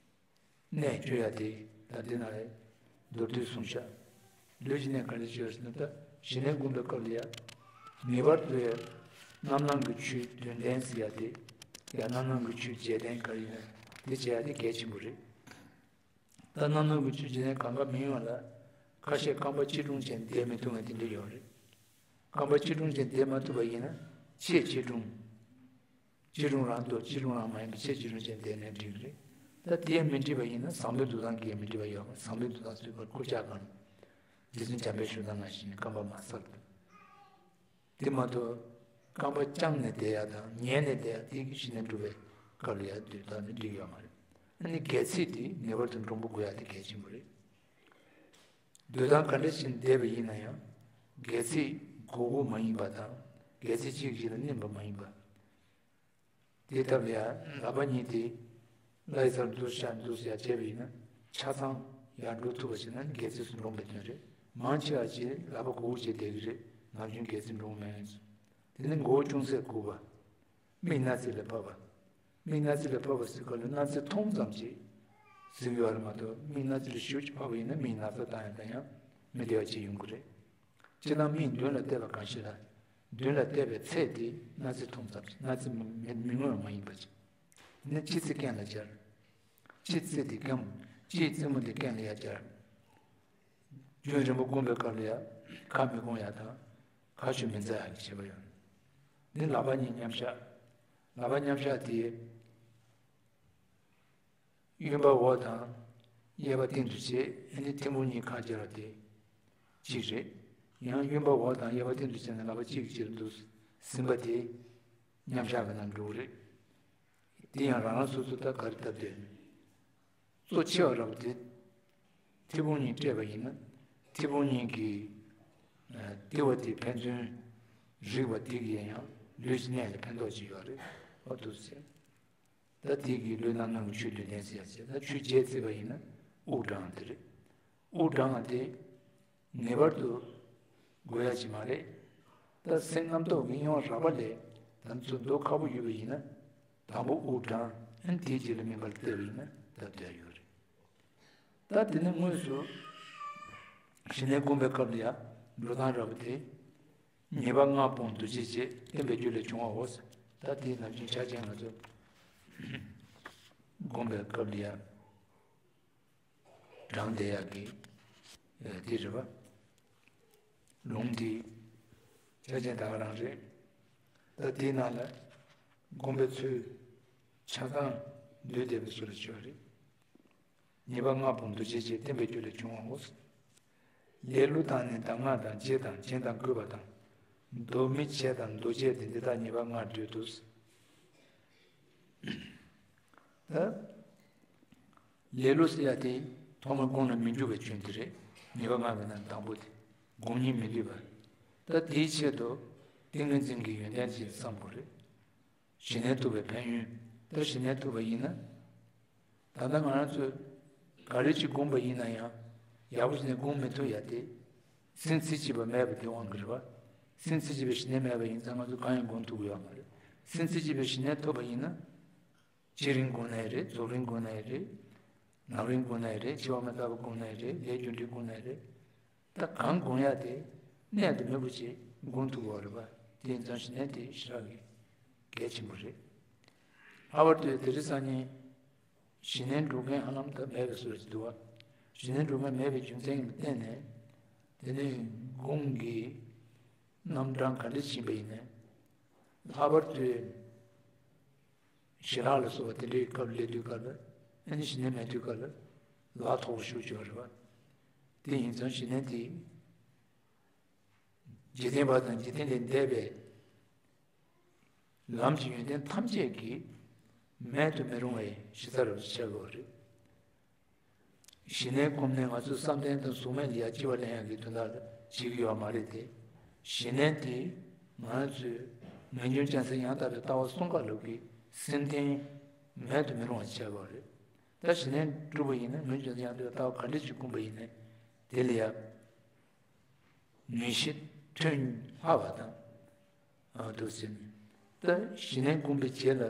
གནད་བཅོ་ཡ་དེ་ད་འདི་ན་རེད། མདོར་བསྡུས་གསུངས་ཤག་ལུས་ཀྱི་གནད་ག་རེ་བཅོས་ཟེར་ན། ད་ཞི་གནས་སྒོམ་པའི་སྐབས་ལ་ཡ། ངེས་པར་དུ་ཡ། རྣམ་སྣང་གི་ཆོས་དོན་ལྡན་ཟེར་ཡ་དེ། ཡ་རྣམ་སྣང་གི་ཆོས་རྗེས་དྲན་ག་རེ་ཡིན་ན་དེ་བྱེད་ཡ་དེ་གལ་ཆེན་པོ་རེད། ད་རྣམ་སྣང་གི་ཆོས་རྗེས་དྲན་གང་ག་མི་ཡོང་བ་ལ། ཁ་ཤས་རྐང་པ་གཅིག་གྲུང་བྱས་བསྡད་མི་ཐུབ་མཁན་དེ་འདྲ་ཡོད་རེད། རྐང་པ་གཅིག་གྲུང་བྱས་བསྡད་མ་ཐུབ་པ་ཡིན་ན། ཆེས་གཅིག་གྲུང་། སྤྱིར་རུང་རང་སྟོབས་སྤྱིར་རུང་རང་མ་ཡིན་པའི་ཆེས་སྤྱིར་རུང་ཅན་དེ་ནས་འགྲིག་རེད། ད་དེ་མི་འགྲིག་པ་ཡིན་ན་བཟང་པོའི་འདུག་སྟངས་ཀྱིས་མི་འགྲིག་པ་ཡོད་མ་རེད། བཟང་པོའི་འདུག་སྟངས་ཚུད་པར་ཁུར་ཆག་གང་། རྗེ་བཙུན་འཇམ་དཔལ་བཞུགས་སྟངས་ནང་བཞིན་རྐང་པ་མ་གསལ་འདུག་དེ་མ་གཏོགས་རྐང་པ་བརྐྱངས་ནས་བསྡད་ཡ་དང་ཉལ་ནས་བསྡད་ཡ་དེ་གི་ཞི་གནས་སྒྲུབ་པའི་སྐབས་ལ་ཡ་འདུག་སྟངས་ནི་འགྲིག་ཡོད་མ་རེད། ཨ་ནི་སྒལ་ཚིགས་དེ་ངེས་པར་དུ་འདྲོང་པོ་དགོས་ཡ་དེ་གལ་ཆེན་པོ་རེད། སྡོད་སྟངས་ག་འདྲ་ཞིག་བསྡད་པ་ཡིན་ན་ཡང་སྒལ་ཚིགས་མགོ་བོ་མ་ཡིན་པ་དང་སྒལ་ཚིགས་གཅིག་གཞན་ལ་མནན་པ་མ་ཡིན་པ། དེའི་ཐབས་ལ་ཡང་ལག་པ་གཉིས་དེ་བརླ་ཡི་སར་འདུག་བཞག་འདུག་བཞག་བྱས་པ་ཡིན་ན་ཆ་ཚང་ ཡར་འགྲོ་ཐུབ་པ་བྱས་ན་ནི་སྒལ་ཚིགས་སུ་འགྲོ་བའི་དོན་རེད། མང་ཆེ་བ་ཅིག་ལག་པ་གུག་གུག་བྱས་བསྡད་ཀྱི་རེད། ནམ་རྒྱུན་སྒལ་ཚིགས་འགྲོ་མེད། དེ་ནི་མགོ་བོ་ཅུང་ཟད་སྒུར་བ། མིག་སྣ་རྩེ་ལ་ཕབ་པ། མིག་སྣ་རྩེ་ལ་ཕབ་པ་ཟེར་སྐབས་ལ་སྣ་རྩེ་མཐོང་ཙམ་ཅིག་གཟིགས་ཡོད་རེད་མ་གཏོགས། མིག་སྣ་རྩེ་ལ་ཞེ་པོ་ཅིག་ཕབ་པ་ཡིན་ན་མིག་ན་ཚ་བཏང་ཡང་བཏང་ཡང་མི་བདེ་བ་ཅིག་ཡོང་གི་རེད། སྤྱིར་བཏང་མིག་མདུན་ལ་གཏད་པ་གང་ཞིག་ལ། མདུན་ལ་གཏད་པའི་ཚད་དེ་སྣ་རྩེ་མཐོང་ཙམ་ཅིག་སྣ་རྩེ་མི་མི་མངོན་པ་མ་ཡིན་པ་ཅིག་ནི་ལྕེ་རྩེ་རྐན་ལ་སྦྱར། ལྕེ་རྩེ་དེ་རྐན། ལྕེའི་རྩེ་མོ་དེ་རྐན་ལ་ཡར་སྦྱར། རྒྱུན་རིང་པོ་བསྒོམ་པའི་སྐབས་ལ་ཡང་ཁ་མི་བསྒོམ་ཡག་དང་། ཁ་ཤུགས་མི་འཛག་ཡག་གི་བྱེད་པ་ཡོད། འདི་ལག་པ་གཉིས་མཉམ་བཞག་ལག་པ་མཉམ་བཞག་དེ། གཡོན་པ་འོག་དང་། གཡས་པ་སྟེང་དུ་བྱས། ཨ་ནི་ཐལ་མོ་གཉིས་ཁ་སྦྱར་བ་དེ་གཅིག་རེད། ཡང་གཡོན་པ་འོག་དང་གཡས་པ་སྟེང་དུ་བྱས་ནས་ལག་པ་གཅིག་གི་ཕྱིར་དུ་ཟིན་པ་དེ་མཉམ་བཞག་གི་ནང་འགྲོ་གི་རེད། དེ་ཡང་རང་རང་སོ་སོ་ད་ག་རེ་བཏབ་འདོད། གཙོ་ཆེ་བ་རབ་དེ། ཐལ་མོ་གཉིས་སྤྲད་པ་ཡིན་ན། ཐལ་མོ་གཉིས་ཀྱི་ལྟེ་བ་དེ་ཕན་ཚུན་རེག་པ་དེ་གིས་ཡང་ལུས་ཀྱི་གནད་ལ་ཕན་ཐོགས་ཅིག་ཡོད་རེད། ཨོ་འདུག་ཟེར། ད་དེ་གིས་ལུས་རྣམ་སྣང་གི་ཆོས་བདུན་ལྡན་ཟེར་ཡ་ཟེར། ད་ཆོས་བརྒྱད་བརྩིས་པ་ཡིན་ན་དབུགས་བགྲང་དེ་རེད། དབུགས་བགྲང་བ་དེ་ངེས་པར་དུ་དགོས་ཡ་ཅིག་མ་རེད། ད་སེམས་རྣམ་རྟོག་གི་གཡེང་བ་རགས་པ་ལས་ད་ཚུར་ལྡོག་ཁག་པོ་ཡོད་པ་ཡིན་ན། དང་པོ་དབུགས་བགྲང་། ཨ་ནི་དེའི་རྗེས་ལ་སྨིན་པ་ལ་བལྟས་པ་ཡིན་ན་ད་བསྡད་ཡོད་རེད། ད་དེ་ནས་དངོས་སུ་ཞི་གནས་སྒོམ་པའི་སྐབས་ལ་ཡང་འགྲོ་སྟངས་རབ་དེ། ཉེས་པ་ལྔ་སྤོང་འདུ་བྱེད་བྱེད། བསྟན་པའི་རྒྱུ་ལས་བྱུང་བའོ། ད་དེ་ནམ་རྒྱུན་ཆ་རྐྱེན་ང་ཚོ་སྒོམ་པའི་སྐབས་ལ་ཡང་བགྲང་བསྡད་ཡག་གི་དེ་རེད་པ། ལུང་འདི་ཆ་རྐྱེན་ད་ག་རང་རེད། ད་དེའི་ནང་ལ་སྒོམ་པའི་ཚུལ་ཆ་ཚང་འདུས་བསྡད་པའི་བཟོ་འདྲ་ཅིག་ཡོད་རེད། ཉེས་པ་ལྔ་སྤོང་འདུ་བྱེད་བྱེད། བསྟན་པའི་རྒྱུ་ལས་བྱུང་བའོ། ལེ་ལོ་དང་ནི་གདམས་ངག་དང་། བརྗེད་དང་བྱིང་དང་བསྐུལ་བ་དང་། འདོར་མི་བྱེད་དང་འདོར་བྱེད་དེ། འདི་དག་ཉེས་པ་ལྔར་འདོད་དོ། ད་ལེ་ལོ་ཟེར་ཡ་དེ་ཐོག་མར་སྒོམ་ལ་མི་འཇུག་པའི་སྐྱོན་དེ་རེད། ཉེས་པ་ལྔ་གི་ནང་དང་པོ་དེ་སྒོམ་སྙིང་མི་འདོད་པ། ད་དེའི་ཆེད་དུ་ཏིང་ངེ་འཛིན་གྱི་ཡོན་ཏན་ཅིག་བསམ་དགོས་རེད། ཞི་གནས་ཐུབ་པའི་ཕན་ཡོན། ད་ཞི་གནས་ཐུབ་པ་ཡིན་ན། ད་ལྟ་ང་རང་ཚོས་ག་རེ་ཅིག་སྒོམ་པ་ཡིན་ན་ཡང་ཡག་པོ་ཞི་གནས་སྒོམ་མི་ཐུབ་ཡ་དེ། སེམས་རྩེ་གཅིག་པ་མེད་པ་དེ་དབང་གིས་རེད་པ། སེམས་རྩེ་གཅིག་པའི་ཞི་གནས་མེད་པ་ཡིན་ཙང་ང་ཚོ་གང་ཡང་སྒོམ་ཐུབ་ཀྱི་ཡོད་མ་རེད། སེམས་རྩེ་གཅིག་པའི་ཞི་གནས་ཐོབ་པ་ཡིན་ན། སྤྱིར་རིང་སྒོམ་ན་ཡང་རེད། རྫོགས་རིང་སྒོམ་ན་ཡང་རེད། ནམ་རིང་སྒོམ་ན་ཡང་རེད། འཆི་བ་མི་རྟག་པ་སྒོམ་ན་ཡང་རེད། ལས་རྒྱུ་འབྲས་སྒོམ་ན་ཡང་རེད། ད་གང་སྒོམ་ཡ་དེ་གནད་དུ་སྨིན་པོ་ཅིག་སྒོམ་ཐུབ་པ་རེད་པ། དེ་ཡིན་ཙང་ཞི་གནས་དེ་ཞེ་དྲག་གི་གལ་ཆེན་པོ་རེད། ལྷག་པར་དུ་དེ་རིང་སང་ཉིན་ཞི་གནས་སྒྲུབ་མཁན་ཧ་ལམ་ད་མེད་པའི་བཟོ་ཞིག་འདུག་བ། ཞི་གནས་སྒྲུབ་མཁན་མེད་པའི་རྒྱུ་མཚན་ལ་བརྟེན་ནས། དེ་ནས་སྒོམ་གྱི་རྣམ་གྲངས་ག་འདྲ་ཕྱིན་པ་ཡིན་ནའི། ལྷག་པར་དུ་ཞི་རགས་ལ་སོགས་པ་དེ་འདྲའི་སྐབས་སླེབས་དུས་སྐབས་ལ། ཨ་ནི་ཞི་གནས་མེད་དུས་སྐབས་ལ་ལག་ཐོགས་པོ་ཞེ་པོ་ཅིག་ཡོད་རེད་པ། དེ་ཡིན་ཙང་ཞི་གནས་དེ་འཇིག་རྟེན་པ་དང་འཇིག་རྟེན་ལས་འདས་པའི་ལམ་གྱི་ཡོན་ཏན་ཐམས་ཅད་ཀྱི་མེད་དུ་མི་རུང་བའི་གཞི་རྩ་རུ་ཆགས་ཡོད་རེད། ཞི་གནས་སྒོམ་ནས་ང་ཚོས་བསམ་གཏན་དང་གཟུགས་མེད་ལ་ཡར་ལྕི་བ་ལེན་ཡག་གི་དོན་དག་ལ་བྱེད་ཀྱི་ཡོད་མ་རེད་དེ། ཞི་གནས་དེ་ང་ཚོས་ངེས་འབྱུང་སྤྱན་གཟིགས་ཡང་དག་པའི་ལྟ་བ་གསུམ་ཀ་ལུགས་ཀྱི་སེམས་རྟེན་མེད་དུ་མི་རུང་བ་ཆགས་ཡོད་རེད། ད་ཞི་གནས་སྒྲུབ་པ་ཡིན་ན། ངེས་འབྱུང་སྤྱན་གཟིགས་ཡང་དག་པའི་ལྟ་བ་ག་འདྲ་ཞིག་བསྒོམ་པ་ཡིན་ནའི་དེ་ལ་ཡང་ངེས་ཤེས་ཐོན་སླ་བ་དང་། ཨ་འདུག་ཟེར་ནས། ད་ཞི་གནས་སྒོམ་པའི་རྗེས་ལ་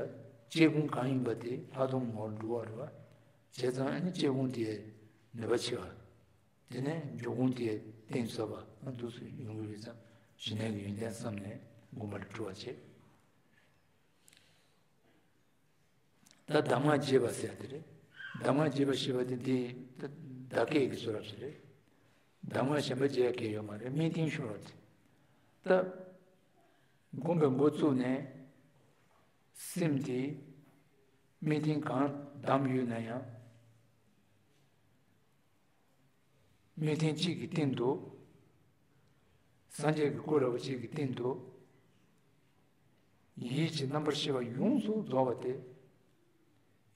དཔྱད་སྒོམ་གང་ཡིན་པ་དེ་ལྷག་མཐོང་ངོ་བོར་འགྲོ་བ་རེད་པ། བྱས་ཙང་ཨ་ནི་དཔྱད་སྒོམ་དེ་ནུས་པ་ཆེ་བ། དེ་ནས་འཇུག་སྒོམ་དེ་གཏིང་ཟབ་པ། ཨ་འདུག་སེ་ཡོང་གི་ཡོད་ཙང་ཞི་གནས་ཀྱི་ཡོན་ཏན་བསམ་ནས་སྒོམ་པ་ལ་སྤྲོ་བ་བྱེད། ད་གདམས་ངག་རྒྱས་པ་ཟེར་དེ་རེད། གདམས་ངག་རྒྱས་པ་ཞེས་པ་དེ་འདི་ད་བདག་བསྐྱེད་ཀྱི་ཚུལ་རབ་ཞིག་རེད། གདམས་ངག་གཞན་པ་རྒྱས་ཡག་གི་ཡོད་མ་རེད། སྨིན་གཏིང་ཤོར་བ་དེ། ད་སྒོམ་པའི་འགོ་བཙུགས་ནས་སེམས་དེ་སྨིན་གཏིང་གང་བསྡམས་ཡོད་ན་ཡང་། སྨིན་གཏིང་གཅིག་གི་སྟེང་དུ། སངས་རྒྱས་ཀྱི་སྐུ་འདྲ་བོ་གཅིག་གི་སྟེང་དུ། ཡིད་ཀྱི་རྣམ་པར་ཤེས་པ་ཡོངས་སུ་རྫོགས་པ་དེ།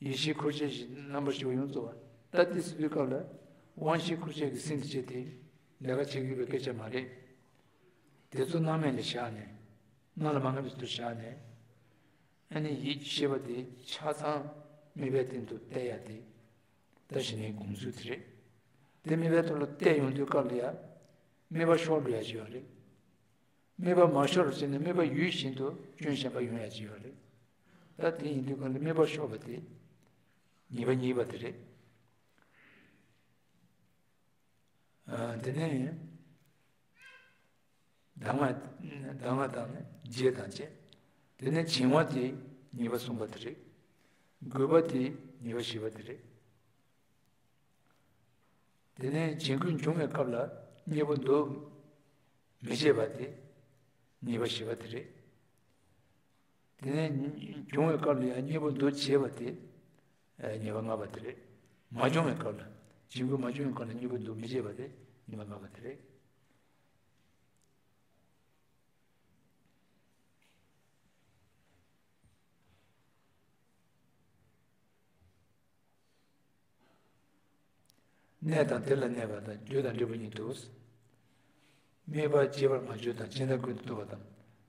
ཡེ་ཤེས་འཁོར་བཅས་ཀྱི་རྣམ་པར་ཤེས་པ་ཡོངས་སུ་རྫོགས་པ། ད་དེ་ཟེར་བའི་སྐབས་ལ་དབང་ཤེས་འཁོར་བཅས་ཀྱི་སེམས་ཅན་དེ་ལས་ཀ་བྱེད་དགོས་པའི་སྐད་ཆ་མ་རེད། དེ་ཚོ་སྣང་མེད་ལ་བཞག་ནས། སྣང་ལ་མ་ངེས་པའི་ཚུལ་དུ་བཞག་ནས། ཨ་ནི་ཡིད་ཀྱི་ཤེས་པ་དེ་ཆ་ཚང་དམིགས་པའི་སྟེང་དུ་གཏད་ཡ་དེ། ད་ཞི་གནས་སྒོམ་ཚུལ་དེ་རེད། དེ་དམིགས་པའི་ཐོག་ལ་བལྟས་ཡོང་དུས་སྐབས་ལ་ཡང་དམིགས་པ་ཤོར་འགྲོ་ཡ་ཅིག་ཡོད་རེད། དམིགས་པ་མ་ཤོར་བྱས་ནས་དམིགས་པ་ཡུལ་བཞིན་དུ་སྐྱོན་གཞན་པ་ཡོང་ཡ་ཅིག་ཡོད་རེད། ད་དེ་ཡིན་དུས་སྐབས་ལ་དམིགས་པ་ཤོར་བ་དེ་ཉེས་པ་གཉིས་པ་དེ་རེད། ཨ། དེ་ནས་གདམས་ངག་གདམས་ངག་དང་ནི་རྗེས་དང་བཅས། དེ་ནས་བྱིང་བ་དེ་ཉེས་པ་གསུམ་པ་དེ་རེད། རྒོད་པ་དེ་ཉེས་པ་བཞི་པ་དེ་རེད། དེ་ནས་བྱིང་རྒོད་འབྱུང་བའི་སྐབས་ལ་གཉེན་པོ་འདུ་མི་བྱེད་པ་དེ་ཉེས་པ་བཞི་པ་དེ་རེད། དེ་ནས་འབྱུང་བའི་སྐབས་ལ་ཡང་གཉེན་པོ་འདུ་བྱེད་པ་དེ་ཉེས་པ་ལྔ་པ་དེ་རེད། མ་བྱུང་བའི་སྐབས་ལ་བྱིང་རྒོད་མ་བྱུང་བའི་སྐབས་ལ་གཉེན་པོ་འདུ་མི་བྱེད་པ་དེ་ཉེས་པ་ལྔ་པ་དེ་རེད། གནས་དང་དེ་ལ་གནས་པ་དང་རྒྱུ་དང་འབྲས་བུ་ཉིད་དུ། དམིགས་པ་སྐྱེ་བར་མ་གྱུར་དང་ཕྱི་ནས་ཀུན་ཏུ་རྟོག་པ་དང་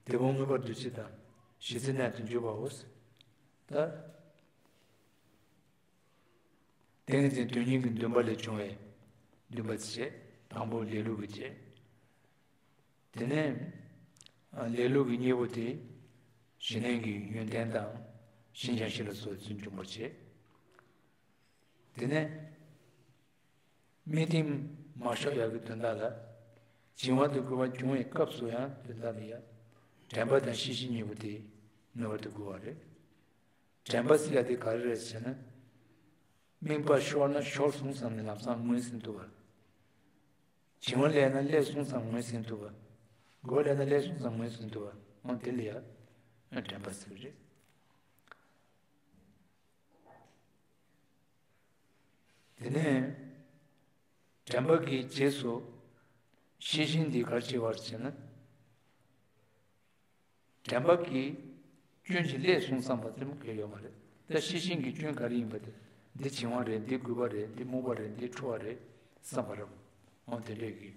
དེ་ཕུང་མངོན་པར་འདུ་བྱེད་དང་གཞི་རྩའི་གནས་སུ་འཇུག་པའོ། ད། ཏིང་ངེ་འཛིན་དོན་གཉིས་ཀྱི་འདུན་པ་ལས་བྱུང་བའི་འདུན་པ་བྱེད། དང་པོ་ལེ་ལོ་གི་བྱེད། དེ་ནས་ལེ་ལོ་གི་གཉེན་པོ་དེ་ཞི་གནས་ཀྱི་ཡོན་ཏན་དང་ཤིན་སྦྱངས་ཤིང་ལ་སོགས་ཚུལ་འབྱུང་བར་བྱེད། དེ་ནས་དམིགས་རྟེན་མ་ཤོར་ཡག་གི་དོན་དག་ལ། བྱིང་བ་དང་རྒོད་པ་བྱུང་བའི་སྐབས་སུ་ཡང་དོན་དག་ལ་ཡང་དྲན་པ་དང་ཤེས་བཞིན་གཉིས་པོ་དེ་ངེས་པར་དུ་དགོས་པ་རེད། དྲན་པ་ཟེར་ཡ་དེ་ག་རེ་རེད་ཟེར་ན། དམིགས་པ་ཤོར་ན་ཤོར་སོང་བསམ་ནས་ལམ་སང་ངོས་ཟིན་ཐུབ་པ། བྱིང་བ་སླེབས་ན་སླེབས་སོང་བསམ་ངོས་ཟིན་ཐུབ་པ། རྒོད་པ་སླེབས་ན་སླེབས་སོང་བསམ་ངོས་ཟིན་ཐུབ་པ། འོ་དེ་ལ་ཡང་དྲན་པ་ཟེར་བ་རེད། དེ་ནས་དྲན་པ་གི་རྗེས་སུ་ཤེས་བཞིན་འདི་ག་རེ་བྱེད་པར་བྱེད་ན། དྲན་པ་གིས་སྐྱོན་གྱི་སླད་གསུངས་བསམ་པ་དེ་མོ་གལ་ཡོད་མ་རེད། ད་ཤེས་བཞིན་གྱི་སྐྱོན་ག་རེ་ཡིན་པ་དེ། འདི་བྱིང་བ་རེད། འདི་རྒོད་པ་རེད། འདི་རྨུགས་པ་རེད། འདི་ཁྲོ་བ་རེད་བསམ་པ་རེད། འོ་དེ་འདྲས་ཀྱི་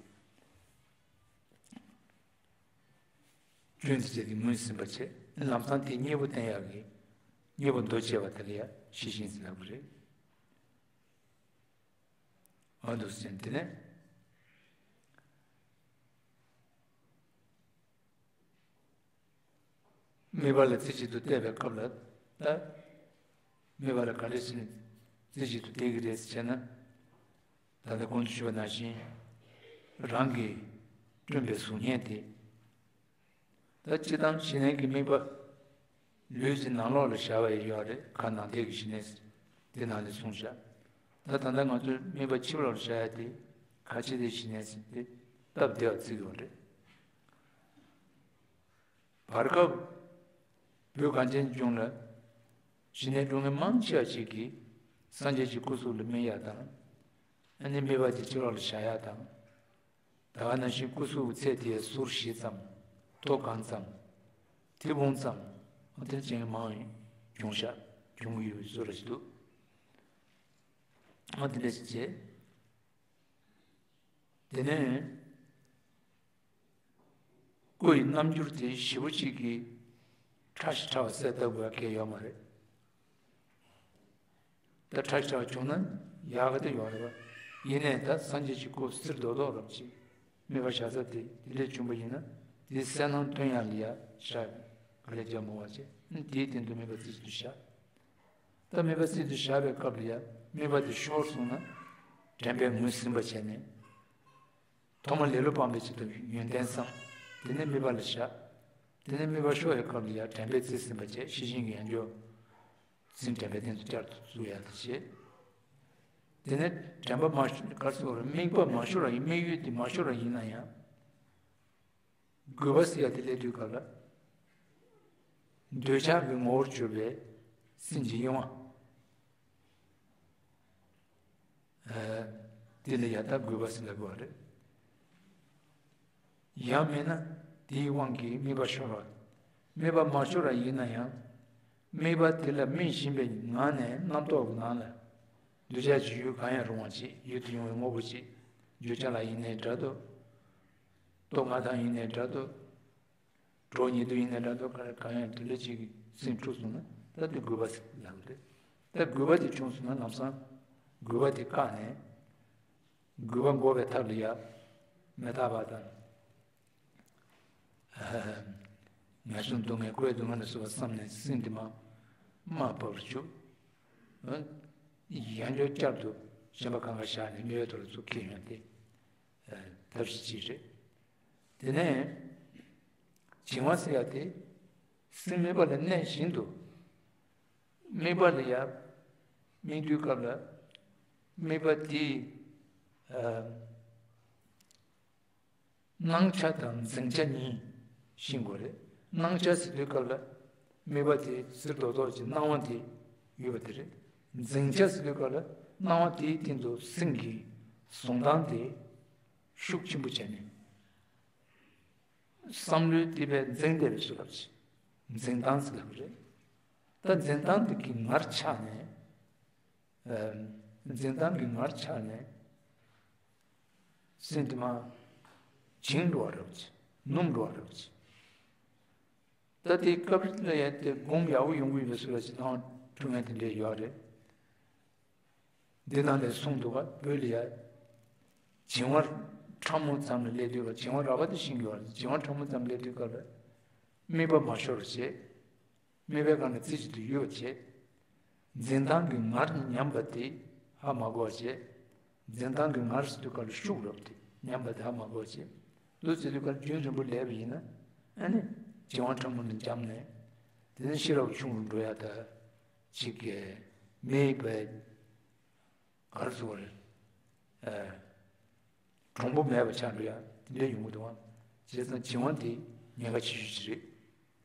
སྐྱོན་དེ་བྱས་ཏེ་ངོས་ཟིན་པ་བྱས། ལམ་སང་དེ་གཉེན་པོ་བསྟེན་ཡག་གི་གཉེན་པོ་འདུ་བྱེད་པ་དེ་ལ་ཡང་ཤེས་བཞིན་ཟེར་ལབ་པ་རེད། འོ་འདུག་ཟེར་དེ་ནས། དམིགས་པ་ལ་རྩེ་གཅིག་ཏུ་གཏད་པའི་སྐབས་ལ་ད། དམིགས་པ་ལ་ག་འདྲ་ཞིག་རྩེ་གཅིག་ཏུ་གཏད་ཀྱི་རེད་ཟེར་ན། ད་ལྟ་གོང་དུ་ཞུས་པ་ནང་བཞིན། རང་གིས་བསྐྲུན་པའི་གཟུགས་བརྙན་དེ། ད་སྤྱིར་བཏང་ཞི་གནས་ཀྱི་དམིགས་པ། ལུས་ཀྱི་ནང་ལོགས་ལ་བཞག་པ་ཡོད་རེད། ཁ་ནང་བསྡད་ཀྱི་ཞི་གནས་དེ་ནང་ལ་གསུངས་བཞག་ད་ད་ལྟ་ང་ཚོས་དམིགས་པ་ཕྱི་ལོགས་ལ་བཞག་ཡ་དེ། ཁ་ཕྱི་བསྡད་ཞི་གནས་དེ་སྟབས་བདེ་བ་བརྩི་གི་ཡོད་རེད། བར་སྐབས་བོད་གངས་ཅན་ལྗོངས་ལ་ཞི་གནས་སྒྲུབ་མཁན་མང་ཆེ་བ་ཞིག་གིས་སངས་རྒྱས་ཀྱི་སྐུ་གཟུགས་ལ་དམིགས་ཡ་དང་། ཨ་ནི་དམིགས་པ་དེ་ཕྱི་ལོགས་ལ་བཞག་ཡ་དང་། ད་ག་ནང་བཞིན་སྐུ་གཟུགས་ཀྱི་ཚད་དེ་ཟུར་བཞི་ཙམ། མཐོ་གང་ཙམ། མཐེ་བོང་ཙམ། ཨ་དེ་ཅན་མང་བྱུང་ཤག་བྱུང་གི་ཡོད་པའི་བཟོ་འདྲ་ཞིག་འདུག་ཨ་དེ་འདྲ་ཞིག་བྱས། དེ་ནས་སྐུ་ཡི་རྣམ་འགྱུར་དེ་ཞེ་པོ་ཅིག་གིས་ཕྲ་ཞིང་ཕྲ་བ་གསལ་བཏབ་དགོས་ཡ་གལ་ཡོད་མ་རེད། ད་ཕྲ་ཞིང་ཕྲ་བ་བྱུང་ན་ཡག་གི་དེ་ཡོད་རེད་པ། ཡིན་ནའི་ད་སངས་རྒྱས་ཀྱི་སྐུ་སིལ་རྡོག་རྡོག་རབ་ཅིག་དམིགས་པ་བཞག་ས་དེ་དེ་ལས་བྱུང་པ་ཡིན་ན། དེའི་གསལ་སྣང་སྟོན་ཡ་ལ་ཡ་བཞག་ག་ལས་རྒྱག་མོ་བ་བྱས། དེའི་སྟེང་དུ་དམིགས་པ་རྩེ་གཅིག་ཏུ་བཞག་ད་དམིགས་པ་རྩེ་གཅིག་ཏུ་བཞག་པའི་སྐབས་ལ་ཡ་དམིགས་པ་དེ་ཤོར་སོང་ན། དྲན་པས་ངོས་ཟིན་པ་བྱས་ནས། ཐོག་མར་ལེ་ལོ་སྤངས་པའི་ཆེད་དུ་ཡོན་ཏན་བསམ། དེ་ནས་དམིགས་པ་ལ་བཞག་དེ་ནས་དམིགས་པ་ཤོར་བའི་སྐབས་ལ་ཡང་དྲན་པས་རྩིས་ཟིན་པ་བྱས། ཤེས་བཞིན་གྱི་ཡང་འགྱོ། ཚིག་དྲན་པའི་སྟེང་དུ་བསྐྱར་དུ་བཙུགས་ཡག་དེ་བྱེད། དེ་ནས་དྲན་པ་མ་ཤོར་ག་རེ་ཟེར་དམིགས་པ་མ་ཤོར་བ་ཡིན། དམིགས་ཡུལ་དེ་མ་ཤོར་བ་ཡིན་ན་ཡང་། རྒོད་པ་ཟེར་ཡག་དེ་སླེབས་དུས་སྐབས་ལ། འདོད་ཆགས་ཀྱི་ངོ་བོར་གྱུར་པའི་སེམས་ཀྱི་གཡེང་བ། དེ་ལ་ཡང་ད་རྒོད་པ་ཟེར་ལབ་དགོས་པ་རེད། ཡང་མིན་ན་དེའི་དབང་གིས་དམིགས་པ་ཤོར་བ། དམིགས་པ་མ་ཤོར་བ་ཡིན་ན་ཡང་། དམིགས་པ་དེ་ལ་སྨིན་བཞིན་པའི་ངང་ནས་རྣམ་རྟོག་གི་ནང་ལ། འདོད་ཆགས་ཀྱི་ཡུལ་གང་ཡང་རུང་བ་ཅིག་ཡིད་དུ་འོང་བའི་དངོས་པོ་ཅིག་འདོད་ཆགས་ལ་ཡིན་ནའི་འདྲ་འདུག་རྟོག་ང་དང་ཡིན་ནའི་འདྲ་འདུག་གྲོགས་ཉེ་དུ་ཡིན་ནའི་འདྲ་འདུག་ག་རེ་གང་ཡང་དེ་འདྲ་ཅིག་གི་སེམས་འཁྲུགས་སོང་ན་ད་དེ་རྒོད་པ་ཟེར་ལབ་རེད། ད་རྒོད་པ་དེ་བྱུང་སོང་ན་ལམ་སང་རྒོད་པ་དེ་བཀག་ནས། རྒུད་པ་འགོག་པའི་ཐབས་ལ་ཡ་མི་རྟག་པ་དང་། ངན་སོང་སྡུག་བསྔལ་ཁོའི་སྡུག་བསྔལ་ལ་སོགས་པ་བསམ་ནས་སེམས་དེ་མ་མ་བབ་པར་བཅུག་ཡང་བསྐྱར་བསྐྱར་དུ་གཞན་པ་གང་ག་བཞག་ནས་དམིགས་པའི་ཐོག་ལ་ཚུར་ཁྱེར་ཡོང་སྟེ། ཐབས་ཤེས་གཅིག་རེད། དེ་ནས་བྱིང་བ་ཟེར་ཡ་དེ་སེམས་དམིགས་པ་ལ་གནས་བཞིན་དུ། དམིགས་པ་ལ་ཡ་དམིགས་དུས་སྐབས་ལ་དམིགས་པ་དེ་སྣང་ཆ་དང་འཛིན་ཆ་གཉིས་ཤེས་དགོས་རེད། སྣང་ཆ་ཟེར་དུས་སྐབས་ལ་དམིགས་པ་དེ་གསལ་ཏོག་ཏོག་ཅིག་སྣང་བ་དེ་ཡོད་པ་དེ་རེད། འཛིན་ཆ་ཟེར་དུས་སྐབས་ལ་སྣང་བ་དེའི་སྟེང་དུ་སེམས་ཀྱི་བཟུང་སྟངས་དེ་ཤུགས་ཆེན་པོ་བྱས་ནས། བསམ་བློའི་སྡེ་པས་འཛིན་བསྡད་པའི་བཟོ་འདྲ་ཅིག་འཛིན་སྟངས་ཟེར་དགོས་རེད། ད་འཛིན་སྟངས་དེ་གི་ངར་ཆགས་ནས། འཛིན་སྟངས་ཀྱི་ངར་ཆགས་ནས་སེམས་དེ་མ་བྱིང་འགྲོ་བ་རེད་ཅེ། ནུབ་འགྲོ་བ་རེད་ཅེ། ད་དེའི་སྐབས་ལ་ཡང་དེ་སྒོམ་ཡག་པོ་ཡོང་གི་ཡོད་པའི་སུ་ལ་ཅི་སྣང་བ་འཁྲུལ་མཁན་དེ་འདྲས་ཡོད་རེད། འདི་ནང་ལས་གསུངས་འདུག་ག་བོད་ལ་ཡ། བྱིང་བ་ཕྲ་མོ་ཙམ་ལ་སླེབས་དུས་སྐབས་བྱིང་བ་རགས་པ་དེ་ཤེས་ཀྱི་ཡོད་རེད། བྱིང་བ་ཕྲ་མོ་ཙམ་སླེབས་དུས་སྐབས་ལ་དམིགས་པ་མ་ཤོར་བྱས། དམིགས་པའི་སྒང་ལ་རྩེ་གཅིག་ཏུ་ཡོད་བྱས། འཛིན་སྟངས་ཀྱི་ངར་ཉམས་པ་དེ་ཧ་མ་གོ་བྱས། འཛིན་སྟངས་ཀྱི་ངར་ཟེར་དུས་སྐབས་ལ་ཤུགས་རབ་དེ་ཉམས་པ་དེ་ཧ་མ་གོ་བྱས། ལུས་ཟེར་དུས་སྐབས་རྒྱུན་རིང་པོ་ལས་པ་ཡིན་ན་ཨ་ནི་བྱིང་བ་ཕྲ་མོ་ནས་འཇམ་ནས། དེ་ནས་ཤེས་རབ་ཆུང་རུ་འགྲོ་ཡ་ད་ཅིག་གི་མེད་པའི་གར་སོང་བ་རེད། གྲུང་པོ་མེད་པ་ཆགས་འགྲོ་ཡ་དེ་འདྲ་ཡོང་གི་འདུག་ཨང་། བྱས་ཙང་བྱིང་བ་དེ་ཉེན་ཁ་ཆེ་ཤོས་ཅིག་རེད།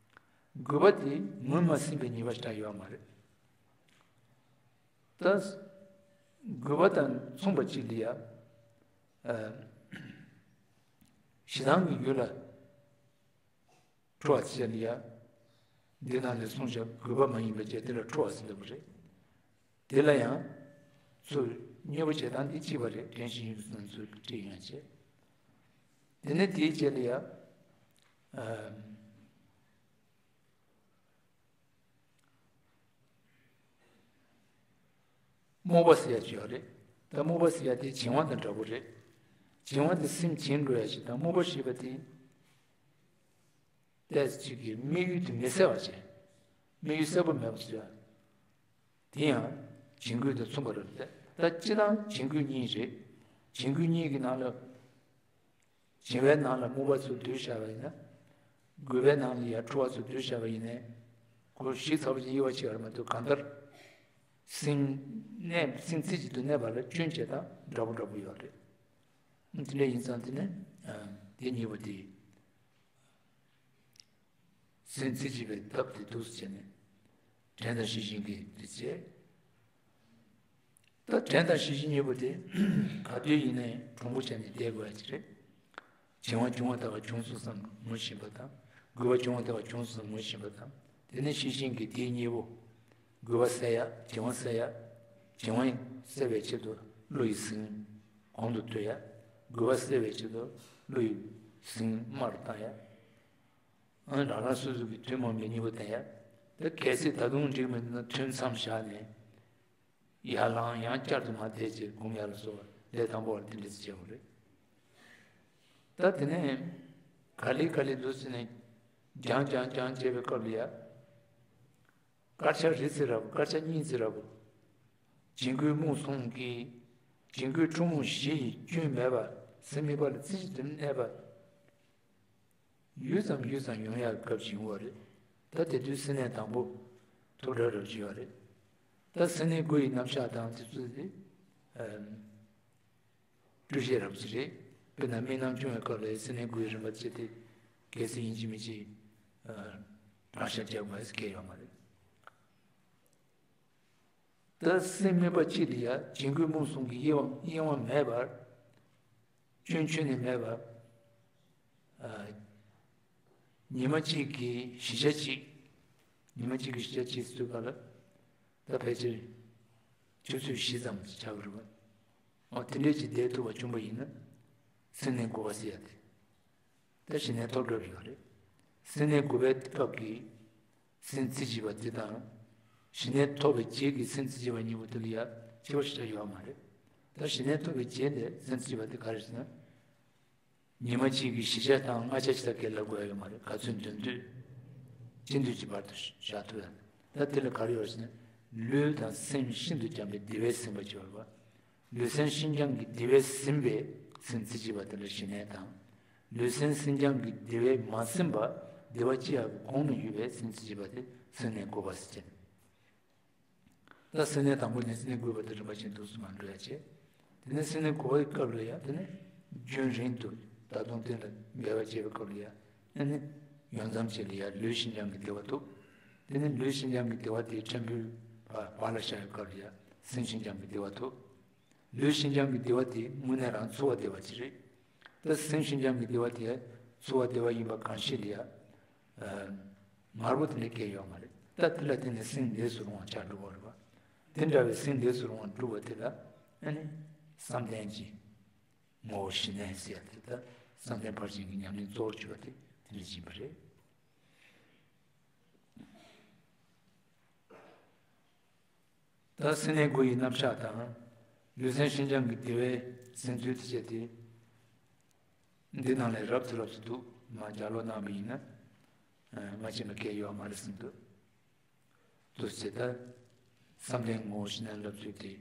རྒུད་པ་དེ་ངོས་མ་ཟིན་པའི་ཉེས་པ་ཞེ་དྲག་ཡོད་མ་རེད། ད་རྒུད་པ་དང་མཚུངས་པ་ཅིག་ལ་ཡ། ཞེ་སྡང་གི་ཡུལ་ལ། ཁྲོ་བ་བྱས་ནས་ཡ། འདི་ནང་ནས་གསུངས་བཞག་རྒུད་པ་མ་ཡིན་པ་བྱས་དེ་ལ་ཁྲོ་བ་ཟེར་འདུག་པ་རེད། དེ་ལ་ཡང་། ཚུར་དངོས་པོ་བྱེད་སྟངས་འདི་གཅིག་པ་རེད། དྲན་ཤེས་ཡིན་ཙང་ཚུར་བྲིས་ཡོང་བྱས། དེ་ནས་དེའི་རྗེས་ལ་ཡ། རྨོངས་པ་ཟེར་ཡ་ཅིག་ཡོད་རེད། ད་རྨོངས་པ་ཟེར་ཡ་དེ་བྱིང་བ་དང་འདྲ་པོ་རེད། བྱིང་བ་དེ་སེམས་བྱིང་འགྲོ་ཡ་ཞིག་དང་རྨོངས་པ་ཞེས་པ་དེ། ཏོག་ཙམ་ཅིག་གིས་དམིགས་ཡུལ་དེ་མི་གསལ་བ་བྱས། དམིགས་ཡུལ་གསལ་པོ་མེད་པ་བཟོ་ཡ། དེ་ཡང་བྱིང་རྒོད་དང་མཚུངས་པ་རེད། ད་སྤྱིར་བཏང་བྱིང་རྒོད་གཉིས་རེད། བྱིང་རྒོད་གཉིས་ཀྱི་ནང་ལ། བྱིང་བའི་ནང་ལ་རྨོངས་པ་ཚུར་བསྡུས་བཞག་པ་ཡིན་ན། རྒུད་པའི་ནང་ལ་ཡང་ཁྲོ་བ་ཚུར་བསྡུས་བཞག་པ་ཡིན་ནའི། ཁོ་ཞིབ་ཚགས་པོ་ཅིག་དབྱེ་བ་ཕྱེ་བར་མ་གཏོགས་གང་ལྟར། སེམས་གནས་སེམས་རྩེ་གཅིག་ཏུ་གནས་པ་ལ་སྐྱོན་བྱེད་སྟངས་འདྲ་པོ་འདྲ་པོ་ཡོད་རེད། དེ་འདྲ་ཡིན་ཙང་དེ་ནས་དེ་གཉིས་པོ་དེ། སེམས་རྩེ་གཅིག་པའི་ཐབས་དེ་འདུག་སེ་བྱས་ནས། དྲན་དང་ཤེས་བཞིན་གྱིས་དེ་བྱས། ད་དྲན་དང་ཤེས་བཞིན་གཉིས་པོ་དེ་ག་དུས་ཡིན་ནའི་གྲུང་པོ་བྱས་ནས་བསྡད་དགོས་ཡ་ཅིག་རེད། བྱིང་བ་བྱུང་བ་ལྟ་བུ་བྱུང་སོང་བསམ་ངོ་ཤེས་པ་དང་། རྒུད་པ་བྱུང་བ་ལྟ་བུ་བྱུང་སོང་བསམ་ངོ་ཤེས་པ་དང་། དེ་ནས་ཤེས་བཞིན་གྱིས་དེ་གཉིས་པོ། རྒུད་པ་སེལ་ཡ། བྱིང་བ་སེལ་ཡ། བྱིང་བ་སེལ་བའི་ཆེད་དུ་བློ་ཡི་ཟིང་གོང་དུ་བཏོན་ཡ། རྒུད་པ་སེལ་བའི་ཆེད་དུ་བློ་ཡི་ཟིང་དམའ་རུ་བཏང་ཡ། ཨང་། རང་རང་སོ་སོ་གི་ཐུན་མོང་མའི་གཉིས་པོ་བསྟན་ཡ། ད་གལ་སྲིད་ད་དུང་འགྲིག་མི་འདུག་ན་ཐུན་མཚམས་བཞག་ནས། ཡར་ལངས་ཡང་བསྐྱར་དུ་མར་བསྡད་ཅེས་སྒོམ་ཡ་ལ་སོགས་པ་ལས་དང་པོ་བར་དེ་འདྲ་ཅིག་བྱེད་དགོས་རེད། ད་དེ་ནས་ག་ལེ་ག་ལེ་འདུག་ཟེར་ནས་སྦྱང་སྦྱང་སྦྱང་བྱེད་པའི་སྐབས་ལ་ཡ། དཀར་ཆ་རེ་ཚེ་རབ་དཀར་ཆ་གཉིས་ཚེ་རབ། བྱིང་རྒོད་རྨོངས་གསུམ་གྱི། བྱིང་རྒོད་ཁྲོ་རྨོངས་བཞི་ཡི་སྐྱོན་མེད་པ། སེམས་དམིགས་པ་ལ་རྩེ་གཅིག་ཏུ་གནས་པ། ཡུད་ཙམ་ཡུད་ཙམ་ཡོང་ཡག་སྐབས་ཤིག་ཡོང་བ་རེད། ད་དེ་དུས་སེམས་གནས་དང་པོ་ཐོབ་གྲབས་རབ་ཅིག་ཡོད་རེད། ད་སེམས་གནས་དགུ་ཡི་རྣམ་གཞག་དང་དེ་ཚོ་དེ། ཨམ། སྤྲོས་བཤད་རབ་ཅིག་རེད། དཔེར་ན་དམིགས་རྣམ་སྐྱོང་བའི་སྐབས་ལ་སེམས་གནས་དགུ་ཡི་རིམ་པ་བྱས་ཏེ། གལ་སྲིད་ཡིན་གཅིག་མིན་གཅིག་ཨ། རང་ཤ་རྒྱག་དགོས་ཡ་གལ་ཡོད་མ་རེད། ད་སེམས་དམིགས་པ་གཅིག་ལ་ཡ་བྱིང་རྒོད་རྨོངས་གསུམ་གྱི་གཡེང་བ་གཡེང་བ་མེད་པར། སྐྱོན་ཁྱོན་ནས་མེད་པར། ཨ། ཉི་མ་གཅིག་གི་བཞི་ཆ་གཅིག་ཉི་མ་གཅིག་གི་བཞི་ཆ་གཅིག་ཟེར་དུས་སྐབས་ལ། ད་ཕལ་ཆེར་ཆུ་ཚོད་བཞི་ཙམ་ཆགས་ཀྱི་རེད་པ། འོ་དེ་འདྲས་ཅིག་བསྡད་ཐུབ་པ་བྱུང་པ་ཡིན་ན། སེམས་གནས་དགུ་པ་ཟེར་ཡ་དེ། ད་ཞི་གནས་ཐོབ་གྲབས་ཡོད་རེད། སེམས་གནས་དགུ་པའི་སྐབས་ཀྱི་སེམས་རྩེ་གཅིག་པ་དེ་དང་། ཞི་གནས་ཐོབ་པའི་རྗེས་ཀྱི་སེམས་རྩེ་གཅིག་པ་གཉིས་པོ་དེ་ལ་ཡ་ཁྱད་པར་ཞེ་དྲག་ཡོད་མ་རེད། ད་ཞི་གནས་ཐོབ་པའི་རྗེས་ལ་སེམས་བསྐྱེད་པ་དེ་ག་རེ་ཟེར་ན། ཉི་མ་གཅིག་གི་བཞི་ཆ་དང་ལྔ་ཆ་ཞིག་ད་གས་ལབ་དགོས་ཡ་ཡོད་མ་རེད། ག་ཚོད་འདོན་འདོད། ཅི་འདོད་ཀྱི་བར་དུ་བཞག་ཐུབ་ཡ། ད་དེ་ལ་ག་རེ་ཡོད་ཟེར་ན། ལུས་དང་སེམས་ཤིན་ཏུ་འཇམ་པའི་བདེ་བས་ཟིན་པ་ཅིག་ཡོད་རེད་པ། ལུས་སེམས་ཤིན་སྦྱངས་ཀྱི་བདེ་བས་ཟིན་པའི་སེམས་རྩེ་གཅིག་པ་དེ་ལ་ཞི་གནས་དང་། ལུས་སེམས་སེམས་སྦྱངས་ཀྱི་བདེ་བས་མ་ཟིན་པ། བདེ་བ་ཅི་ཡང་གོང་དུ་ཡོད་པའི་སེམས་རྩེ་གཅིག་པ་དེ་སེམས་གནས་དགུ་པ་ཟེར་གྱི། ད་སེམས་གནས་དང་པོ་ནས་སེམས་གནས་དགུ་པ་དེ་རིམ་པ་བཞིན་དུ་སུ་མ་འགྲོ་ཡ་བྱེད། དེ་ནས་སེམས་གནས་དགུ་པའི་སྐབས་ལ་ཡ་དེ་ནས་རྒྱུན་རིང་དུ་ད་དུང་དེ་ལ་འབད་པ་བྱེད་པའི་སྐབས་ལ་ཡ་ཨ་ནི་ཡོང་མཚམས་ཅིག་ལ་ཡ་ལུས་ཤིན་སྦྱངས་ཀྱི་བདེ་བ་ཐོབ། དེ་ནས་ལུས་ཤིན་སྦྱངས་ཀྱི་བདེ་བ་དེ་ཕྲན་བུ་བར་ལ་ཤར་བའི་སྐབས་ལ་ཡ་སེམས་ཤིན་སྦྱངས་ཀྱི་བདེ་བ་ཐོབ། ལུས་ཤིན་སྦྱངས་ཀྱི་བདེ་བ་དེ་དངོས་གནས་རང་ཚོར་བ་བདེ་བ་ཅིག་རེད། ད་སེམས་ཤིན་སྦྱངས་ཀྱི་བདེ་བ་དེ་ཚོར་བ་བདེ་བ་ཡིན་པ་གང་ཞིག་ལ་ཡ། ངར་པོ་དེ་འདྲ་སྐྱེ་ཡོད་མ་རེད། ད་དེ་ལ་བརྟེན་ནས་སེམས་ལས་སུ་རུང་བ་ཆགས་འགྲོ་བ་རེད་པ། དེ་འདྲ་བའི་སེམས་ལས་སུ་རུང་བ་འགྲུབ་པ་དེ་ལ་ཨ་ནི་བསམ་གཏན་གྱི་ངོ་བོ་ཞི་གནས་ཟེར་ཡ་དེ། ད་བསམ་གཏན་ཕར་ཕྱིན་གྱི་ཉམས་ལེན་གཙོ་བོར་གྱུར་པ་དེ་དེ་འདྲ་ཡིན་པ་རེད། ད་སེམས་གནས་དགུ་ཡི་རྣམ་གཞག་དང་། ལུས་སེམས་ཤིན་སྦྱངས་ཀྱི་བདེ་བའི་ཟིན་ཚུལ་དེ་བྱས་ཏེ། འདི་ནང་ལས་རབ་ཏུ་རབ་ཏུ་འདུག་མ་ལྗགས་ཀློག་གནང་བ་ཡིན་ན། མ་ཤེས་པ་གང་ཡང་ཡོད་མ་རེད་བསམ་འདུག། འདུག་ཟེར། ད་བསམ་གཏན་ངོ་བོ་ཞི་གནས་སློབ་ཚུལ་དེ་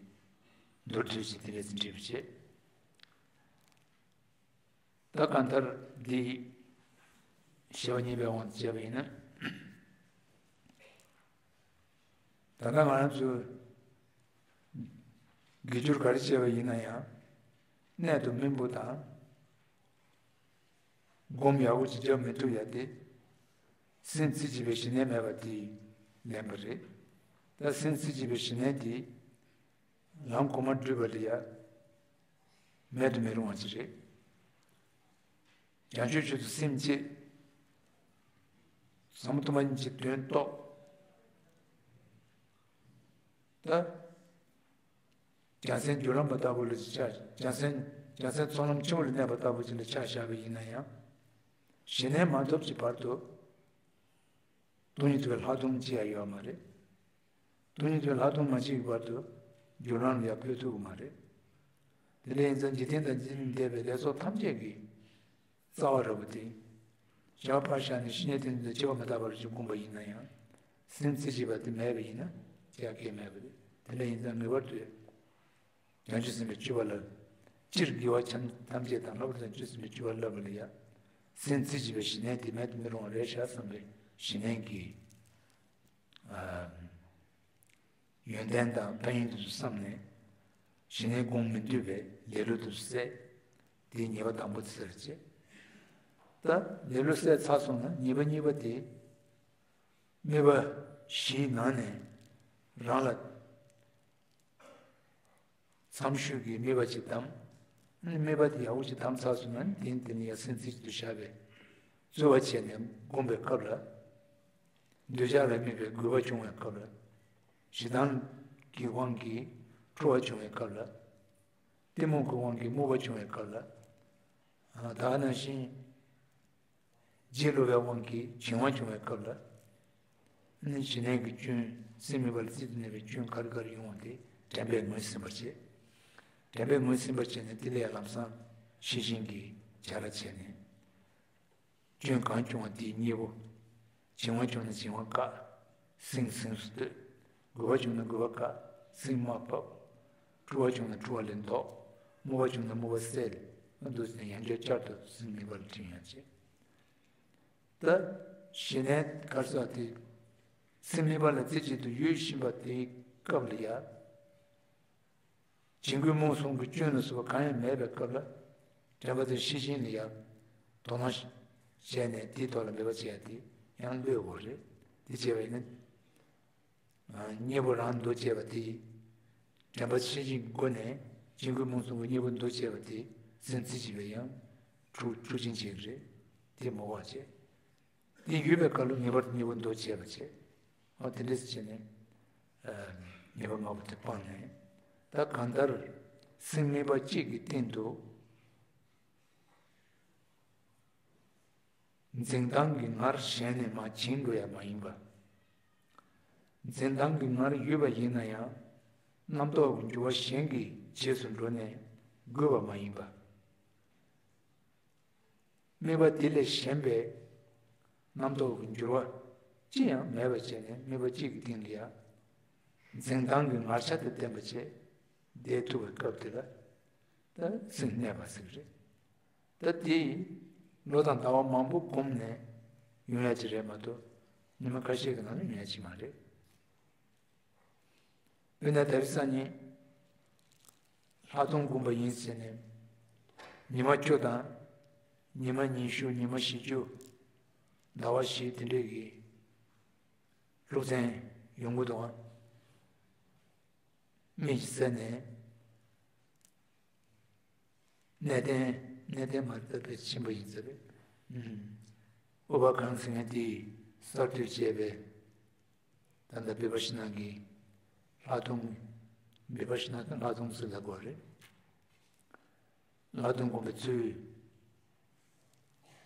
མདོར་བསྡུས་ཤིག་དེ་འདྲ་ཞིག་འགྲེལ་བ་བྱས། ད་གང་ལྟར་འདི་བཤད་པ་གཉིས་པའི་དབང་དུ་བྱས་པ་ཡིན་ན། ད་ལྟ་ང་རང་ཚོས་དགེ་སྦྱོར་ག་རེ་བྱས་པ་ཡིན་ན་ཡང་། གནད་དུ་སྨིན་པོ་དང་སྒོམ་ཡག་པོ་ཅིག་རྒྱག་མི་ཐུབ་ཡ་དེ། སེམས་རྩེ་གཅིག་པའི་ཞི་གནས་མེད་པ་དེས་ལན་པ་རེད། ད་སེམས་རྩེ་གཅིག་པའི་ཞི་གནས་དེ་ལམ་གོང་མ་བསྒྲུབ་པ་ལ་ཡ་མེད་དུ་མི་རུང་བ་ཅིག་རེད། བྱང་ཆུབ་ཆོས་སུ་སེམས་བསྐྱེད། ཟབ་མོ་སྟོང་པ་ཉིད་ཀྱི་དོན་རྟོགས། ད་རྒྱལ་མཚན་རྒྱུད་ལམ་པ་ལྟ་བུ་ལ་ཆ། རྒྱལ་མཚན། རྒྱལ་མཚན་ཚོགས་ལམ་ཆེན་པོ་ལ་གནས་པ་ལྟ་བུ་ཅིག་ལ་ཆ་བཞག་པ་ཡིན་ན་ཡང་། ཞི་གནས་མ་ཐོབ་ཀྱི་བར་དུ་སྟོང་ཉིད་རྟོགས་པའི་ལྷག་མཐོང་ཅི་ཡང་ཡོད་མ་རེད། སྟོང་ཉིད་རྟོགས་པའི་ལྷག་མཐོང་མ་སྐྱེས་ཀྱི་བར་དུ་རྒྱུད་ལམ་ལ་ཡང་འཕོས་ཐུབ་ཀྱི་མ་རེད། དེ་འདྲ་ཡིན་ཙང་འཇིག་རྟེན་དང་འཇིག་རྟེན་ལས་འདས་པའི་ལས་ཚོགས་ཐམས་ཅད་ཀྱི་རྩ་བ་ར་བ་དེ། ཞག་ཕར་བཞག་ནས་ཤི་ནས་དེ་ནས་འཆི་བ་མི་རྟག་པར་ཅིག་བསྒོམས་པ་ཡིན་ན་ཡང་། སེམས་རྩེ་གཅིག་པ་དེ་མེད་པ་ཡིན་ན་ཅི་ཡང་གང་ཡང་མེད་པ་རེད། དེ་འདྲ་ཡིན་ཙང་ངེས་པར་དུ་བྱང་ཆུབ་སེམས་དཔའི་སྤྱོད་པ་ལ། སྤྱིར་དགེ་བ་ཐམས་ཅད་དང་ལྷག་པར་དུ་བྱང་ཆུབ་སེམས་དཔའི་སྤྱོད་པ་བསླབ་པ་ལ་ཡང་། སེམས་རྩེ་གཅིག་པའི་ཞི་གནས་དེ་མེད་དུ་མི་རུང་བ་རེད་ཤག་བསམ་པའི་ཞི་གནས་ཀྱི། ཨ། ཡོན་ཏན་དང་ཕན་ཡོན་དེ་ཚོ་བསམ་ནས། ཞི་གནས་སྒོམ་མི་འདོད་པའི་ལེ་ལོ་དེ་ཚོ་བསལ། དེ་ཉེས་པ་དང་པོ་དེ་ཚར་བྱས། ད་ལེ་ལོ་བསལ་ཚར་སོང་ན་ཉེས་པ་གཉིས་པ་དེ། དམིགས་པ་བཞིའི་ནང་ནས་རང་ལ་འཚམ་ཤོས་ཀྱི་དམིགས་པ་ཅིག་བསྡམས། དམིགས་པ་དེ་ཡག་པོ་ཅིག་བསྡམས་ཚར་སོང་ན་དེ་དེ་ནས་ཡ་སེམས་རྩེ་གཅིག་ཏུ་བཞག་པའི་རྩོལ་བ་བྱས་ནས་བསྒོམ་པའི་སྐབས་ལ། འདོད་ཆགས་ལ་དམིགས་པའི་རྒོད་པ་བྱུང་བའི་སྐབས་ལ། ཞེ་སྡང་གི་དབང་གིས་སྤྲོ་བ་བྱུང་བའི་སྐབས་ལ། གཏི་མུག་གི་དབང་གིས་རྨུགས་པ་བྱུང་བའི་སྐབས་ལ། ད་ག་ནང་བཞིན། བརྗེད་བསླུ་བའི་དབང་གིས་བྱིང་བ་བྱུང་བའི་སྐབས་ལ། ནི་ཞི་གནས་ཀྱི་སྐྱོན། སེམས་དམིགས་པ་ལ་རྩིས་ཏེ་གནས་པའི་སྐྱོན་ག་རེ་ག་རེ་ཡོང་བ་དེ་དྲན་པས་ངོས་ཟིན་པར་བྱེད། དྲན་པས་ངོས་ཟིན་པར་བྱས་ནས་དེ་ལས་ལམ་སང་ཤེས་བཞིན་གྱི་བྱ་ར་བྱས་ནས། སྐྱོན་གང་བྱུང་བ་དེའི་གཉེན་པོ། བྱིང་བ་བྱུང་ན་བྱིང་བ་བཀག། སེམས་སེམས་སུ་གཏོད། རྒོད་པ་བྱུང་ན་རྒོད་པ་བཀག། སེམས་མ་ཕབ། སྤྲོ་བ་བྱུང་ན་སྤྲོ་བ་ལས་ལྡོག། རྨུགས་པ་བྱུང་ན་རྨུགས་པ་སེལ། འདུག་ཟེར་ནས་ཡང་བསྐྱར་བསྐྱར་དུ་སེམས་དམིགས་པ་ལ་བྱིང་ཡང་བྱེད། ད་ཞི་གནས་ག་རེ་ཟེར་བ་དེ། སེམས་དམིགས་པ་ལ་རྩེ་གཅིག་ཏུ་ཡོད་བཞིན་པ་དེའི་སྐབས་ལ་ཡ། བྱིང་རྒོད་རྨུགས་ཟུང་གི་སྐྱོན་ལ་སོགས་པ་གང་ཡང་མེད་པའི་སྐབས་ལ། དྲན་པ་དེ་ཤེས་བཞིན་ལ་ཡ། དོ་སྣང་བྱས་ནས་དེའི་ཐོག་ལ་འབད་པ་བྱེད་ཡ་དེ་ཡང་བློའི་འོག་རེད། དེ་བྱས་པ་ཡིན་ན། གཉེན་པོ་རང་འདོད་བྱས་པ་དེ། དྲན་པ་ཤེས་བཞིན་སྒོ་ནས་བྱིང་རྒོད་རྨུགས་ཟུང་གི་གཉེན་པོ་འདོད་བྱས་པ་དེ་སེམས་རྩེ་གཅིག་པའི་ཡང་འཁྲུལ་འཁྲུལ་ཅན་ཅིག་རེད། དེ་མ་བ་བྱས། དེ་ཡོད་པའི་སྐབས་ལ་ངེས་པར་དུ་གཉེན་པོ་འདོད་བྱས་པ་བྱས། ཨ་དེ་འདྲ་བྱས་ནས། ཨ་ངེས་པ་ལྔ་པོ་དེ་སྤངས་ནས། ད་གང་ལྟར་སེམས་དམིགས་པ་གཅིག་གི་སྟེང་དུ། འཛིན་སྟངས་ཀྱི་ངར་གཞན་ནས་མར་བྱིང་འགྲོ་ཡ་མ་ཡིན་པ། འཛིན་སྟངས་ཀྱི་ངར་ཡོད་པ་ཡིན་ན་ཡང་། རྣམ་རྟོག་གི་འགྱུ་བ་གཞན་གྱིས་ རྗེས་སུ་འགྲོ་ནས་རྒུད་པ་མ་ཡིན་པ། དམིགས་པ་དེ་ལས་གཞན་པའི་རྣམ་རྟོག་གི་འགྱུར་བ་ཅི་ཡང་མེད་པར་བྱས་ནས་དམིགས་པ་གཅིག་གི་སྟེང་ལ་ཡང་འཛིན་སྟངས་ཀྱི་ངར་ཆ་དང་ལྡན་པ་བྱས་བསྡད་ཐུབ་པའི་སྐབས་དེ་ལ་ད་སེམས་གནས་པ་ཟེར་གྱི་རེད། ད་དེ་ལོ་དང་ཟླ་བ་མང་པོ་བསྒོམས་ནས་ཡོང་ཡ་ཅིག་རེད་མ་གཏོགས་ཉི་མ་ཁ་ཤས་ཀྱི་ནང་ནས་ཡོང་ཡ་ཅིག་མ་རེད། དཔེར་ན་དེ་རིང་སང་ཉིན་ལྷག་མཐོང་བསྒོམས་པ་ཡིན་ཟེར་ནས་ཉི་མ་བཅུ་དང་ཉི་མ་ཉི་ཤུ་ཉི་མ་བཞི་བཅུ་ཟླ་བ་བཞི་དེ་འདྲས་ཀྱི་སློབ་ཚན་ཡོང་གི་འདུག་ཨ། མིག་གིས་བཙལ་ནས་གནས་བརྟན་གནས་བརྟན་མ་རེད་ད་དཔེ་ཕྱིན་པ་ཡིན་ཟེར་བས། ཨུ་པ་གང་ཟེར་མཁན་དེས་གསར་གཏོད་བྱས་པའི་ད་ལྟ་བི་པ་ཤི་ན་གི་ལྷག་མཐོང་། བི་པ་ཤི་ན་དང་ལྷག་མཐོང་ཟེར་ལབ་དགོས་རེད། ལྷག་མཐོང་སྒོམ་པའི་ཚུལ།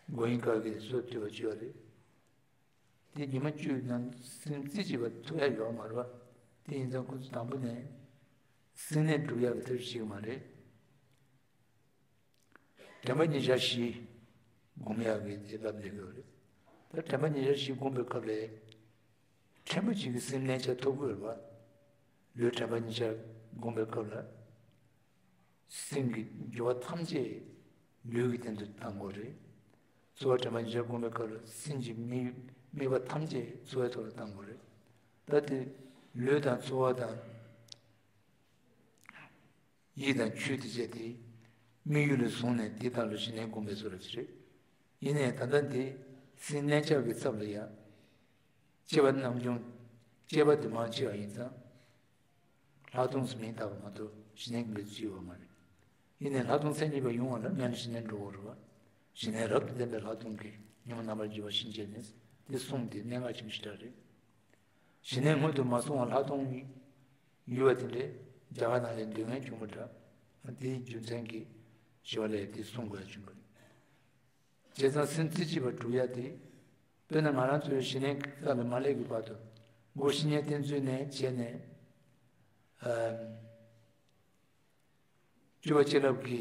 མགོ་དབྱིངས་དཀར་གྱི་སྲོལ་བཏོད་པ་བཅོས་པ་རེད། དེ་ཉི་མ་བཅུའི་ནང་སེམས་རྩེ་གཅིག་པ་ཐུབ་ཡ་ཡོད་མ་རེད་པ། དེ་ཡིན་ཙང་ཁོ་ཚོ་དང་པོ་ནས་སེམས་གནས་སྒྲུབ་ཡག་གི་ཐབས་ཤེས་མ་རེད། དྲན་པ་ཉིད་ཆར་བཞི་སྒོམ་ཡག་གི་དེ་ལབ་བསྡད་ཡོད་རེད། ད་དྲན་པ་ཉིད་ཆར་བཞི་སྒོམ་པའི་སྐབས་ལ་ཕྲན་བུ་གཅིག་གི་སེམས་གནས་ཆ་ཐོབ་དགོས་རེད་པ། ལུས་དྲན་པ་ཉིད་ཆར་སྒོམ་པའི་སྐབས་ལ། སེམས་ཀྱི་རྒྱུ་བ་ཐམས་ཅད་ལུས་ཀྱི་སྟེང་དུ་བཏང་དགོས་རེད། ཚོར་བ་དྲན་པ་ཉིད་ཆར་སྒོམ་པའི་སྐབས་ལ་སེམས་ཀྱི་དམིགས་དམིགས་པ་ཐམས་ཅད་ཚོར་བའི་ཐོག་ལ་བཏང་དགོས་རེད། ད་དེ་ལུས་དང་ཚོར་བ་དང་ཡིད་དང་ཆོས་དེ་བཅས་དེ་དམིགས་ཡུལ་ལ་བཟུང་ནས་དེ་དག་ལ་ཞི་གནས་སྒོམ་པའི་སྲོལ་ཅིག་རེད། ཡིན་ནའི་ད་ལྟ་འདི་སེམས་གནས་འཆར་གྱི་ཚབ་ལ་ཡང་། སྐྱེ་བ་རྣམས་ཀྱང་སྐྱེ་བ་དེ་མང་ཆེ་བ་ཡིན་ཙང་། ལྷག་མཐོང་སུ་མིང་བཏགས་པ་མ་གཏོགས་ཞི་གནས་ཀྱི་ལུགས་ཅི་ཡོད་མ་རེད། ཡིན་ནའི་ལྷག་མཐོང་ཚད་གཉིས་པ་ཡོང་བ་ལ་སྔོན་ལ་ཞི་གནས་འགྲོ་དགོས་རེད་བ། ཞི་གནས་རབ་ཏུ་ལྡན་པའི་ལྷག་མཐོང་གིས་ཉོན་མོངས་རྣམ་པར་འགྱུར་བ་ཞི་བྱེད་ནས་དེ་གསུངས་ཏེ་གནད་འགག་ཆེན་པོ་ཞེ་དྲག་རེད། ཞི་གནས་སྔོན་དུ་མ་སོང་བར་ལྷག་མཐོང་ཡུལ་བ་དེ་འདྲས་རྒྱ་གར་ནང་ལ་འདོད་མཁན་བྱུང་བ་འདྲ། དེའི་རྒྱུ་མཚན་གྱིས་ཞི་བ་ལྷས་དེ་གསུང་དགོས་ཡ་བྱུང་བ་རེད། བྱས་ཙང་སེམས་རྩེ་གཅིག་པ་སྒྲུབ་ཡ་དེ། དཔེར་ན་ང་རང་ཚོའི་ཞི་གནས་ས་ལ་མ་སླེབས་ཀྱི་བར་དུ་སྒོ་ཕྱི་ཉལ་བསྟེན་ཚུལ་ནས་བྱས་ནས། ཨམ། སྤྱོད་པ་བྱིན་རླབས་ཀྱི་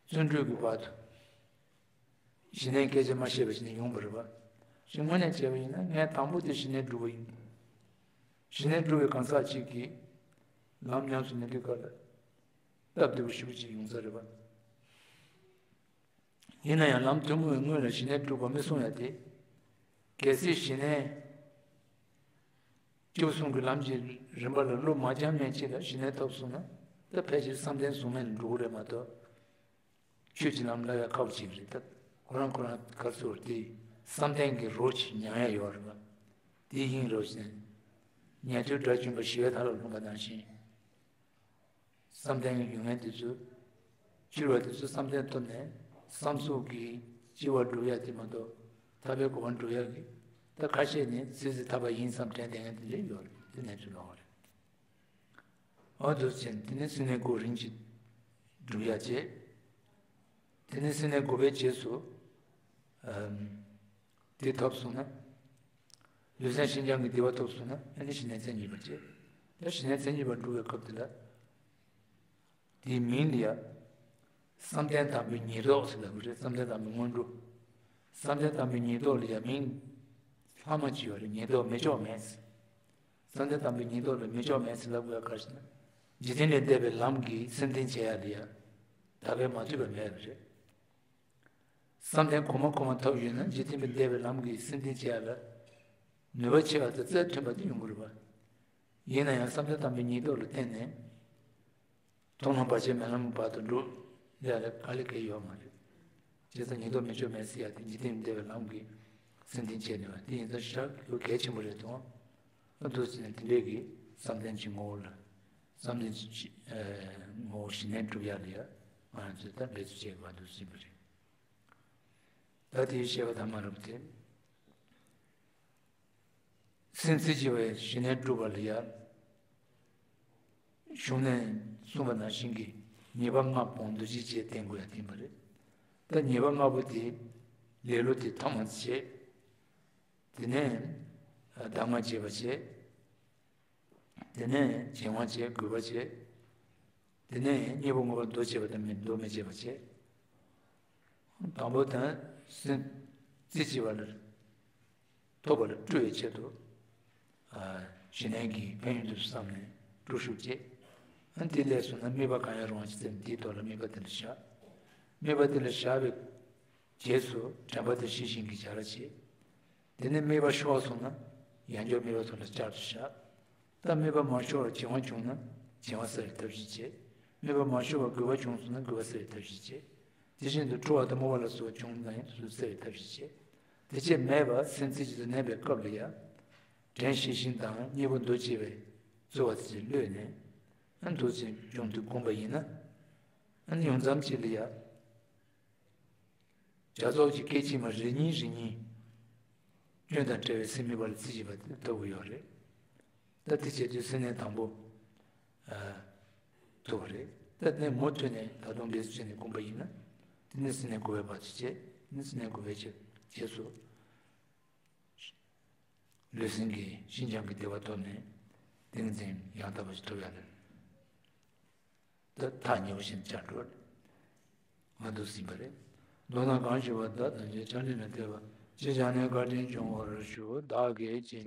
བརྩོན་འགྲུས་ཀྱི་བར་དུ་ཞི་གནས་སྐད་ཆ་མ་བཤད་པ་ཞིག་ནས་ཡོང་བ་རེད་བ། ཞིག་དངོས་གནས་བྱས་པ་ཡིན་ན་ངས་དང་པོ་དེ་ཞི་གནས་སྒྲུབ་པ་ཡིན། ཞི་གནས་སྒྲུབ་པའི་གང་ཟག་ཅིག་གིས་ལམ་ཉམས་སུ་ལེན་དུས་སྐབས་ལ་སྟབས་བདེ་པོ་ཞེ་པོ་ཅིག་ཡོང་ས་རེད་བ། ཡིན་ན་ཡང་ལམ་ཐུན་མོང་བའི་སྔོན་ལ་ཞི་གནས་སྒྲུབ་པ་མི་གསུང་ཡ་དེ། གལ་སྲིད་ཞི་གནས་སྤྱི་བོ་གསུམ་གྱི་ལམ་གྱི་རིམ་པ་ལ་བློ་མ་སྦྱངས་མཁན་ཅིག་ལ་ཞི་གནས་ཐོབ་སོང་ན་ད་ཕལ་ཆེར་བསམ་གཏན་གཟུགས་མེད་ལ་འགྲོ་གི་རེད་མ་གཏོགས། ཆོས་ཀྱི་ལམ་སློབ་ཡ་ཁག་པོ་ཅིག་རེད་སྟབས་ཁོ་རང་ཁོ་རང་ག་ཚོད་དེ་བསམ་གཏན་གྱི་རོ་ཅིག་མྱང་ཡ་ཡོད་རེད་བ། དེའི་དབྱིངས་རོ་ཅན། ཉན་ཐོས་དགྲ་བཅོམ་པ་ཞི་བའི་མཐའ་ལ་ལྷུང་བ་ནང་བཞིན། བསམ་གཏན་གྱི་ཡོན་ཏན་དེ་ཚོ། སྤྱོད་པ་དེ་ཚོ་བསམ་གཏན་ཐོབ་ནས་བསམ་གཟུགས་ཀྱི་སྐྱེ་བ་སྒྲུབ་ཡ་དེ་མ་གཏོགས་ཐར་པའི་གོ་འཕང་སྒྲུབ་ཡ་གི་ད་ཁ་ཤས་ནི་ཚེ་ཟད་ཐར་པ་ཡིན་བསམ་དྲན་བསྡད་མཁན་དེ་འདྲ་ཡོད་རེད། དེ་གནས་ཚུལ་ལོགས་རེད། འོ་འདུག་ཅིང་དེ་ནས་སེམས་གནས་དགུ་རིམ་གྱིས་སྒྲུབ་ཡ་བྱེད། དེ་ནས་སེམས་གནས་དགུ་པའི་རྗེས་སུ། ཨམ། དེ་ཐོབ་སོང་ན། ལུས་སེམས་ཤིན་སྦྱངས་ཀྱི་བདེ་བ་ཐོབ་སོང་ན་ཨ་ནི་ཞི་གནས་མཚན་ཉིད་པ་བྱེད། ད་ཞི་གནས་མཚན་ཉིད་པ་སྒྲུབ་པའི་སྐབས་དེ་ལ། དེའི་མིང་ལ་ཡ། བསམ་གཏན་དང་པོའི་ཉེར་བསྡོགས་ཟེར་ལབ་ཀྱི་རེད། བསམ་གཏན་དང་པོའི་སྔོན་འགྲོ། བསམ་གཏན་དང་པོའི་ཉེར་བསྡོགས་ལ་ཡ་མིང་། ལྷག་མ་ཅིག་ཡོད་རེད། ཉེར་བསྡོགས་མེད་ཕྱོགས་མེད་ཟེར། བསམ་གཏན་དང་པོའི་ཉེར་བསྡོགས་ལ་མེད་ཕྱོགས་མེད་ཟེར་ལབ་དགོས་ཡ་ག་རེ་ཟེར་ན། འཇིག་རྟེན་ལས་འདས་པའི་ལམ་གྱིས་སེམས་རྟེན་བྱེད་ཡ་ལ་ཡ། ད་གའི་མ་ཐུབ་པ་མེད་པ་རེད། བསམ་གཏན་གོང་མ་གོང་མ་ཐོབ་ཡོད་ན་འཇིག་རྟེན་པའི་འདས་པའི་ལམ་གྱིས་སེམས་རྟེན་བྱེད་ཡ་ལ་ནུས་པ་ཆེ་བ་དང་རྩལ་མཐུན་པ་དེ་ཡོང་གི་རེད་པ། ཡིན་ན་ཡང་བསམ་གཏན་དང་པོའི་ཉེར་བསྡོགས་ལ་བརྟེན་ནས་མཐོང་ལམ་བར་ཆད་མེད་ལམ་བར་དུ་འགྲོ་ཡ་ལ་དཀའ་ལས་ཁག་ཡོད་མ་རེད། བྱས་ཙང་ཉེར་བསྡོགས་མེད་ཕྱོགས་མེད་ཟེར་ཡ་དེ་འཇིག་རྟེན་པའི་འདས་པའི་ལམ་གྱིས་སེམས་རྟེན་བྱས་ནས་པ་དེ་ཡིན་ཙང་ཞེ་དྲག་གལ་ཆེན་པོ་རེད་དོ། ཨ་འདུག་ཟེར་ནས་དེ་འདྲས་ཀྱི་བསམ་གཏན་གྱི་ངོ་བོ་ལ། བསམ་གཏན་གྱི་ཨ་ངོ་བོ་ཞི་གནས་སྒྲུབ་ཡ་ལ་ཡ་ང་རང་ཚོས་ད་འབད་རྩོལ་བྱེད་དགོས་པ་འདུག་ཟེར་བ་རེད། ད་དེའི་བཤད་པ་ཐ་མ་རབ་སྟེ། སེམས་རྩེ་གཅིག་པའི་ཞི་གནས་སྒྲུབ་པ་ལ་ཡ། གཞུང་ནས་གསུངས་པ་ནང་བཞིན་གྱི་ཉེས་པ་ལྔ་སྤོང་འདུ་བྱེད་བཅས་བསྟེན་དགོས་ཡ་དེ་ཡིན་པ་རེད། ད་ཉེས་པ་ལྔ་པོ་དེ་ལེ་ལོ་དེ་ཐ་མ་བྱེད། དེ་ནས་གདམས་ངག་བྱེད་པ་བྱེད། དེ་ནས་བྱིང་བ་བྱེད། རྒུད་པ་བྱེད། དེ་ནས་གཉིས་པོ་མངོན་པར་འདུ་བྱེད་པ་དང་མི་འདུ་མི་བྱེད་པ་བྱེད། དང་པོ་དང་སེམས་རྩེ་གཅིག་པ་ལ་ཐོབ་པ་ལ་སྤྲོ་བའི་ཆེད་དུ། ཞི་གནས་ཀྱི་ཕན་ཡོན་དུ་བསམ་ནས་སྤྲོ་ཤུགས་བསྐྱེད། དེ་ལས་སོང་ན་དམིགས་པ་གང་ཡང་རུང་བ་ཅི་ཙམ་དེའི་ཐོག་ལ་དམིགས་པ་དེ་ལ་བཞག་དམིགས་པ་དེ་ལ་བཞག་པའི་རྗེས་སུ་དྲན་པ་དེ་ཤེས་བཞིན་གྱི་བྱ་ར་བྱེད། དེ་ནས་དམིགས་པ་ཤོར་སོང་ན་ཡང་བསྐྱར་དམིགས་པ་དེ་ལ་བསྐྱར་དུ་བཞག་ད་དམིགས་པ་མ་ཤོར་བར་བྱིང་བ་བྱུང་ན་བྱིང་བ་སེལ་བའི་ཐབས་ཤིག་བྱེད། དམིགས་པ་མ་ཤོར་བར་རྒུད་པ་བྱུང་སོང་ན་རྒུད་པ་སེལ་བའི་ཐབས་ཤིག་བྱེད། དེ་བཞིན་དུ་སྤྲོ་བ་དང་སྨོན་པ་ལ་སོགས་པ་བྱུང་ན་ཡང་དེ་ཚོ་སེལ་བའི་ཐབས་ཤིག་བྱེད། དེ་ཅེས་མེད་པར་སེམས་རྩེ་གཅིག་ཏུ་གནས་པའི་སྐབས་ལ་ཡང་། དྲན་ཤེས་བཞིན་དང་གཉིས་པོ་འདུ་བྱེད་པའི་རྩོལ་བ་དེ་ཅིག་གློད་ནས། ཨ་འདུ་བྱེད་བྱུང་དུས་བསྒོམ་པ་ཡིན་ན། ཨ་ནི་ཡང་མཚམས་གཅིག་ལ་ཡང་བྱ་རྫོགས་ཀྱི་སྐད་ཅིག་མ་རེ་གཉིས་རེ་གཉིས་སྐྱོན་དང་བྲལ་བའི་སེམས་དམིགས་པ་ལ་རྩེ་གཅིག་པ་དེ་ལྟ་བུ་ཡོད་རེད། ད་དེ་བྱེད་དུས་སེམས་གནས་དང་པོ་ཐུབ་པ་རེད། ད་དེ་ནས་མུ་མཐུད་ནས་ད་དུང་འབད་བརྩོན་བྱས་ནས་བསྒོམ་པ་ཡིན་ན། དེ་ནས་སེམས་གནས་དགུ་པའི་བར་དུ་བྱས། དེ་ནས་སེམས་གནས་དགུ་པའི་རྗེས་རྗེས་སུ། ལུས་སེམས་ཀྱི་ཤིན་སྦྱངས་ཀྱི་བདེ་བ་ཐོབ་ནས་ཏིང་འཛིན་ཡང་དག་པ་ཞིག་ཐོབ་ཡ་ལ། ད་ཐག་ཉེ་བོ་ཞིག་བཅར་འགྲོ་རེད། ང་འདུག་ཟིན་པ་རེད། མདོར་ན་གང་ཞུ་བ་བདག་ཐམས་ཅད་བཅོམ་ལྡན་འདས་ཐེག་པ་ཇི་བཞག་ནས་བཀའ་དྲིན་སྐྱོང་བར་ཞུ། བདག་གིས་ཅི།